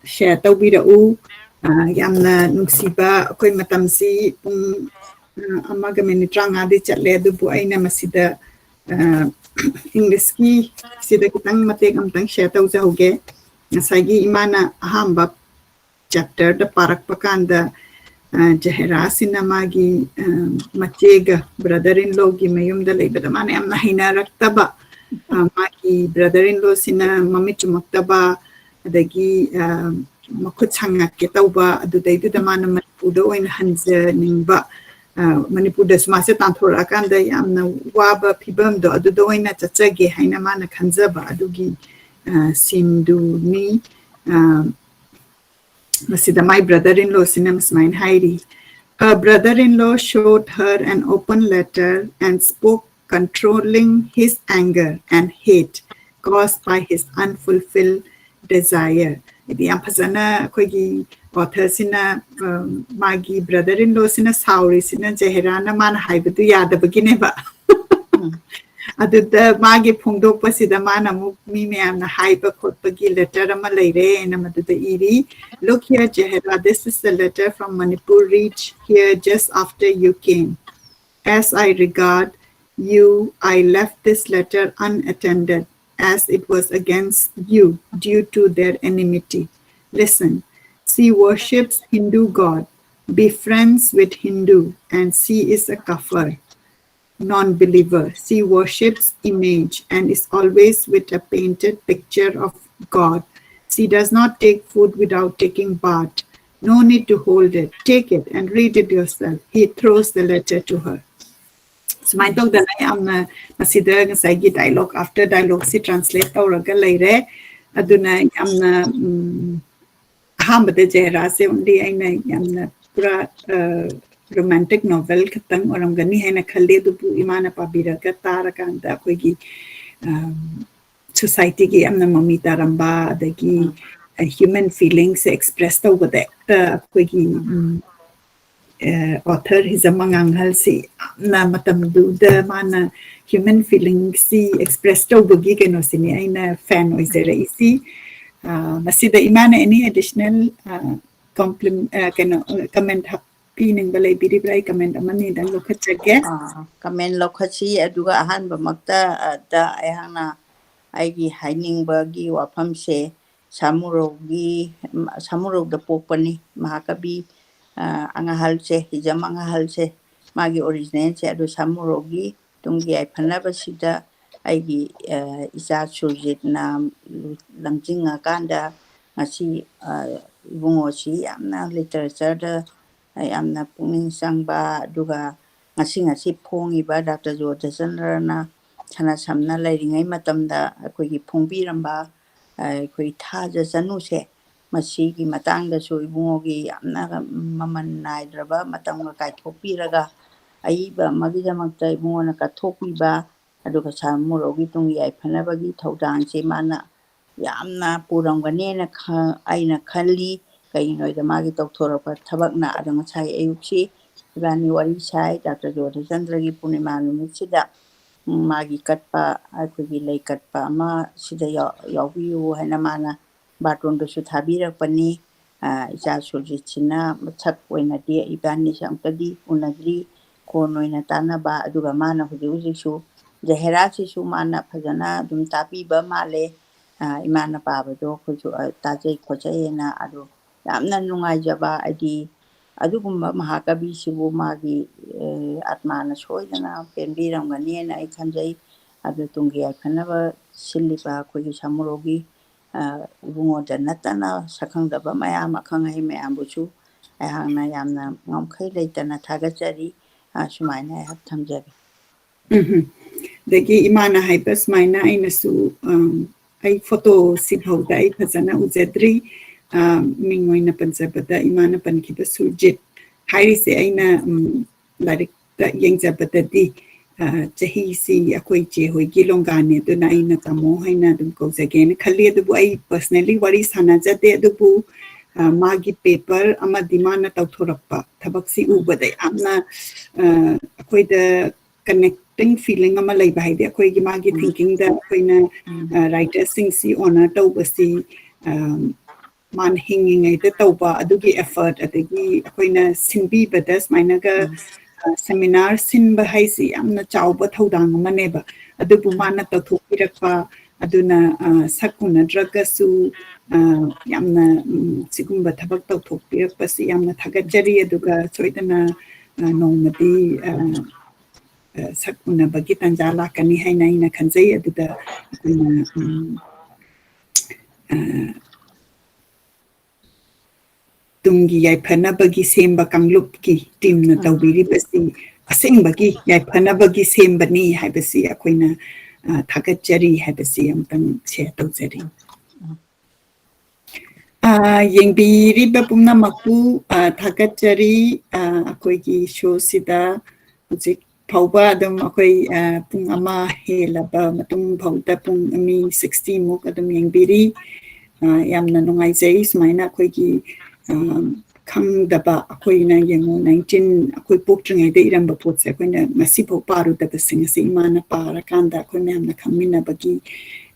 share ꯇꯧꯕꯤꯔꯛꯎ꯫ ꯌꯥꯝꯅ ꯅꯨꯡꯁꯤꯕ, ꯑꯩꯈꯣꯏ ꯃꯇꯝꯁꯤ ꯄꯨꯡ ꯑꯃꯒ minute ꯇꯔꯥꯃꯉꯥꯗꯤ ꯆꯠꯂꯦ, ꯑꯗꯨꯕꯨ ꯑꯩꯅ ꯃꯁꯤꯗ Englishꯀꯤ ꯁꯤꯗ ꯈꯤꯇꯪ ꯃꯇꯦꯛ ꯑꯃꯇꯪ share ꯇꯧꯖꯍꯧꯒꯦ꯫ ꯉꯁꯥꯏꯒꯤ ꯏꯃꯥꯅ ꯑꯍꯥꯟꯕ chapterꯗ ꯄꯥꯔꯛꯄ ꯀꯥꯟꯗ ꯖꯍꯦꯔꯥꯁꯤꯅ ꯃꯥꯒꯤ ꯃꯆꯦꯒ brother in lawꯒꯤ ꯃꯌꯨꯝꯗ ꯂꯩꯕꯗ ꯃꯥꯅ ꯌꯥꯝꯅ ꯍꯩꯅꯔꯛꯇꯕ, ꯃꯥꯒꯤ brother in lawꯁꯤꯅ ꯃꯃꯤꯠ ꯆꯨꯝꯃꯛꯇꯕ, ꯑꯗꯒꯤ ꯃꯈꯨꯠ ꯁꯪꯉꯛꯀꯦ ꯇꯧꯕ, ꯑꯗꯨꯗꯩꯗꯨꯗ ꯃꯥꯅ ꯃꯅꯤꯄꯨꯔꯗ ꯑꯣꯏꯅ ꯍꯟꯖꯅꯤꯡꯕ, ꯃꯅꯤꯄꯨꯔꯗꯁꯨ ꯃꯥꯁꯦ ꯇꯥꯟꯊꯣꯔꯛꯑꯀꯥꯟꯗ ꯌꯥꯝꯅ ꯋꯥꯕ ꯐꯤꯕꯝꯗꯣ ꯑꯗꯨꯗ ꯑꯣꯏꯅ ꯆꯠꯆꯒꯦ ꯍꯥꯏꯅ ꯃꯥꯅ ꯈꯟꯖꯕ ꯑꯗꯨꯒꯤ sceneꯗꯨꯅꯤ꯫ ꯃꯁꯤꯗ my brother in lawꯁꯤꯅ ꯁꯨꯃꯥꯏꯅ ꯍꯥꯏꯔꯤ, "Her brother-in-law showed her an open letter and spoke controlling his anger and hate caused by his unfulfilled desire." ꯍꯥꯏꯗꯤ ꯌꯥꯝ ꯐꯖꯅ ꯑꯩꯈꯣꯏꯒꯤ authorꯁꯤꯅ ꯃꯥꯒꯤ brother in lawꯁꯤꯅ ꯁꯥꯎꯔꯤꯁꯤꯅ ꯖꯍꯦꯔꯥꯅ ꯃꯥꯅ ꯍꯥꯏꯕꯗꯨ ꯌꯥꯗꯕꯒꯤꯅꯦꯕ꯫ ꯑꯗꯨꯗ ꯃꯥꯒꯤ ꯐꯣꯡꯗꯣꯛꯄꯁꯤꯗ ꯃꯥꯅ ꯑꯃꯨꯛ ꯃꯤ ꯃꯌꯥꯝꯅ ꯍꯥꯏꯕ ꯈꯣꯠꯄꯒꯤ letter ꯑꯃ ꯂꯩꯔꯦꯅ ꯃꯗꯨꯗ ꯏꯔꯤ, "Look here, Jahera, this is the letter from Manipur reached here just after you came. As I regard you, I left this letter unattended, as it was against you due to their enmity. Listen, she worships Hindu god. Be friends with Hindu, and she is a kafir, non-believer. She worships image and is always with a painted picture of God. She does not take food without taking bath. No need to hold it. Take it and read it yourself. He throws the letter to her. ꯁꯨꯃꯥꯏꯅ ꯇꯧꯗꯅ ꯌꯥꯝꯅ ꯃꯁꯤꯗ ꯉꯁꯥꯏꯒꯤ dialogue after dialogue ꯁꯤ translate ꯇꯧꯔꯒ ꯂꯩꯔꯦ꯫ ꯑꯗꯨꯅ ꯌꯥꯝꯅ, ꯎꯝ, ꯑꯍꯥꯟꯕꯗ ꯖꯍꯦꯔꯥꯁꯦ only ꯑꯩꯅ ꯌꯥꯝꯅ ꯄꯨꯔꯥ, ꯑ, romantic novel ꯈꯛꯇꯪ ꯑꯣꯏꯔꯝꯒꯅꯤ ꯍꯥꯏꯅ ꯈꯜꯂꯤ, ꯑꯗꯨꯕꯨ ꯏꯃꯥꯅ ꯄꯥꯕꯤꯔꯒ ꯇꯥꯔꯀꯥꯟꯗ ꯑꯩꯈꯣꯏꯒꯤ, ꯑ, societyꯒꯤ ꯌꯥꯝꯅ ꯃꯃꯤ ꯇꯥꯔꯝꯕ, ꯑꯗꯒꯤ, ꯎꯝ꯫ ꯑ, human feelingꯁꯦ express ꯇꯧꯕꯗ ꯍꯦꯛꯇ ꯑꯩꯈꯣꯏꯒꯤ, ꯎꯝ, ꯑ, author ꯍꯤꯖꯝ ꯑꯉꯥꯡꯍꯜꯁꯤ ꯌꯥꯝꯅ ꯃꯇꯝꯗꯨꯗ ꯃꯥꯅ human feelingꯁꯤ express ꯇꯧꯕꯒꯤ ꯀꯩꯅꯣꯁꯤꯅꯤ ꯑꯩꯅ fan ꯑꯣꯏꯖꯔꯛꯏꯁꯤ꯫ ꯑ, ꯃꯁꯤꯗ ꯏꯃꯥꯅ any additional, ꯑ, compliment, ꯑ, ꯀꯩꯅꯣ, ꯑ, comment ꯍꯥꯞꯄꯤꯅꯤꯡꯕ ꯂꯩꯕꯤꯔꯤꯕ꯭ꯔꯥ? ꯑꯩ comment ꯑꯃꯅꯤꯗꯪ ꯂꯧꯈꯠꯆꯒꯦ꯫ ꯑ, comment ꯂꯧꯈꯠꯁꯤ꯫ ꯑꯗꯨꯒ ꯑꯍꯥꯟꯕꯃꯛꯇ, ꯑ, ꯗ ꯑꯩꯍꯥꯛꯅ ꯑꯩꯒꯤ ꯍꯥꯏꯅꯤꯡꯕꯒꯤ ꯋꯥꯐꯝꯁꯦ ꯁꯥꯃꯨꯔꯧꯒꯤ, ꯁꯥꯃꯨꯔꯧꯗ ꯄꯣꯛꯄꯅꯤ ꯃꯍꯥꯀꯕꯤ, ꯑ, ꯑꯉꯥꯍꯜꯁꯦ, ꯍꯤꯖꯝ ꯑꯉꯥꯍꯜꯁꯦ꯫ ꯃꯥꯒꯤ originalꯁꯦ꯫ ꯑꯗꯨ ꯁꯥꯃꯨꯔꯧꯒꯤ ꯇꯨꯡꯒꯤ ꯌꯥꯏꯐꯅꯕꯁꯤꯗ ꯑꯩꯒꯤ, ꯑ, ꯏꯆꯥ ꯁꯨꯔꯖꯤꯠꯅ ꯂꯝꯖꯤꯡꯉꯀꯥꯟꯗ ꯉꯁꯤ, ꯑ, ꯏꯕꯨꯡꯉꯣꯁꯤ ꯌꯥꯝꯅ literatureꯗ ꯌꯥꯝꯅ ꯄꯨꯛꯅꯤꯡ ꯆꯪꯕ, ꯑꯗꯨꯒ ꯉꯁꯤ ꯉꯁꯤ ꯐꯣꯡꯉꯤꯕ ꯗꯥꯛꯇꯔ ꯖꯣꯙꯆꯟꯗ꯭ꯔꯅ ꯁꯅꯥ ꯁꯝꯅ ꯂꯩꯔꯤꯉꯩ ꯃꯇꯝꯗ ꯑꯩꯈꯣꯏꯒꯤ ꯐꯣꯡꯕꯤꯔꯝꯕ, ꯑ, ꯑꯩꯈꯣꯏ ꯊꯥꯖ ꯆꯅꯨꯁꯦ, ꯃꯁꯤꯒꯤ ꯃꯇꯥꯡꯗꯁꯨ ꯏꯕꯨꯡꯉꯣꯒꯤ ꯌꯥꯝꯅ ꯃꯃꯜ ꯅꯥꯏꯗ꯭ꯔꯕ ꯃꯇꯝꯒ ꯀꯥꯏꯊꯣꯛꯄꯤꯔꯒ ꯑꯏꯕ ꯑꯃꯒꯤꯗꯃꯛꯇ ꯏꯕꯨꯡꯉꯣꯅ ꯀꯠꯊꯣꯛꯄꯤꯕ, ꯑꯗꯨꯒ ꯁꯥꯃꯨꯔꯧꯒꯤ ꯇꯨꯡꯒꯤ ꯌꯥꯏꯐꯅꯕꯒꯤ ꯊꯧꯗꯥꯡꯁꯦ ꯃꯥꯅ ꯌꯥꯝꯅ ꯄꯨꯔꯝꯒꯅꯦꯅ ꯈ-, ꯑꯩꯅ ꯈꯜꯂꯤ꯫ ꯀꯩꯒꯤꯅꯣ ꯍꯥꯏꯗ ꯃꯥꯒꯤ ꯇꯧꯊꯣꯔꯛꯄ ꯊꯕꯛꯅ꯫ ꯑꯗꯣ ꯉꯁꯥꯏ ꯑꯌꯨꯛꯁꯤ ꯏꯕꯥꯅꯤ ꯋꯥꯔꯤ ꯁꯥꯏ, ꯗꯥꯛꯇꯔ ꯖꯣꯙꯆꯟꯗ꯭ꯔꯒꯤ ꯄꯨꯔꯅꯤꯃꯥ ꯅꯨꯃꯤꯠꯁꯤꯗ, ꯎꯝ, ꯃꯥꯒꯤ ꯀꯠꯄ, ꯑꯩꯈꯣꯏꯒꯤ ꯂꯩ ꯀꯠꯄ ꯑꯃ ꯁꯤꯗ ꯌꯥꯎ-, ꯌꯥꯎꯕꯤꯌꯨ ꯍꯥꯏꯅ ꯃꯥꯅ ꯕꯥꯔꯇꯣꯟꯗꯁꯨ ꯊꯥꯕꯤꯔꯛꯄꯅꯤ꯫ ꯑ, ꯏꯆꯥ ꯁꯨꯔꯖꯤꯠꯁꯤꯅ ꯃꯁꯛ ꯑꯣꯏꯅꯗꯤ ꯏꯕꯥꯅꯤꯁꯦ ꯑꯃꯨꯛꯇꯗꯤ ꯎꯅꯗ꯭ꯔꯤ, ꯈꯣꯟ ꯑꯣꯏꯅ ꯇꯥꯟꯅꯕ, ꯑꯗꯨꯒ ꯃꯥꯅ ꯍꯧꯖꯤꯛ ꯍꯧꯖꯤꯛꯁꯨ ꯖꯍꯦꯔꯥꯁꯤꯁꯨ ꯃꯥꯅ ꯐꯖꯅ ꯑꯗꯨꯝ ꯇꯥꯛꯄꯤꯕ ꯃꯥꯜꯂꯦ꯫ ꯑ, ꯏꯃꯥꯅ ꯄꯥꯕꯗꯣ ꯑꯩꯈꯣꯏꯁꯨ, ꯑ, ꯇꯥꯖꯩ ꯈꯣꯠꯆꯩꯑꯅ꯫ ꯑꯗꯣ ꯌꯥꯝꯅ ꯅꯨꯡꯉꯥꯏꯖꯕ, ꯍꯥꯏꯗꯤ ꯑꯗꯨꯒꯨꯝꯕ ꯃꯍꯥꯀꯕꯤꯁꯤꯕꯨ ꯃꯥꯒꯤ, ꯑ, ꯑꯥꯠꯃꯥꯅ ꯁꯣꯏꯗꯅ ꯄꯦꯟꯕꯤꯔꯝꯒꯅꯤꯅ ꯑꯩ ꯈꯟꯖꯩ꯫ ꯑꯗꯨ ꯇꯨꯡꯒꯤ ꯌꯥꯏꯐꯅꯕ ꯁꯤꯜꯂꯤꯕ ꯑꯩꯈꯣꯏꯒꯤ ꯁꯃꯨꯔꯧꯒꯤ, ꯑ, ꯏꯕꯨꯡꯉꯣꯗ ꯅꯠꯇꯅ ꯁꯛꯈꯪꯗꯕ ꯃꯌꯥꯝ, ꯑꯈꯪ ꯑꯍꯩ ꯃꯌꯥꯝꯕꯨꯁꯨ ꯑꯩꯍꯥꯛꯅ ꯌꯥꯝꯅ ꯉꯝꯈꯩ ꯂꯩꯇꯅ ꯊꯥꯒꯠꯆꯔꯤ꯫ ꯑ, ꯁꯨꯃꯥꯏꯅ ꯑꯩꯍꯥꯛ ꯊꯝꯖꯒꯦ꯫ ꯎꯝ꯫ ꯑꯗꯒꯤ ꯏꯃꯥꯅ ꯍꯥꯏꯕ ꯁꯨꯃꯥꯏꯅ ꯑꯩꯅꯁꯨ, ꯑꯝ, ꯑꯩ ꯐꯣꯇꯣ ꯁꯤꯐꯥꯎꯗ ꯑꯩ ꯐꯖꯅ ꯎꯖꯗ꯭ꯔꯤ꯫ ꯑ, ꯃꯤꯡ ꯑꯣꯏꯅ ꯄꯟꯖꯕꯗ ꯏꯃꯥꯅ ꯄꯟꯈꯤꯕ ꯁꯨꯔꯖꯤꯠ ꯍꯥꯏꯔꯤꯁꯦ ꯑꯩꯅ, ꯎꯝ, ꯂꯥꯏꯔꯤꯛꯇ ꯌꯦꯡꯖꯕꯗꯗꯤ, ꯑ, ꯆꯍꯤꯁꯤ ꯑꯩꯈꯣꯏ ꯏꯆꯦ ꯍꯣꯏꯒꯤ ꯂꯣꯡꯒꯥꯅꯦ, ꯑꯗꯨꯅ ꯑꯩꯅ ꯇꯥꯃꯣ ꯍꯥꯏꯅ ꯑꯗꯨꯝ ꯀꯧꯖꯒꯦꯅ ꯈꯜꯂꯤ꯫ ꯑꯗꯨꯕꯨ ꯑꯩ personally ꯋꯥꯔꯤ ꯁꯥꯟꯅꯖꯗꯦ, ꯑꯗꯨꯕꯨ, ꯑ, ꯃꯥꯒꯤ paper ꯑꯃꯗꯤ ꯃꯥꯅ ꯇꯧꯊꯣꯔꯛꯄ ꯊꯕꯛꯁꯤ ꯎꯕꯗ ꯌꯥꯝꯅ, ꯑ, ꯑꯩꯈꯣꯏꯗ connecting feeling ꯑꯃ ꯂꯩꯕ, ꯍꯥꯏꯗꯤ ꯑꯩꯈꯣꯏꯒꯤ ꯃꯥꯒꯤ ꯎꯝ꯫ Thinkingꯗ ꯑꯩꯈꯣꯏꯅ, ꯎꯝ꯫ ꯑ, writersꯁꯤꯡꯁꯤ honour ꯇꯧꯕꯁꯤ, ꯑ, ꯃꯥꯅ ꯍꯤꯡꯉꯤꯉꯩꯗ ꯇꯧꯕ ꯑꯗꯨꯒꯤ effort, ꯑꯗꯒꯤ ꯑꯩꯈꯣꯏꯅ ꯁꯤꯟꯕꯤꯕꯗ ꯁꯨꯃꯥꯏꯅꯒ, ꯎꯝ꯫ ꯑ, seminar ꯁꯤꯟꯕ ꯍꯥꯏꯁꯤ ꯌꯥꯝꯅ ꯆꯥꯎꯕ ꯊꯧꯗꯥꯡ ꯑꯃꯅꯦꯕ꯫ ꯑꯗꯨꯕꯨ ꯎꯝ꯫ ꯃꯥꯅ ꯇꯧꯊꯣꯛꯄꯤꯔꯛꯄ, ꯑꯗꯨꯅ, ꯑ, ꯁꯛ ꯎꯅꯗ꯭ꯔꯒꯁꯨ, ꯑ, ꯌꯥꯝꯅ, ꯎꯝ, ꯁꯤꯒꯨꯝꯕ ꯊꯕꯛ ꯇꯧꯊꯣꯛꯄꯤꯔꯛꯄꯁꯤ ꯌꯥꯝꯅ ꯊꯥꯒꯠꯆꯔꯤ꯫ ꯑꯗꯨꯒ ꯁꯣꯏꯗꯅ, ꯑ, ꯅꯣꯡꯃꯗꯤ, ꯑ, ꯑ, ꯁꯛ ꯎꯅꯕꯒꯤ ꯇꯥꯟꯖꯥ ꯂꯥꯛꯀꯅꯤ ꯍꯥꯏꯅ ꯑꯩꯅ ꯈꯟꯖꯩ꯫ ꯑꯗꯨꯗ ꯑꯩꯈꯣꯏꯅ, ꯎꯝ, ꯑ, ꯇꯨꯡꯒꯤ ꯌꯥꯏꯐꯅꯕꯒꯤ ꯁꯦꯝꯕ ꯀꯥꯡꯂꯨꯞꯀꯤ teamꯅ ꯎꯝ꯫ ꯇꯧꯕꯤꯔꯤꯕꯁꯤ ꯑꯁꯦꯡꯕꯒꯤ ꯌꯥꯏꯐꯅꯕꯒꯤ ꯁꯦꯝꯕꯅꯤ ꯍꯥꯏꯕꯁꯤ ꯑꯩꯈꯣꯏꯅ, ꯑ, ꯊꯥꯒꯠꯆꯔꯤ ꯍꯥꯏꯕꯁꯤ ꯑꯃꯨꯛꯇꯪ share ꯇꯧꯖꯔꯤ꯫ ꯎꯝ꯫ ꯑ, ꯌꯦꯡꯕꯤꯔꯤꯕ ꯄꯨꯝꯅꯃꯛꯄꯨ, ꯑ, ꯊꯥꯒꯠꯆꯔꯤ꯫ ꯑ, ꯑꯩꯈꯣꯏꯒꯤ showꯁꯤꯗ ꯍꯧꯖꯤꯛ ꯐꯥꯎꯕ ꯑꯗꯨꯝ ꯑꯩꯈꯣꯏ, ꯑ, ꯄꯨꯡ ꯑꯃ ꯍꯦꯜꯂꯕ ꯃꯇꯨꯡ ꯐꯥꯎꯗ ꯄꯨꯡ ꯃꯤ sixtyꯃꯨꯛ ꯑꯗꯨꯝ ꯌꯦꯡꯕꯤꯔꯤ꯫ ꯑ, ꯌꯥꯝꯅ ꯅꯨꯡꯉꯥꯏꯖꯩ꯫ ꯁꯨꯃꯥꯏꯅ ꯑꯩꯈꯣꯏꯒꯤ, ꯑ, ꯈꯪꯗꯕ, ꯑꯩꯈꯣꯏꯅ ꯌꯦꯡꯉꯨ, nineteen, ꯑꯩꯈꯣꯏ ꯄꯣꯛꯇ꯭ꯔꯤꯉꯩꯗ ꯏꯔꯝꯕ ꯄꯣꯠꯁꯦ ꯑꯩꯈꯣꯏꯅ ꯉꯁꯤꯐꯥꯎ ꯄꯥꯔꯨꯗꯕꯁꯤꯡ ꯑꯁꯤ ꯏꯃꯥꯅ ꯄꯥꯔꯀꯥꯟꯗ ꯑꯩꯈꯣꯏ ꯃꯌꯥꯝꯅ ꯈꯪꯃꯤꯟꯅꯕꯒꯤ,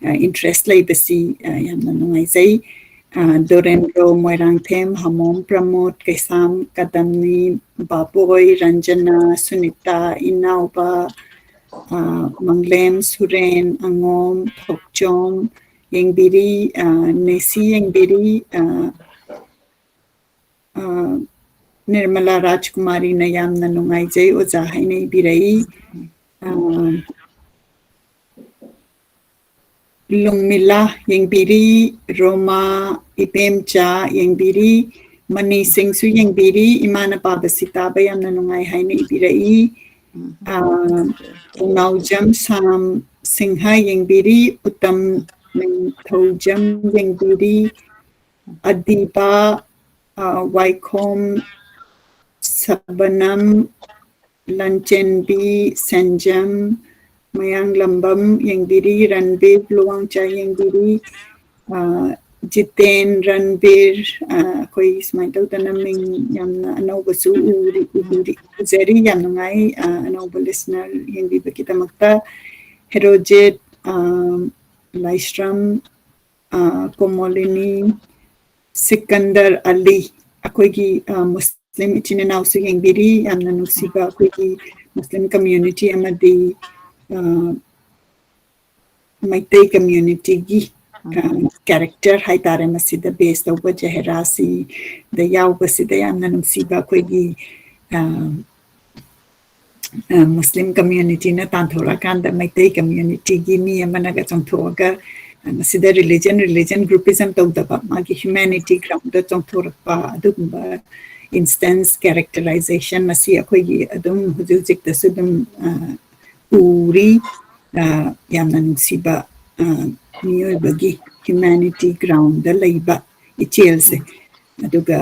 ꯑ, interest ꯂꯩꯕꯁꯤ, ꯑ, ꯌꯥꯝꯅ ꯅꯨꯡꯉꯥꯏꯖꯩ꯫ ꯑ, ꯗꯣꯔꯦꯟꯗ꯭ꯔꯣ, ꯃꯣꯏꯔꯥꯡꯊꯦꯝ, ꯍꯥꯃꯣꯝ ꯄ꯭ꯔꯃꯣꯗ, ꯀꯩꯁꯥꯝ ꯀꯗꯝꯅꯤ, ꯕꯥꯕꯣꯏ, ꯔꯟꯖꯅꯥ, ꯁꯨꯅꯤꯇꯥ, ꯏꯅꯥꯎꯕ, ꯑ, ꯃꯪꯂꯦꯝ, ꯁꯨꯔꯦꯟ, ꯑꯉꯣꯝ, ꯊꯣꯛꯆꯣꯝ, ꯌꯦꯡꯕꯤꯔꯤ, ꯑ, ꯅꯦꯁꯤ ꯌꯦꯡꯕꯤꯔꯤ, ꯑ, ꯑ, ꯅꯤꯔꯃꯂꯥ ꯔꯥꯖꯀꯨꯃꯥꯔꯤꯅ ꯌꯥꯝꯅ ꯅꯨꯡꯉꯥꯏꯖꯩ ꯑꯣꯖꯥ ꯍꯥꯏꯅ ꯏꯕꯤꯔꯛꯏ꯫ ꯑ, ꯂꯨꯡꯃꯤꯂꯥ ꯌꯦꯡꯕꯤꯔꯤ, ꯔꯣꯃꯥ ꯏꯕꯦꯝꯆꯥ ꯌꯦꯡꯕꯤꯔꯤ, ꯃꯅꯤ ꯁꯤꯡꯁꯨ ꯌꯦꯡꯕꯤꯔꯤ, ꯏꯃꯥꯅ ꯄꯥꯕꯁꯤ ꯇꯥꯕ ꯌꯥꯝꯅ ꯅꯨꯡꯉꯥꯏ ꯍꯥꯏꯅ ꯏꯕꯤꯔꯛꯏ꯫ ꯑ, ꯄꯨꯡꯅꯥꯎꯖꯝ ꯁꯥꯝ ꯁꯤꯡꯍ ꯌꯦꯡꯕꯤꯔꯤ, ꯎꯇꯝ ꯅꯤꯡꯊꯧꯖꯝ ꯌꯦꯡꯕꯤꯔꯤ, ꯑꯗꯤꯕꯥ, ꯑ, ꯋꯥꯏꯈꯣꯝ ꯁꯕꯅꯝ, ꯂꯟꯆꯦꯟꯕꯤ ꯁꯦꯟꯖꯝ, ꯃꯌꯥꯡꯂꯝꯕꯝ ꯌꯦꯡꯕꯤꯔꯤ, ꯔꯟꯕꯤꯔ ꯂꯨꯋꯥꯡꯆꯥ ꯌꯦꯡꯕꯤꯔꯤ, ꯑ, ꯖꯤꯇꯦꯟ, ꯔꯟꯕꯤꯔ, ꯑ, ꯑꯩꯈꯣꯏ ꯁꯨꯃꯥꯏꯅ ꯇꯧꯗꯅ ꯃꯤꯡ ꯌꯥꯝꯅ ꯑꯅꯧꯕꯁꯨ ꯎꯔꯤ, ꯎꯔꯤ, ꯎꯖꯔꯤ꯫ ꯌꯥꯝ ꯅꯨꯡꯉꯥꯏ, ꯑ, ꯑꯅꯧꯕ listener ꯌꯦꯡꯕꯤꯕꯒꯤꯗꯃꯛꯇ꯫ ꯍꯦꯔꯣꯖꯦꯠ, ꯑ, ꯂꯥꯏꯁ꯭ꯔꯝ, ꯑ, ꯀꯣꯃꯣꯂꯤꯅꯤ, ꯁꯤꯀꯟꯗꯔ ꯑꯂꯤ, ꯑꯩꯈꯣꯏꯒꯤ, ꯑ, ꯃꯨꯁꯂꯤꯝ ꯏꯆꯤꯟ ꯏꯅꯥꯎꯁꯨ ꯌꯦꯡꯕꯤꯔꯤ꯫ ꯌꯥꯝꯅ ꯅꯨꯡꯁꯤꯕ ꯑꯩꯈꯣꯏꯒꯤ ꯃꯨꯁꯂꯤꯝ community ꯑꯃꯗꯤ, ꯑ, ꯃꯩꯇꯩ communityꯒꯤ, ꯑ, character ꯍꯥꯏꯇꯥꯔꯦ, ꯃꯁꯤꯗ base ꯇꯧꯕ ꯖꯍꯦꯔꯥꯁꯤꯗ ꯌꯥꯎꯕꯁꯤꯗ ꯌꯥꯝꯅ ꯅꯨꯡꯁꯤꯕ ꯑꯩꯈꯣꯏꯒꯤ, ꯑ, ꯑ, ꯃꯨꯁꯂꯤꯝ communityꯅ ꯇꯥꯟꯊꯣꯔꯛꯑꯀꯥꯟꯗ ꯃꯩꯇꯩ communityꯒꯤ ꯃꯤ ꯑꯃꯅꯒ ꯆꯣꯡꯊꯣꯛꯑꯒ, ꯑ, ꯃꯁꯤꯗ religion, religion groupism ꯇꯧꯗꯕ, ꯃꯥꯒꯤ humanity groundꯗ ꯆꯣꯡꯊꯣꯔꯛꯄ ꯑꯗꯨꯒꯨꯝꯕ instance characterization ꯃꯁꯤ ꯑꯩꯈꯣꯏꯒꯤ ꯑꯗꯨꯝ ꯍꯧꯖꯤꯛ ꯍꯧꯖꯤꯛꯇꯁꯨ ꯑꯗꯨꯝ, ꯑ, ꯎꯔꯤ꯫ ꯑ, ꯌꯥꯝꯅ ꯅꯨꯡꯁꯤꯕ, ꯑ, ꯃꯤꯑꯣꯏꯕꯒꯤ humanity groundꯗ ꯂꯩꯕ ꯏꯆꯦꯜꯁꯦ꯫ ꯑꯗꯨꯒ,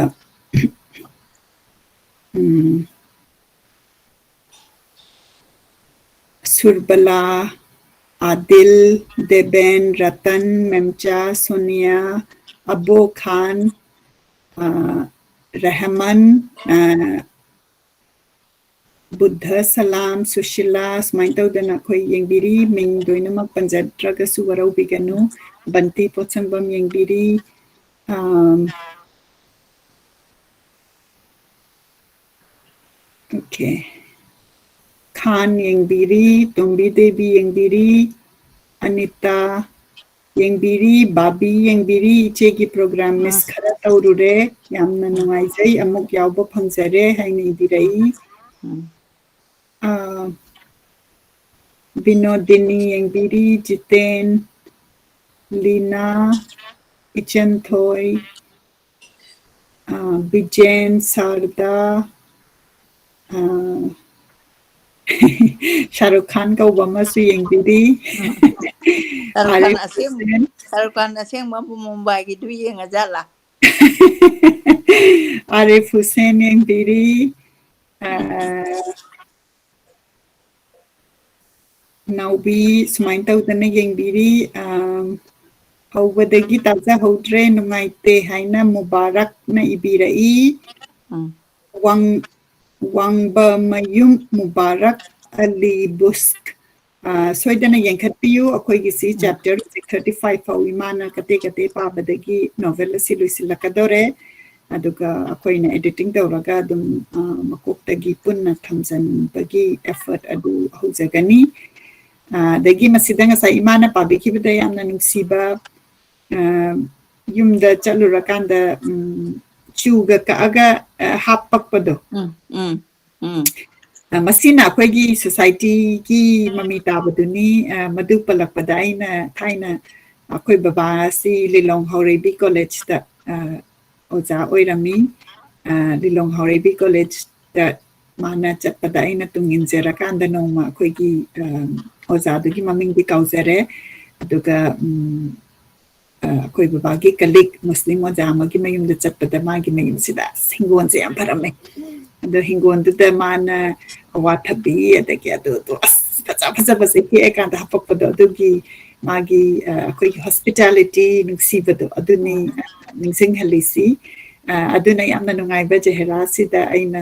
ꯎꯝ, ꯁꯨꯔꯕꯂꯥ, ꯑꯥꯗꯤꯜ, ꯗꯦꯕꯦꯟ, ꯔꯇꯟ, ꯃꯦꯝꯆꯥ, ꯁꯣꯅꯤꯌꯥ, ꯑꯕꯣ ꯈꯥꯟ, ꯑ, ꯔꯍꯃꯟ, ꯑ, ꯕꯨꯙ ꯁꯂꯥꯝ, ꯁꯨꯁꯤꯂꯥ, ꯁꯨꯃꯥꯏꯅ ꯇꯧꯗꯅ ꯑꯩꯈꯣꯏ ꯌꯦꯡꯕꯤꯔꯤ꯫ ꯃꯤꯡ ꯂꯣꯏꯅꯃꯛ ꯄꯟꯖꯗ꯭ꯔꯒꯁꯨ ꯋꯥꯔꯧꯕꯤꯒꯅꯨ꯫ ꯕꯟꯇꯤ ꯄꯣꯠꯁꯪꯕꯝ ꯌꯦꯡꯕꯤꯔꯤ꯫ ꯑꯝ, okay꯫ ꯈꯥꯟ ꯌꯦꯡꯕꯤꯔꯤ, ꯇꯣꯝꯕꯤ ꯗꯦꯕꯤ ꯌꯦꯡꯕꯤꯔꯤ, ꯑꯅꯤꯇꯥ, ꯌꯦꯡꯕꯤꯔꯤ, ꯕꯥꯕꯤ ꯌꯦꯡꯕꯤꯔꯤ, ꯏꯆꯦꯒꯤ program miss ꯈꯔ ꯇꯧꯔꯨꯔꯦ, ꯌꯥꯝꯅ ꯅꯨꯡꯉꯥꯏꯖꯩ, ꯑꯃꯨꯛ ꯌꯥꯎꯕ ꯐꯪꯖꯔꯦ ꯍꯥꯏꯅ ꯏꯕꯤꯔꯛꯏ꯫ ꯎꯝ꯫ ꯑꯥ, ꯕꯤꯅꯣꯗꯤꯅꯤ ꯌꯦꯡꯕꯤꯔꯤ, ꯖꯤꯇꯦꯟ, ꯂꯤꯅꯥ, ꯏꯆꯟꯊꯣꯏ, ꯑꯥ, ꯕꯤꯖꯦꯟ, ꯁꯥꯔꯗꯥ, ꯑꯥ, ꯁꯥꯔꯨꯛ ꯈꯥꯟ ꯀꯧꯕ ꯑꯃꯁꯨ ꯌꯦꯡꯕꯤꯔꯤ꯫ ꯁꯥꯔꯨꯛ ꯈꯥꯟ ꯑꯥꯔꯤꯐ ꯑꯁꯦꯡ-, ꯍꯨꯁꯦꯟ꯫ ꯁꯥꯔꯨꯛ ꯈꯥꯟ ꯑꯁꯦꯡꯕ ꯑꯃ ꯃꯨꯝꯕꯥꯏꯒꯤꯗꯨ ꯌꯦꯡꯉꯖꯥꯠꯂꯥ? ꯑꯥꯔꯤꯐ ꯍꯨꯁꯦꯟ ꯌꯦꯡꯕꯤꯔꯤ꯫ ꯑꯥ, ꯅꯥꯎꯕꯤ ꯁꯨꯃꯥꯏꯅ ꯇꯧꯗꯅ ꯌꯦꯡꯕꯤꯔꯤ꯫ ꯑꯥ, ꯍꯧꯕꯗꯒꯤ ꯇꯥꯖꯍꯧꯗ꯭ꯔꯦ, ꯅꯨꯡꯉꯥꯏꯇꯦ ꯍꯥꯏꯅ ꯃꯨꯕꯥꯔꯛꯅ ꯏꯕꯤꯔꯛꯏ꯫ ꯎꯝ꯫ ꯋꯥꯡ-, ꯋꯥꯡꯕꯃꯌꯨꯝ ꯃꯨꯕꯥꯔꯛ ꯑꯂꯤ ꯕꯨꯁꯛ꯫ ꯑꯥ, ꯁꯣꯏꯗꯅ ꯌꯦꯡꯈꯠꯄꯤꯌꯨ꯫ ꯑꯩꯈꯣꯏꯒꯤ ꯁꯤ ꯎꯝ꯫ Chapter ꯍꯧꯖꯤꯛ thirty five ꯐꯥꯎ ꯏꯃꯥꯅ ꯀꯇꯦꯛ ꯀꯇꯦꯛ ꯄꯥꯕꯗꯒꯤ novel ꯑꯁꯤ ꯂꯣꯏꯁꯤꯜꯂꯛꯀꯗꯧꯔꯦ꯫ ꯑꯗꯨꯒ ꯑꯩꯈꯣꯏꯅ editing ꯇꯧꯔꯒ ꯑꯗꯨꯝ, ꯑꯥ, ꯃꯀꯣꯛꯇꯒꯤ ꯄꯨꯟꯅ ꯊꯝꯖꯤꯟꯕꯒꯤ effort ꯑꯗꯨ ꯍꯧꯖꯒꯅꯤ꯫ ꯑꯥ, ꯑꯗꯒꯤ ꯃꯁꯤꯗ ꯉꯁꯥꯏ ꯏꯃꯥꯅ ꯄꯥꯕꯤꯈꯤꯕꯗ ꯌꯥꯝꯅ ꯅꯨꯡꯁꯤꯕ, ꯑꯥ, ꯌꯨꯝꯗ ꯆꯠꯂꯨꯔꯀꯥꯟꯗ, ꯎꯝ, ꯆꯨꯒ ꯀꯛꯑꯒ, ꯑꯥ, ꯍꯥꯞꯄꯛꯄꯗꯣ꯫ ꯎꯝ, ꯎꯝ, ꯎꯝ꯫ ꯑ, ꯃꯁꯤꯅ ꯑꯩꯈꯣꯏꯒꯤ societyꯒꯤ ꯃꯃꯤ ꯇꯥꯕꯗꯨꯅꯤ꯫ ꯑ, ꯃꯗꯨ ꯄꯜꯂꯛꯄꯗ ꯑꯩꯅ ꯊꯥꯏꯅ ꯑꯩꯈꯣꯏ ꯕꯕꯥ ꯑꯁꯤ ꯂꯤꯂꯣꯡ ꯍꯥꯎꯔꯩꯕꯤ collegeꯇ, ꯑ, ꯑꯣꯖꯥ ꯑꯣꯏꯔꯝꯃꯤ꯫ ꯑ, ꯂꯤꯂꯣꯡ ꯍꯥꯎꯔꯩꯕꯤ collegeꯇ ꯃꯥꯅ ꯆꯠꯄꯗ ꯑꯩꯅ ꯇꯨꯡ ꯏꯟꯖꯔꯀꯥꯟꯗ ꯅꯣꯡꯃ ꯑꯩꯈꯣꯏꯒꯤ, ꯑ, ꯑꯣꯖꯥꯗꯨꯒꯤ ꯃꯃꯤꯡꯗꯤ ꯀꯥꯎꯖꯔꯦ꯫ ꯑꯗꯨꯒ, ꯎꯝ, ꯑ, ꯑꯩꯈꯣꯏ ꯕꯕꯥꯒꯤ colleague ꯃꯨꯁꯂꯤꯝ ꯑꯣꯖꯥ ꯑꯃꯒꯤ ꯃꯌꯨꯝꯗ ꯆꯠꯄꯗ ꯃꯥꯒꯤ ꯃꯌꯨꯝꯁꯤꯗ ꯑꯁ ꯍꯤꯡꯒꯣꯜꯁꯦ ꯌꯥꯝ ꯐꯔꯝꯃꯦ꯫ ꯑꯗꯣ ꯍꯤꯡꯒꯣꯜꯗꯨꯗ ꯃꯥꯅ ꯑꯋꯥꯊꯕꯤ ꯑꯗꯒꯤ ꯑꯗꯨ ꯑꯗꯨ ꯑꯁ ꯐꯖ ꯐꯖꯕꯁꯦ ꯍꯦꯛꯑꯀꯥꯟꯗ ꯍꯥꯄꯛꯄꯗꯣ ꯑꯗꯨꯒꯤ ꯃꯥꯒꯤ, ꯑ, ꯑꯩꯈꯣꯏꯒꯤ hospitality ꯅꯨꯡꯁꯤꯕꯗꯣ ꯑꯗꯨꯅꯤ, ꯑ, ꯅꯤꯡꯁꯤꯡꯍꯜꯂꯤꯁꯤ꯫ ꯑ, ꯑꯗꯨꯅ ꯌꯥꯝꯅ ꯅꯨꯡꯉꯥꯏꯕ ꯖꯍꯦꯔꯥꯁꯤꯗ ꯑꯩꯅ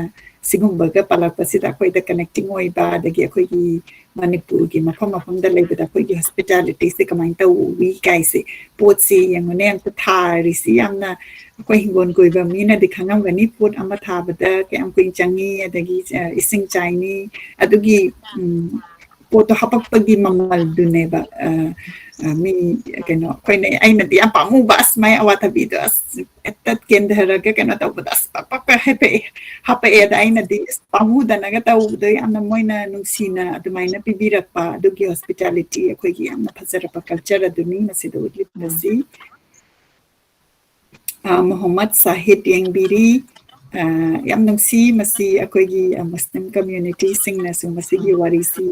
ꯁꯤꯒꯨꯝꯕꯒ ꯄꯥꯜꯂꯛꯄꯁꯤꯗ ꯑꯩꯈꯣꯏꯗ connecting ꯑꯣꯏꯕ ꯑꯗꯒꯤ ꯑꯩꯈꯣꯏꯒꯤ ꯃꯅꯤꯄꯨꯔꯒꯤ ꯃꯐꯝ ꯃꯐꯝꯗ ꯂꯩꯕꯗ ꯑꯩꯈꯣꯏꯒꯤ hospitalityꯁꯦ ꯀꯃꯥꯏꯅ ꯇꯧꯏ ꯀꯥꯏꯁꯦ ꯄꯣꯠꯁꯤ ꯌꯦꯡꯉꯨꯅꯦ ꯑꯝꯇ ꯊꯥꯔꯤꯁꯤ ꯌꯥꯝꯅ ꯑꯩꯈꯣꯏ ꯍꯤꯡꯒꯣꯜ ꯀꯣꯏꯕ ꯃꯤꯅꯗꯤ ꯈꯪꯉꯝꯒꯅꯤ ꯄꯣꯠ ꯑꯃ ꯊꯥꯕꯗ ꯀꯌꯥꯝ ꯀꯨꯏꯅ ꯆꯪꯉꯤ ꯑꯗꯒꯤ, ꯑ, ꯏꯁꯤꯡ ꯆꯥꯏꯅꯤ ꯑꯗꯨꯒꯤ, ꯎꯝ, ꯄꯣꯠꯇꯣ ꯍꯥꯄꯛꯄꯒꯤ ꯃꯃꯜꯗꯨꯅꯦꯕ꯫ ꯑ, ꯑ, ꯃꯤ, ꯀꯩꯅꯣ, ꯑꯩꯈꯣꯏꯅ, ꯑꯩꯅꯗꯤ ꯌꯥꯝ ꯄꯥꯝꯃꯨꯕ, ꯑꯁ, ꯃꯥꯏ ꯑꯋꯥꯊꯕꯤꯗꯣ, ꯑꯁ, ꯍꯦꯛꯇ ꯀꯦꯟꯊꯔꯒ ꯀꯩꯅꯣ ꯇꯧꯕꯗ, ꯑꯁ, ꯄꯛ ꯄꯛꯀ ꯍꯥꯄꯛꯑꯦ, ꯍꯥꯄꯛꯑꯦꯗ꯫ ꯑꯩꯅꯗꯤ, ꯑꯁ, ꯄꯥꯝꯃꯨꯗꯅꯒ ꯇꯧꯕꯗꯣ, ꯌꯥꯝꯅ ꯃꯣꯏꯅ ꯅꯨꯡꯁꯤꯅ ꯑꯗꯨꯃꯥꯏꯅ ꯄꯤꯕꯤꯔꯛꯄ, ꯑꯗꯨꯒꯤ hospitality, ꯑꯩꯈꯣꯏꯒꯤ ꯌꯥꯝꯅ ꯐꯖꯔꯕ culture ꯑꯗꯨꯅꯤ ꯃꯁꯤꯗ ꯎꯠꯂꯤꯕꯁꯤ꯫ ꯑ, ꯃꯣꯍꯝꯃꯗ ꯁꯥꯍꯤꯗ ꯌꯦꯡꯕꯤꯔꯤ꯫ ꯑ, ꯌꯥꯝ ꯅꯨꯡꯁꯤ, ꯃꯁꯤ ꯑꯩꯈꯣꯏꯒꯤ, ꯑ, ꯃꯨꯁꯂꯤꯝ communityꯁꯤꯡꯅꯁꯨ ꯃꯁꯤꯒꯤ ꯋꯥꯔꯤꯁꯤ,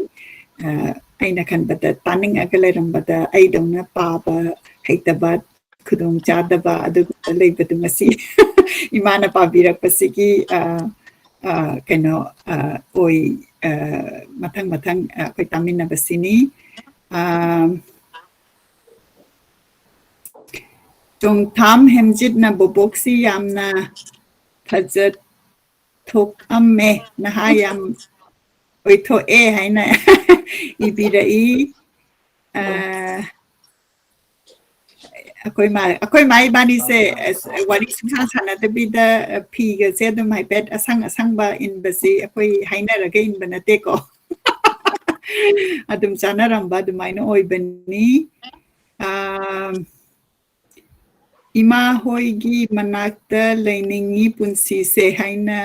ꯑ, ꯑꯩꯅ ꯈꯟꯕꯗ ꯇꯥꯅꯤꯡꯉꯒ ꯂꯩꯔꯝꯕꯗ ꯑꯩꯗꯧꯅ ꯄꯥꯕ ꯍꯩꯇꯕ, ꯈꯨꯗꯣꯡ ꯆꯥꯗꯕ ꯑꯗꯨꯒꯨꯝꯕ ꯂꯩꯕꯗꯨ ꯉꯁꯤ ꯏꯃꯥꯅ ꯄꯥꯕꯤꯔꯛꯄꯁꯤꯒꯤ, ꯑ, ꯑ, ꯀꯩꯅꯣ, ꯑ, ꯑꯣꯏ, ꯑ, ꯃꯊꯪ ꯃꯊꯪ, ꯑ, ꯑꯩꯈꯣꯏ ꯇꯥꯃꯤꯟꯅꯕꯁꯤꯅꯤ꯫ ꯑ, ꯆꯣꯡꯊꯥꯝ ꯍꯦꯝꯖꯤꯠꯅ ꯕꯣꯕꯣꯛꯁꯤ ꯌꯥꯝꯅ ꯐꯖ ꯊꯣꯛꯑꯝꯃꯦ, ꯅꯍꯥ ꯌꯥꯝ ꯑꯣꯏꯊꯣꯛꯑꯦ ꯍꯥꯏꯅ ꯏꯕꯤꯔꯛꯏ꯫ ꯑ, ꯑꯩꯈꯣꯏ ꯃꯥ, ꯑꯩꯈꯣꯏ ꯃꯥ ꯏꯕꯥꯅꯤꯁꯦ, ꯑꯁ, ꯋꯥꯔꯤ ꯁꯨꯡꯁꯥ ꯁꯥꯟꯅꯗꯕꯤꯗ, ꯑ, ꯐꯤꯒꯁꯦ ꯑꯗꯨꯝ ꯍꯥꯏꯐꯦꯠ ꯑꯁꯪ ꯑꯁꯪꯕ ꯏꯟꯕꯁꯤ ꯑꯩꯈꯣꯏ ꯍꯥꯏꯅꯔꯒ ꯏꯟꯕ ꯅꯠꯇꯦꯀꯣ꯫ ꯑꯗꯨꯝ ꯆꯥꯅꯔꯝꯕ ꯑꯗꯨꯃꯥꯏꯅ ꯑꯣꯏꯕꯅꯤ꯫ ꯑ, ꯏꯃꯥ ꯍꯣꯏꯒꯤ ꯃꯅꯥꯛꯇ ꯂꯩꯅꯤꯡꯉꯤ ꯄꯨꯟꯁꯤꯁꯦ ꯍꯥꯏꯅ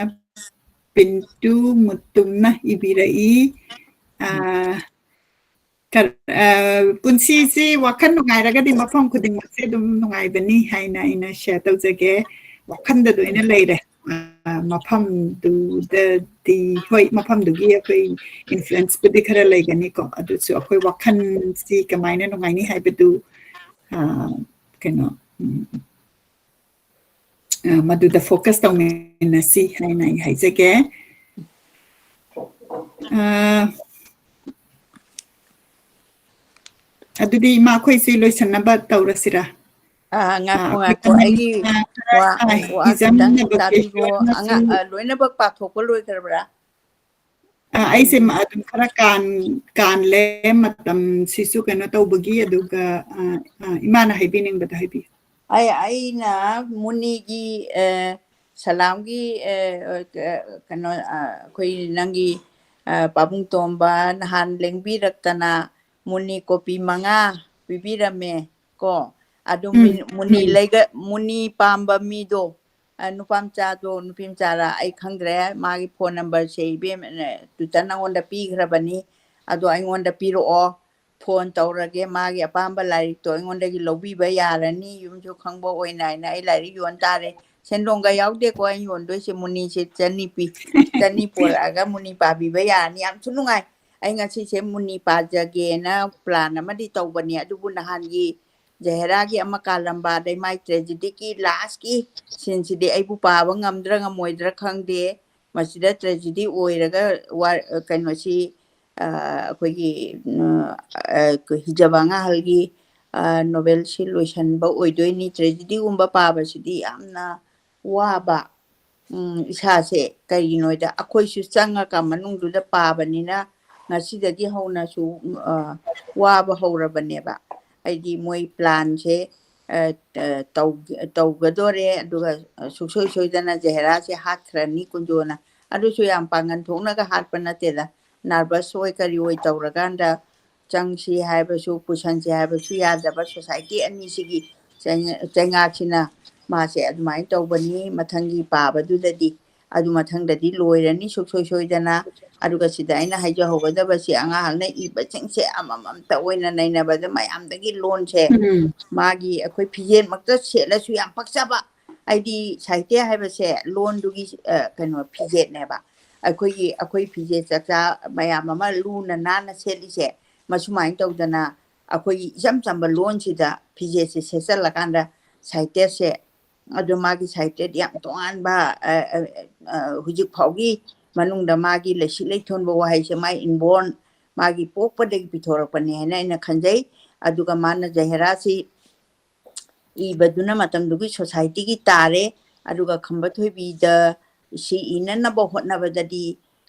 ꯄꯤꯟꯇꯨ ꯃꯨꯇꯨꯝꯅ ꯏꯕꯤꯔꯛꯏ꯫ ꯑ, ꯀ-, ꯑ, ꯄꯨꯟꯁꯤꯁꯤ ꯋꯥꯈꯜ ꯅꯨꯡꯉꯥꯏꯔꯒꯗꯤ ꯃꯐꯝ ꯈꯨꯗꯤꯡꯃꯛꯁꯦ ꯑꯗꯨꯝ ꯅꯨꯡꯉꯥꯏꯕꯅꯤ ꯍꯥꯏꯅ ꯑꯩꯅ share ꯇꯧꯖꯒꯦ꯫ ꯋꯥꯈꯜꯗ ꯂꯣꯏꯅ ꯂꯩꯔꯦ꯫ ꯑ, ꯃꯐꯝꯗꯨꯗꯗꯤ, ꯍꯣꯏ, ꯃꯐꯝꯗꯨꯒꯤ ꯑꯩꯈꯣꯏ influenceꯄꯨꯗꯤ ꯈꯔ ꯂꯩꯒꯅꯤꯀꯣ, ꯑꯗꯨꯁꯨ ꯑꯩꯈꯣꯏ ꯋꯥꯈꯜꯁꯤ ꯀꯃꯥꯏꯅ ꯅꯨꯡꯉꯥꯏꯅꯤ ꯍꯥꯏꯕꯗꯨ, ꯑ, ꯀꯩꯅꯣ, ꯎꯝ, ꯑ, ꯃꯗꯨꯗ focus ꯇꯧꯃꯤꯟꯅꯁꯤ ꯍꯥꯏꯅ ꯑꯩ ꯍꯥꯏꯖꯒꯦ꯫ ꯑ, ꯑꯗꯨꯗꯤ ꯏꯃꯥ, ꯑꯩꯈꯣꯏꯁꯤ ꯂꯣꯏꯁꯤꯟꯅꯕ ꯇꯧꯔꯁꯤꯔꯥ? ꯑ, ꯉꯥꯏꯈꯣ, ꯑ, ꯉꯥꯏꯈꯣ, ꯑꯩꯈꯣꯏ ꯑꯩꯒꯤ ꯈꯔ ꯋꯥ, ꯁꯥꯏ, ꯋꯥ ꯈꯤꯇꯪ ꯏꯖꯝꯅꯕ ꯇꯥꯕꯤꯈꯣ꯫ ꯀꯦꯁꯨ ꯑꯃꯁꯨ꯫ ꯑꯉꯥꯡ, ꯑ, ꯂꯣꯏꯅꯃꯛ ꯄꯥꯊꯣꯛꯄ ꯂꯣꯏꯈ꯭ꯔꯕ꯭ꯔꯥ? ꯑ, ꯑꯩꯁꯦ ꯃ-, ꯑꯗꯨꯝ ꯈꯔ ꯀꯥꯟ-, ꯀꯥꯟꯂꯦ ꯃꯇꯝꯁꯤꯁꯨ ꯀꯩꯅꯣ ꯇꯧꯕꯒꯤ, ꯑꯗꯨꯒ, ꯑ, ꯑ, ꯏꯃꯥꯅ ꯍꯥꯏꯕꯤꯅꯤꯡꯕꯗꯣ ꯍꯥꯏꯕꯤꯌꯨ꯫ ꯑꯩ, ꯑꯩꯅ ꯃꯨꯅꯤꯒꯤ, ꯑ, ꯁꯂꯥꯝꯒꯤ, ꯑ, ꯑ, ꯀꯩꯅꯣ, ꯑ, ꯑꯩꯈꯣꯏ ꯅꯪꯒꯤ, ꯑ, ꯄꯥꯕꯨꯡ ꯇꯣꯝꯕ ꯅꯍꯥꯟ ꯂꯦꯡꯕꯤꯔꯛꯇꯅ ꯃꯨꯅꯤ ꯀꯣꯄꯤ ꯃꯉꯥ ꯄꯤꯕꯤꯔꯝꯃꯦ ꯀꯣ꯫ ꯑꯗꯨ ꯎꯝ, ꯃꯤ-, ꯃꯨꯅꯤ ꯎꯝ꯫ ꯂꯩꯒ-, ꯃꯨꯅꯤ ꯄꯥꯝꯕ ꯃꯤꯗꯣ, ꯑ, ꯅꯨꯄꯥ ꯃꯆꯥꯗꯣ, ꯅꯨꯄꯤ ꯃꯆꯥꯔꯥ ꯑꯩ ꯈꯪꯗ꯭ꯔꯦ, ꯃꯥꯒꯤ phone numberꯁꯦ ꯏꯕꯦꯝ, ꯑ, ꯇꯨꯏꯇꯔꯅ ꯅꯉꯣꯟꯗ ꯄꯤꯈ꯭ꯔꯕꯅꯤ, ꯑꯗꯣ ꯑꯩꯉꯣꯟꯗ ꯄꯤꯔꯛꯑꯣ, phone ꯇꯧꯔꯒꯦ, ꯃꯥꯒꯤ ꯑꯄꯥꯝꯕ ꯂꯥꯏꯔꯤꯛꯇꯣ ꯑꯩꯉꯣꯟꯗꯒꯤ ꯂꯧꯕꯤꯕ ꯌꯥꯔꯅꯤ, ꯌꯨꯝꯁꯨ ꯈꯪꯕ ꯑꯣꯏꯅ ꯍꯥꯏꯅ ꯑꯩ ꯂꯥꯏꯔꯤꯛ ꯌꯣꯟ ꯇꯥꯔꯦ꯫ ꯁꯦꯟꯗꯣꯡꯒ ꯌꯥꯎꯗꯦꯀꯣ ꯑꯩꯅ ꯌꯣꯟꯗꯣꯏꯁꯦ, ꯃꯨꯅꯤꯁꯦ ꯆꯅꯤ ꯄꯤ, ꯆꯅꯤ ꯄꯣꯔꯛꯑꯒ ꯃꯨꯅꯤ ꯄꯥꯕꯤꯕ ꯌꯥꯔꯅꯤ, ꯌꯥꯝꯁꯨ ꯅꯨꯡꯉꯥꯏ꯫ ꯑꯩ ꯉꯁꯤꯁꯦ ꯃꯨꯅꯤ ꯄꯥꯖꯒꯦꯅ plan ꯑꯃꯗꯤ ꯇꯧꯕꯅꯤ, ꯑꯗꯨꯕꯨ ꯅꯍꯥꯟꯒꯤ ꯖꯍꯦꯔꯥꯒꯤ ꯑꯃ ꯀꯥꯂꯝꯕ, ꯑꯗꯩ ꯃꯥꯏ tragedyꯒꯤ lastꯀꯤ sceneꯁꯤꯗꯤ ꯑꯩꯕꯨ ꯄꯥꯕ ꯉꯝꯗ꯭ꯔꯥ ꯉꯝꯃꯣꯏꯗ꯭ꯔꯥ ꯈꯪꯗꯦ꯫ ꯃꯁꯤꯗ tragedy ꯑꯣꯏꯔꯒ ꯋꯥ-, ꯀꯩꯅꯣꯁꯤ, ꯑ, ꯑꯩꯈꯣꯏꯒꯤ, ꯎꯝ, ꯑ, ꯍꯤꯖꯕ ꯑꯉꯥꯡꯍꯜꯒꯤ, ꯑ, novelꯁꯤ ꯂꯣꯏꯁꯤꯟꯕ ꯑꯣꯏꯗꯣꯏꯅꯤ꯫ Tragedyꯒꯨꯝꯕ ꯄꯥꯕꯁꯤꯗꯤ ꯌꯥꯝꯅ ꯋꯥꯕ, ꯎꯝ, ꯏꯁꯥꯁꯦ꯫ ꯀꯩꯒꯤꯅꯣꯗ ꯑꯩꯈꯣꯏꯁꯨ ꯆꯪꯉꯒ ꯃꯅꯨꯡꯗꯨꯗ ꯄꯥꯕꯅꯤꯅ ꯉꯁꯤꯗꯒꯤ ꯍꯧꯅꯁꯨ, ꯑ, ꯋꯥꯕ ꯍꯧꯔꯕꯅꯦꯕ꯫ ꯑꯩꯗꯤ ꯃꯣꯏ planꯁꯦ, ꯑ, ꯑ, ꯇꯧ-, ꯇꯧꯒꯗꯣꯔꯦ, ꯑꯗꯨꯒ ꯁꯨꯡꯁꯣꯏ ꯁꯣꯏꯗꯅ ꯖꯍꯦꯔꯥꯁꯦ ꯍꯥꯠꯈ꯭ꯔꯅꯤ ꯀꯨꯟꯖꯣꯅ꯫ ꯑꯗꯨꯁꯨ ꯌꯥꯝ ꯄꯥꯡꯒꯟ ꯊꯣꯛꯅꯒ ꯍꯥꯠꯄ ꯅꯠꯇꯦꯗ, nervous ꯑꯣꯏ ꯀꯔꯤ ꯑꯣꯏ ꯇꯧꯔꯀꯥꯟꯗ ꯆꯪꯁꯤ ꯍꯥꯏꯕꯁꯨ, ꯄꯨꯁꯟꯁꯤ ꯍꯥꯏꯕꯁꯨ ꯌꯥꯗꯕ society ꯑꯅꯤꯁꯤꯒꯤ ꯆꯩ-, ꯆꯩꯉꯥꯛꯁꯤꯅ ꯃꯥꯁꯦ ꯑꯗꯨꯃꯥꯏꯅ ꯇꯧꯕꯅꯤ꯫ ꯃꯊꯪꯒꯤ ꯄꯥꯕꯗꯨꯗꯗꯤ, ꯑꯗꯨ ꯃꯊꯪꯗꯗꯤ ꯂꯣꯏꯔꯅꯤ ꯁꯨꯡꯁꯣꯏ ꯁꯣꯏꯗꯅ꯫ ꯑꯗꯨꯒ ꯁꯤꯗ ꯑꯩꯅ ꯍꯥꯏꯖꯍꯧꯒꯗꯕꯁꯤ, ꯑꯉꯥꯡꯅ ꯏꯕꯁꯤꯡꯁꯦ ꯑꯃꯃꯝꯇ ꯑꯣꯏꯅ ꯅꯩꯅꯕꯗ ꯃꯌꯥꯝꯗꯒꯤ ꯂꯣꯟꯁꯦ, ꯎꯝ꯫ ꯃꯥꯒꯤ ꯑꯩꯈꯣꯏ ꯐꯤꯖꯦꯠꯃꯛꯇ ꯁꯦꯠꯂꯁꯨ ꯌꯥꯝ ꯄꯛꯆꯕ, ꯍꯥꯏꯗꯤ ꯁꯥꯍꯤꯇ꯭ꯌ ꯍꯥꯏꯕꯁꯦ ꯂꯣꯟꯗꯨꯒꯤ, ꯑ, ꯀꯩꯅꯣ, ꯐꯤꯖꯦꯠꯅꯦꯕ꯫ ꯑꯩꯈꯣꯏꯒꯤ, ꯑꯩꯈꯣꯏ ꯐꯤꯖꯦꯠ ꯆꯛꯆꯥ ꯃꯌꯥꯝ ꯑꯃ ꯂꯨꯅ ꯅꯥꯟꯅ ꯁꯦꯠꯂꯤꯁꯦ, ꯃꯁꯨꯃꯥꯏꯅ ꯇꯧꯗꯅ ꯑꯩꯈꯣꯏꯒꯤ ꯏꯆꯝ ꯆꯝꯕ ꯂꯣꯟꯁꯤꯗ ꯐꯤꯖꯦꯠꯁꯦ ꯁꯦꯠꯆꯜꯂꯀꯥꯟꯗ ꯁꯥꯍꯤꯇ꯭ꯌꯁꯦ, ꯑꯗꯨ ꯃꯥꯒꯤ ꯁꯥꯍꯤꯇ꯭ꯌꯗꯤ ꯌꯥꯝ ꯇꯣꯉꯥꯟꯕ, ꯑ, ꯑ, ꯑ, ꯍꯧꯖꯤꯛ ꯐꯥꯎꯒꯤ ꯃꯅꯨꯡꯗ ꯃꯥꯒꯤ ꯂꯩꯁꯤ ꯂꯩꯊꯣꯟꯕ ꯋꯥꯍꯩꯁꯦ ꯃꯥꯏ inborn, ꯃꯥꯒꯤ ꯄꯣꯛꯄꯗꯒꯤ ꯄꯤꯊꯣꯔꯛꯄꯅꯦ ꯍꯥꯏꯅ ꯑꯩꯅ ꯈꯟꯖꯩ꯫ ꯑꯗꯨꯒ ꯃꯥꯅ ꯖꯍꯦꯔꯥꯁꯤ ꯏꯕꯗꯨꯅ ꯃꯇꯝꯗꯨꯒꯤ societyꯒꯤ ꯇꯥꯔꯦ꯫ ꯑꯗꯨꯒ ꯈꯝꯕ ꯊꯣꯏꯕꯤꯗ ꯁꯤ ꯏꯅꯅꯕ ꯍꯣꯠꯅꯕꯗꯗꯤ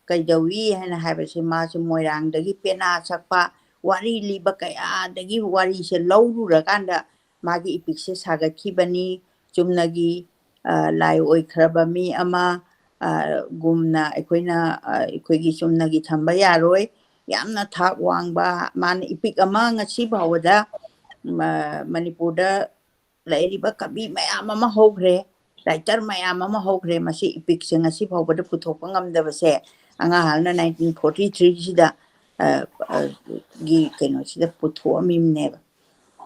ꯀꯩꯗꯧꯏ ꯍꯥꯏꯅ ꯍꯥꯏꯕꯁꯦ, ꯃꯥꯁꯦ ꯃꯣꯏꯔꯥꯡꯗꯒꯤ ꯄꯦꯅꯥ ꯁꯛꯄ, ꯋꯥꯔꯤ ꯂꯤꯕ ꯀꯌꯥꯗꯒꯤ ꯋꯥꯔꯤꯁꯦ ꯂꯧꯔꯨꯔꯀꯥꯟꯗ ꯃꯥꯒꯤ epicꯁꯦ ꯁꯥꯒꯠꯈꯤꯕꯅꯤ꯫ ꯆꯨꯝꯅꯒꯤ, ꯑ, ꯂꯥꯏ ꯑꯣꯏꯈ꯭ꯔꯕ ꯃꯤ ꯑꯃ, ꯑ, ꯒꯨꯝꯅ ꯑꯩꯈꯣꯏꯅ, ꯑ, ꯑꯩꯈꯣꯏꯒꯤ ꯆꯨꯝꯅꯒꯤ ꯊꯝꯕ ꯌꯥꯔꯣꯏ꯫ ꯌꯥꯝꯅ ꯊꯥꯛ ꯋꯥꯡꯕ, ꯃꯥꯅ epic ꯑꯃ ꯉꯁꯤ ꯐꯥꯎꯕꯗ, ꯃ-, ꯃꯅꯤꯄꯨꯔꯗ ꯂꯩꯔꯤꯕ ꯀꯕꯤ ꯃꯌꯥꯝ ꯑꯃ ꯍꯧꯈ꯭ꯔꯦ, writer ꯃꯌꯥꯝ ꯑꯃ ꯍꯧꯈ꯭ꯔꯦ꯫ ꯃꯁꯤ epicꯁꯦ ꯉꯁꯤ ꯐꯥꯎꯕꯗ ꯄꯨꯊꯣꯛꯄ ꯉꯝꯗꯕꯁꯦ ꯑꯉꯥꯡꯍꯜꯅ nineteen forty threeꯁꯤꯗ, ꯑ, ꯑ, ꯒꯤ ꯀꯩꯅꯣꯁꯤꯗ ꯄꯨꯊꯣꯛꯑꯝꯃꯤꯕꯅꯦꯕ꯫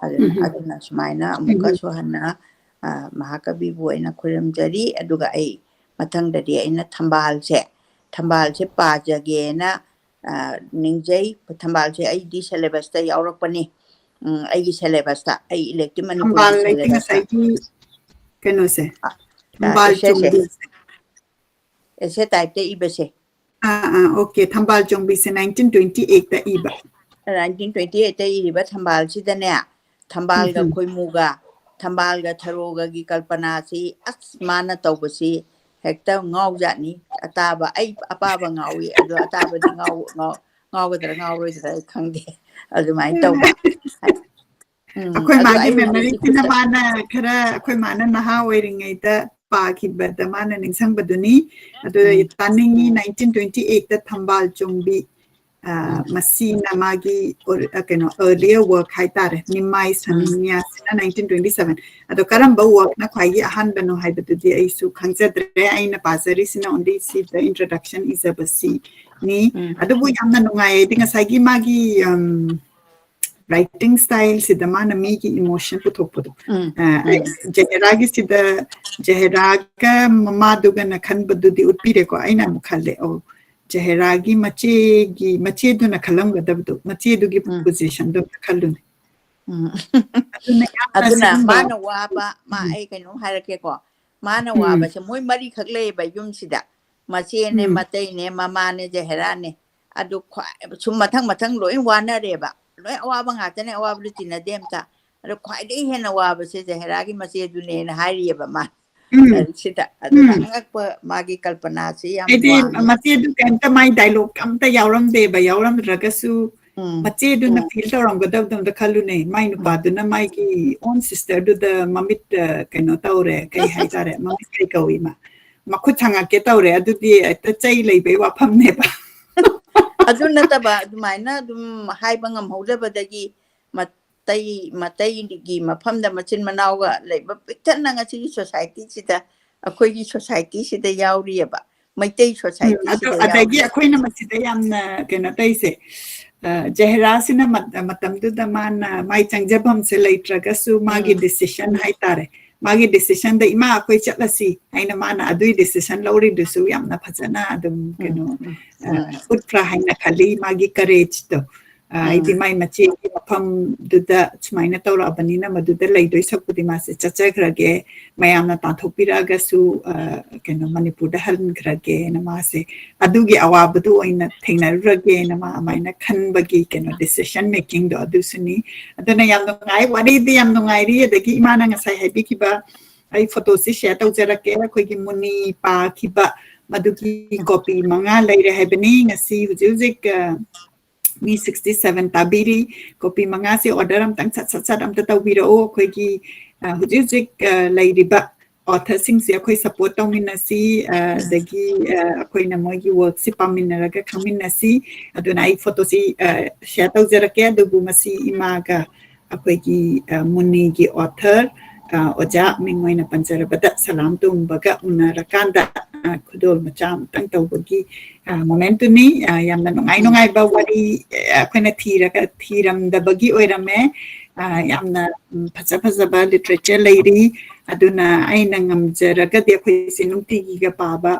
ꯑꯗꯨꯅ, ꯎꯝ꯫ ꯑꯗꯨꯅ ꯁꯨꯃꯥꯏꯅ ꯎꯝ꯫ ꯑꯃꯨꯛꯀꯁꯨ ꯍꯟꯅ, ꯑ, ꯃꯍꯥꯀꯕꯤꯕꯨ ꯑꯩꯅ ꯈꯨꯔꯨꯝꯖꯔꯤ꯫ ꯑꯗꯨꯒ ꯑꯩ ꯃꯊꯪꯗꯗꯤ ꯑꯩꯅ ꯊꯝꯕꯥꯜꯁꯦ, ꯊꯝꯕꯥꯜꯁꯦ ꯄꯥꯖꯒꯦꯅ, ꯑ, ꯅꯤꯡꯖꯩ꯫ ꯊꯝꯕꯥꯜꯁꯦ ꯑꯩꯗꯤ syllabusꯇ ꯌꯥꯎꯔꯛꯄꯅꯤ꯫ ꯎꯝ, ꯑꯩꯒꯤ syllabusꯇ, ꯑꯩ elective ꯃꯅꯤꯄꯨꯔꯒꯤ ꯊꯝꯕꯥꯜ ꯂꯩꯇꯦ syllabusꯇ꯫ ꯉꯁꯥꯏꯒꯤ ꯀꯩꯅꯣꯁꯦ, ꯑ, ꯑ, ꯊꯝꯕꯥꯜ essayꯁꯦ꯫ ꯆꯣꯡꯕꯤꯁꯦ꯫ Essay typeꯇ ꯏꯕꯁꯦ꯫ ꯑꯥ, ꯑꯥ, okay꯫ ꯊꯝꯕꯥꯜ ꯆꯣꯡꯕꯤꯁꯦ nineteen twenty eightꯇ ꯏꯕ꯫ Nineteen twenty eightꯇ ꯏꯔꯤꯕ ꯊꯝꯕꯥꯜꯁꯤꯗꯅꯦ, ꯊꯝꯕꯥꯜꯒ ꯎꯝ꯫ ꯈꯣꯏꯃꯨꯒ, ꯊꯝꯕꯥꯜꯒ ꯊꯔꯣꯒꯒꯤ ꯀꯜꯄꯅꯥꯁꯤ, ꯑꯁ, ꯃꯥꯅ ꯇꯧꯕꯁꯤ ꯍꯦꯛꯇ ꯉꯥꯎꯖꯥꯠꯅꯤ꯫ ꯑꯇꯥꯕ, ꯑꯩ ꯑꯄꯥꯕ ꯉꯥꯎꯏ, ꯑꯗꯣ ꯑꯇꯥꯕꯗꯤ ꯉꯥꯎ-, ꯉꯥꯎ-, ꯉꯥꯎꯒꯗ꯭ꯔꯥ ꯉꯥꯎꯔꯣꯏꯗ꯭ꯔꯥ ꯑꯩ ꯈꯪꯗꯦ꯫ ꯑꯗꯨꯃꯥꯏꯅ ꯇꯧꯕ꯫ ꯎꯝ, ꯑꯩꯈꯣꯏ ꯑꯗꯣ ꯃꯥꯒꯤ ꯑꯩ ꯍꯧꯖꯤꯛ memoryꯁꯤꯅ ꯈꯨꯠꯇ ꯃꯥꯅ ꯈꯔ, ꯑꯩꯈꯣꯏ ꯃꯥꯅ ꯅꯍꯥ ꯑꯣꯏꯔꯤꯉꯩꯗ ꯄꯥꯈꯤꯕꯗ ꯃꯥꯅ ꯅꯤꯡꯁꯤꯡꯕꯗꯨꯅꯤ꯫ ꯑꯗꯣ ꯎꯝ꯫ ꯇꯥꯅꯤꯡꯉꯤ, nineteen twenty eightꯇ ꯊꯝꯕꯥꯜ ꯆꯣꯡꯕꯤ, ꯑ, ꯎꯝ꯫ ꯃꯁꯤꯅ ꯃꯥꯒꯤ ꯑꯣꯔ-, ꯑ, ꯀꯩꯅꯣ, earlier work ꯍꯥꯏꯇꯥꯔꯦ, ꯅꯤꯃꯥꯏ ꯎꯝ꯫ ꯁꯥꯅꯤꯡꯌꯥꯁꯤꯅ nineteen twenty seven꯫ ꯑꯗꯣ ꯀꯔꯝꯕ workꯅ ꯈ꯭ꯋꯥꯏꯒꯤ ꯑꯍꯥꯟꯕꯅꯣ ꯍꯥꯏꯕꯗꯨꯗꯤ ꯑꯩꯁꯨ ꯈꯪꯖꯗ꯭ꯔꯦ꯫ ꯑꯩꯅ ꯄꯥꯖꯔꯤꯁꯤꯅ only ꯁꯤꯗ introduction ꯏꯖꯕꯁꯤꯅꯤ꯫ ꯎꯝ꯫ ꯑꯗꯨꯕꯨ ꯌꯥꯝꯅ ꯅꯨꯡꯉꯥꯏꯌꯦ꯫ ꯑꯩꯗꯤ ꯉꯁꯥꯏꯒꯤ ꯃꯥꯒꯤ, ꯎꯝ, writing styleꯁꯤꯗ ꯃꯥꯅ ꯃꯤꯒꯤ emotion ꯄꯨꯊꯣꯛꯄꯗꯣ꯫ ꯎꯝ, ꯑ, ꯎꯝ꯫ ꯖꯍꯦꯔꯥꯒꯤꯁꯤꯗ, ꯖꯍꯦꯔꯥꯒ ꯃꯃꯥꯗꯨꯒꯅ ꯈꯟꯕꯗꯨꯗꯤ ꯎꯠꯄꯤꯔꯦꯀꯣ꯫ ꯑꯩꯅ ꯑꯃꯨꯛ ꯈꯜꯂꯦ, ꯑꯣ, ꯖꯍꯦꯔꯥꯒꯤ ꯃꯆꯦꯒꯤ, ꯃꯆꯦꯗꯨꯅ ꯈꯜꯂꯝꯒꯗꯕꯗꯣ, ꯃꯆꯦꯗꯨꯒꯤ ꯎꯝ꯫ Positionꯗꯣ ꯑꯝꯇ ꯈꯜꯂꯨꯅꯦ꯫ ꯎꯝ꯫ ꯑꯗꯨꯅ ꯌꯥꯝꯅ ꯑꯗꯨꯅ ꯁꯤꯒꯨꯝꯕ ꯃꯥꯅ ꯋꯥꯕ, ꯃꯥ, ꯎꯝ꯫ ꯑꯩ ꯀꯩꯅꯣꯝ ꯍꯥꯏꯔꯛꯀꯦꯀꯣ꯫ ꯃꯥꯅ ꯎꯝ꯫ ꯋꯥꯕꯁꯦ, ꯃꯣꯏ ꯃꯔꯤꯈꯛ ꯂꯩꯌꯦꯕ ꯌꯨꯝꯁꯤꯗ꯫ ꯃꯆꯦꯅꯦ, ꯎꯝ꯫ ꯃꯇꯩꯅꯦ, ꯃꯃꯥꯅꯦ, ꯖꯍꯦꯔꯥꯅꯦ꯫ ꯑꯗꯨ ꯈ꯭ꯋꯥꯏ, ꯁꯨꯝ ꯃꯊꯪ ꯃꯊꯪ ꯂꯣꯏ ꯋꯥꯅꯔꯦꯕ꯫ ꯂꯣꯏ ꯑꯋꯥꯕ ꯉꯥꯛꯇꯅꯦ, ꯑꯋꯥꯕꯗꯨ ꯇꯤꯟꯅꯗꯦ ꯑꯝꯇ꯫ ꯑꯗꯣ ꯈ꯭ꯋꯥꯏꯗꯒꯤ ꯍꯦꯟꯅ ꯋꯥꯕꯁꯦ ꯖꯍꯦꯔꯥꯒꯤ ꯃꯆꯦꯗꯨꯅꯦꯅ ꯍꯥꯏꯔꯤꯑꯕ ꯃꯥ꯫ ꯎꯝ꯫ ꯂꯥꯏꯔꯤꯛꯁꯤꯗ꯫ ꯑꯗꯨꯅ ꯎꯝ꯫ ꯑꯉꯛꯄ ꯃꯥꯒꯤ ꯀꯜꯄꯅꯥꯁꯤ ꯌꯥꯝ ꯍꯥꯏꯗꯤ ꯋꯥꯡꯉꯤ꯫ ꯃꯆꯦꯗꯨ ꯀꯩꯝꯇ ꯃꯥꯏ dialogue ꯑꯝꯇ ꯌꯥꯎꯔꯝꯗꯦꯕ, ꯌꯥꯎꯔꯝꯗ꯭ꯔꯒꯁꯨ ꯎꯝ꯫ ꯃꯆꯦꯗꯨꯅ ꯎꯝ꯫ Feel ꯇꯧꯔꯝꯒꯗꯕꯗꯣ ꯑꯝꯇ ꯈꯜꯂꯨꯅꯦ꯫ ꯃꯥꯏ ꯎꯝ꯫ ꯅꯨꯄꯥꯗꯨꯅ ꯃꯥꯒꯤ own sisterꯗꯨꯗ ꯃꯃꯤꯠ, ꯑ, ꯀꯩꯅꯣ ꯇꯧꯔꯦ, ꯀꯩ ꯍꯥꯏꯇꯥꯔꯦ, ꯃꯃꯤꯠ ꯀꯩ ꯀꯧꯏ ꯃꯥ? ꯃꯈꯨꯠ ꯊꯥꯡꯉꯛꯀꯦ ꯇꯧꯔꯦ꯫ ꯑꯗꯨꯗꯤ ꯍꯦꯛꯇ ꯆꯩ ꯂꯩꯕꯩ ꯋꯥꯐꯝꯅꯦꯕ꯫ ꯑꯗꯨ ꯅꯠꯇꯕ, ꯑꯗꯨꯃꯥꯏꯅ ꯑꯗꯨꯝ ꯍꯥꯏꯕ ꯉꯝꯍꯧꯗꯕꯗꯒꯤ ꯃꯇꯩ ꯃꯇꯩꯒꯤ ꯃꯐꯝꯗ ꯃꯆꯤꯟ ꯃꯅꯥꯎꯒ ꯂꯩꯕ ꯄꯤꯛꯊꯟꯅ ꯉꯁꯤꯒꯤ ꯁꯣꯁꯥꯏꯇꯤꯁꯤꯗ, ꯑꯩꯈꯣꯏꯒꯤ ꯁꯣꯁꯥꯏꯇꯤꯁꯤꯗ ꯌꯥꯎꯔꯤꯑꯕ, ꯃꯩꯇꯩ ꯎꯝ, ꯑꯗꯣ ꯁꯣꯁꯥꯏꯇꯤꯁꯤꯗ ꯑꯗꯒꯤ ꯌꯥꯎꯔꯤ꯫ ꯑꯩꯈꯣꯏꯅ ꯃꯁꯤꯗ ꯌꯥꯝꯅ ꯀꯩꯅꯣ ꯇꯧꯔꯤꯁꯦ, ꯑ, ꯖꯍꯦꯔꯥꯁꯤꯅ ꯃꯠ- ꯃꯇꯝꯗꯨꯗ ꯃꯥꯅ ꯃꯥꯏ ꯆꯪꯖꯐꯝꯁꯦ ꯂꯩꯇ꯭ꯔꯒꯁꯨ ꯃꯥꯒꯤ ꯎꯝ꯫ ꯗꯤꯁꯤꯁꯟ ꯍꯥꯏꯇꯥꯔꯦ, ꯃꯥꯒꯤ ꯗꯤꯁꯤꯁꯟꯗ "ꯏꯃꯥ, ꯑꯩꯈꯣꯏ ꯆꯠꯂꯁꯤ" ꯍꯥꯏꯅ ꯃꯥꯅ ꯑꯗꯨꯒꯤ ꯗꯤꯁꯤꯁꯟ ꯂꯧꯔꯤꯗꯨꯁꯨ ꯌꯥꯝꯅ ꯐꯖꯅ ꯑꯗꯨꯝ ꯎꯝ, ꯀꯩꯅꯣ, ꯎꯝ, ꯑ, ꯎꯝ, ꯎꯝ, ꯎꯠꯄ꯭ꯔꯥ ꯍꯥꯏꯅ ꯈꯜꯂꯤ, ꯃꯥꯒꯤ ꯀꯔꯦꯖꯇꯣ꯫ ꯑ, ꯍꯥꯏꯗꯤ ꯎꯝ, ꯃꯥꯏ ꯃꯆꯦꯒꯤ ꯃꯐꯝꯗꯨꯗ ꯁꯨꯃꯥꯏꯅ ꯇꯧꯔꯛꯑꯕꯅꯤꯅ ꯃꯗꯨꯗ ꯂꯩꯗꯣꯏ ꯁꯛꯄꯨꯗꯤ ꯃꯥꯁꯦ ꯆꯠꯆꯈ꯭ꯔꯒꯦ, ꯃꯌꯥꯝꯅ ꯇꯥꯟꯊꯣꯛꯄꯤꯔꯛꯑꯒꯁꯨ, ꯑ, ꯀꯩꯅꯣ, ꯃꯅꯤꯄꯨꯔꯗ ꯍꯟꯈ꯭ꯔꯒꯦꯅ ꯃꯥꯁꯦ ꯑꯗꯨꯒꯤ ꯑꯋꯥꯕꯗꯨ ꯑꯣꯏꯅ ꯊꯦꯡꯅꯔꯨꯔꯒꯦꯅ ꯃꯥ ꯑꯗꯨꯃꯥꯏꯅ ꯈꯟꯕꯒꯤ ꯀꯩꯅꯣ, ꯗꯤꯁꯤꯁꯟ ꯃꯦꯀꯤꯡꯗꯣ ꯑꯗꯨꯁꯨꯅꯤ꯫ ꯑꯗꯨꯅ ꯌꯥꯝ ꯅꯨꯡꯉꯥꯏ, ꯋꯥꯔꯤꯗꯤ ꯌꯥꯝ ꯅꯨꯡꯉꯥꯏꯔꯤ꯫ ꯑꯗꯒꯤ ꯏꯃꯥꯅ ꯉꯁꯥꯏ ꯍꯥꯏꯕꯤꯈꯤꯕ, ꯑꯩ ꯐꯣꯇꯣꯁꯤ ꯁꯤꯌꯔ ꯇꯧꯖꯔꯛꯀꯦ, ꯑꯩꯈꯣꯏꯒꯤ ꯃꯨꯅꯤ ꯄꯥꯈꯤꯕ ꯃꯗꯨꯒꯤ ꯀꯣꯄꯤ ꯃꯉꯥ ꯂꯩꯔꯦ ꯍꯥꯏꯕꯅꯤ꯫ ꯉꯁꯤ ꯍꯧꯖꯤꯛ ꯍꯧꯖꯤꯛ, ꯑ, ꯃꯤ sixty seven ꯇꯥꯕꯤꯔꯤ꯫ ꯀꯣꯄꯤ ꯃꯉꯥꯁꯦ ꯑꯣꯔꯗꯔ ꯑꯝꯇꯪ ꯁꯠ ꯁꯠ ꯁꯠ ꯑꯝꯇ ꯇꯧꯕꯤꯔꯛꯑꯣ꯫ ꯑꯩꯈꯣꯏꯒꯤ, ꯑ, ꯍꯧꯖꯤꯛ ꯍꯧꯖꯤꯛ, ꯑ, ꯂꯩꯔꯤꯕ ꯑꯣꯊꯔꯁꯤꯡꯁꯦ ꯑꯩꯈꯣꯏ ꯁꯄꯣꯔꯠ ꯇꯧꯃꯤꯟꯅꯁꯤ, ꯑ, ꯑꯗꯒꯤ, ꯑ, ꯑꯩꯈꯣꯏꯅ ꯃꯣꯏꯒꯤ ꯋꯥꯔꯛꯁꯦ ꯄꯥꯃꯤꯟꯅꯔꯒ ꯈꯪꯃꯤꯟꯅꯁꯤ꯫ ꯑꯗꯨꯅ ꯑꯩ ꯐꯣꯇꯣꯁꯤ, ꯑ, ꯁꯤꯌꯔ ꯇꯧꯖꯔꯛꯀꯦ, ꯑꯗꯨꯕꯨ ꯃꯁꯤ ꯏꯃꯥꯒ ꯑꯩꯈꯣꯏꯒꯤ, ꯑ, ꯃꯨꯅꯤꯒꯤ ꯑꯣꯊꯔ, ꯑ, ꯑꯣꯖꯥ ꯃꯤꯡ ꯑꯣꯏꯅ ꯄꯟꯖꯔꯕꯗ ꯁꯂꯥꯝ ꯇꯣꯝꯕꯒ ꯎꯅꯔꯀꯥꯟꯗ, ꯑ, ꯈꯨꯗꯣꯜ ꯃꯆꯥ ꯑꯃꯇꯪ ꯇꯧꯕꯒꯤ, ꯑ, ꯃꯣꯃꯦꯟꯇꯨꯅꯤ꯫ ꯑ, ꯌꯥꯝꯅ ꯅꯨꯡꯉꯥꯏ ꯎꯝ, ꯅꯨꯡꯉꯥꯏꯕ ꯋꯥꯔꯤ, ꯑ, ꯑꯩꯈꯣꯏꯅ ꯊꯤꯔꯒ ꯊꯤꯔꯝꯗꯕꯒꯤ ꯑꯣꯏꯔꯝꯃꯦ꯫ ꯑ, ꯌꯥꯝꯅ, ꯎꯝ, ꯐꯖ ꯐꯖꯕ ꯂꯤꯇꯔꯦꯆꯔ ꯂꯩꯔꯤ꯫ ꯑꯗꯨꯅ ꯑꯩꯅ ꯉꯝꯖꯔꯒꯗꯤ ꯑꯩꯈꯣꯏꯁꯦ ꯅꯨꯡꯇꯤꯒꯤꯒ ꯄꯥꯕ,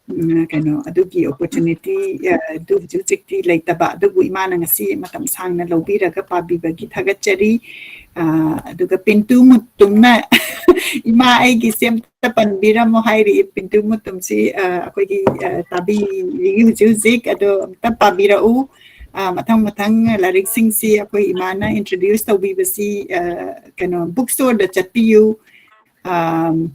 ꯎꯝ, ꯀꯩꯅꯣ, ꯑꯗꯨꯒꯤ ꯑꯣꯄꯣꯔꯆꯨꯅꯤꯇꯤ, ꯑ, ꯑꯗꯨ ꯍꯧꯖꯤꯛ ꯍꯧꯖꯤꯛꯇꯤ ꯂꯩꯇꯕ, ꯑꯗꯨꯕꯨ ꯏꯃꯥꯅ ꯉꯁꯤ ꯃꯇꯝ ꯁꯥꯡꯅ ꯂꯧꯕꯤꯔꯒ ꯄꯥꯕꯤꯕꯒꯤ ꯊꯥꯒꯠꯆꯔꯤ꯫ ꯑ, ꯑꯗꯨꯒ ꯄꯤꯟꯇꯨ ꯃꯨꯇꯨꯝꯅ "ꯏꯃꯥ, ꯑꯩꯒꯤꯁꯦ ꯑꯝꯇ ꯄꯟꯕꯤꯔꯝꯃꯣ" ꯍꯥꯏꯔꯤ꯫ ꯄꯤꯟꯇꯨ ꯃꯨꯇꯨꯝꯁꯤ, ꯑ, ꯑꯩꯈꯣꯏꯒꯤ, ꯑ, ꯇꯥꯕꯤꯔꯤ ꯍꯧꯖꯤꯛ ꯍꯧꯖꯤꯛ, ꯑꯗꯣ ꯑꯝꯇ ꯄꯥꯕꯤꯔꯛꯎ꯫ ꯑ, ꯃꯊꯪ ꯃꯊꯪ ꯂꯥꯏꯔꯤꯛꯁꯤꯡꯁꯤ ꯑꯩꯈꯣꯏ ꯏꯃꯥꯅ ꯏꯟꯇ꯭ꯔꯣꯗ꯭ꯌꯨꯁ ꯇꯧꯕꯤꯕꯁꯤ, ꯑ, ꯀꯩꯅꯣ, ꯕꯨꯛ ꯁ꯭ꯇꯣꯔꯗ ꯆꯠꯄꯤꯌꯨ꯫ ꯑꯝ,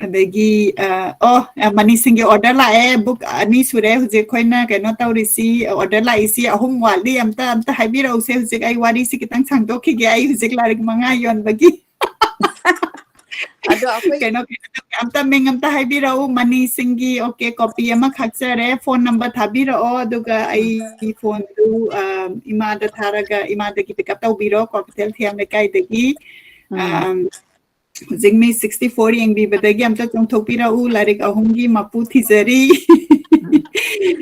ꯑꯗꯒꯤ, ꯑ, ꯑꯣ, ꯑ, ꯃꯅꯤꯁꯤꯡꯒꯤ ꯑꯣꯔꯗꯔ ꯂꯥꯛꯑꯦ, ꯕꯨꯛ ꯑꯅꯤ ꯁꯨꯔꯦ ꯍꯧꯖꯤꯛ ꯑꯩꯈꯣꯏꯅ ꯀꯩꯅꯣ ꯇꯧꯔꯤꯁꯤ, ꯑꯣꯔꯗꯔ ꯂꯥꯛꯏꯁꯤ ꯑꯍꯨꯝ ꯋꯥꯠꯂꯤ꯫ ꯑꯝꯇ, ꯑꯝꯇ ꯍꯥꯏꯕꯤꯔꯛꯎꯁꯦ꯫ ꯍꯧꯖꯤꯛ ꯑꯩ ꯋꯥꯔꯤꯁꯤ ꯈꯤꯇꯪ ꯁꯥꯡꯗꯣꯛꯈꯤꯒꯦ, ꯑꯩ ꯍꯧꯖꯤꯛ ꯂꯥꯏꯔꯤꯛ ꯃꯉꯥ ꯌꯣꯟꯕꯒꯤ꯫ ꯑꯗꯣ ꯑꯩꯈꯣꯏ ꯀꯩꯅꯣ, ꯀꯩꯅꯣ, ꯑꯝꯇ ꯃꯤꯡ ꯑꯝꯇ ꯍꯥꯏꯕꯤꯔꯛꯎ, ꯃꯅꯤꯁꯤꯡꯒꯤ꯫ ꯑꯣꯀꯦ, ꯀꯣꯄꯤ ꯑꯃ ꯈꯥꯛꯆꯔꯦ, ꯐꯣꯟ ꯅꯝꯕꯔ ꯊꯥꯕꯤꯔꯛꯑꯣ, ꯑꯗꯨꯒ ꯑꯩ ꯐꯣꯟꯗꯨ, ꯑ, ꯏꯃꯥꯗ ꯊꯥꯔꯒ ꯏꯃꯥꯗꯒꯤ ꯄꯤꯛ ꯑꯞ ꯇꯧꯕꯤꯔꯣ, ꯀ꯭ꯋꯥꯀꯩꯊꯦꯜ ꯊꯤꯌꯥꯝ ꯂꯩꯀꯥꯏꯗꯒꯤ꯫ ꯎꯝ꯫ ꯑꯝ, ꯍꯧꯖꯤꯛ ꯃꯤ ꯁꯤꯛꯁꯇꯤ ꯐꯣꯔ ꯌꯦꯡꯕꯤꯕꯗꯒꯤ ꯑꯝꯇ ꯆꯣꯡꯊꯣꯛꯄꯤꯔꯛꯎ, ꯂꯥꯏꯔꯤꯛ ꯑꯍꯨꯝꯒꯤ ꯃꯄꯨ ꯊꯤꯖꯔꯤ꯫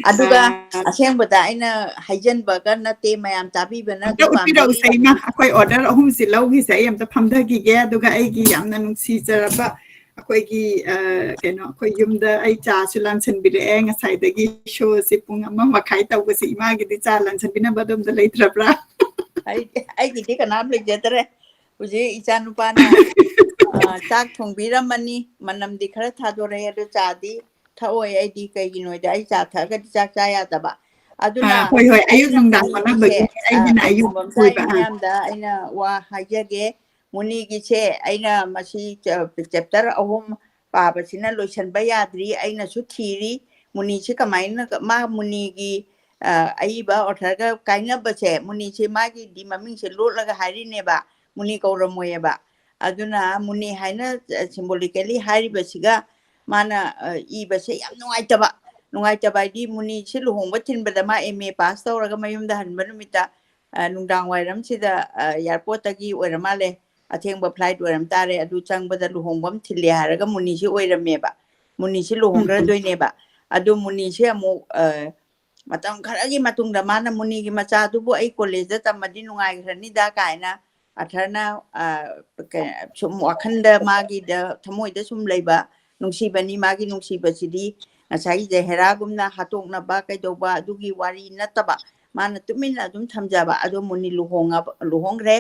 ꯑꯗꯨꯒ ꯑ, ꯑꯁꯦꯡꯕꯗ ꯑꯩꯅ ꯍꯥꯏꯖꯟꯕꯒ ꯅꯠꯇꯦ, ꯃꯌꯥꯝ ꯇꯥꯕꯤꯕꯅ ꯑꯝꯇ ꯑꯗꯨ ꯄꯥꯝꯕꯤ꯫ ꯎꯠꯄꯤꯔꯛꯎꯁꯦ ꯏꯃꯥ, ꯑꯩꯈꯣꯏ ꯑꯣꯔꯗꯔ ꯑꯍꯨꯝꯁꯤ ꯂꯧꯈꯤꯁꯦ꯫ ꯑꯩ ꯑꯝꯇ ꯐꯝꯊꯈꯤꯒꯦ, ꯑꯗꯨꯒ ꯑꯩꯒꯤ ꯌꯥꯝꯅ ꯅꯨꯡꯁꯤꯖꯔꯕ ꯑꯩꯈꯣꯏꯒꯤ, ꯑ, ꯀꯩꯅꯣ, ꯑꯩꯈꯣꯏ ꯌꯨꯝꯗ ꯑꯩ ꯆꯥꯁꯨ ꯂꯥꯟꯁꯟꯕꯤꯔꯛꯑꯦ ꯉꯁꯥꯏꯗꯒꯤ꯫ ꯁꯣꯁꯤ ꯄꯨꯡ ꯑꯃ ꯃꯈꯥꯏ ꯇꯧꯕꯁꯤ ꯏꯃꯥꯒꯤꯗꯤ ꯆꯥ ꯂꯥꯟꯁꯟꯕꯤꯅꯕ ꯑꯗꯣꯝꯗ ꯂꯩꯇ꯭ꯔꯕ꯭ꯔꯥ? ꯑꯩ ꯑꯩꯒꯤꯗꯤ ꯀꯅꯥꯝ ꯂꯩꯖꯗ꯭ꯔꯦ꯫ ꯍꯧꯖꯤꯛ ꯏꯆꯥ ꯅꯨꯄꯥꯅ, ꯑ, ꯆꯥꯛ ꯊꯣꯡꯕꯤꯔꯝꯃꯅꯤ, ꯃꯅꯝꯗꯤ ꯈꯔ ꯊꯥꯗꯣꯔꯛꯑꯦ, ꯑꯗꯨ ꯆꯥꯗꯤ ꯊꯛꯑꯣꯏ ꯑꯩꯗꯤ꯫ ꯀꯩꯒꯤꯅꯣꯗꯤ ꯑꯩ ꯆꯥ ꯊꯛꯑꯒꯗꯤ ꯆꯥꯛ ꯆꯥ ꯌꯥꯗꯕ꯫ ꯑꯗꯨꯅ ꯑ, ꯍꯣꯏ, ꯍꯣꯏ, ꯑꯌꯨꯛ ꯑꯩꯅ ꯅꯨꯡꯗꯥꯡ ꯃꯨꯅꯤꯒꯤꯁꯦ, ꯍꯣꯠꯅꯕꯒꯤ ꯑꯩꯒꯤꯅ ꯑꯌꯨꯛ ꯈꯨꯔꯨꯝꯕꯝꯆꯥ ꯑꯣꯏꯕ꯫ ꯑ, ꯃꯌꯥꯝꯗ ꯑꯩꯅ ꯋꯥ ꯍꯥꯏꯖꯒꯦ꯫ ꯃꯨꯅꯤꯒꯤꯁꯦ ꯑꯩꯅ ꯃꯁꯤ ꯆꯦꯞꯇꯔ ꯑꯍꯨꯝ ꯄꯥꯕꯁꯤꯅ ꯂꯣꯏꯁꯤꯟꯕ ꯌꯥꯗ꯭ꯔꯤ꯫ ꯑꯩꯅꯁꯨ ꯊꯤꯔꯤ, ꯃꯨꯅꯤꯁꯤ ꯀꯃꯥꯏꯅ, ꯃꯥ ꯃꯨꯅꯤꯒꯤ, ꯑ, ꯑꯏꯕ ꯑꯣꯊꯔꯒ ꯀꯥꯏꯅꯕꯁꯦ, ꯃꯨꯅꯤꯁꯤ ꯃꯥꯒꯤꯗꯤ ꯃꯃꯤꯡꯁꯦ ꯂꯣꯠꯂꯒ ꯍꯥꯏꯔꯤꯅꯦꯕ, ꯃꯨꯅꯤ ꯀꯧꯔꯝꯃꯣꯏꯑꯕ꯫ ꯑꯗꯨꯅ ꯃꯨꯅꯤ ꯍꯥꯏꯅ ꯁꯤꯝꯕꯣꯂꯤꯀꯦꯂꯤ ꯍꯥꯏꯔꯤꯕꯁꯤꯒ ꯃꯥꯅ, ꯑ, ꯏꯕꯁꯦ ꯌꯥꯝ ꯅꯨꯡꯉꯥꯏꯇꯕ꯫ ꯅꯨꯡꯉꯥꯏꯇꯕ ꯍꯥꯏꯗꯤ ꯃꯨꯅꯤꯁꯤ ꯂꯨꯍꯣꯡꯕ ꯊꯤꯟꯕꯗ ꯃꯥ ꯑꯦꯝ ꯑꯦ ꯄꯥꯁ ꯇꯧꯔꯒ ꯃꯌꯨꯝꯗ ꯍꯟꯕ ꯅꯨꯃꯤꯠꯇ, ꯑ, ꯅꯨꯡꯗꯥꯡ ꯋꯥꯏꯔꯝꯁꯤꯗ, ꯑ, ꯑꯦꯌꯥꯔꯄꯣꯔꯠꯇꯒꯤ ꯑꯣꯏꯔ ꯃꯥꯜꯂꯦ, ꯑꯊꯦꯡꯕ ꯐ꯭ꯂꯥꯏꯠ ꯑꯣꯏꯔꯝ ꯇꯥꯔꯦ꯫ ꯑꯗꯨ ꯆꯪꯕꯗ ꯂꯨꯍꯣꯡꯕ ꯑꯃ ꯊꯤꯜꯂꯦ ꯍꯥꯏꯔꯒ ꯃꯨꯅꯤꯁꯤ ꯑꯣꯏꯔꯝꯃꯦꯕ꯫ ꯃꯨꯅꯤꯁꯤ ꯎꯝ, ꯎꯝ꯫ ꯂꯨꯍꯣꯡꯈ꯭ꯔꯗꯣꯏꯅꯦꯕ꯫ ꯑꯗꯨ ꯃꯨꯅꯤꯁꯤ ꯑꯃꯨꯛ, ꯑ, ꯃꯇꯝ ꯈꯔꯒꯤ ꯃꯇꯨꯡꯗ ꯃꯥꯅ ꯃꯨꯅꯤꯒꯤ ꯃꯆꯥꯗꯨꯕꯨ ꯑꯩ ꯀꯣꯂꯦꯖꯇ ꯇꯝꯃꯗꯤ ꯅꯨꯡꯉꯥꯏꯈ꯭ꯔꯅꯤꯗ ꯀꯥꯏꯅ ꯑꯊꯔꯅ, ꯑ, ꯀ-, ꯁꯨꯝ ꯋꯥꯈꯟꯗ ꯃꯥꯒꯤꯗ ꯊꯃꯣꯏꯗ ꯁꯨꯝ ꯂꯩꯕ ꯅꯨꯡꯁꯤꯕꯅꯤ꯫ ꯃꯥꯒꯤ ꯅꯨꯡꯁꯤꯕꯁꯤꯗꯤ ꯉꯁꯥꯏꯒꯤ ꯖꯍꯦꯔꯥꯒꯨꯝꯅ ꯍꯥꯠꯇꯣꯛꯅꯕ ꯀꯩꯗꯧꯕ ꯑꯗꯨꯒꯤ ꯋꯥꯔꯤ ꯅꯠꯇꯕ, ꯃꯥꯅ ꯇꯨꯃꯤꯟꯅ ꯑꯗꯨꯝ ꯊꯝꯖꯕ꯫ ꯑꯗꯣ ꯃꯨꯅꯤ ꯂꯨꯍꯣꯡꯉꯕ-, ꯂꯨꯍꯣꯡꯈ꯭ꯔꯦ꯫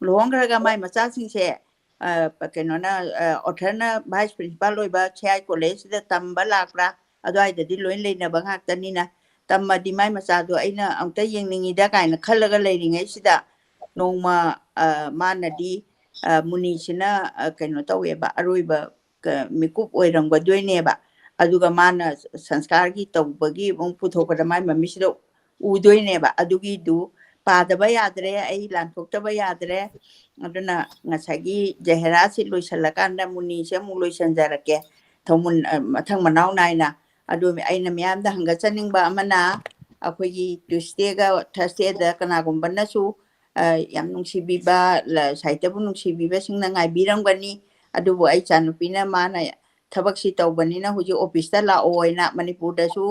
ꯂꯨꯍꯣꯡꯈ꯭ꯔꯒ ꯃꯥꯏ ꯃꯆꯥꯁꯤꯡꯁꯦ, ꯑ, ꯀꯩꯅꯣꯅ, ꯑ, ꯑꯣꯊꯔꯅ ꯚꯥꯏꯁ ꯄ꯭ꯔꯤꯟꯁꯤꯄꯥꯜ ꯑꯣꯏꯕ ꯁꯤ ꯑꯥꯏ ꯀꯣꯂꯦꯖꯁꯤꯗ ꯇꯝꯕ ꯂꯥꯛꯄ꯭ꯔꯥ? ꯑꯗꯨꯋꯥꯏꯗꯗꯤ ꯂꯣꯏ ꯂꯩꯅꯕ ꯉꯥꯛꯇꯅꯤꯅ, ꯇꯝꯃꯗꯤ ꯃꯥꯏ ꯃꯆꯥꯗꯣ ꯑꯩꯅ ꯑꯃꯨꯛꯇ ꯌꯦꯡꯅꯤꯡꯉꯤꯗ ꯀꯥꯏꯅ ꯈꯜꯂꯒ ꯂꯩꯔꯤꯉꯩꯁꯤꯗ ꯅꯣꯡꯃ, ꯑ, ꯃꯥꯅꯗꯤ, ꯑ, ꯃꯨꯅꯤꯁꯤꯅ, ꯑ, ꯀꯩꯅꯣ ꯇꯧꯋꯦꯕ, ꯑꯔꯣꯏꯕ ꯀ-, ꯃꯤꯀꯨꯞ ꯑꯣꯏꯔꯝꯒꯗꯣꯏꯅꯦꯕ꯫ ꯑꯗꯨꯒ ꯃꯥꯅ ꯁꯪꯁꯀꯥꯔꯒꯤ ꯇꯧꯕꯒꯤ ꯑꯃꯨꯛ ꯄꯨꯊꯣꯛꯄꯗ ꯃꯥꯏ ꯃꯃꯤꯠꯁꯤꯗ ꯎꯗꯣꯏꯅꯦꯕ꯫ ꯑꯗꯨꯒꯤꯗꯨ ꯄꯥꯗꯕ ꯌꯥꯗ꯭ꯔꯦ, ꯑꯩ ꯂꯥꯟꯊꯣꯛꯇꯕ ꯌꯥꯗ꯭ꯔꯦ꯫ ꯑꯗꯨꯅ ꯉꯁꯥꯏꯒꯤ ꯖꯍꯦꯔꯥꯁꯤ ꯂꯣꯏꯁꯤꯜꯂꯀꯥꯟꯗ ꯃꯨꯅꯤꯁꯦ ꯑꯃꯨꯛ ꯂꯣꯏꯁꯤꯟꯖꯔꯛꯀꯦ, ꯊꯧꯃꯨꯟ-, ꯑ, ꯃꯊꯪ ꯃꯅꯥꯎ ꯅꯥꯏꯅ꯫ ꯑꯗꯨ ꯑꯩꯅ ꯃꯤꯌꯥꯝꯗ ꯍꯪꯒꯠꯆꯅꯤꯡꯕ ꯑꯃꯅ, ꯑꯩꯈꯣꯏꯒꯤ Tuesdayꯒ Thursdayꯗ ꯀꯅꯥꯒꯨꯝꯕꯅꯁꯨ, ꯑ, ꯌꯥꯝ ꯅꯨꯡꯁꯤꯕꯤꯕ, ꯂ-, ꯁꯥꯍꯤꯇ꯭ꯌꯕꯨ ꯅꯨꯡꯁꯤꯕꯤꯕꯁꯤꯡꯅ ꯉꯥꯏꯕꯤꯔꯝꯒꯅꯤ꯫ ꯑꯗꯨꯕꯨ ꯑꯩ ꯏꯆꯥꯅꯨꯄꯤꯅ ꯃꯥꯅ ꯊꯕꯛꯁꯤ ꯇꯧꯕꯅꯤꯅ ꯍꯧꯖꯤꯛ officeꯇ ꯂꯥꯛꯑꯣ ꯍꯥꯏꯅ, ꯃꯅꯤꯄꯨꯔꯗꯁꯨ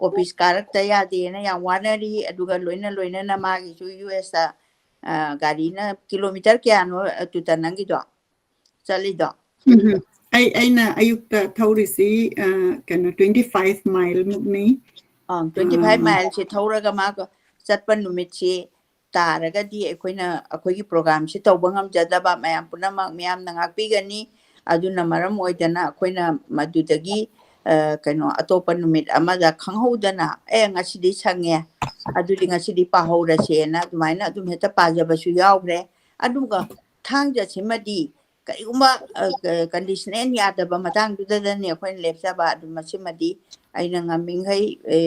office ꯀꯥꯔꯛꯇ ꯌꯥꯗꯦꯅ ꯌꯥꯝ ꯋꯥꯅꯔꯤ꯫ ꯑꯗꯨꯒ ꯂꯣꯏꯅ ꯂꯣꯏꯅꯅ ꯃꯥꯒꯤꯁꯨ USꯇ, ꯑ, ꯒꯥꯔꯤꯅ kilometre ꯀꯌꯥꯅꯣ, ꯑ, ꯇꯨꯇ ꯅꯪꯒꯤꯗꯣ ꯆꯠꯂꯤꯗꯣ? ꯎꯝ, ꯎꯝ꯫ ꯑꯩ, ꯑꯩꯅ ꯑꯌꯨꯛꯇ ꯊꯧꯔꯤꯁꯤ, ꯑ, ꯀꯩꯅꯣ, twenty five mile ꯃꯨꯛꯅꯤ꯫ ꯑꯪ, twenty five ꯑ꯫ Mileꯁꯦ ꯊꯧꯔꯒ ꯃꯥ ꯆꯠꯄ ꯅꯨꯃꯤꯠꯁꯤ ꯇꯥꯔꯒꯗꯤ ꯑꯩꯈꯣꯏꯅ ꯑꯩꯈꯣꯏꯒꯤ programꯁꯤ ꯇꯧꯕ ꯉꯝꯖꯗꯕ, ꯃꯌꯥꯝ ꯄꯨꯝꯅꯃꯛ ꯃꯤꯌꯥꯝꯅ ꯉꯥꯛꯄꯤꯒꯅꯤ꯫ ꯑꯗꯨꯅ ꯃꯔꯝ ꯑꯣꯏꯗꯅ ꯑꯩꯈꯣꯏꯅ ꯃꯗꯨꯗꯒꯤ, ꯑ, ꯀꯩꯅꯣ, ꯑꯇꯣꯞꯄ ꯅꯨꯃꯤꯠ ꯑꯃꯗ ꯈꯪꯍꯧꯗꯅ, "ꯑꯦ, ꯉꯁꯤꯗꯤ ꯁꯪꯉꯦ, ꯑꯗꯨꯗꯤ ꯉꯁꯤꯗꯤ ꯄꯥꯍꯧꯔꯁꯦꯅ" ꯑꯗꯨꯃꯥꯏꯅ ꯑꯗꯨꯝ ꯍꯦꯛꯇ ꯄꯥꯖꯕꯁꯨ ꯌꯥꯎꯈ꯭ꯔꯦ꯫ ꯑꯗꯨꯒ ꯊꯥꯡꯖꯁꯤꯃꯗꯤ ꯀꯔꯤꯒꯨꯝꯕ, ꯑ, ꯀ-, conditional ꯌꯥꯗꯕ ꯃꯇꯥꯡꯗꯨꯗꯅꯤ ꯑꯩꯈꯣꯏꯅ ꯂꯦꯞꯆꯕ꯫ ꯑꯗꯨ ꯃꯁꯤꯃꯗꯤ ꯑꯩꯅ ꯉꯝꯃꯤꯈꯩ, ꯑꯦ,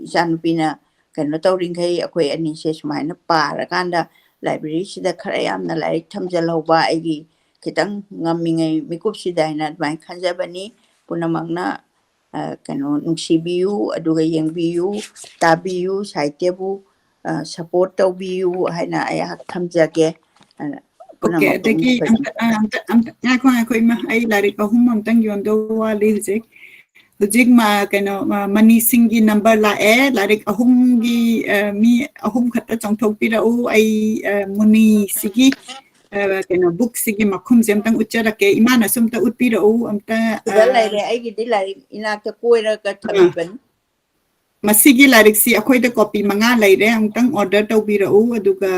ꯏꯆꯥꯅꯨꯄꯤꯅ ꯀꯩꯅꯣ ꯇꯧꯔꯤꯈꯩ ꯑꯩꯈꯣꯏ ꯑꯅꯤꯁꯦ ꯁꯨꯃꯥꯏꯅ ꯄꯥꯔꯀꯥꯟꯗ libraryꯁꯤꯗ ꯈꯔ ꯌꯥꯝꯅ ꯂꯥꯏꯔꯤꯛ ꯊꯝꯖꯤꯜꯍꯧꯕ, ꯑꯩꯒꯤ ꯈꯤꯇꯪ ꯉꯝꯃꯤꯉꯩ ꯃꯤꯀꯨꯞꯁꯤꯗ ꯍꯥꯏꯅ ꯑꯗꯨꯃꯥꯏꯅ ꯈꯟꯖꯕꯅꯤ꯫ ꯄꯨꯝꯅꯃꯛꯅ, ꯑ, ꯀꯩꯅꯣ, ꯅꯨꯡꯁꯤꯕꯤꯌꯨ, ꯑꯗꯨꯒ ꯌꯦꯡꯕꯤꯌꯨ, ꯇꯥꯕꯤꯌꯨ, ꯁꯥꯍꯤꯇ꯭ꯌꯕꯨ, ꯑ, support ꯇꯧꯕꯤꯌꯨ ꯍꯥꯏꯅ ꯑꯩꯍꯥꯛ ꯊꯝꯖꯒꯦ꯫ ꯑ, OK, ꯄꯨꯝꯅꯃꯛꯄꯨ ꯑꯗꯒꯤ ꯅꯤꯡꯊꯤꯅ ꯑꯝꯇ, ꯑ, ꯑꯝꯇ, ꯑꯝꯇ, ꯉꯥꯏꯈꯣ, ꯉꯥꯏꯈꯣ, ꯏꯃꯥ, ꯑꯩ ꯂꯥꯏꯔꯤꯛ ꯑꯍꯨꯝ ꯑꯝꯇꯪ ꯌꯣꯟꯗꯧ ꯋꯥꯠꯂꯤ ꯍꯧꯖꯤꯛ꯫ ꯍꯧꯖꯤꯛ ꯃ-, ꯀꯩꯅꯣ, ꯃ-, ꯃꯅꯤꯁꯤꯡꯒꯤ number ꯂꯥꯛꯑꯦ, ꯂꯥꯏꯔꯤꯛ ꯑꯍꯨꯝꯒꯤ, ꯑ, ꯃꯤ ꯑꯍꯨꯝ ꯈꯛꯇ ꯆꯣꯡꯊꯣꯛꯄꯤꯔꯛꯎ, ꯑꯩ, ꯑ, ꯃꯨꯅꯤꯁꯤꯒꯤ, ꯑ, ꯀꯩꯅꯣ, bookꯁꯤꯒꯤ ꯃꯈꯨꯝꯁꯦ ꯑꯝꯇꯪ ꯎꯠꯆꯔꯛꯀꯦ, ꯏꯃꯥꯅꯁꯨ ꯑꯝꯇ ꯎꯠꯄꯤꯔꯛꯎ, ꯑꯝꯇ, ꯁꯤꯗ ꯑ, ꯂꯩꯔꯦ, ꯑꯩꯒꯤꯗꯤ ꯂꯥꯏꯔꯤꯛ ꯏꯅꯥꯛꯇ ꯀꯣꯏꯔꯒ ꯑ꯫ ꯊꯝꯃꯤꯕꯅꯤ꯫ ꯃꯁꯤꯒꯤ ꯂꯥꯏꯔꯤꯛꯁꯤ ꯑꯩꯈꯣꯏꯗ copy ꯃꯉꯥ ꯂꯩꯔꯦ, ꯑꯃꯨꯛꯇꯪ order ꯇꯧꯕꯤꯔꯛꯎ, ꯑꯗꯨꯒ,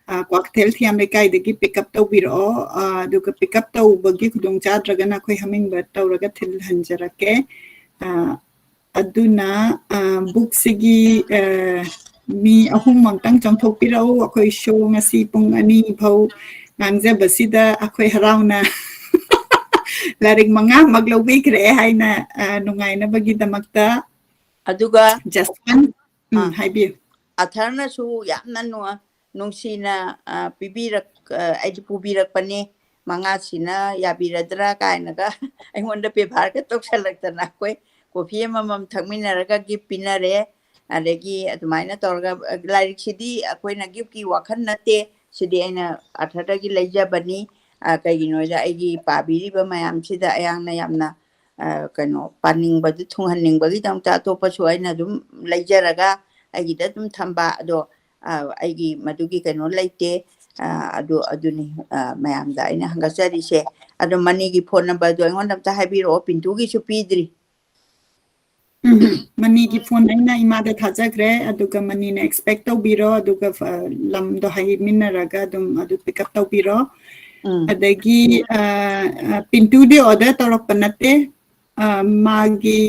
ꯑ, ꯀ꯭ꯋꯥꯀꯩꯊꯦꯜ ꯊꯤꯌꯥꯝ ꯂꯩꯀꯥꯏꯗꯒꯤ pick up ꯇꯧꯕꯤꯔꯛꯑꯣ꯫ ꯑ, ꯑꯗꯨꯒ pick up ꯇꯧꯕꯒꯤ ꯈꯨꯗꯣꯡ ꯆꯥꯗ꯭ꯔꯒꯅ ꯑꯩꯈꯣꯏ hummingbird ꯇꯧꯔꯒ ꯊꯤꯜꯍꯟꯖꯔꯛꯀꯦ꯫ ꯑ, ꯑꯗꯨꯅ, ꯑ, bookꯁꯤꯒꯤ, ꯑ, ꯃꯤ ꯑꯍꯨꯝ ꯑꯃꯨꯛꯇꯪ ꯆꯪꯊꯣꯛꯄꯤꯔꯛꯎ꯫ ꯑꯩꯈꯣꯏ show ꯉꯁꯤ ꯄꯨꯡ ꯑꯅꯤ ꯐꯥꯎ ꯉꯥꯡꯖꯕꯁꯤꯗ ꯑꯩꯈꯣꯏ ꯍꯔꯥꯎꯅ ꯂꯥꯏꯔꯤꯛ ꯃꯉꯥꯃꯛ ꯂꯧꯕꯤꯈ꯭ꯔꯦ ꯍꯥꯏꯅ, ꯑ, ꯅꯨꯡꯉꯥꯏꯅꯕꯒꯤꯗꯃꯛꯇ꯫ ꯑꯗꯨꯒ ꯖꯁꯋꯟ, ꯎꯝ, ꯑꯥ꯫ ꯍꯥꯏꯕꯤꯌꯨ꯫ ꯑꯊꯔꯅꯁꯨ ꯌꯥꯝꯅ ꯅꯨ-, ꯅꯨꯡꯁꯤꯅ, ꯑ, ꯄꯤꯕꯤꯔꯛ-, ꯑ, ꯑꯩꯗꯤ ꯄꯨꯕꯤꯔꯛꯄꯅꯤ꯫ ꯃꯉꯥꯁꯤꯅ ꯌꯥꯕꯤꯔꯗ꯭ꯔꯥ ꯀꯥꯏꯅꯒ ꯑꯩꯉꯣꯟꯗ ꯕꯦꯕꯥꯔꯒ ꯇꯧꯁꯜꯂꯛꯇꯅ ꯑꯩꯈꯣꯏ ꯀꯣꯐꯤ ꯑꯃꯃꯝ ꯊꯛꯃꯤꯟꯅꯔꯒ ꯒꯤꯐ ꯄꯤꯅꯔꯦ꯫ ꯑꯗꯒꯤ ꯑꯗꯨꯃꯥꯏꯅ ꯇꯧꯔꯒ, ꯑ, ꯂꯥꯏꯔꯤꯛꯁꯤꯗꯤ ꯑꯩꯈꯣꯏꯅ ꯒꯤꯐꯀꯤ ꯋꯥꯈꯜ ꯅꯠꯇꯦ, ꯁꯤꯗꯤ ꯑꯩꯅ ꯑꯥꯔꯊꯔꯗꯒꯤ ꯂꯩꯖꯕꯅꯤ꯫ ꯑ, ꯀꯩꯒꯤꯅꯣꯗ ꯑꯩꯒꯤ ꯄꯥꯕꯤꯔꯤꯕ ꯃꯌꯥꯝꯁꯤꯗ ꯑꯩꯍꯥꯛꯅ ꯌꯥꯝꯅ, ꯑ, ꯀꯩꯅꯣ, ꯄꯥꯅꯤꯡꯕꯗꯨ ꯊꯨꯡꯍꯟꯅꯤꯡꯕꯒꯤꯗꯃꯛꯇ ꯑꯇꯣꯞꯄꯁꯨ ꯑꯩꯅ ꯑꯗꯨꯝ ꯂꯩꯖꯔꯒ ꯑꯩꯒꯤꯗ ꯑꯗꯨꯝ ꯊꯝꯕ꯫ ꯑꯗꯣ, ꯑ, ꯑꯩꯒꯤ ꯃꯗꯨꯒꯤ ꯀꯩꯅꯣ ꯂꯩꯇꯦ꯫ ꯑ, ꯑꯗꯨ, ꯑꯗꯨꯅꯤ, ꯑ, ꯃꯌꯥꯝꯗ ꯑꯩꯅ ꯍꯪꯒꯠꯆꯔꯤꯁꯦ꯫ ꯑꯗꯣ ꯃꯅꯤꯒꯤ ꯐꯣꯟ ꯅꯝꯕꯔꯗꯣ ꯑꯩꯉꯣꯟꯗ ꯑꯝꯇ ꯍꯥꯏꯕꯤꯔꯛꯑꯣ, ꯄꯤꯟꯇꯨꯒꯤꯁꯨ ꯄꯤꯗ꯭ꯔꯤ꯫ ꯎꯝ, ꯃꯅꯤꯒꯤ ꯐꯣꯟ ꯑꯩꯅ ꯏꯃꯥꯗ ꯊꯥꯖꯈ꯭ꯔꯦ, ꯑꯗꯨꯒ ꯃꯅꯤꯅ ꯑꯦꯛꯁꯄꯦꯛ ꯇꯧꯕꯤꯔꯣ, ꯑꯗꯨꯒ, ꯑ, ꯂꯝꯗꯣ ꯍꯥꯏꯃꯤꯟꯅꯔꯒ ꯑꯗꯨꯝ ꯑꯗꯨ ꯄꯤꯛ ꯑꯞ ꯇꯧꯕꯤꯔꯣ꯫ ꯎꯝ꯫ ꯑꯗꯒꯤ, ꯑ, ꯑ, ꯄꯤꯟꯇꯨꯗꯤ ꯑꯣꯔꯗꯔ ꯇꯧꯔꯛꯄ ꯅꯠꯇꯦ, ꯑ, ꯃꯥꯒꯤ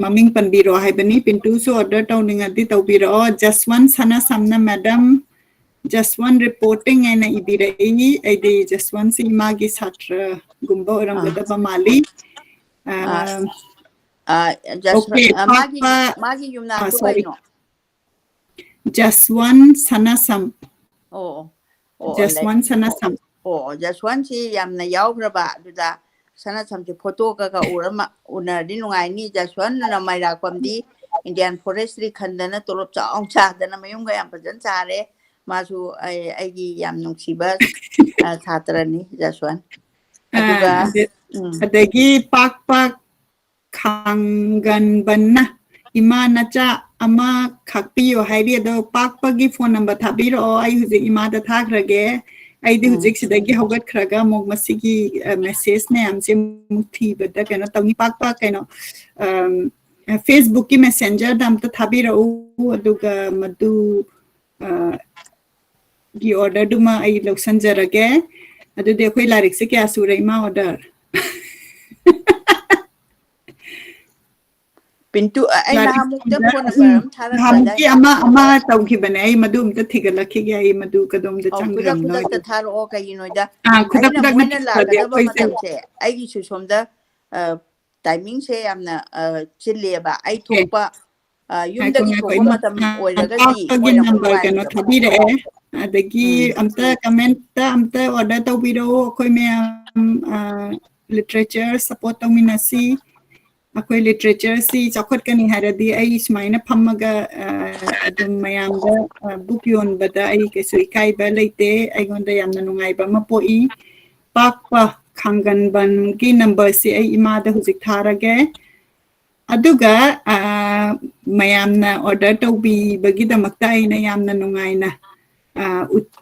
ꯃꯃꯤꯡ ꯄꯟꯕꯤꯔꯣ ꯍꯥꯏꯕꯅꯤ꯫ ꯄꯤꯟꯇꯨꯁꯨ ꯑꯣꯔꯗꯔ ꯇꯧꯅꯤꯡꯉꯗꯤ ꯇꯧꯕꯤꯔꯛꯑꯣ꯫ ꯖꯁꯋꯟ ꯁꯅꯥꯁꯝꯅ ꯃꯦꯗꯝ, ꯖꯁꯋꯟ ꯔꯤꯄꯣꯔꯇꯤꯡ ꯍꯥꯏꯅ ꯏꯕꯤꯔꯛꯏ꯫ ꯑꯩꯗꯤ ꯖꯁꯋꯟꯁꯤ ꯏꯃꯥꯒꯤ ꯁꯥꯇ꯭ꯔꯒꯨꯝꯕ ꯑꯣꯏꯔꯝꯒꯗꯕ ꯃꯥꯜꯂꯤ꯫ ꯑ, ꯑ, ꯖꯁ-, okay, ꯑ, ꯃꯥꯒꯤ, ꯄꯥꯛꯄ, ꯃꯥꯒꯤ ꯑ, ꯌꯨꯝꯅꯥꯛꯇꯣ sorry. ꯀꯩꯅꯣ? ꯖꯁꯋꯟ ꯁꯅꯥꯁꯝ꯫ ꯑꯣ, ꯑꯣ, ꯑꯣ, ꯂꯩ-, ꯖꯁꯋꯟ ꯁꯅꯥꯁꯝ꯫ ꯑꯣ, ꯖꯁꯋꯟꯁꯤ ꯌꯥꯝꯅ ꯌꯥꯎꯈ꯭ꯔꯕ ꯑꯗꯨꯗ ꯁꯅꯥꯁꯝꯁꯦ ꯐꯣꯇꯣꯒ ꯎꯔ ꯃ-, ꯎꯅꯔꯗꯤ ꯅꯨꯡꯉꯥꯏꯅꯤ꯫ ꯖꯁꯋꯟꯅ ꯃꯩꯔꯥꯛꯄꯝꯗꯤ ꯏꯟꯗꯤꯌꯥꯟ ꯐꯣꯔꯦꯁꯇ꯭ꯔꯤ ꯈꯟꯗꯅ ꯇꯣꯂꯣꯞ ꯆꯥꯎꯅ ꯆꯥꯗꯅ ꯃꯌꯨꯝꯒ ꯌꯥꯝ ꯐꯖꯅ ꯁꯥꯔꯦ꯫ ꯃꯥꯁꯨ ꯑꯩ, ꯑꯩꯒꯤ ꯌꯥꯝ ꯅꯨꯡꯁꯤꯕ, ꯑ, ꯁꯥꯇ꯭ꯔꯅꯤ ꯖꯁꯋꯟ꯫ ꯑ, ꯑꯗꯨꯒ, ꯑꯗ-, ꯎꯝ꯫ ꯑꯗꯒꯤ ꯄꯥꯛꯄ ꯈꯥꯡꯒꯟꯕꯟꯅ, "ꯏꯃꯥ, ꯅꯆꯥ ꯑꯃ ꯈꯥꯛꯄꯤꯌꯣ" ꯍꯥꯏꯔꯤ꯫ ꯑꯗꯣ ꯄꯥꯛꯄꯒꯤ ꯐꯣꯟ ꯅꯝꯕꯔ ꯊꯥꯕꯤꯔꯛꯑꯣ, ꯑꯩ ꯍꯧꯖꯤꯛ ꯏꯃꯥꯗ ꯊꯥꯈ꯭ꯔꯒꯦ꯫ ꯑꯩꯗꯤ ꯎꯝ꯫ ꯍꯧꯖꯤꯛ ꯁꯤꯗꯒꯤ ꯍꯧꯒꯠꯈ꯭ꯔꯒ ꯑꯃꯨꯛ ꯃꯁꯤꯒꯤ, ꯑ, ꯃꯦꯁꯦꯖ ꯃꯌꯥꯝꯁꯦ ꯑꯃꯨꯛ ꯊꯤꯕꯗ ꯀꯩꯅꯣ ꯇꯧꯅꯤ꯫ ꯄꯥꯛꯄ ꯀꯩꯅꯣ, ꯑꯝ, ꯐꯦꯁꯕꯨꯛꯀꯤ ꯃꯦꯁꯦꯟꯖꯔꯗ ꯑꯝꯇ ꯊꯥꯕꯤꯔꯛꯎ, ꯑꯗꯨꯒ ꯃꯗꯨ, ꯑ, ꯒꯤ ꯑꯣꯔꯗꯔꯗꯨꯃ ꯑꯩ ꯂꯧꯁꯟꯖꯔꯒꯦ꯫ ꯑꯗꯨꯗꯤ ꯑꯩꯈꯣꯏ ꯂꯥꯏꯔꯤꯛꯁꯦ ꯀꯌꯥ ꯁꯨꯔꯦ, ꯏꯃꯥ, ꯑꯣꯔꯗꯔ? ꯄꯤꯟꯇꯨ, ꯑ, ꯑꯩ ꯂꯥꯏꯔꯤꯛ ꯅꯍꯥꯟꯃꯨꯛꯇ ꯁꯣꯝꯗ ꯐꯣꯟ ꯅꯝꯕꯔ ꯑꯃ ꯊꯥꯔꯛꯄꯗꯥꯏ? ꯅꯍꯥꯟꯃꯨꯛꯀꯤ ꯑꯃ, ꯑꯃ ꯇꯧꯈꯤꯕꯅꯦ, ꯑꯩ ꯃꯗꯨ ꯑꯝꯇ ꯊꯤꯒꯠꯂꯛꯈꯤꯒꯦ, ꯑꯩ ꯃꯗꯨ ꯀꯗꯣꯝꯗ ꯑꯧ, ꯈꯨꯗꯛ ꯆꯪꯈ꯭ꯔꯕꯅꯣ ꯈꯨꯗꯛꯇ ꯍꯥꯏꯗꯣ꯫ ꯊꯥꯔꯛꯑꯣ꯫ ꯀꯩꯒꯤꯅꯣꯗ ꯑꯥ, ꯈꯨꯗꯛ ꯑꯩꯅ ꯈꯨꯗꯛ ꯃꯣꯏꯅ ꯅꯠꯇ꯭ꯔꯗꯤ ꯂꯥꯛꯀꯗꯕ ꯑꯩꯈꯣꯏꯁꯦ ꯃꯇꯝꯁꯦ ꯑꯩꯒꯤꯁꯨ ꯁꯣꯝꯗ, ꯑ, ꯇꯥꯏꯃꯤꯡꯁꯦ ꯌꯥꯝꯅ, ꯑ, ꯆꯤꯜꯂꯦꯕ꯫ ꯑꯩ ꯑꯦ꯫ ꯊꯣꯛꯄ, ꯑ, ꯌꯨꯝꯗꯒꯤ ꯊꯣꯛꯄ ꯃꯇꯝ ꯑꯣꯏꯔꯒꯗꯤ ꯄꯥꯛꯄꯒꯤ ꯃꯣꯏꯅ number ꯀꯩꯅꯣ ꯊꯥꯕꯤꯔꯛꯑꯦ꯫ ꯑꯗꯒꯤ ꯑꯝꯇ comment-ꯇ ꯑꯝꯇ order ꯇꯧꯕꯤꯔꯛꯑꯣ꯫ ꯑꯩꯈꯣꯏ ꯃꯌꯥꯝ, ꯑ, literature support ꯇꯧꯃꯤꯟꯅꯁꯤ꯫ ꯑꯩꯈꯣꯏ literature-ꯁꯤ ꯆꯥꯎꯈꯠꯀꯅꯤ ꯍꯥꯏꯔꯗꯤ ꯑꯩ ꯁꯨꯃꯥꯏꯅ ꯐꯝꯃꯒ, ꯑ, ꯑꯗꯨꯝ ꯃꯌꯥꯝꯗ, ꯑ, book ꯌꯣꯟꯕꯗ ꯑꯩ ꯀꯩꯁꯨ ꯏꯀꯥꯏꯕ ꯂꯩꯇꯦ꯫ ꯑꯩꯉꯣꯟꯗ ꯌꯥꯝꯅ ꯅꯨꯡꯉꯥꯏꯕ ꯑꯃ ꯄꯣꯛꯏ꯫ ꯄꯥꯛꯄ ꯈꯥꯡꯒꯟꯕꯝꯒꯤ number-ꯁꯤ ꯑꯩ ꯏꯃꯥꯗ ꯍꯧꯖꯤꯛ ꯊꯥꯔꯒꯦ꯫ ꯑꯗꯨꯒ, ꯑ, ꯃꯌꯥꯝꯅ order ꯇꯧꯕꯤꯕꯒꯤꯗꯃꯛꯇ ꯑꯩꯅ ꯌꯥꯝꯅ ꯅꯨꯡꯉꯥꯏꯅ, ꯑ, ꯎꯠ-,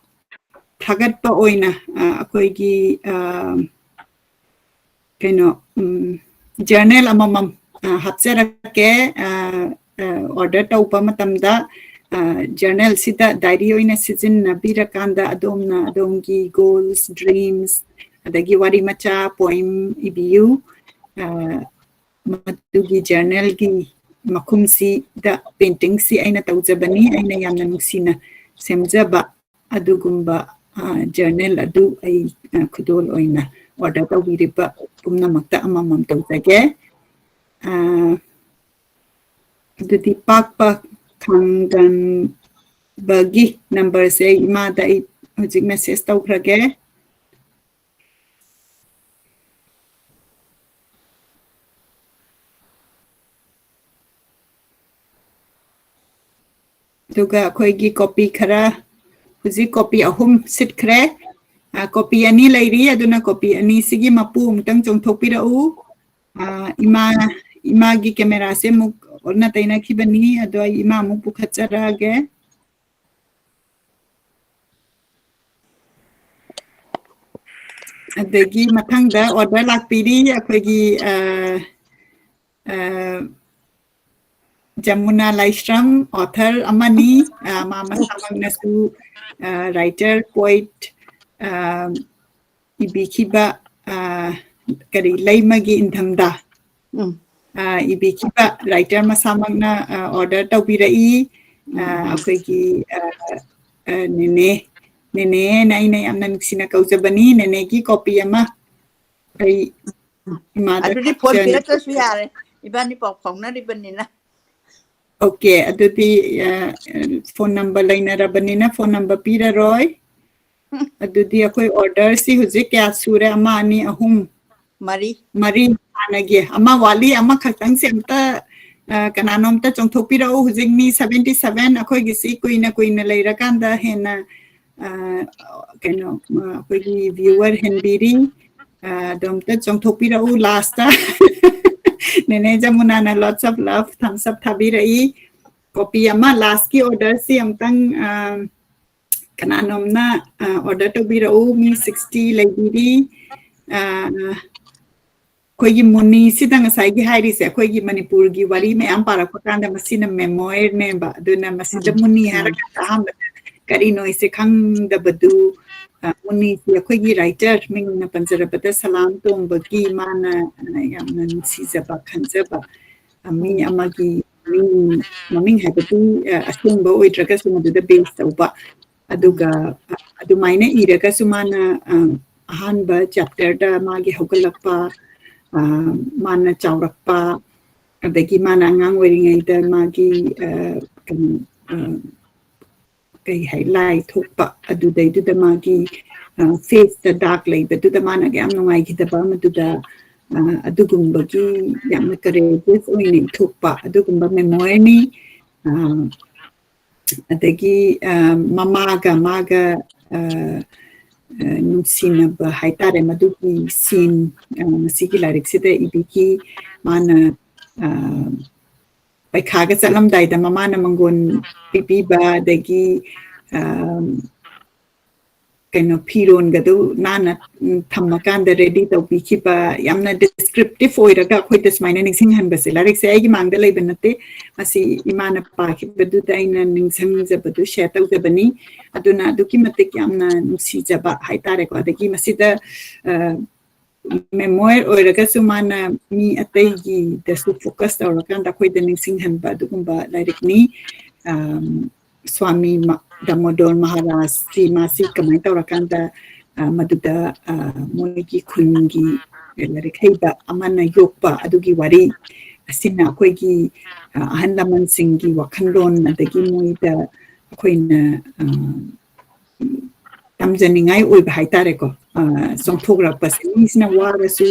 ꯊꯥꯒꯠꯄ ꯑꯣꯏꯅ, ꯑ, ꯑꯩꯈꯣꯏꯒꯤ, ꯑ, ꯀꯩꯅꯣ, ꯎꯝ, journal ꯑꯃꯃꯝ, ꯑ, ꯍꯥꯞꯆꯔꯛꯀꯦ꯫ ꯑ, ꯑ, order ꯇꯧꯕ ꯃꯇꯝꯗ, ꯑ, journal-ꯁꯤꯗ diary ꯑꯣꯏꯅ ꯁꯤꯖꯤꯟꯅꯕꯤꯔꯀꯥꯟꯗ ꯑꯗꯣꯝꯅ ꯑꯗꯣꯝꯒꯤ goals, dreams, ꯑꯗꯒꯤ ꯋꯥꯔꯤ ꯃꯆꯥ, poem ꯏꯕꯤꯌꯨ꯫ ꯑ, ꯃꯗꯨꯒꯤ journal-ꯒꯤ ꯃꯈꯨꯝꯁꯤꯗ painting-ꯁꯤ ꯑꯩꯅ ꯇꯧꯖꯕꯅꯤ꯫ ꯑꯩꯅ ꯌꯥꯝꯅ ꯅꯨꯡꯁꯤꯅ ꯁꯦꯝꯖꯕ ꯑꯗꯨꯒꯨꯝꯕ, ꯑ, journal ꯑꯗꯨ ꯑꯩ, ꯑ, ꯈꯨꯗꯣꯜ ꯑꯣꯏꯅ order ꯇꯧꯕꯤꯔꯤꯕ ꯄꯨꯝꯅꯃꯛꯇ ꯑꯃꯃꯝ ꯇꯧꯖꯒꯦ꯫ ꯑ, ꯑꯗꯨꯗꯤ ꯄꯥꯛꯄ ꯈꯥꯡꯒꯟꯕꯒꯤ number-ꯁꯦ ꯑꯩ ꯏꯃꯥꯗ ꯑꯩ ꯍꯧꯖꯤꯛ message ꯇꯧꯈ꯭ꯔꯒꯦ꯫ ꯑꯗꯨꯒ ꯑꯩꯈꯣꯏꯒꯤ copy ꯈꯔ, ꯍꯧꯖꯤꯛ copy ꯑꯍꯨꯝ ꯁꯤꯠꯈ꯭ꯔꯦ꯫ ꯑ, copy ꯑꯅꯤ ꯂꯩꯔꯤ, ꯑꯗꯨꯅ copy ꯑꯅꯤꯁꯤꯒꯤ ꯃꯄꯨ ꯑꯃꯨꯛꯇꯪ ꯆꯣꯡꯊꯣꯛꯄꯤꯔꯛꯎ꯫ ꯑ, ꯏꯃꯥ, ꯏꯃꯥꯒꯤ camera-ꯁꯦ ꯑꯃꯨꯛ ꯑꯣꯟꯅ ꯇꯩꯅꯈꯤꯕꯅꯤ, ꯑꯗꯣ ꯑꯩ ꯏꯃꯥ ꯑꯃꯨꯛ ꯄꯨꯈꯠꯆꯔꯛꯑꯒꯦ꯫ ꯑꯗꯒꯤ ꯃꯊꯪꯗ order ꯂꯥꯛꯄꯤꯔꯤ ꯑꯩꯈꯣꯏꯒꯤ, ꯑ, ꯑ, ꯖꯃꯨꯅꯥ ꯂꯥꯏꯁ꯭ꯔꯝ, author ꯑꯃꯅꯤ꯫ ꯑ, ꯃꯥ ꯃꯁꯥꯃꯛꯅꯁꯨ, ꯑ, writer, poet, ꯑ, ꯏꯕꯤꯈꯤꯕ, ꯑ, ꯀꯔꯤ, ꯂꯩꯃꯒꯤ ꯏꯪꯊꯝꯊꯥ, ꯎꯝ꯫ ꯑ, ꯏꯕꯤꯈꯤꯕ writer ꯃꯁꯥꯃꯛꯅ, ꯑ, order ꯇꯧꯕꯤꯔꯛꯏ꯫ ꯑ, ꯎꯝ, ꯎꯝ꯫ ꯑꯩꯈꯣꯏꯒꯤ, ꯑ, ꯑ, ꯅꯦꯅꯦ, ꯅꯦꯅꯦꯅ ꯑꯩꯅ ꯌꯥꯝꯅ ꯅꯨꯡꯁꯤꯅ ꯀꯧꯖꯕꯅꯤ꯫ ꯅꯦꯅꯦꯒꯤ copy ꯑꯃ ꯑꯩ ꯏꯃꯥꯗ ꯑꯗꯨꯗꯤ phone ꯀꯥꯞꯆꯅꯤ꯫ ꯄꯤꯔꯛꯇ꯭ꯔꯁꯨ ꯌꯥꯔꯦ, ꯏꯕꯥꯅꯤ ꯄꯥꯎ ꯐꯥꯎꯅꯔꯤꯕꯅꯤꯅ꯫ Okay, ꯑꯗꯨꯗꯤ phone number ꯂꯩꯅꯔꯕꯅꯤꯅ phone number ꯄꯤꯔꯔꯣꯏ꯫ ꯑꯗꯨꯗꯤ ꯑꯩꯈꯣꯏ orderꯁꯤ ꯍꯧꯖꯤꯛ ꯀꯌꯥ ꯁꯨꯔꯦ? ꯑꯃ, ꯑꯅꯤ, ꯑꯍꯨꯝ, ꯃꯔꯤ꯫ ꯃꯔꯤ ꯍꯥꯟꯅꯒꯤ ꯑꯃ ꯋꯥꯠꯂꯤ꯫ ꯑꯃꯈꯛꯇꯪꯁꯦ ꯑꯝꯇ ꯀꯅꯥꯅꯣꯝꯇ ꯆꯣꯡꯊꯣꯛꯄꯤꯔꯛꯎ꯫ ꯍꯧꯖꯤꯛ ꯃꯤ seventy seven, ꯑꯩꯈꯣꯏꯒꯤꯁꯤ ꯀꯨꯏꯅ ꯀꯨꯏꯅ ꯂꯩꯔꯀꯥꯟꯗ ꯍꯦꯟꯅ ꯀꯩꯅꯣ ꯑꯩꯈꯣꯏꯒꯤ viewer ꯍꯦꯟꯕꯤꯔꯤ꯫ ꯑꯗꯣꯝꯇ ꯆꯣꯡꯊꯣꯛꯄꯤꯔꯛꯎ lastꯇ꯫ ꯅꯦꯅꯦ ꯖꯃꯨꯅꯥꯅ lots of love, thumbs up ꯊꯥꯕꯤꯔꯛꯏ꯫ Copy ꯑꯃ lastꯀꯤ orderꯁꯤ ꯑꯃꯨꯛꯇꯪ ꯀꯅꯥꯅꯣꯝꯅ order ꯇꯧꯕꯤꯔꯛꯎ꯫ ꯃꯤ sixty ꯂꯩꯕꯤꯔꯤ꯫ ꯑꯩꯈꯣꯏꯒꯤ ꯃꯨꯅꯤꯁꯤꯗ ꯉꯁꯥꯏꯒꯤ ꯍꯥꯏꯔꯤꯁꯦ, ꯑꯩꯈꯣꯏꯒꯤ ꯃꯅꯤꯄꯨꯔꯒꯤ ꯋꯥꯔꯤ ꯃꯌꯥꯝ ꯄꯥꯔꯛꯄ ꯀꯥꯟꯗ ꯃꯁꯤꯅ memoirꯅꯦꯕ꯫ ꯑꯗꯨꯅ ꯃꯁꯤꯗ ꯃꯨꯅꯤ ꯍꯥꯏꯔꯀꯥꯟꯗ ꯑꯍꯥꯟꯕꯗ ꯀꯔꯤꯅꯣ ꯑꯩꯁꯦ ꯈꯪꯗꯕꯗꯨ, ꯃꯨꯅꯤꯁꯤ ꯑꯩꯈꯣꯏꯒꯤ writer ꯃꯤꯡꯅ ꯄꯟꯖꯔꯕꯗ ꯁꯂꯥꯝ ꯇꯣꯝꯕꯒꯤ ꯃꯥꯅ ꯌꯥꯝꯅ ꯅꯨꯡꯁꯤꯖꯕ, ꯈꯟꯖꯕ ꯃꯤ ꯑꯃꯒꯤ ꯃꯃꯤꯡ, ꯃꯃꯤꯡ ꯍꯥꯏꯕꯗꯤ ꯑꯁꯦꯡꯕ ꯑꯣꯏꯗ꯭ꯔꯒꯁꯨ ꯃꯗꯨꯗ base ꯇꯧꯕ꯫ ꯑꯗꯨꯒ ꯑꯗꯨꯃꯥꯏꯅ ꯏꯔꯒꯁꯨ ꯃꯥꯅ ꯑꯍꯥꯟꯕ chapterꯗ ꯃꯥꯒꯤ ꯍꯧꯒꯠꯂꯛꯄ, ꯃꯥꯅ ꯆꯥꯎꯔꯛꯄ, ꯑꯗꯒꯤ ꯃꯥꯅ ꯑꯉꯥꯡ ꯑꯣꯏꯔꯤꯉꯩꯗ ꯃꯥꯒꯤ ꯀꯩꯅꯣ ꯀꯩ ꯍꯥꯏ, ꯂꯥꯏ ꯊꯣꯛꯄ, ꯑꯗꯨꯗꯩꯗꯨꯗ ꯃꯥꯒꯤ faceꯇ dark ꯂꯩꯕꯗꯨꯗ ꯃꯥꯅ ꯌꯥꯝ ꯅꯨꯡꯉꯥꯏꯈꯤꯗꯕ, ꯃꯗꯨꯗ ꯑꯗꯨꯒꯨꯝꯕꯒꯤ ꯌꯥꯝꯅ courageous ꯑꯣꯏꯅ ꯏꯊꯣꯛꯄ ꯑꯗꯨꯒꯨꯝꯕ memoirꯅꯤ꯫ ꯑꯗꯒꯤ ꯃꯃꯥꯒ ꯃꯥꯒ ꯅꯨꯡꯁꯤꯅꯕ ꯍꯥꯏꯇꯥꯔꯦ, ꯃꯗꯨꯒꯤ scene ꯃꯁꯤꯒꯤ ꯂꯥꯏꯔꯤꯛꯁꯤꯗ ꯏꯕꯤꯈꯤ꯫ ꯃꯥꯅ ꯄꯩꯈꯥꯒ ꯆꯠꯂꯝꯗꯥꯏꯗ ꯃꯃꯥꯅ ꯃꯪꯒꯣꯟ ꯄꯤꯕꯤꯕ, ꯑꯗꯒꯤ ꯀꯩꯅꯣ ꯐꯤꯔꯣꯟꯒꯗꯨ ꯅꯥꯟꯅ ꯊꯝꯃꯀꯥꯟꯗ ready ꯇꯧꯕꯤꯈꯤꯕ, ꯌꯥꯝꯅ descriptive ꯑꯣꯏꯔꯒ ꯑꯩꯈꯣꯏꯗ ꯁꯨꯃꯥꯏꯅ ꯅꯤꯡꯁꯤꯡꯍꯟꯕꯁꯦ꯫ ꯂꯥꯏꯔꯤꯛꯁꯦ ꯑꯩꯒꯤ ꯃꯥꯡꯗ ꯂꯩꯕ ꯅꯠꯇꯦ, ꯃꯁꯤ ꯏꯃꯥꯅ ꯄꯥꯈꯤꯕꯗꯨꯗ ꯑꯩꯅ ꯅꯤꯡꯁꯤꯡꯖꯕꯗꯨ share ꯇꯧꯖꯕꯅꯤ꯫ ꯑꯗꯨꯅ ꯑꯗꯨꯛꯀꯤ ꯃꯇꯤꯛ ꯌꯥꯝꯅ ꯅꯨꯡꯁꯤꯖꯕ ꯍꯥꯏꯇꯥꯔꯦꯀꯣ꯫ ꯑꯗꯒꯤ ꯃꯁꯤꯗ memoir ꯑꯣꯏꯔꯒꯁꯨ ꯃꯥꯅ ꯃꯤ ꯑꯇꯩꯒꯤꯗꯁꯨ focus ꯇꯧꯔꯀꯥꯟꯗ ꯑꯩꯈꯣꯏꯗ ꯅꯤꯡꯁꯤꯡꯍꯟꯕ ꯑꯗꯨꯒꯨꯝꯕ ꯂꯥꯏꯔꯤꯛꯅꯤ꯫ ꯁ꯭ꯋꯥꯃꯤ ꯗꯥꯃꯣꯗꯣꯔ ꯃꯍꯥꯔꯥꯖꯁꯤ ꯃꯥꯁꯤ ꯀꯃꯥꯏꯅ ꯇꯧꯔꯀꯥꯟꯗ ꯃꯗꯨꯗ ꯃꯣꯏꯒꯤ ꯈꯨꯟꯒꯤ ꯂꯥꯏꯔꯤꯛ ꯍꯩꯕ ꯑꯃꯅ ꯌꯣꯛꯄ ꯑꯗꯨꯒꯤ ꯋꯥꯔꯤ ꯑꯁꯤꯅ ꯑꯩꯈꯣꯏꯒꯤ, ꯑ, ꯑꯍꯜ ꯂꯃꯟꯁꯤꯡꯒꯤ ꯋꯥꯈꯜꯂꯣꯟ, ꯑꯗꯒꯤ ꯃꯣꯏꯗ ꯑꯩꯈꯣꯏꯅ, ꯑ, ꯇꯝꯖꯅꯤꯡꯉꯥꯏ ꯑꯣꯏꯕ ꯍꯥꯏꯇꯥꯔꯦꯀꯣ꯫ ꯑ, ꯆꯣꯡꯊꯣꯛꯂꯛꯄꯁꯦ, ꯃꯤꯁꯤꯅ ꯋꯥꯔꯁꯨ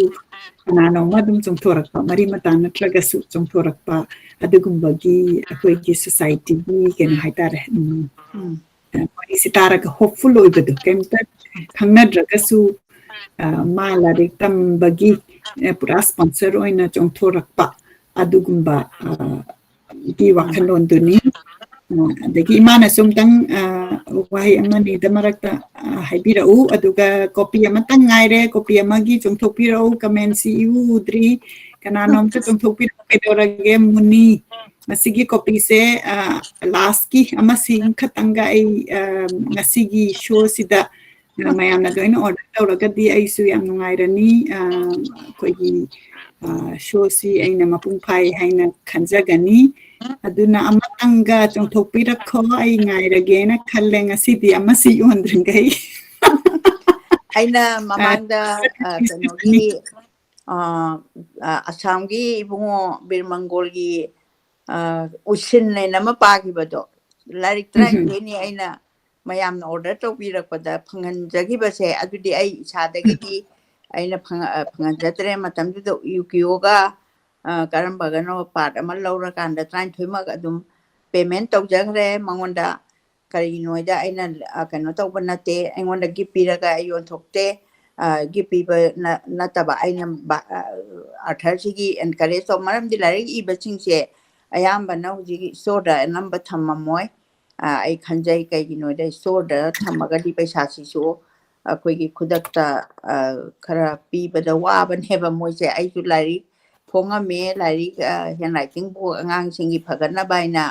ꯀꯅꯥꯅꯣꯝꯃ ꯑꯗꯨꯝ ꯆꯣꯡꯊꯣꯔꯛꯄ, ꯃꯔꯤ ꯃꯇꯥ ꯅꯠꯇ꯭ꯔꯒꯁꯨ ꯆꯣꯡꯊꯣꯔꯛꯄ, ꯑꯗꯨꯒꯨꯝꯕꯒꯤ ꯑꯩꯈꯣꯏꯒꯤ societyꯒꯤ ꯀꯩꯅꯣ ꯍꯥꯏꯇꯥꯔꯦ, ꯎꯝ, ꯎꯝ꯫ ꯑ, ꯋꯥꯔꯤꯁꯤ ꯇꯥꯔꯒ hopeful ꯑꯣꯏꯕꯗꯣ, ꯀꯩꯝꯇ ꯈꯪꯅꯗ꯭ꯔꯒꯁꯨ, ꯑ, ꯃꯥ ꯂꯥꯏꯔꯤꯛ ꯇꯝꯕꯒꯤ, ꯑ, ꯄꯨꯔꯥ sponsor ꯑꯣꯏꯅ ꯆꯣꯡꯊꯣꯔꯛꯄ, ꯑꯗꯨꯒꯨꯝꯕ, ꯑ, ꯒꯤ ꯋꯥꯈꯜꯂꯣꯟꯗꯨꯅꯤ꯫ ꯑ, ꯑꯗꯒꯤ ꯏꯃꯥꯅꯁꯨ ꯑꯝꯇꯪ, ꯑ, ꯋꯥꯍꯩ ꯑꯃꯅꯤꯗ ꯃꯔꯛꯇ, ꯑ, ꯍꯥꯏꯕꯤꯔꯛꯎ, ꯑꯗꯨꯒ copy ꯑꯃꯇꯪ ꯉꯥꯏꯔꯦ, copy ꯑꯃꯒꯤ ꯆꯣꯡꯊꯣꯛꯄꯤꯔꯛꯎ, commentꯁꯤ ꯏꯎ ꯎꯗ꯭ꯔꯤ, ꯀꯅꯥꯅꯣꯝꯇ ꯆꯣꯡꯊꯣꯛꯄꯤꯔꯛꯎ, ꯀꯩꯗꯧꯔꯒꯦ ꯃꯨꯅꯤ? ꯃꯁꯤꯒꯤ copyꯁꯦ, ꯑ, lastꯀꯤ ꯑꯃꯁꯤ ꯈꯛꯇꯪꯒ ꯑꯩ, ꯑ, ꯉꯁꯤꯒꯤ showꯁꯤꯗ, ꯑ, ꯃꯌꯥꯝꯅ ꯂꯣꯏꯅ order ꯇꯧꯔꯒꯗꯤ ꯑꯩꯁꯨ ꯌꯥꯝ ꯅꯨꯡꯉꯥꯏꯔꯅꯤ꯫ ꯑ, ꯑꯩꯈꯣꯏꯒꯤ, ꯑ, showꯁꯤ ꯑꯩꯅ ꯃꯄꯨꯡ ꯐꯥꯏ ꯍꯥꯏꯅ ꯈꯟꯖꯒꯅꯤ꯫ ꯑꯗꯨꯅ ꯑꯃꯇꯪꯒ ꯆꯣꯡꯊꯣꯛꯄꯤꯔꯛꯈꯣ, ꯑꯩ ꯉꯥꯏꯔꯒꯦꯅ ꯈꯜꯂꯦ ꯉꯁꯤꯗꯤ ꯑꯃꯁꯤ ꯌꯣꯟꯗ꯭ꯔꯤꯉꯩ꯫ ꯑꯩꯅ ꯃꯃꯥꯡꯗ, ꯑ, ꯀꯩꯅꯣꯒꯤ, ꯑ, ꯑ, ꯑꯁꯥꯝꯒꯤ ꯏꯕꯨꯡꯉꯣ ꯕꯤꯔ ꯃꯪꯒꯣꯜꯒꯤ, ꯑ, ꯎꯁꯤꯟ ꯍꯥꯏꯅ ꯑꯃ ꯄꯥꯈꯤꯕꯗꯣ, ꯂꯥꯏꯔꯤꯛ ꯎꯝ꯫ ꯇꯔꯥꯅꯤꯊꯣꯏꯅꯤ ꯑꯩꯅ ꯃꯌꯥꯝꯅ order ꯇꯧꯕꯤꯔꯛꯄꯗ ꯐꯪꯍꯟꯖꯈꯤꯕꯁꯦ, ꯑꯗꯨꯗꯤ ꯑꯩ ꯏꯁꯥꯗꯒꯤꯗꯤ ꯑꯩꯅ ꯐꯪ-, ꯑ, ꯐꯪꯍꯟꯖꯗ꯭ꯔꯦ꯫ ꯃꯇꯝꯗꯨꯗ ꯌꯨꯀꯤꯌꯣꯒ, ꯑ, ꯀꯔꯝꯕꯒꯅꯣ part ꯑꯃ ꯂꯧꯔꯀꯥꯟꯗ ꯇꯔꯥꯅꯤꯊꯣꯏꯃꯛ ꯑꯗꯨꯝ payment ꯇꯧꯖꯈ꯭ꯔꯦ ꯃꯉꯣꯟꯗ꯫ ꯀꯔꯤꯒꯤꯅꯣ ꯍꯥꯏꯗ ꯑꯩꯅ, ꯑ, ꯀꯩꯅꯣ ꯇꯧꯕ ꯅꯠꯇꯦ, ꯑꯩꯉꯣꯟꯗ gift ꯄꯤꯔꯒ ꯑꯩ ꯌꯣꯟꯊꯣꯛꯇꯦ꯫ ꯑ, gift ꯄꯤꯕ ꯅ-, ꯅꯠꯇꯕ, ꯑꯩꯅ ꯕ-, ꯑ, authorꯁꯤꯒꯤ encourage ꯇꯧ-, ꯃꯔꯝꯗꯤ ꯂꯥꯏꯔꯤꯛ ꯏꯕꯁꯤꯡꯁꯦ ꯑꯌꯥꯝꯕꯅ ꯍꯧꯖꯤꯛ storeꯗ ꯑꯅꯝꯕ ꯊꯝꯃꯝꯃꯣꯏ꯫ ꯑ, ꯑꯩ ꯈꯟꯖꯩ, ꯀꯩꯒꯤꯅꯣꯗ storeꯗ ꯊꯝꯃꯒꯗꯤ ꯄꯩꯁꯥꯁꯤꯁꯨ ꯑꯩꯈꯣꯏꯒꯤ ꯈꯨꯗꯛꯇ, ꯑ, ꯈꯔ ꯄꯤꯕꯗ ꯋꯥꯕꯅꯦꯕ ꯃꯣꯏꯁꯦ꯫ ꯑꯩꯁꯨ ꯂꯥꯏꯔꯤꯛ ꯐꯣꯡꯉꯝꯃꯦ, ꯂꯥꯏꯔꯤꯛ, ꯑ, handwritingꯕꯨ ꯑꯉꯥꯡꯁꯤꯡꯒꯤ ꯐꯒꯠꯅꯕ ꯍꯥꯏꯅ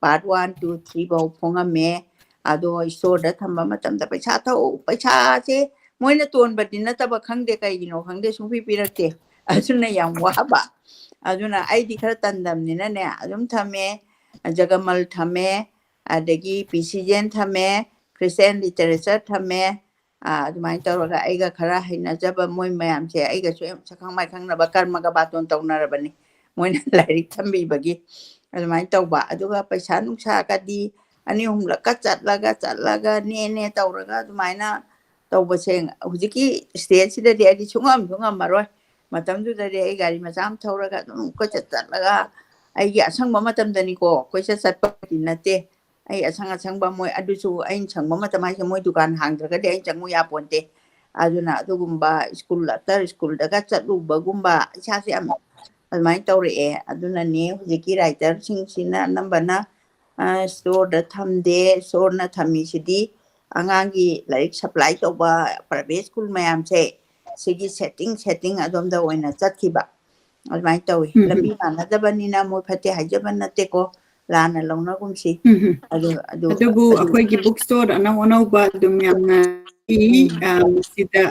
part one, two, three ꯐꯥꯎ ꯐꯣꯡꯉꯝꯃꯦ꯫ ꯑꯗꯣ storeꯗ ꯊꯝꯕ ꯃꯇꯝꯗ ꯄꯩꯁꯥ ꯊꯧ-, ꯄꯩꯁꯥꯁꯦ ꯃꯣꯏꯅ ꯇꯣꯟꯕꯗꯤ ꯅꯠꯇꯕ ꯈꯪꯗꯦ, ꯀꯩꯒꯤꯅꯣ ꯈꯪꯗꯦ, ꯁꯨꯡꯄꯤ ꯄꯤꯔꯛꯇꯦ꯫ ꯑꯗꯨꯅ ꯌꯥꯝ ꯋꯥꯕ꯫ ꯑꯗꯨꯅ ꯑꯩꯗꯤ ꯈꯔ ꯇꯟꯗꯕꯅꯤꯅꯅꯦ, ꯑꯗꯨꯝ ꯊꯝꯃꯦ, ꯖꯒꯃꯜ ꯊꯝꯃꯦ, ꯑꯗꯒꯤ ꯄꯤ ꯁꯤ ꯖꯦꯟ ꯊꯝꯃꯦ, Christian Literature ꯊꯝꯃꯦ꯫ ꯑ, ꯑꯗꯨꯃꯥꯏꯅ ꯇꯧꯔꯒ ꯑꯩꯒ ꯈꯔ ꯍꯩꯅꯖꯕ ꯃꯣꯏ ꯃꯌꯥꯝꯁꯦ ꯑꯩꯒꯁꯨ ꯌꯥꯝ ꯁꯛꯈꯪ ꯃꯥꯏꯈꯪꯅꯕ ꯀꯔꯃꯒ ꯕꯥꯇꯣꯟ ꯇꯧꯅꯔꯕꯅꯤ꯫ ꯃꯣꯏꯅ ꯂꯥꯏꯔꯤꯛ ꯊꯝꯕꯤꯕꯒꯤ꯫ ꯑꯗꯨꯃꯥꯏꯅ ꯇꯧꯕ꯫ ꯑꯗꯨꯒ ꯄꯩꯁꯥ ꯅꯨꯡꯁꯥꯒꯗꯤ ꯑꯅꯤ ꯑꯍꯨꯝꯂꯛꯀ ꯆꯠꯂꯒ, ꯆꯠꯂꯒ, ꯅꯦ, ꯅꯦ ꯇꯧꯔꯒ ꯑꯗꯨꯃꯥꯏꯅ ꯇꯧꯕꯁꯦ꯫ ꯍꯧꯖꯤꯛꯀꯤ stage ꯁꯤꯗꯗꯤ ꯑꯩꯗꯤ ꯁꯨꯡꯉꯝꯁꯨ ꯉꯝꯃꯔꯣꯏ꯫ ꯃꯇꯝꯗꯨꯗꯗꯤ ꯑꯩ ꯒꯥꯔꯤ ꯃꯆꯥ ꯑꯃ ꯊꯧꯔꯒ ꯑꯗꯨꯝ ꯀꯣꯏꯆꯠ ꯆꯠꯂꯒ, ꯑꯩꯒꯤ ꯑꯁꯪꯕ ꯃꯇꯝꯗꯅꯤꯀꯣ, ꯀꯣꯏꯆꯠ ꯆꯠꯄꯗꯤ ꯅꯠꯇꯦ꯫ ꯑꯩ ꯑꯁꯪ ꯑꯁꯪꯕ ꯃꯣꯏ, ꯑꯗꯨꯁꯨ ꯑꯩꯅ ꯁꯪꯕ ꯃꯇꯝ ꯍꯥꯏꯁꯦ ꯃꯣꯏ ꯗꯨꯀꯥꯟ ꯍꯥꯡꯗ꯭ꯔꯒꯗꯤ ꯑꯩ ꯆꯪꯉꯨ ꯌꯥꯄꯣꯟꯇꯦ꯫ ꯑꯗꯨꯅ ꯑꯗꯨꯒꯨꯝꯕ school, after school ꯗꯒ ꯆꯠꯂꯨꯕꯒꯨꯝꯕ, ꯏꯁꯥꯁꯦ ꯌꯥꯝ ꯑꯗꯨꯃꯥꯏꯅ ꯇꯧꯔꯛꯑꯦ꯫ ꯑꯗꯨꯅꯅꯦ ꯍꯧꯖꯤꯛꯀꯤ writer ꯁꯤꯡꯁꯤꯅ ꯑꯅꯝꯕꯅ, ꯑ, store ꯗ ꯊꯝꯗꯦ꯫ Store ꯅ ꯊꯝꯃꯤꯁꯤꯗꯤ ꯑꯉꯥꯡꯒꯤ ꯂꯥꯏꯔꯤꯛ supply ꯇꯧꯕ private school ꯃꯌꯥꯝꯁꯦ, ꯁꯤꯒꯤ setting, setting ꯑꯗꯣꯝꯗ ꯑꯣꯏꯅ ꯆꯠꯈꯤꯕ꯫ ꯑꯗꯨꯃꯥꯏꯅ ꯇꯧꯋꯤ꯫ ꯎꯝ꯫ ꯂꯝꯕꯤ ꯃꯥꯟꯅꯗꯕꯅꯤꯅ ꯃꯣꯏ ꯐꯠꯇꯦ ꯍꯥꯏꯖꯕ ꯅꯠꯇꯦꯀꯣ, ꯂꯥꯟꯅ ꯂꯧꯅꯒꯨꯝꯁꯤ꯫ ꯎꯝ꯫ ꯑꯗꯨ, ꯑꯗꯨ, ꯑꯗꯨꯕꯨ ꯑꯗꯨ ꯑꯩꯈꯣꯏꯒꯤ book store ꯑꯅꯧ ꯑꯅꯧꯕ ꯑꯗꯨꯝ ꯌꯥꯝꯅ ꯄꯤ꯫ ꯎꯝ꯫ ꯑ, ꯃꯁꯤꯗ,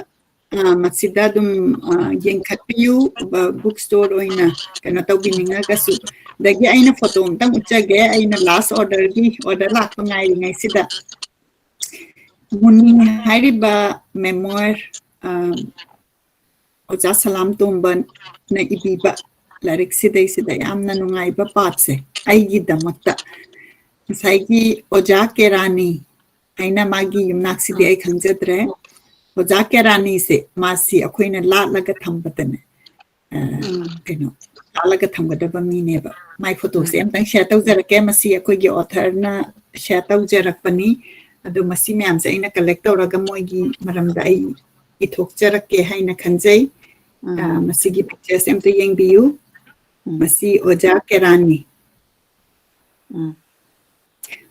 ꯑ, ꯃꯁꯤꯗ ꯑꯗꯨꯝ, ꯑ, ꯌꯦꯡꯈꯠꯄꯤꯌꯨ꯫ ꯕ-, book store ꯑꯣꯏꯅ ꯀꯩꯅꯣ ꯇꯧꯕꯤꯅꯤꯡꯉꯒꯁꯨ꯫ ꯑꯗꯒꯤ ꯑꯩꯅ photo ꯑꯝꯇꯪ ꯎꯠꯆꯒꯦ꯫ ꯑꯩꯅ last order ꯒꯤ, order ꯂꯥꯛꯄ ꯉꯥꯏꯔꯤꯉꯩꯁꯤꯗ꯫ ꯃꯨꯅꯤ ꯍꯥꯏꯔꯤꯕ memoir, ꯑ, ꯑꯣꯖꯥ ꯁꯂꯥꯝ ꯇꯣꯝꯕꯅ ꯏꯕꯤꯕ ꯂꯥꯏꯔꯤꯛꯁꯤꯗꯩꯁꯤꯗ ꯌꯥꯝꯅ ꯅꯨꯡꯉꯥꯏꯕ part ꯁꯦ ꯑꯩꯒꯤꯗꯃꯛꯇ꯫ ꯉꯁꯥꯏꯒꯤ ꯑꯣꯖꯥ ꯀꯦꯔꯥꯅꯤ ꯍꯥꯏꯅ ꯃꯥꯒꯤ ꯌꯨꯝꯅꯥꯛꯁꯤꯗꯤ ꯑꯩ ꯈꯪꯖꯗ꯭ꯔꯦ꯫ ꯑꯣꯖꯥ ꯀꯦꯔꯥꯅꯤꯁꯦ ꯃꯥꯁꯤ ꯑꯩꯈꯣꯏꯅ ꯂꯥꯠꯂꯒ ꯊꯝꯕꯗꯅꯦ, ꯑ, ꯎꯝ꯫ ꯀꯩꯅꯣ, ꯂꯥꯠꯂꯒ ꯊꯝꯒꯗꯕ ꯃꯤꯅꯦꯕ꯫ ꯃꯥꯏ photo ꯁꯦ ꯎꯝ꯫ ꯑꯝꯇꯪ share ꯇꯧꯖꯔꯛꯀꯦ꯫ ꯃꯁꯤ ꯑꯩꯈꯣꯏꯒꯤ author ꯅ share ꯇꯧꯖꯔꯛꯄꯅꯤ꯫ ꯑꯗꯣ ꯃꯁꯤ ꯃꯌꯥꯝꯁꯦ ꯑꯩꯅ collect ꯇꯧꯔꯒ ꯃꯣꯏꯒꯤ ꯃꯔꯝꯗ ꯑꯩ ꯏꯊꯣꯛꯆꯔꯛꯀꯦ ꯍꯥꯏꯅ ꯈꯟꯖꯩ꯫ ꯎꯝ꯫ ꯑ, ꯃꯁꯤꯒꯤ picture ꯁꯦ ꯑꯝꯇ ꯌꯦꯡꯕꯤꯌꯨ꯫ ꯎꯝ꯫ ꯃꯁꯤ ꯑꯣꯖꯥ ꯀꯦꯔꯥꯟꯅꯤ꯫ ꯎꯝ꯫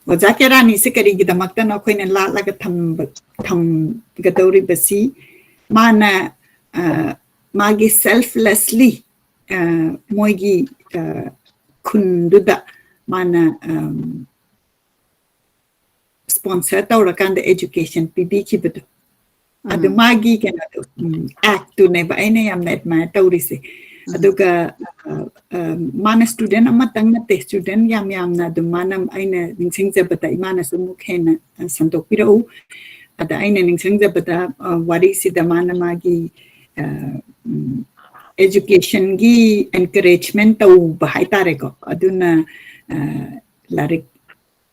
ꯑꯣꯖꯥ ꯀꯦꯔꯥꯅꯤꯁꯦ ꯀꯔꯤꯒꯤꯗꯃꯛꯇꯅꯣ ꯑꯩꯈꯣꯏꯅ ꯂꯥꯠꯂꯒ ꯊꯝꯕ-, ꯊꯝꯒꯗꯧꯔꯤꯕꯁꯤ? ꯃꯥꯅ, ꯑ, ꯃꯥꯒꯤ selflessly, ꯑ, ꯃꯣꯏꯒꯤ, ꯑ, ꯈꯨꯟꯗꯨꯗ ꯃꯥꯅ, ꯑꯝ, sponsor ꯇꯧꯔꯀꯥꯟꯗ education ꯄꯤꯕꯤꯈꯤꯕꯗꯣ꯫ ꯑꯗꯨ ꯎꯝ꯫ ꯃꯥꯒꯤ ꯀꯩꯅꯣꯗꯣ, ꯎꯝ, act ꯇꯨꯅꯦꯕ ꯑꯩꯅ ꯌꯥꯝꯅ admire ꯇꯧꯔꯤꯁꯦ꯫ ꯎꯝ꯫ ꯑꯗꯨꯒ, ꯑ, ꯑ, ꯃꯥꯅ student ꯑꯃꯇꯪ ꯅꯠꯇꯦ, student ꯌꯥꯝ ꯌꯥꯝꯅ ꯑꯗꯨꯝ ꯃꯥꯅ, ꯑꯩꯅ ꯅꯤꯡꯁꯤꯡꯖꯕꯗ ꯏꯃꯥꯅꯁꯨ ꯑꯃꯨꯛ ꯍꯦꯟꯅ, ꯑ, ꯁꯟꯗꯣꯛꯄꯤꯔꯛꯎ꯫ ꯑꯗ ꯑꯩꯅ ꯅꯤꯡꯁꯤꯡꯖꯕꯗ, ꯑ, ꯋꯥꯔꯤꯁꯤꯗ ꯃꯥꯅ ꯃꯥꯒꯤ, ꯑ, ꯎꯝ, educationꯒꯤ encouragement ꯇꯧꯕ ꯍꯥꯏꯇꯥꯔꯦꯀꯣ꯫ ꯑꯗꯨꯅ, ꯑ, ꯂꯥꯏꯔꯤꯛ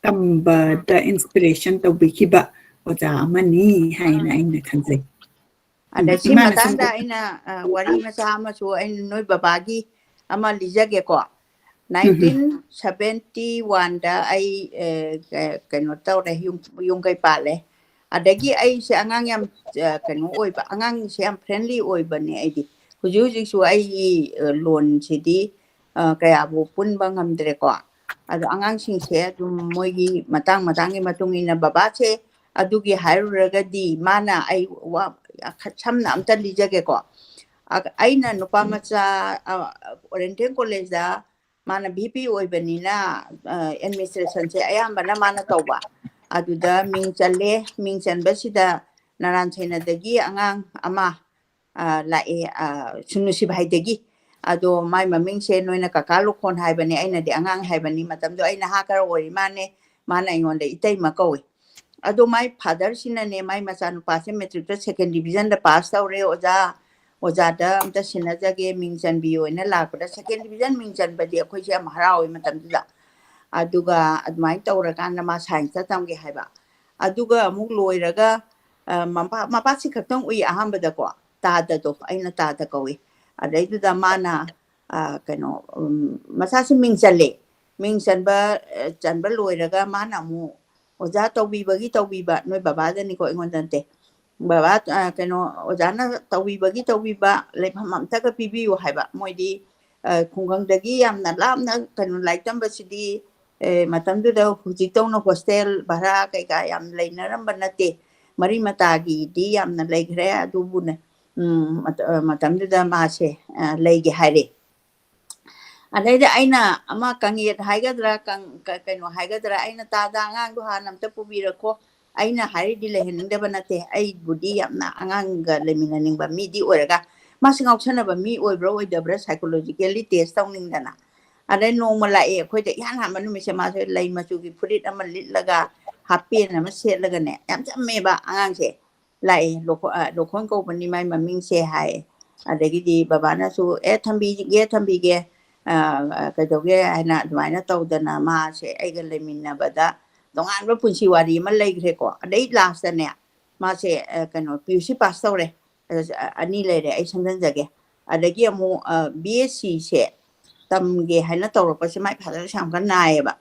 ꯇꯝꯕꯗ inspiration ꯇꯧꯕꯤꯈꯤꯕ ꯑꯣꯖꯥ ꯑꯃꯅꯤ ꯍꯥꯏꯅ ꯑꯩꯅ ꯈꯟꯖꯩ꯫ ꯑꯗ ꯎꯝ, ꯁꯤ ꯏꯃꯥꯅ ꯁꯨꯝ ꯃꯇꯥꯡꯗ ꯑꯩꯅ, ꯑ, ꯋꯥꯔꯤ ꯃꯆꯥ ꯑꯃꯁꯨ ꯑꯩꯅ ꯅꯣꯏ ꯕꯕꯥꯒꯤ ꯑꯃ ꯂꯤꯖꯒꯦꯀꯣ꯫ ꯎꯝ, ꯎꯝ꯫ Nineteen seventy oneꯗ ꯑꯩ, ꯑ, ꯀ-, ꯀꯩꯅꯣ ꯇꯧꯔꯦ, ꯌꯨꯝ, ꯌꯨꯝ ꯀꯩ ꯄꯥꯜꯂꯦ꯫ ꯑꯗꯒꯤ ꯑꯩꯁꯦ ꯑꯉꯥꯡ ꯌꯥꯝ, ꯑ, ꯀꯩꯅꯣ ꯑꯣꯏꯕ, ꯑꯉꯥꯡꯁꯦ ꯌꯥꯝ friendly ꯑꯣꯏꯕꯅꯦ ꯑꯩꯗꯤ꯫ ꯍꯧꯖꯤꯛ ꯍꯧꯖꯤꯛꯁꯨ ꯑꯩꯒꯤ, ꯑ, ꯂꯣꯟꯁꯤꯗꯤ, ꯑ, ꯀꯌꯥꯕꯨ ꯄꯨꯟꯕ ꯉꯝꯗ꯭ꯔꯦꯀꯣ꯫ ꯑꯗꯣ ꯑꯉꯥꯡꯁꯤꯡꯁꯦ ꯑꯗꯨꯝ ꯃꯣꯏꯒꯤ ꯃꯇꯥꯡ ꯃꯇꯥꯡꯒꯤ ꯃꯇꯨꯡ ꯏꯟꯅ ꯕꯕꯥꯁꯦ ꯑꯗꯨꯒꯤ ꯍꯥꯏꯔꯨꯔꯒꯗꯤ ꯃꯥꯅ ꯑꯩ ꯋꯥ ꯁꯝꯅ ꯑꯝꯇ ꯂꯤꯖꯒꯦꯀꯣ꯫ ꯑ-, ꯑꯩꯅ ꯅꯨꯄꯥ ꯃꯆꯥ, ꯑ, Oriental Collegeꯗ ꯃꯥꯅ V P ꯑꯣꯏꯕꯅꯤꯅ, ꯑ, administrationꯁꯦ ꯑꯌꯥꯝꯕꯅ ꯃꯥꯅ ꯇꯧꯕ꯫ ꯑꯗꯨꯗ ꯃꯤꯡ ꯆꯜꯂꯦ꯫ ꯃꯤꯡ ꯆꯟꯕꯁꯤꯗ ꯅꯔꯥꯟ ꯁꯩꯅꯗꯒꯤ ꯑꯉꯥꯡ ꯑꯃ, ꯑ, ꯂꯥꯛꯑꯦ, ꯑ, ꯁꯨꯅꯨ ꯁꯤꯚꯥꯏꯗꯒꯤ꯫ ꯑꯗꯣ ꯃꯥꯏ ꯃꯃꯤꯡꯁꯦ ꯅꯣꯏꯅ ꯀꯀꯥ ꯂꯨꯈꯣꯟ ꯍꯥꯏꯕꯅꯦ, ꯑꯩꯅꯗꯤ ꯑꯉꯥꯡ ꯍꯥꯏꯕꯅꯤ꯫ ꯃꯇꯝꯗꯣ ꯑꯩ ꯅꯍꯥ ꯈꯔ ꯑꯣꯏꯔꯤ ꯃꯥꯅꯦ, ꯃꯥꯅ ꯑꯩꯉꯣꯟꯗ ꯏꯇꯩꯃ ꯀꯧꯏ꯫ ꯑꯗꯣ ꯃꯥꯏ fatherꯁꯤꯅꯅꯦ, ꯃꯥꯏ ꯃꯆꯥꯅꯨꯄꯥꯁꯦ matricꯇ second divisionꯗ pass ꯇꯧꯔꯦ, ꯑꯣꯖꯥ, ꯑꯣꯖꯥꯗ ꯑꯝꯇ ꯁꯤꯟꯅꯖꯒꯦ, ꯃꯤꯡ ꯆꯟꯕꯤꯌꯣꯅ ꯂꯥꯛꯄꯗ, second division ꯃꯤꯡ ꯆꯟꯕꯗꯤ ꯑꯩꯈꯣꯏꯁꯦ ꯌꯥꯝ ꯍꯔꯥꯎꯋꯦ ꯃꯇꯝꯗꯨꯗ꯫ ꯑꯗꯨꯒ ꯑꯗꯨꯃꯥꯏꯅ ꯇꯧꯔꯀꯥꯟꯗ ꯃꯥ scienceꯇ ꯇꯝꯒꯦ ꯍꯥꯏꯕ꯫ ꯑꯗꯨꯒ ꯑꯃꯨꯛ ꯂꯣꯏꯔꯒ, ꯑ, ꯃꯄꯥ, ꯃꯄꯥꯁꯤ ꯈꯛꯇꯪ ꯎꯏ ꯑꯍꯥꯟꯕꯗꯀꯣ, ꯇꯥꯗꯗꯣ, ꯑꯩꯅ ꯇꯥꯗ ꯀꯧꯏ꯫ ꯑꯗꯩꯗꯨꯗ ꯃꯥꯅ, ꯑ, ꯀꯩꯅꯣ, ꯎꯝ, ꯃꯆꯥꯁꯤ ꯃꯤꯡ ꯆꯜꯂꯦ꯫ ꯃꯤꯡ ꯆꯟꯕ, ꯑ, ꯆꯟꯕ ꯂꯣꯏꯔꯒ ꯃꯥꯅ ꯑꯃꯨꯛ ꯑꯣꯖꯥ ꯇꯧꯕꯤꯕꯒꯤ ꯇꯧꯕꯤꯕ, ꯅꯣꯏ ꯕꯕꯥꯗꯅꯤꯀꯣ, ꯑꯩꯉꯣꯟꯗ ꯅꯠꯇꯦ꯫ ꯕꯕꯥ, ꯑ, ꯀꯩꯅꯣ, ꯑꯣꯖꯥꯅ ꯇꯧꯕꯤꯕꯒꯤ ꯇꯧꯕꯤꯕ, ꯂꯩꯐꯝ ꯑꯝꯇꯒ ꯄꯤꯕꯤꯌꯨ ꯍꯥꯏꯕ꯫ ꯃꯣꯏꯗꯤ, ꯑ, ꯈꯨꯡꯒꯪꯗꯒꯤ ꯌꯥꯝꯅ ꯂꯥꯞꯅ ꯀꯩꯅꯣ ꯂꯥꯏꯔꯤꯛ ꯇꯝꯕꯁꯤꯗꯤ, ꯑꯦ, ꯃꯇꯝꯗꯨꯗ ꯍꯧꯖꯤꯛꯇꯧꯅ hostel ꯚꯔꯥ ꯀꯩꯀꯥ ꯌꯥꯝ ꯂꯩꯅꯔꯝꯕ ꯅꯠꯇꯦ꯫ ꯃꯔꯤ ꯃꯇꯥꯒꯤꯗꯤ ꯌꯥꯝꯅ ꯂꯩꯈ꯭ꯔꯦ, ꯑꯗꯨꯕꯨꯅꯦ, ꯎꯝ, ꯃꯇ-, ꯑ, ꯃꯇꯝꯗꯨꯗ ꯃꯥꯁꯦ, ꯑ, ꯂꯩꯒꯦ ꯍꯥꯏꯔꯦ꯫ ꯑꯗꯩꯗ ꯑꯩꯅ ꯑꯃ ꯀꯪꯌꯦꯠ ꯍꯥꯏꯒꯗ꯭ꯔꯥ, ꯀꯪ-, ꯀ-, ꯀꯩꯅꯣ ꯍꯥꯏꯒꯗ꯭ꯔꯥ, ꯑꯩꯅ "ꯇꯥꯗ, ꯑꯉꯥꯡꯗꯣ ꯍꯥꯟꯅ ꯑꯝꯇ ꯄꯨꯕꯤꯔꯛꯈꯣ, ꯑꯩꯅ ꯍꯥꯏꯔꯤꯗꯤ ꯂꯩꯍꯟꯅꯤꯡꯗꯕ ꯅꯠꯇꯦ, ꯑꯩꯕꯨꯗꯤ ꯌꯥꯝꯅ ꯑꯉꯥꯡꯒ ꯂꯩꯃꯤꯟꯅꯅꯤꯡꯕ ꯃꯤꯗꯤ ꯑꯣꯏꯔꯒ, ꯃꯥꯁꯤ ꯉꯥꯎꯁꯟꯅꯕ ꯃꯤ ꯑꯣꯏꯕ꯭ꯔꯥ ꯑꯣꯏꯗꯕ꯭ꯔꯥ psychologically test ꯇꯧꯅꯤꯡꯗꯅ"꯫ ꯑꯗꯩ ꯅꯣꯡꯃ ꯂꯥꯛꯑꯦ ꯑꯩꯈꯣꯏꯗ, ꯏꯍꯥꯟ ꯍꯥꯟꯕ ꯅꯨꯃꯤꯠꯁꯦ ꯃꯥꯁꯦ ꯂꯩ ꯃꯆꯨꯒꯤ ꯐꯨꯔꯤꯠ ꯑꯃ ꯂꯤꯠꯂꯒ, half pant ꯑꯃ ꯁꯦꯠꯂꯒꯅꯦ, ꯌꯥꯝ ꯆꯝꯃꯦꯕ ꯑꯉꯥꯡꯁꯦ꯫ ꯂꯥꯛꯑꯦ, "ꯂꯣꯈꯣ-, ꯑ, ꯂꯣꯈꯣꯟ ꯀꯧꯕꯅꯤ ꯃꯥꯏ ꯃꯃꯤꯡꯁꯦ" ꯍꯥꯏ꯫ ꯑꯗꯒꯤꯗꯤ ꯕꯕꯥꯅꯁꯨ, "ꯑꯦ, ꯊꯝꯕꯤꯒꯦ, ꯊꯝꯕꯤꯒꯦ, ꯑ, ꯑ, ꯀꯩꯗꯧꯒꯦ?" ꯍꯥꯏꯅ ꯑꯗꯨꯃꯥꯏꯅ ꯇꯧꯗꯅ ꯃꯥꯁꯦ ꯑꯩꯒ ꯂꯩꯃꯤꯟꯅꯕꯗ ꯇꯣꯉꯥꯟꯕ ꯄꯨꯟꯁꯤ ꯋꯥꯔꯤ ꯑꯃ ꯂꯩꯈ꯭ꯔꯦꯀꯣ꯫ ꯑꯗꯩ ꯂꯥꯁꯇꯅꯦ, ꯃꯥꯁꯦ, ꯑ, ꯀꯩꯅꯣ, ꯄꯤ ꯌꯨ ꯁꯤ ꯄꯥꯁ ꯇꯧꯔꯦ꯫ ꯑ, ꯑꯅꯤ ꯂꯩꯔꯦ, ꯑꯩ ꯁꯝꯖꯟꯖꯒꯦ꯫ ꯑꯗꯒꯤ ꯑꯃꯨꯛ, ꯑ, ꯕꯤ ꯑꯦꯁ ꯁꯤꯁꯦ ꯇꯝꯒꯦ ꯍꯥꯏꯅ ꯇꯧꯔꯛꯄꯁꯦ ꯃꯥꯏ ꯐꯥꯗꯔꯁꯦ ꯌꯥꯝ ꯀꯟꯅ ꯅꯥꯏꯌꯦꯕ꯫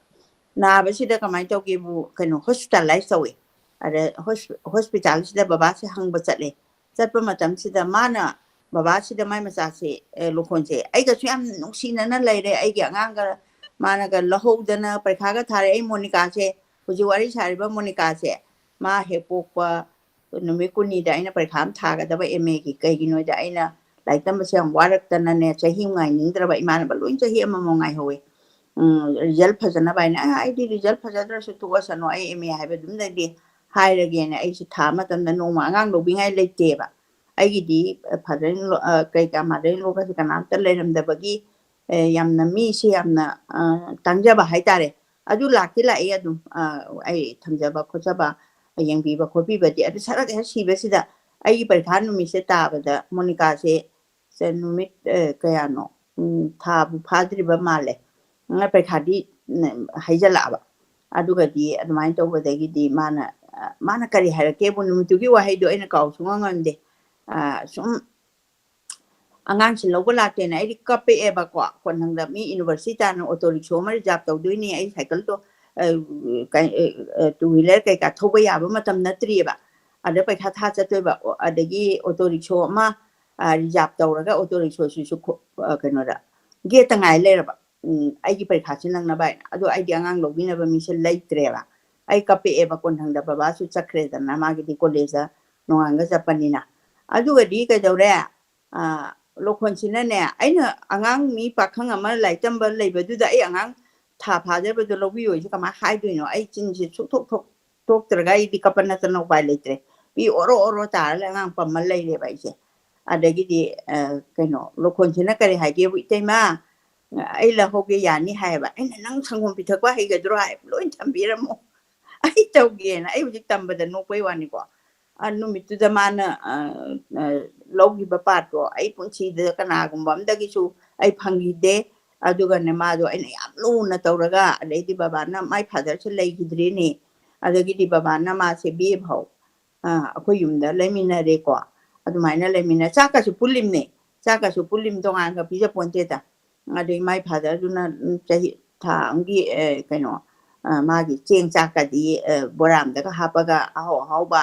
ꯅꯥꯕꯁꯤꯗ ꯀꯃꯥꯏꯅ ꯇꯧꯒꯦꯕꯨ, ꯀꯩꯅꯣ, ꯍꯣꯁꯄꯤꯇꯥꯂꯥꯏꯁ ꯇꯧꯋꯦ꯫ ꯑꯗ ꯍꯣꯁ-, ꯍꯣꯁꯄꯤꯇꯥꯜꯁꯤꯗ ꯕꯕꯥꯁꯦ ꯍꯪꯕ ꯆꯠꯂꯦ꯫ ꯆꯠꯄ ꯃꯇꯝꯁꯤꯗ ꯃꯥꯅ, ꯕꯕꯥꯁꯤꯗ ꯃꯥꯏ ꯃꯆꯥꯁꯦ, ꯑꯦ, ꯂꯣꯈꯣꯟꯁꯦ ꯑꯩꯒꯁꯨ ꯌꯥꯝ ꯅꯨꯡꯁꯤꯅꯅ ꯂꯩꯔꯦ, ꯑꯩꯒꯤ ꯑꯉꯥꯡꯒ ꯃꯥꯅꯒ ꯂꯧꯍꯧꯗꯅ ꯄꯔꯤꯈꯥꯒ ꯊꯥꯔꯦ꯫ ꯑꯩ ꯃꯣꯅꯤꯀꯥꯁꯦ, ꯍꯧꯖꯤꯛ ꯋꯥꯔꯤ ꯁꯥꯔꯤꯕ ꯃꯣꯅꯤꯀꯥꯁꯦ, ꯃꯥ ꯍꯦꯛ ꯄꯣꯛꯄ ꯅꯨꯃꯤꯠ ꯀꯨꯟꯅꯤꯗ ꯑꯩꯅ ꯄꯔꯤꯈꯥ ꯑꯃ ꯊꯥꯒꯗꯕ ꯑꯦꯝ ꯑꯦꯒꯤ꯫ ꯀꯩꯒꯤꯅꯣꯗ ꯑꯩꯅ ꯂꯥꯏꯔꯤꯛ ꯇꯝꯕꯁꯦ ꯌꯥꯝ ꯋꯥꯔꯛꯇꯅꯅꯦ, ꯆꯍꯤ ꯑꯃ ꯉꯥꯏꯅꯤꯡꯗ꯭ꯔꯕ, ꯏꯃꯥꯟꯅꯕ ꯂꯣꯏ ꯆꯍꯤ ꯑꯃꯃꯝ ꯉꯥꯏꯍꯧꯋꯦ꯫ ꯎꯝ, ꯔꯤꯖꯜ ꯐꯖꯅꯕ ꯍꯥꯏꯅ, "ꯑ, ꯑꯩꯗꯤ ꯔꯤꯖꯜ ꯐꯖꯗ꯭ꯔꯁꯨ ꯇꯣꯛꯑꯁꯅꯨ, ꯑꯩ ꯑꯦꯝ ꯑꯦ ꯍꯥꯏꯕ ꯑꯗꯨꯝ ꯂꯩꯔꯤ" ꯍꯥꯏꯔꯒꯦꯅ ꯑꯩꯁꯦ ꯊꯥ ꯃꯇꯝꯗ ꯅꯣꯡꯃ ꯑꯉꯥꯡ ꯂꯧꯕꯤꯉꯥꯏ ꯂꯩꯇꯦꯕ꯫ ꯑꯩꯒꯤꯗꯤ, ꯑ, ꯐꯥꯗꯔ ꯏꯟ ꯂꯣ, ꯑ, ꯀꯩꯀꯥ ꯃꯥꯗꯔ ꯏꯟ ꯂꯣꯒꯁꯦ ꯀꯅꯥꯝꯇ ꯂꯩꯔꯝꯗꯕꯒꯤ, ꯑ, ꯌꯥꯝꯅ ꯃꯤꯁꯦ ꯌꯥꯝꯅ, ꯑ, ꯇꯥꯡꯖꯕ ꯍꯥꯏꯇꯥꯔꯦ꯫ ꯑꯗꯨ ꯂꯥꯛꯇꯤ ꯂꯥꯛꯏ ꯑꯗꯨꯝ, ꯑ, ꯑꯩ ꯊꯝꯖꯕ ꯈꯣꯠꯆꯕ, ꯌꯦꯡꯕꯤꯕ ꯈꯣꯠꯄꯤꯕꯗꯤ꯫ ꯑꯗꯨ ꯁꯔꯛ ꯍꯦꯛ ꯁꯤꯕꯁꯤꯗ ꯑꯩꯒꯤ ꯄꯔꯤꯈꯥ ꯅꯨꯃꯤꯠꯁꯦ ꯇꯥꯕꯗ ꯃꯣꯅꯤꯀꯥꯁꯦ ꯁꯦ ꯅꯨꯃꯤꯠ, ꯑ, ꯀꯌꯥꯅꯣ? ꯎꯝ, ꯊꯥꯕꯨ ꯐꯥꯗ꯭ꯔꯤꯕ ꯃꯥꯜꯂꯦ꯫ ꯎꯝ, ꯄꯩꯈꯥꯗꯤ, ꯎꯝ, ꯍꯩꯖꯜꯂꯛꯑꯕ꯫ ꯑꯗꯨꯒꯗꯤ ꯑꯗꯨꯃꯥꯏꯅ ꯇꯧꯕꯗꯒꯤꯗꯤ ꯃꯥꯅ, ꯑ, ꯃꯥꯅ ꯀꯔꯤ ꯍꯥꯏꯔꯛꯀꯦꯕꯨ, ꯅꯨꯃꯤꯠꯇꯨꯒꯤ ꯋꯥꯍꯩꯗꯣ ꯑꯩꯅ ꯀꯥꯎ ꯁꯨꯡꯉꯝ ꯉꯝꯗꯦ꯫ ꯑ, ꯁꯨꯝ ꯑꯉꯥꯡꯁꯤ ꯂꯧꯕ ꯂꯥꯛꯇꯦꯅ ꯑꯩꯗꯤ ꯀꯞꯄꯛꯑꯦꯕꯀꯣ꯫ ꯀꯣꯟꯊꯪꯗ ꯃꯤ ꯌꯨꯅꯤꯚꯔꯁꯤꯇꯤ ꯇꯥꯟꯅ ꯑꯣꯇꯣ ꯔꯤꯛꯁꯣ ꯑꯃ ꯔꯤꯖꯥꯕ ꯇꯧꯗꯣꯏꯅꯦ, ꯑꯩ ꯁꯥꯏꯀꯜꯗꯣ, ꯑ, ꯀꯩ-, ꯑ, ꯑ, ꯇꯨ ꯋꯤꯂꯔ ꯀꯩꯀꯥ ꯊꯧꯕ ꯌꯥꯕ ꯃꯇꯝ ꯅꯠꯇ꯭ꯔꯤꯑꯕ꯫ ꯑꯗ ꯄꯩꯈꯥ ꯊꯥ ꯆꯠꯇꯣꯏꯕ꯫ ꯑꯣ, ꯑꯗꯒꯤ ꯑꯣꯇꯣ ꯔꯤꯛꯁꯣ ꯑꯃ, ꯑ, ꯔꯤꯖꯥꯕ ꯇꯧꯔꯒ ꯑꯣꯇꯣ ꯔꯤꯛꯁꯣꯁꯤꯁꯨ ꯈꯣ-, ꯑ, ꯀꯩꯅꯣꯗ, ꯒꯦꯠꯇ ꯉꯥꯏ ꯂꯩꯔꯕ꯫ ꯎꯝ, ꯑꯩꯒꯤ ꯄꯔꯤꯈꯥꯁꯤ ꯅꯪꯅꯕ ꯍꯥꯏꯅ꯫ ꯑꯗꯣ ꯑꯩꯗꯤ ꯑꯉꯥꯡ ꯂꯧꯕꯤꯅꯕ ꯃꯤꯁꯦ ꯂꯩꯇ꯭ꯔꯦꯕ꯫ ꯑꯩ ꯀꯞꯄꯛꯑꯦꯕ꯫ ꯀꯣꯟꯊꯪꯗ ꯕꯕꯥꯁꯨ ꯆꯠꯈ꯭ꯔꯦꯗꯅ, ꯃꯥꯒꯤꯗꯤ ꯀꯣꯂꯦꯖꯇ ꯅꯣꯡꯉꯥꯟꯒ ꯆꯠꯄꯅꯤꯅ꯫ ꯑꯗꯨꯒꯗꯤ ꯀꯩꯗꯧꯔꯦ? ꯑ, ꯂꯣꯈꯣꯟꯁꯤꯅꯅꯦ, ꯑꯩꯅ ꯑꯉꯥꯡ ꯃꯤ ꯄꯥꯈꯪ ꯑꯃ ꯂꯥꯏꯔꯤꯛ ꯇꯝꯕ ꯂꯩꯕꯗꯨꯗ ꯑꯩ ꯑꯉꯥꯡ ꯊꯥ ꯐꯥꯗꯕꯗꯣ ꯂꯧꯕꯤꯌꯣ ꯍꯥꯏꯁꯦ ꯀꯃꯥꯏꯅ ꯍꯥꯏꯗꯣꯏꯅꯣ? ꯑꯩ ꯆꯤꯟꯁꯦ ꯁꯨꯛꯊꯣꯛ ꯊꯣꯛ-, ꯊꯣꯛꯇ꯭ꯔꯒ ꯑꯩꯗꯤ ꯀꯞꯄ ꯅꯠꯇꯅ ꯎꯄꯥꯏ ꯂꯩꯇ꯭ꯔꯦ꯫ ꯄꯤ ꯑꯣꯔꯣ ꯑꯣꯔꯣ ꯇꯥꯔ ꯑꯉꯥꯡ ꯄꯝꯃ ꯂꯩꯔꯦꯕ ꯑꯩꯁꯦ꯫ ꯑꯗꯒꯤꯗꯤ, ꯑ, ꯀꯩꯅꯣ, ꯂꯣꯈꯣꯟꯁꯤꯅ ꯀꯔꯤ ꯍꯥꯏꯒꯦꯕꯨ, "ꯏꯇꯩꯃ, ꯑꯩ ꯂꯧꯍꯧꯒꯦ ꯌꯥꯅꯤ?" ꯍꯥꯏꯌꯦꯕ꯫ ꯑꯩꯅ, "ꯅꯪ ꯁꯪꯒꯣꯝ ꯄꯤꯊꯛꯄ ꯍꯩꯒꯗ꯭ꯔꯣ?" ꯍꯥꯏ, "ꯂꯣꯏ ꯊꯝꯕꯤꯔꯝꯃꯣ, ꯑꯩ ꯇꯧꯒꯦꯅ"꯫ ꯑꯩ ꯍꯧꯖꯤꯛ ꯇꯝꯕꯗ ꯅꯣꯛꯄꯩ ꯋꯥꯅꯤꯀꯣ꯫ ꯑ, ꯅꯨꯃꯤꯠꯇꯨꯗ ꯃꯥꯅ, ꯑ, ꯑ, ꯂꯧꯈꯤꯕ ꯄꯥꯔꯠꯇꯣ ꯑꯩ ꯄꯨꯟꯁꯤꯗ ꯀꯅꯥꯒꯨꯝꯕ ꯑꯝꯗꯒꯤꯁꯨ ꯑꯩ ꯐꯪꯈꯤꯗꯦ꯫ ꯑꯗꯨꯒꯅꯦ, ꯃꯥꯗꯣ ꯑꯩꯅ ꯌꯥꯝ ꯂꯨꯅ ꯇꯧꯔꯒ, ꯑꯗꯩꯗꯤ ꯕꯕꯥꯅ, ꯃꯥꯏ ꯐꯥꯗꯔꯁꯨ ꯂꯩꯈꯤꯗ꯭ꯔꯦꯅꯦ, ꯑꯗꯒꯤꯗꯤ ꯕꯕꯥꯅ ꯃꯥꯁꯦ ꯕꯤ ꯑꯦ ꯐꯥꯎ ꯑꯩꯈꯣꯏ ꯌꯨꯝꯗ ꯂꯩꯃꯤꯟꯅꯔꯦꯀꯣ꯫ ꯑꯗꯨꯃꯥꯏꯅ ꯂꯩꯃꯤꯟꯅ, ꯆꯥꯛꯀꯁꯨ ꯄꯨꯜꯂꯤꯝꯅꯦ, ꯆꯥꯛꯀꯁꯨ ꯄꯨꯜꯂꯤꯝ, ꯇꯣꯉꯥꯟꯒ ꯄꯤꯖ ꯄꯣꯟꯇꯦꯗ꯫ ꯑꯗꯩ ꯃꯥꯏ ꯐꯥꯗꯔꯗꯨꯅ ꯆꯍꯤ, ꯊꯥ ꯑꯃꯒꯤ ꯀꯩꯅꯣ, ꯃꯥꯒꯤ ꯆꯦꯡ ꯆꯥꯛꯀꯗꯤ ꯕꯣꯔꯥꯝꯗꯒ ꯍꯥꯞꯄꯒ ꯑꯍꯥꯎ ꯑꯍꯥꯎꯕ,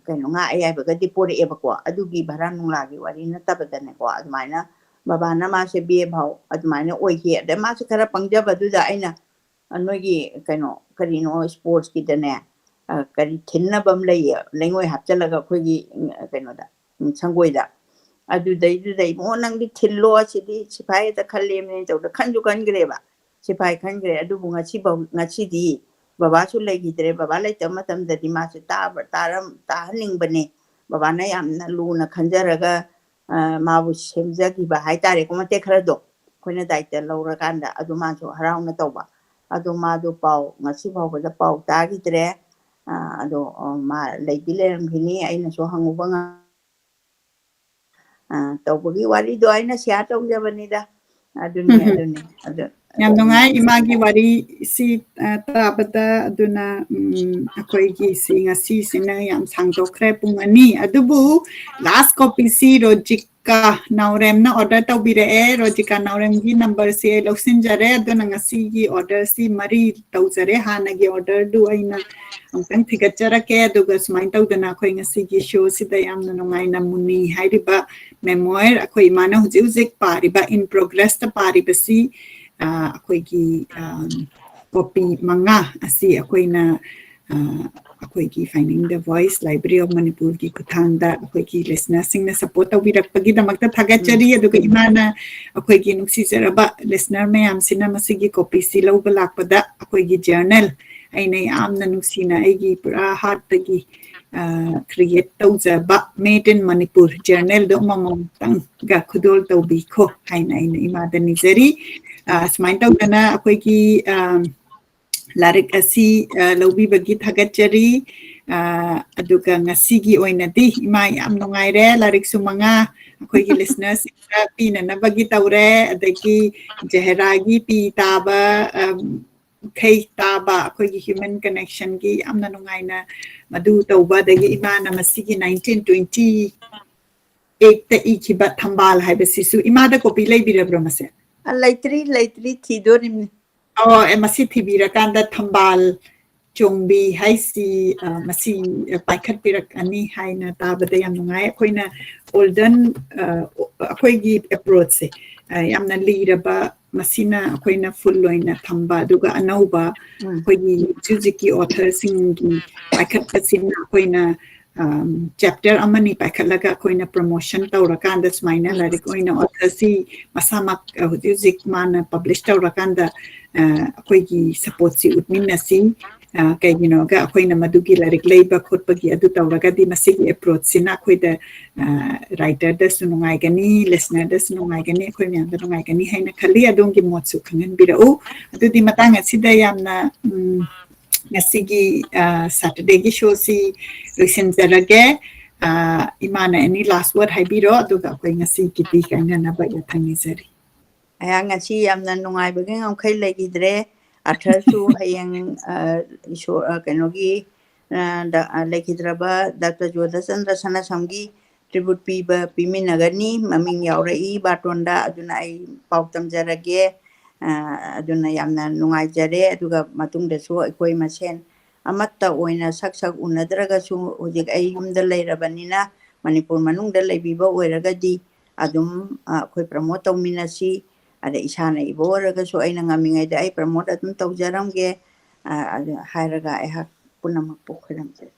ꯀꯩꯅꯣ, ꯉꯥ ꯑꯌꯥꯏꯕꯒꯗꯤ ꯄꯣꯔꯛꯑꯦꯕꯀꯣ꯫ ꯑꯗꯨꯒꯤ ꯚꯔꯥ ꯅꯨꯡꯂꯥꯒꯤ ꯋꯥꯔꯤ ꯅꯠꯇꯕꯗꯅꯦꯀꯣ, ꯑꯗꯨꯃꯥꯏꯅ ꯕꯕꯥꯅ ꯃꯥꯁꯦ ꯕꯤ ꯑꯦ ꯐꯥꯎ ꯑꯗꯨꯃꯥꯏꯅ ꯑꯣꯏꯈꯤ꯫ ꯑꯗꯩ ꯃꯥꯁꯦ ꯈꯔ ꯄꯪꯖꯕꯗꯨꯗ ꯑꯩꯅ ꯅꯣꯏꯒꯤ ꯀꯩꯅꯣ, ꯀꯔꯤꯅꯣ, ꯏꯁꯄꯣꯔꯠꯁꯀꯤꯗꯅꯦ, ꯀꯔꯤ ꯊꯤꯟꯅꯕ ꯑꯃ ꯂꯩꯌꯦ, ꯂꯩꯉꯣꯏ ꯍꯥꯞꯆꯤꯜꯂꯒ ꯑꯩꯈꯣꯏꯒꯤ ꯀꯩꯅꯣꯗ, ꯁꯪꯒꯣꯏꯗ꯫ ꯑꯗꯨꯗꯩꯗꯨꯗ, "ꯏꯕꯨꯡꯉꯣ, ꯅꯪꯗꯤ ꯊꯤꯜꯂꯣ, ꯁꯤꯗꯤ ꯁꯤꯐꯥꯏ ꯍꯦꯛꯇ ꯈꯜꯂꯦꯕꯅꯦ" ꯇꯧꯗ ꯈꯟꯁꯨ ꯈꯟꯈ꯭ꯔꯦꯕ, ꯁꯤꯐꯥꯏ ꯈꯟꯈ꯭ꯔꯦ꯫ ꯑꯗꯨꯕꯨ ꯉꯁꯤꯐꯥꯎ, ꯉꯁꯤꯗꯤ ꯕꯕꯥꯁꯨ ꯂꯩꯈꯤꯗ꯭ꯔꯦ꯫ ꯕꯕꯥ ꯂꯩꯇꯕ ꯃꯇꯝꯗꯗꯤ ꯃꯥꯁꯦ ꯇꯥꯕ, ꯇꯥꯔꯝ-, ꯇꯥꯍꯟꯅꯤꯡꯕꯅꯦ꯫ ꯕꯕꯥꯅ ꯌꯥꯝꯅ ꯂꯨꯅ ꯈꯟꯖꯔꯒ ꯃꯥꯕꯨ ꯁꯦꯝꯖꯈꯤꯕ ꯍꯥꯏꯇꯥꯔꯦꯀꯣ, ꯃꯇꯦꯛ ꯈꯔꯗꯣ ꯑꯩꯈꯣꯏꯅ ꯗꯥꯏꯇ ꯂꯧꯔꯀꯥꯟꯗ꯫ ꯑꯗꯨ ꯃꯥꯁꯨ ꯍꯔꯥꯎꯅ ꯇꯧꯕ꯫ ꯑꯗꯣ ꯃꯥꯗꯣ ꯄꯥꯎ ꯉꯁꯤ ꯐꯥꯎꯕꯗ ꯄꯥꯎ ꯇꯥꯈꯤꯗ꯭ꯔꯦ꯫ ꯑꯗꯣ ꯃꯥ ꯂꯩꯗꯤ ꯂꯩꯔꯝꯈꯤꯅꯤ, ꯑꯩꯅꯁꯨ ꯍꯪꯉꯨꯕ ꯉꯝ-, ꯇꯧꯕꯒꯤ ꯋꯥꯔꯤꯗꯣ ꯑꯩꯅ ꯁꯤꯌꯥꯔ ꯇꯧꯖꯕꯅꯤꯗ꯫ ꯑꯗꯨꯅꯤ, ꯑꯗꯨꯅꯤ꯫ ꯑꯗꯨ ꯌꯥꯝ ꯅꯨꯡꯉꯥꯏ ꯏꯃꯥꯒꯤ ꯋꯥꯔꯤꯁꯤ ꯇꯥꯕꯗ꯫ ꯑꯗꯨꯅ ꯑꯩꯈꯣꯏꯒꯤ ꯁꯤ ꯉꯁꯤꯁꯤꯅ ꯌꯥꯝ ꯁꯥꯡꯗꯣꯛꯈ꯭ꯔꯦ, ꯄꯨꯡ ꯑꯅꯤ꯫ ꯑꯗꯨꯕꯨ ꯂꯥꯁ ꯀꯣꯄꯤꯁꯤ ꯔꯣꯖꯤꯀꯥ ꯅꯥꯎꯔꯦꯝꯅ ꯑꯣꯔꯗꯔ ꯇꯧꯕꯤꯔꯛꯑꯦ꯫ ꯔꯣꯖꯤꯀꯥ ꯅꯥꯎꯔꯦꯝꯒꯤ ꯅꯝꯕꯔꯁꯤ ꯑꯩ ꯂꯧꯁꯤꯟꯖꯔꯦ꯫ ꯑꯗꯨꯅ ꯉꯁꯤꯒꯤ ꯑꯣꯔꯗꯔꯁꯤ ꯃꯔꯤ ꯇꯧꯖꯔꯦ꯫ ꯍꯥꯟꯅꯒꯤ ꯑꯣꯔꯗꯔꯗꯨ ꯑꯩꯅ ꯑꯃꯨꯛꯇꯪ ꯊꯤꯒꯠꯆꯔꯛꯀꯦ꯫ ꯑꯗꯨꯒ ꯁꯨꯃꯥꯏꯅ ꯇꯧꯗꯅ ꯑꯩꯈꯣꯏ ꯉꯁꯤꯒꯤ ꯁꯣꯁꯤꯗ ꯌꯥꯝꯅ ꯅꯨꯡꯉꯥꯏꯅ ꯃꯨꯅꯤ ꯍꯥꯏꯔꯤꯕ ꯃꯦꯃꯣꯌꯔ, ꯑꯩꯈꯣꯏ ꯏꯃꯥꯅ ꯍꯧꯖꯤꯛ ꯍꯧꯖꯤꯛ ꯄꯥꯔꯤꯕ, in progressꯇ ꯄꯥꯔꯤꯕꯁꯤ, ꯑꯩꯈꯣꯏꯒꯤ ꯀꯣꯄꯤ ꯃꯉꯥ ꯑꯁꯤ ꯑꯩꯈꯣꯏꯅ ꯑꯩꯈꯣꯏꯒꯤ Finding the Voice Library of Manipurꯒꯤ ꯈꯨꯠꯊꯥꯡꯗ ꯑꯩꯈꯣꯏꯒꯤ ꯂꯤꯁꯅꯔꯁꯤꯡꯅ ꯁꯄꯣꯔꯠ ꯇꯧꯕꯤꯔꯛꯄꯒꯤꯗꯃꯛꯇ ꯊꯥꯒꯠꯆꯔꯤ꯫ ꯑꯗꯨꯒ ꯏꯃꯥꯅ ꯑꯩꯈꯣꯏꯒꯤ ꯅꯨꯡꯁꯤꯖꯔꯕ ꯂꯤꯁꯅꯔ ꯃꯌꯥꯝꯁꯤꯅ ꯃꯁꯤꯒꯤ ꯀꯣꯄꯤꯁꯤ ꯂꯧꯕ ꯂꯥꯛꯄꯗ ꯑꯩꯈꯣꯏꯒꯤ ꯖꯔꯅꯦꯜ, ꯑꯩꯅ ꯌꯥꯝꯅ ꯅꯨꯡꯁꯤꯅ ꯑꯩꯒꯤ ꯄꯨꯔꯥ ꯍꯥꯔꯠꯇꯒꯤ ꯀ꯭ꯔꯤꯌꯦꯠ ꯇꯧꯖꯕ Made in Manipur ꯖꯔꯅꯦꯜꯗꯣ ꯑꯃꯃꯝꯇꯪꯒ ꯈꯨꯗꯣꯜ ꯇꯧꯕꯤꯈꯣ ꯍꯥꯏꯅ ꯑꯩꯅ ꯏꯃꯥꯗ ꯅꯤꯖꯔꯤ꯫ ꯁꯨꯃꯥꯏꯅ ꯇꯧꯗꯅ ꯑꯩꯈꯣꯏꯒꯤ ꯂꯥꯏꯔꯤꯛ ꯑꯁꯤ ꯂꯧꯕꯤꯕꯒꯤ ꯊꯥꯒꯠꯆꯔꯤ꯫ ꯑ, ꯑꯗꯨꯒ ꯉꯁꯤꯒꯤ ꯑꯣꯏꯅꯗꯤ ꯏꯃꯥ ꯌꯥꯝ ꯅꯨꯡꯉꯥꯏꯔꯦ, ꯂꯥꯏꯔꯤꯛꯁꯨ ꯃꯉꯥ ꯑꯩꯈꯣꯏꯒꯤ listeners ꯁꯤꯡꯗ ꯄꯤꯅꯅꯕꯒꯤ ꯇꯧꯔꯦ, ꯑꯗꯒꯤ ꯖꯍꯦꯔꯥꯒꯤ ꯄꯤ ꯇꯥꯕ, ꯑꯝ, ꯈꯩ ꯇꯥꯕ, ꯑꯩꯈꯣꯏꯒꯤ human connection ꯒꯤ ꯌꯥꯝꯅ ꯅꯨꯡꯉꯥꯏꯅ ꯃꯗꯨ ꯇꯧꯕ, ꯑꯗꯒꯤ ꯏꯃꯥꯅ ꯃꯁꯤꯒꯤ nineteen twenty eight ꯇ ꯏꯈꯤꯕ ꯊꯝꯕꯥꯜ ꯍꯥꯏꯕꯁꯤꯁꯨ ꯏꯃꯥꯗ copy ꯂꯩꯕꯤꯔꯕ꯭ꯔꯣ ꯃꯁꯦ? ꯑ, ꯂꯩꯇ꯭ꯔꯤ, ꯂꯩꯇ꯭ꯔꯤ, ꯊꯤꯗꯣꯔꯤꯕꯅꯤ꯫ ꯑꯣ, ꯑꯦ, ꯃꯁꯤ ꯊꯤꯕꯤꯔꯀꯥꯟꯗ ꯊꯝꯕꯥꯜ ꯆꯣꯡꯕꯤ ꯍꯥꯏꯁꯤ, ꯑ, ꯃꯁꯤ ꯄꯥꯏꯈꯠꯄꯤꯔꯛꯑꯅꯤ ꯍꯥꯏꯅ ꯇꯥꯕꯗ ꯌꯥꯝ ꯅꯨꯡꯉꯥꯏ꯫ ꯑꯩꯈꯣꯏꯅ olden, ꯑ, ꯑꯩꯈꯣꯏꯒꯤ approach ꯁꯦ, ꯑ, ꯌꯥꯝꯅ ꯂꯤꯔꯕ, ꯃꯁꯤꯅ ꯑꯩꯈꯣꯏꯅ full ꯑꯣꯏꯅ ꯊꯝꯕ, ꯑꯗꯨꯒ ꯑꯅꯧꯕ ꯎꯝ꯫ ꯑꯩꯈꯣꯏꯒꯤ ꯍꯧꯖꯤꯛ ꯍꯧꯖꯤꯛꯀꯤ author ꯁꯤꯡꯒꯤ ꯄꯥꯏꯈꯠꯄꯁꯤꯅ ꯑꯩꯈꯣꯏꯅ, ꯑꯝ, chapter ꯑꯃꯅꯤ ꯄꯥꯏꯈꯠꯂꯒ ꯑꯩꯈꯣꯏꯅ promotion ꯇꯧꯔꯀꯥꯟꯗ ꯁꯨꯃꯥꯏꯅ ꯂꯥꯏꯔꯤꯛ ꯑꯣꯏꯅ author ꯁꯤ ꯃꯁꯥꯃꯛ, ꯑ, ꯍꯧꯖꯤꯛ ꯍꯧꯖꯤꯛ ꯃꯥꯅ publish ꯇꯧꯔꯀꯥꯟꯗ, ꯑ, ꯑꯩꯈꯣꯏꯒꯤ support ꯁꯤ ꯎꯠꯃꯤꯟꯅꯁꯤ꯫ ꯑ, ꯀꯩꯒꯤꯅꯣꯒ ꯑꯩꯈꯣꯏꯅ ꯃꯗꯨꯒꯤ ꯂꯥꯏꯔꯤꯛ ꯂꯩꯕ ꯈꯣꯠꯄꯒꯤ ꯑꯗꯨ ꯇꯧꯔꯒꯗꯤ ꯃꯁꯤꯒꯤ approach ꯁꯤꯅ ꯑꯩꯈꯣꯏꯗ, ꯑ, writer ꯗꯁꯨ ꯅꯨꯡꯉꯥꯏꯒꯅꯤ, listener ꯗꯁꯨ ꯅꯨꯡꯉꯥꯏꯒꯅꯤ, ꯑꯩꯈꯣꯏ ꯃꯌꯥꯝꯗ ꯅꯨꯡꯉꯥꯏꯒꯅꯤ ꯍꯥꯏꯅ ꯈꯜꯂꯤ꯫ ꯑꯗꯣꯝꯒꯤ ꯃꯣꯠꯁꯨ ꯈꯪꯍꯟꯕꯤꯔꯛꯎ꯫ ꯑꯗꯨꯗꯤ ꯃꯇꯥꯡ ꯑꯁꯤꯗ ꯌꯥꯝꯅ, ꯎꯝ, ꯉꯁꯤꯒꯤ, ꯑ, Saturday ꯒꯤ show ꯁꯤ ꯂꯣꯏꯁꯤꯟꯖꯔꯒꯦ꯫ ꯑ, ꯏꯃꯥꯅ any last word ꯍꯥꯏꯕꯤꯔꯣ, ꯑꯗꯨꯒ ꯑꯩꯈꯣꯏ ꯉꯁꯤꯒꯤꯗꯤ ꯀꯥꯏꯅꯅꯕ ꯌꯥꯊꯪ ꯅꯤꯖꯔꯤ꯫ ꯑꯩꯍꯥꯛ ꯉꯁꯤ ꯌꯥꯝꯅ ꯅꯨꯡꯉꯥꯏꯕꯒꯤ ꯉꯝꯈꯩ ꯂꯩꯈꯤꯗ꯭ꯔꯦ꯫ Author ꯁꯨ ꯍꯌꯦꯡ, ꯑ, ꯏꯁꯣꯔ, ꯑ, ꯀꯩꯅꯣꯒꯤ, ꯑ, ꯗ-, ꯑ, ꯂꯩꯈꯤꯗ꯭ꯔꯕ ꯗꯥꯛꯇꯔ ꯖꯣꯙꯆꯟꯗ꯭ꯔ ꯁꯅꯥꯁꯝꯒꯤ tribute ꯄꯤꯕ, ꯄꯤꯃꯤꯟꯅꯒꯅꯤ꯫ ꯃꯃꯤꯡ ꯌꯥꯎꯔꯛꯏ ꯕꯥꯔꯇꯣꯟꯗ, ꯑꯗꯨꯅ ꯑꯩ ꯄꯥꯎ ꯇꯝꯖꯔꯒꯦ꯫ ꯑ, ꯑꯗꯨꯅ ꯌꯥꯝꯅ ꯅꯨꯡꯉꯥꯏꯖꯔꯦ꯫ ꯑꯗꯨꯒ ꯃꯇꯨꯡꯗꯁꯨ ꯑꯩꯈꯣꯏ ꯃꯁꯦꯟ ꯑꯃꯠꯇ ꯑꯣꯏꯅ ꯁꯛ ꯁꯛ ꯎꯅꯗ꯭ꯔꯒꯁꯨ, ꯍꯧꯖꯤꯛ ꯑꯩ ꯌꯨꯝꯗ ꯂꯩꯔꯕꯅꯤꯅ, ꯃꯅꯤꯄꯨꯔ ꯃꯅꯨꯡꯗ ꯂꯩꯕꯤꯕ ꯑꯣꯏꯔꯒꯗꯤ ꯑꯗꯨꯝ, ꯑ, ꯑꯩꯈꯣꯏ promote ꯇꯧꯃꯤꯟꯅꯁꯤ꯫ ꯑꯗ ꯏꯁꯥꯅ ꯏꯕ ꯑꯣꯏꯔꯒꯁꯨ ꯑꯩꯅ ꯉꯝꯃꯤꯉꯩꯗ ꯑꯩ promote ꯑꯗꯨꯝ ꯇꯧꯖꯔꯝꯒꯦ꯫ ꯑ, ꯑꯗꯨ ꯍꯥꯏꯔꯒ ꯑꯩꯍꯥꯛ ꯄꯨꯝꯅꯃꯛꯄꯨ ꯈꯣꯏꯔꯝꯖꯔꯤ꯫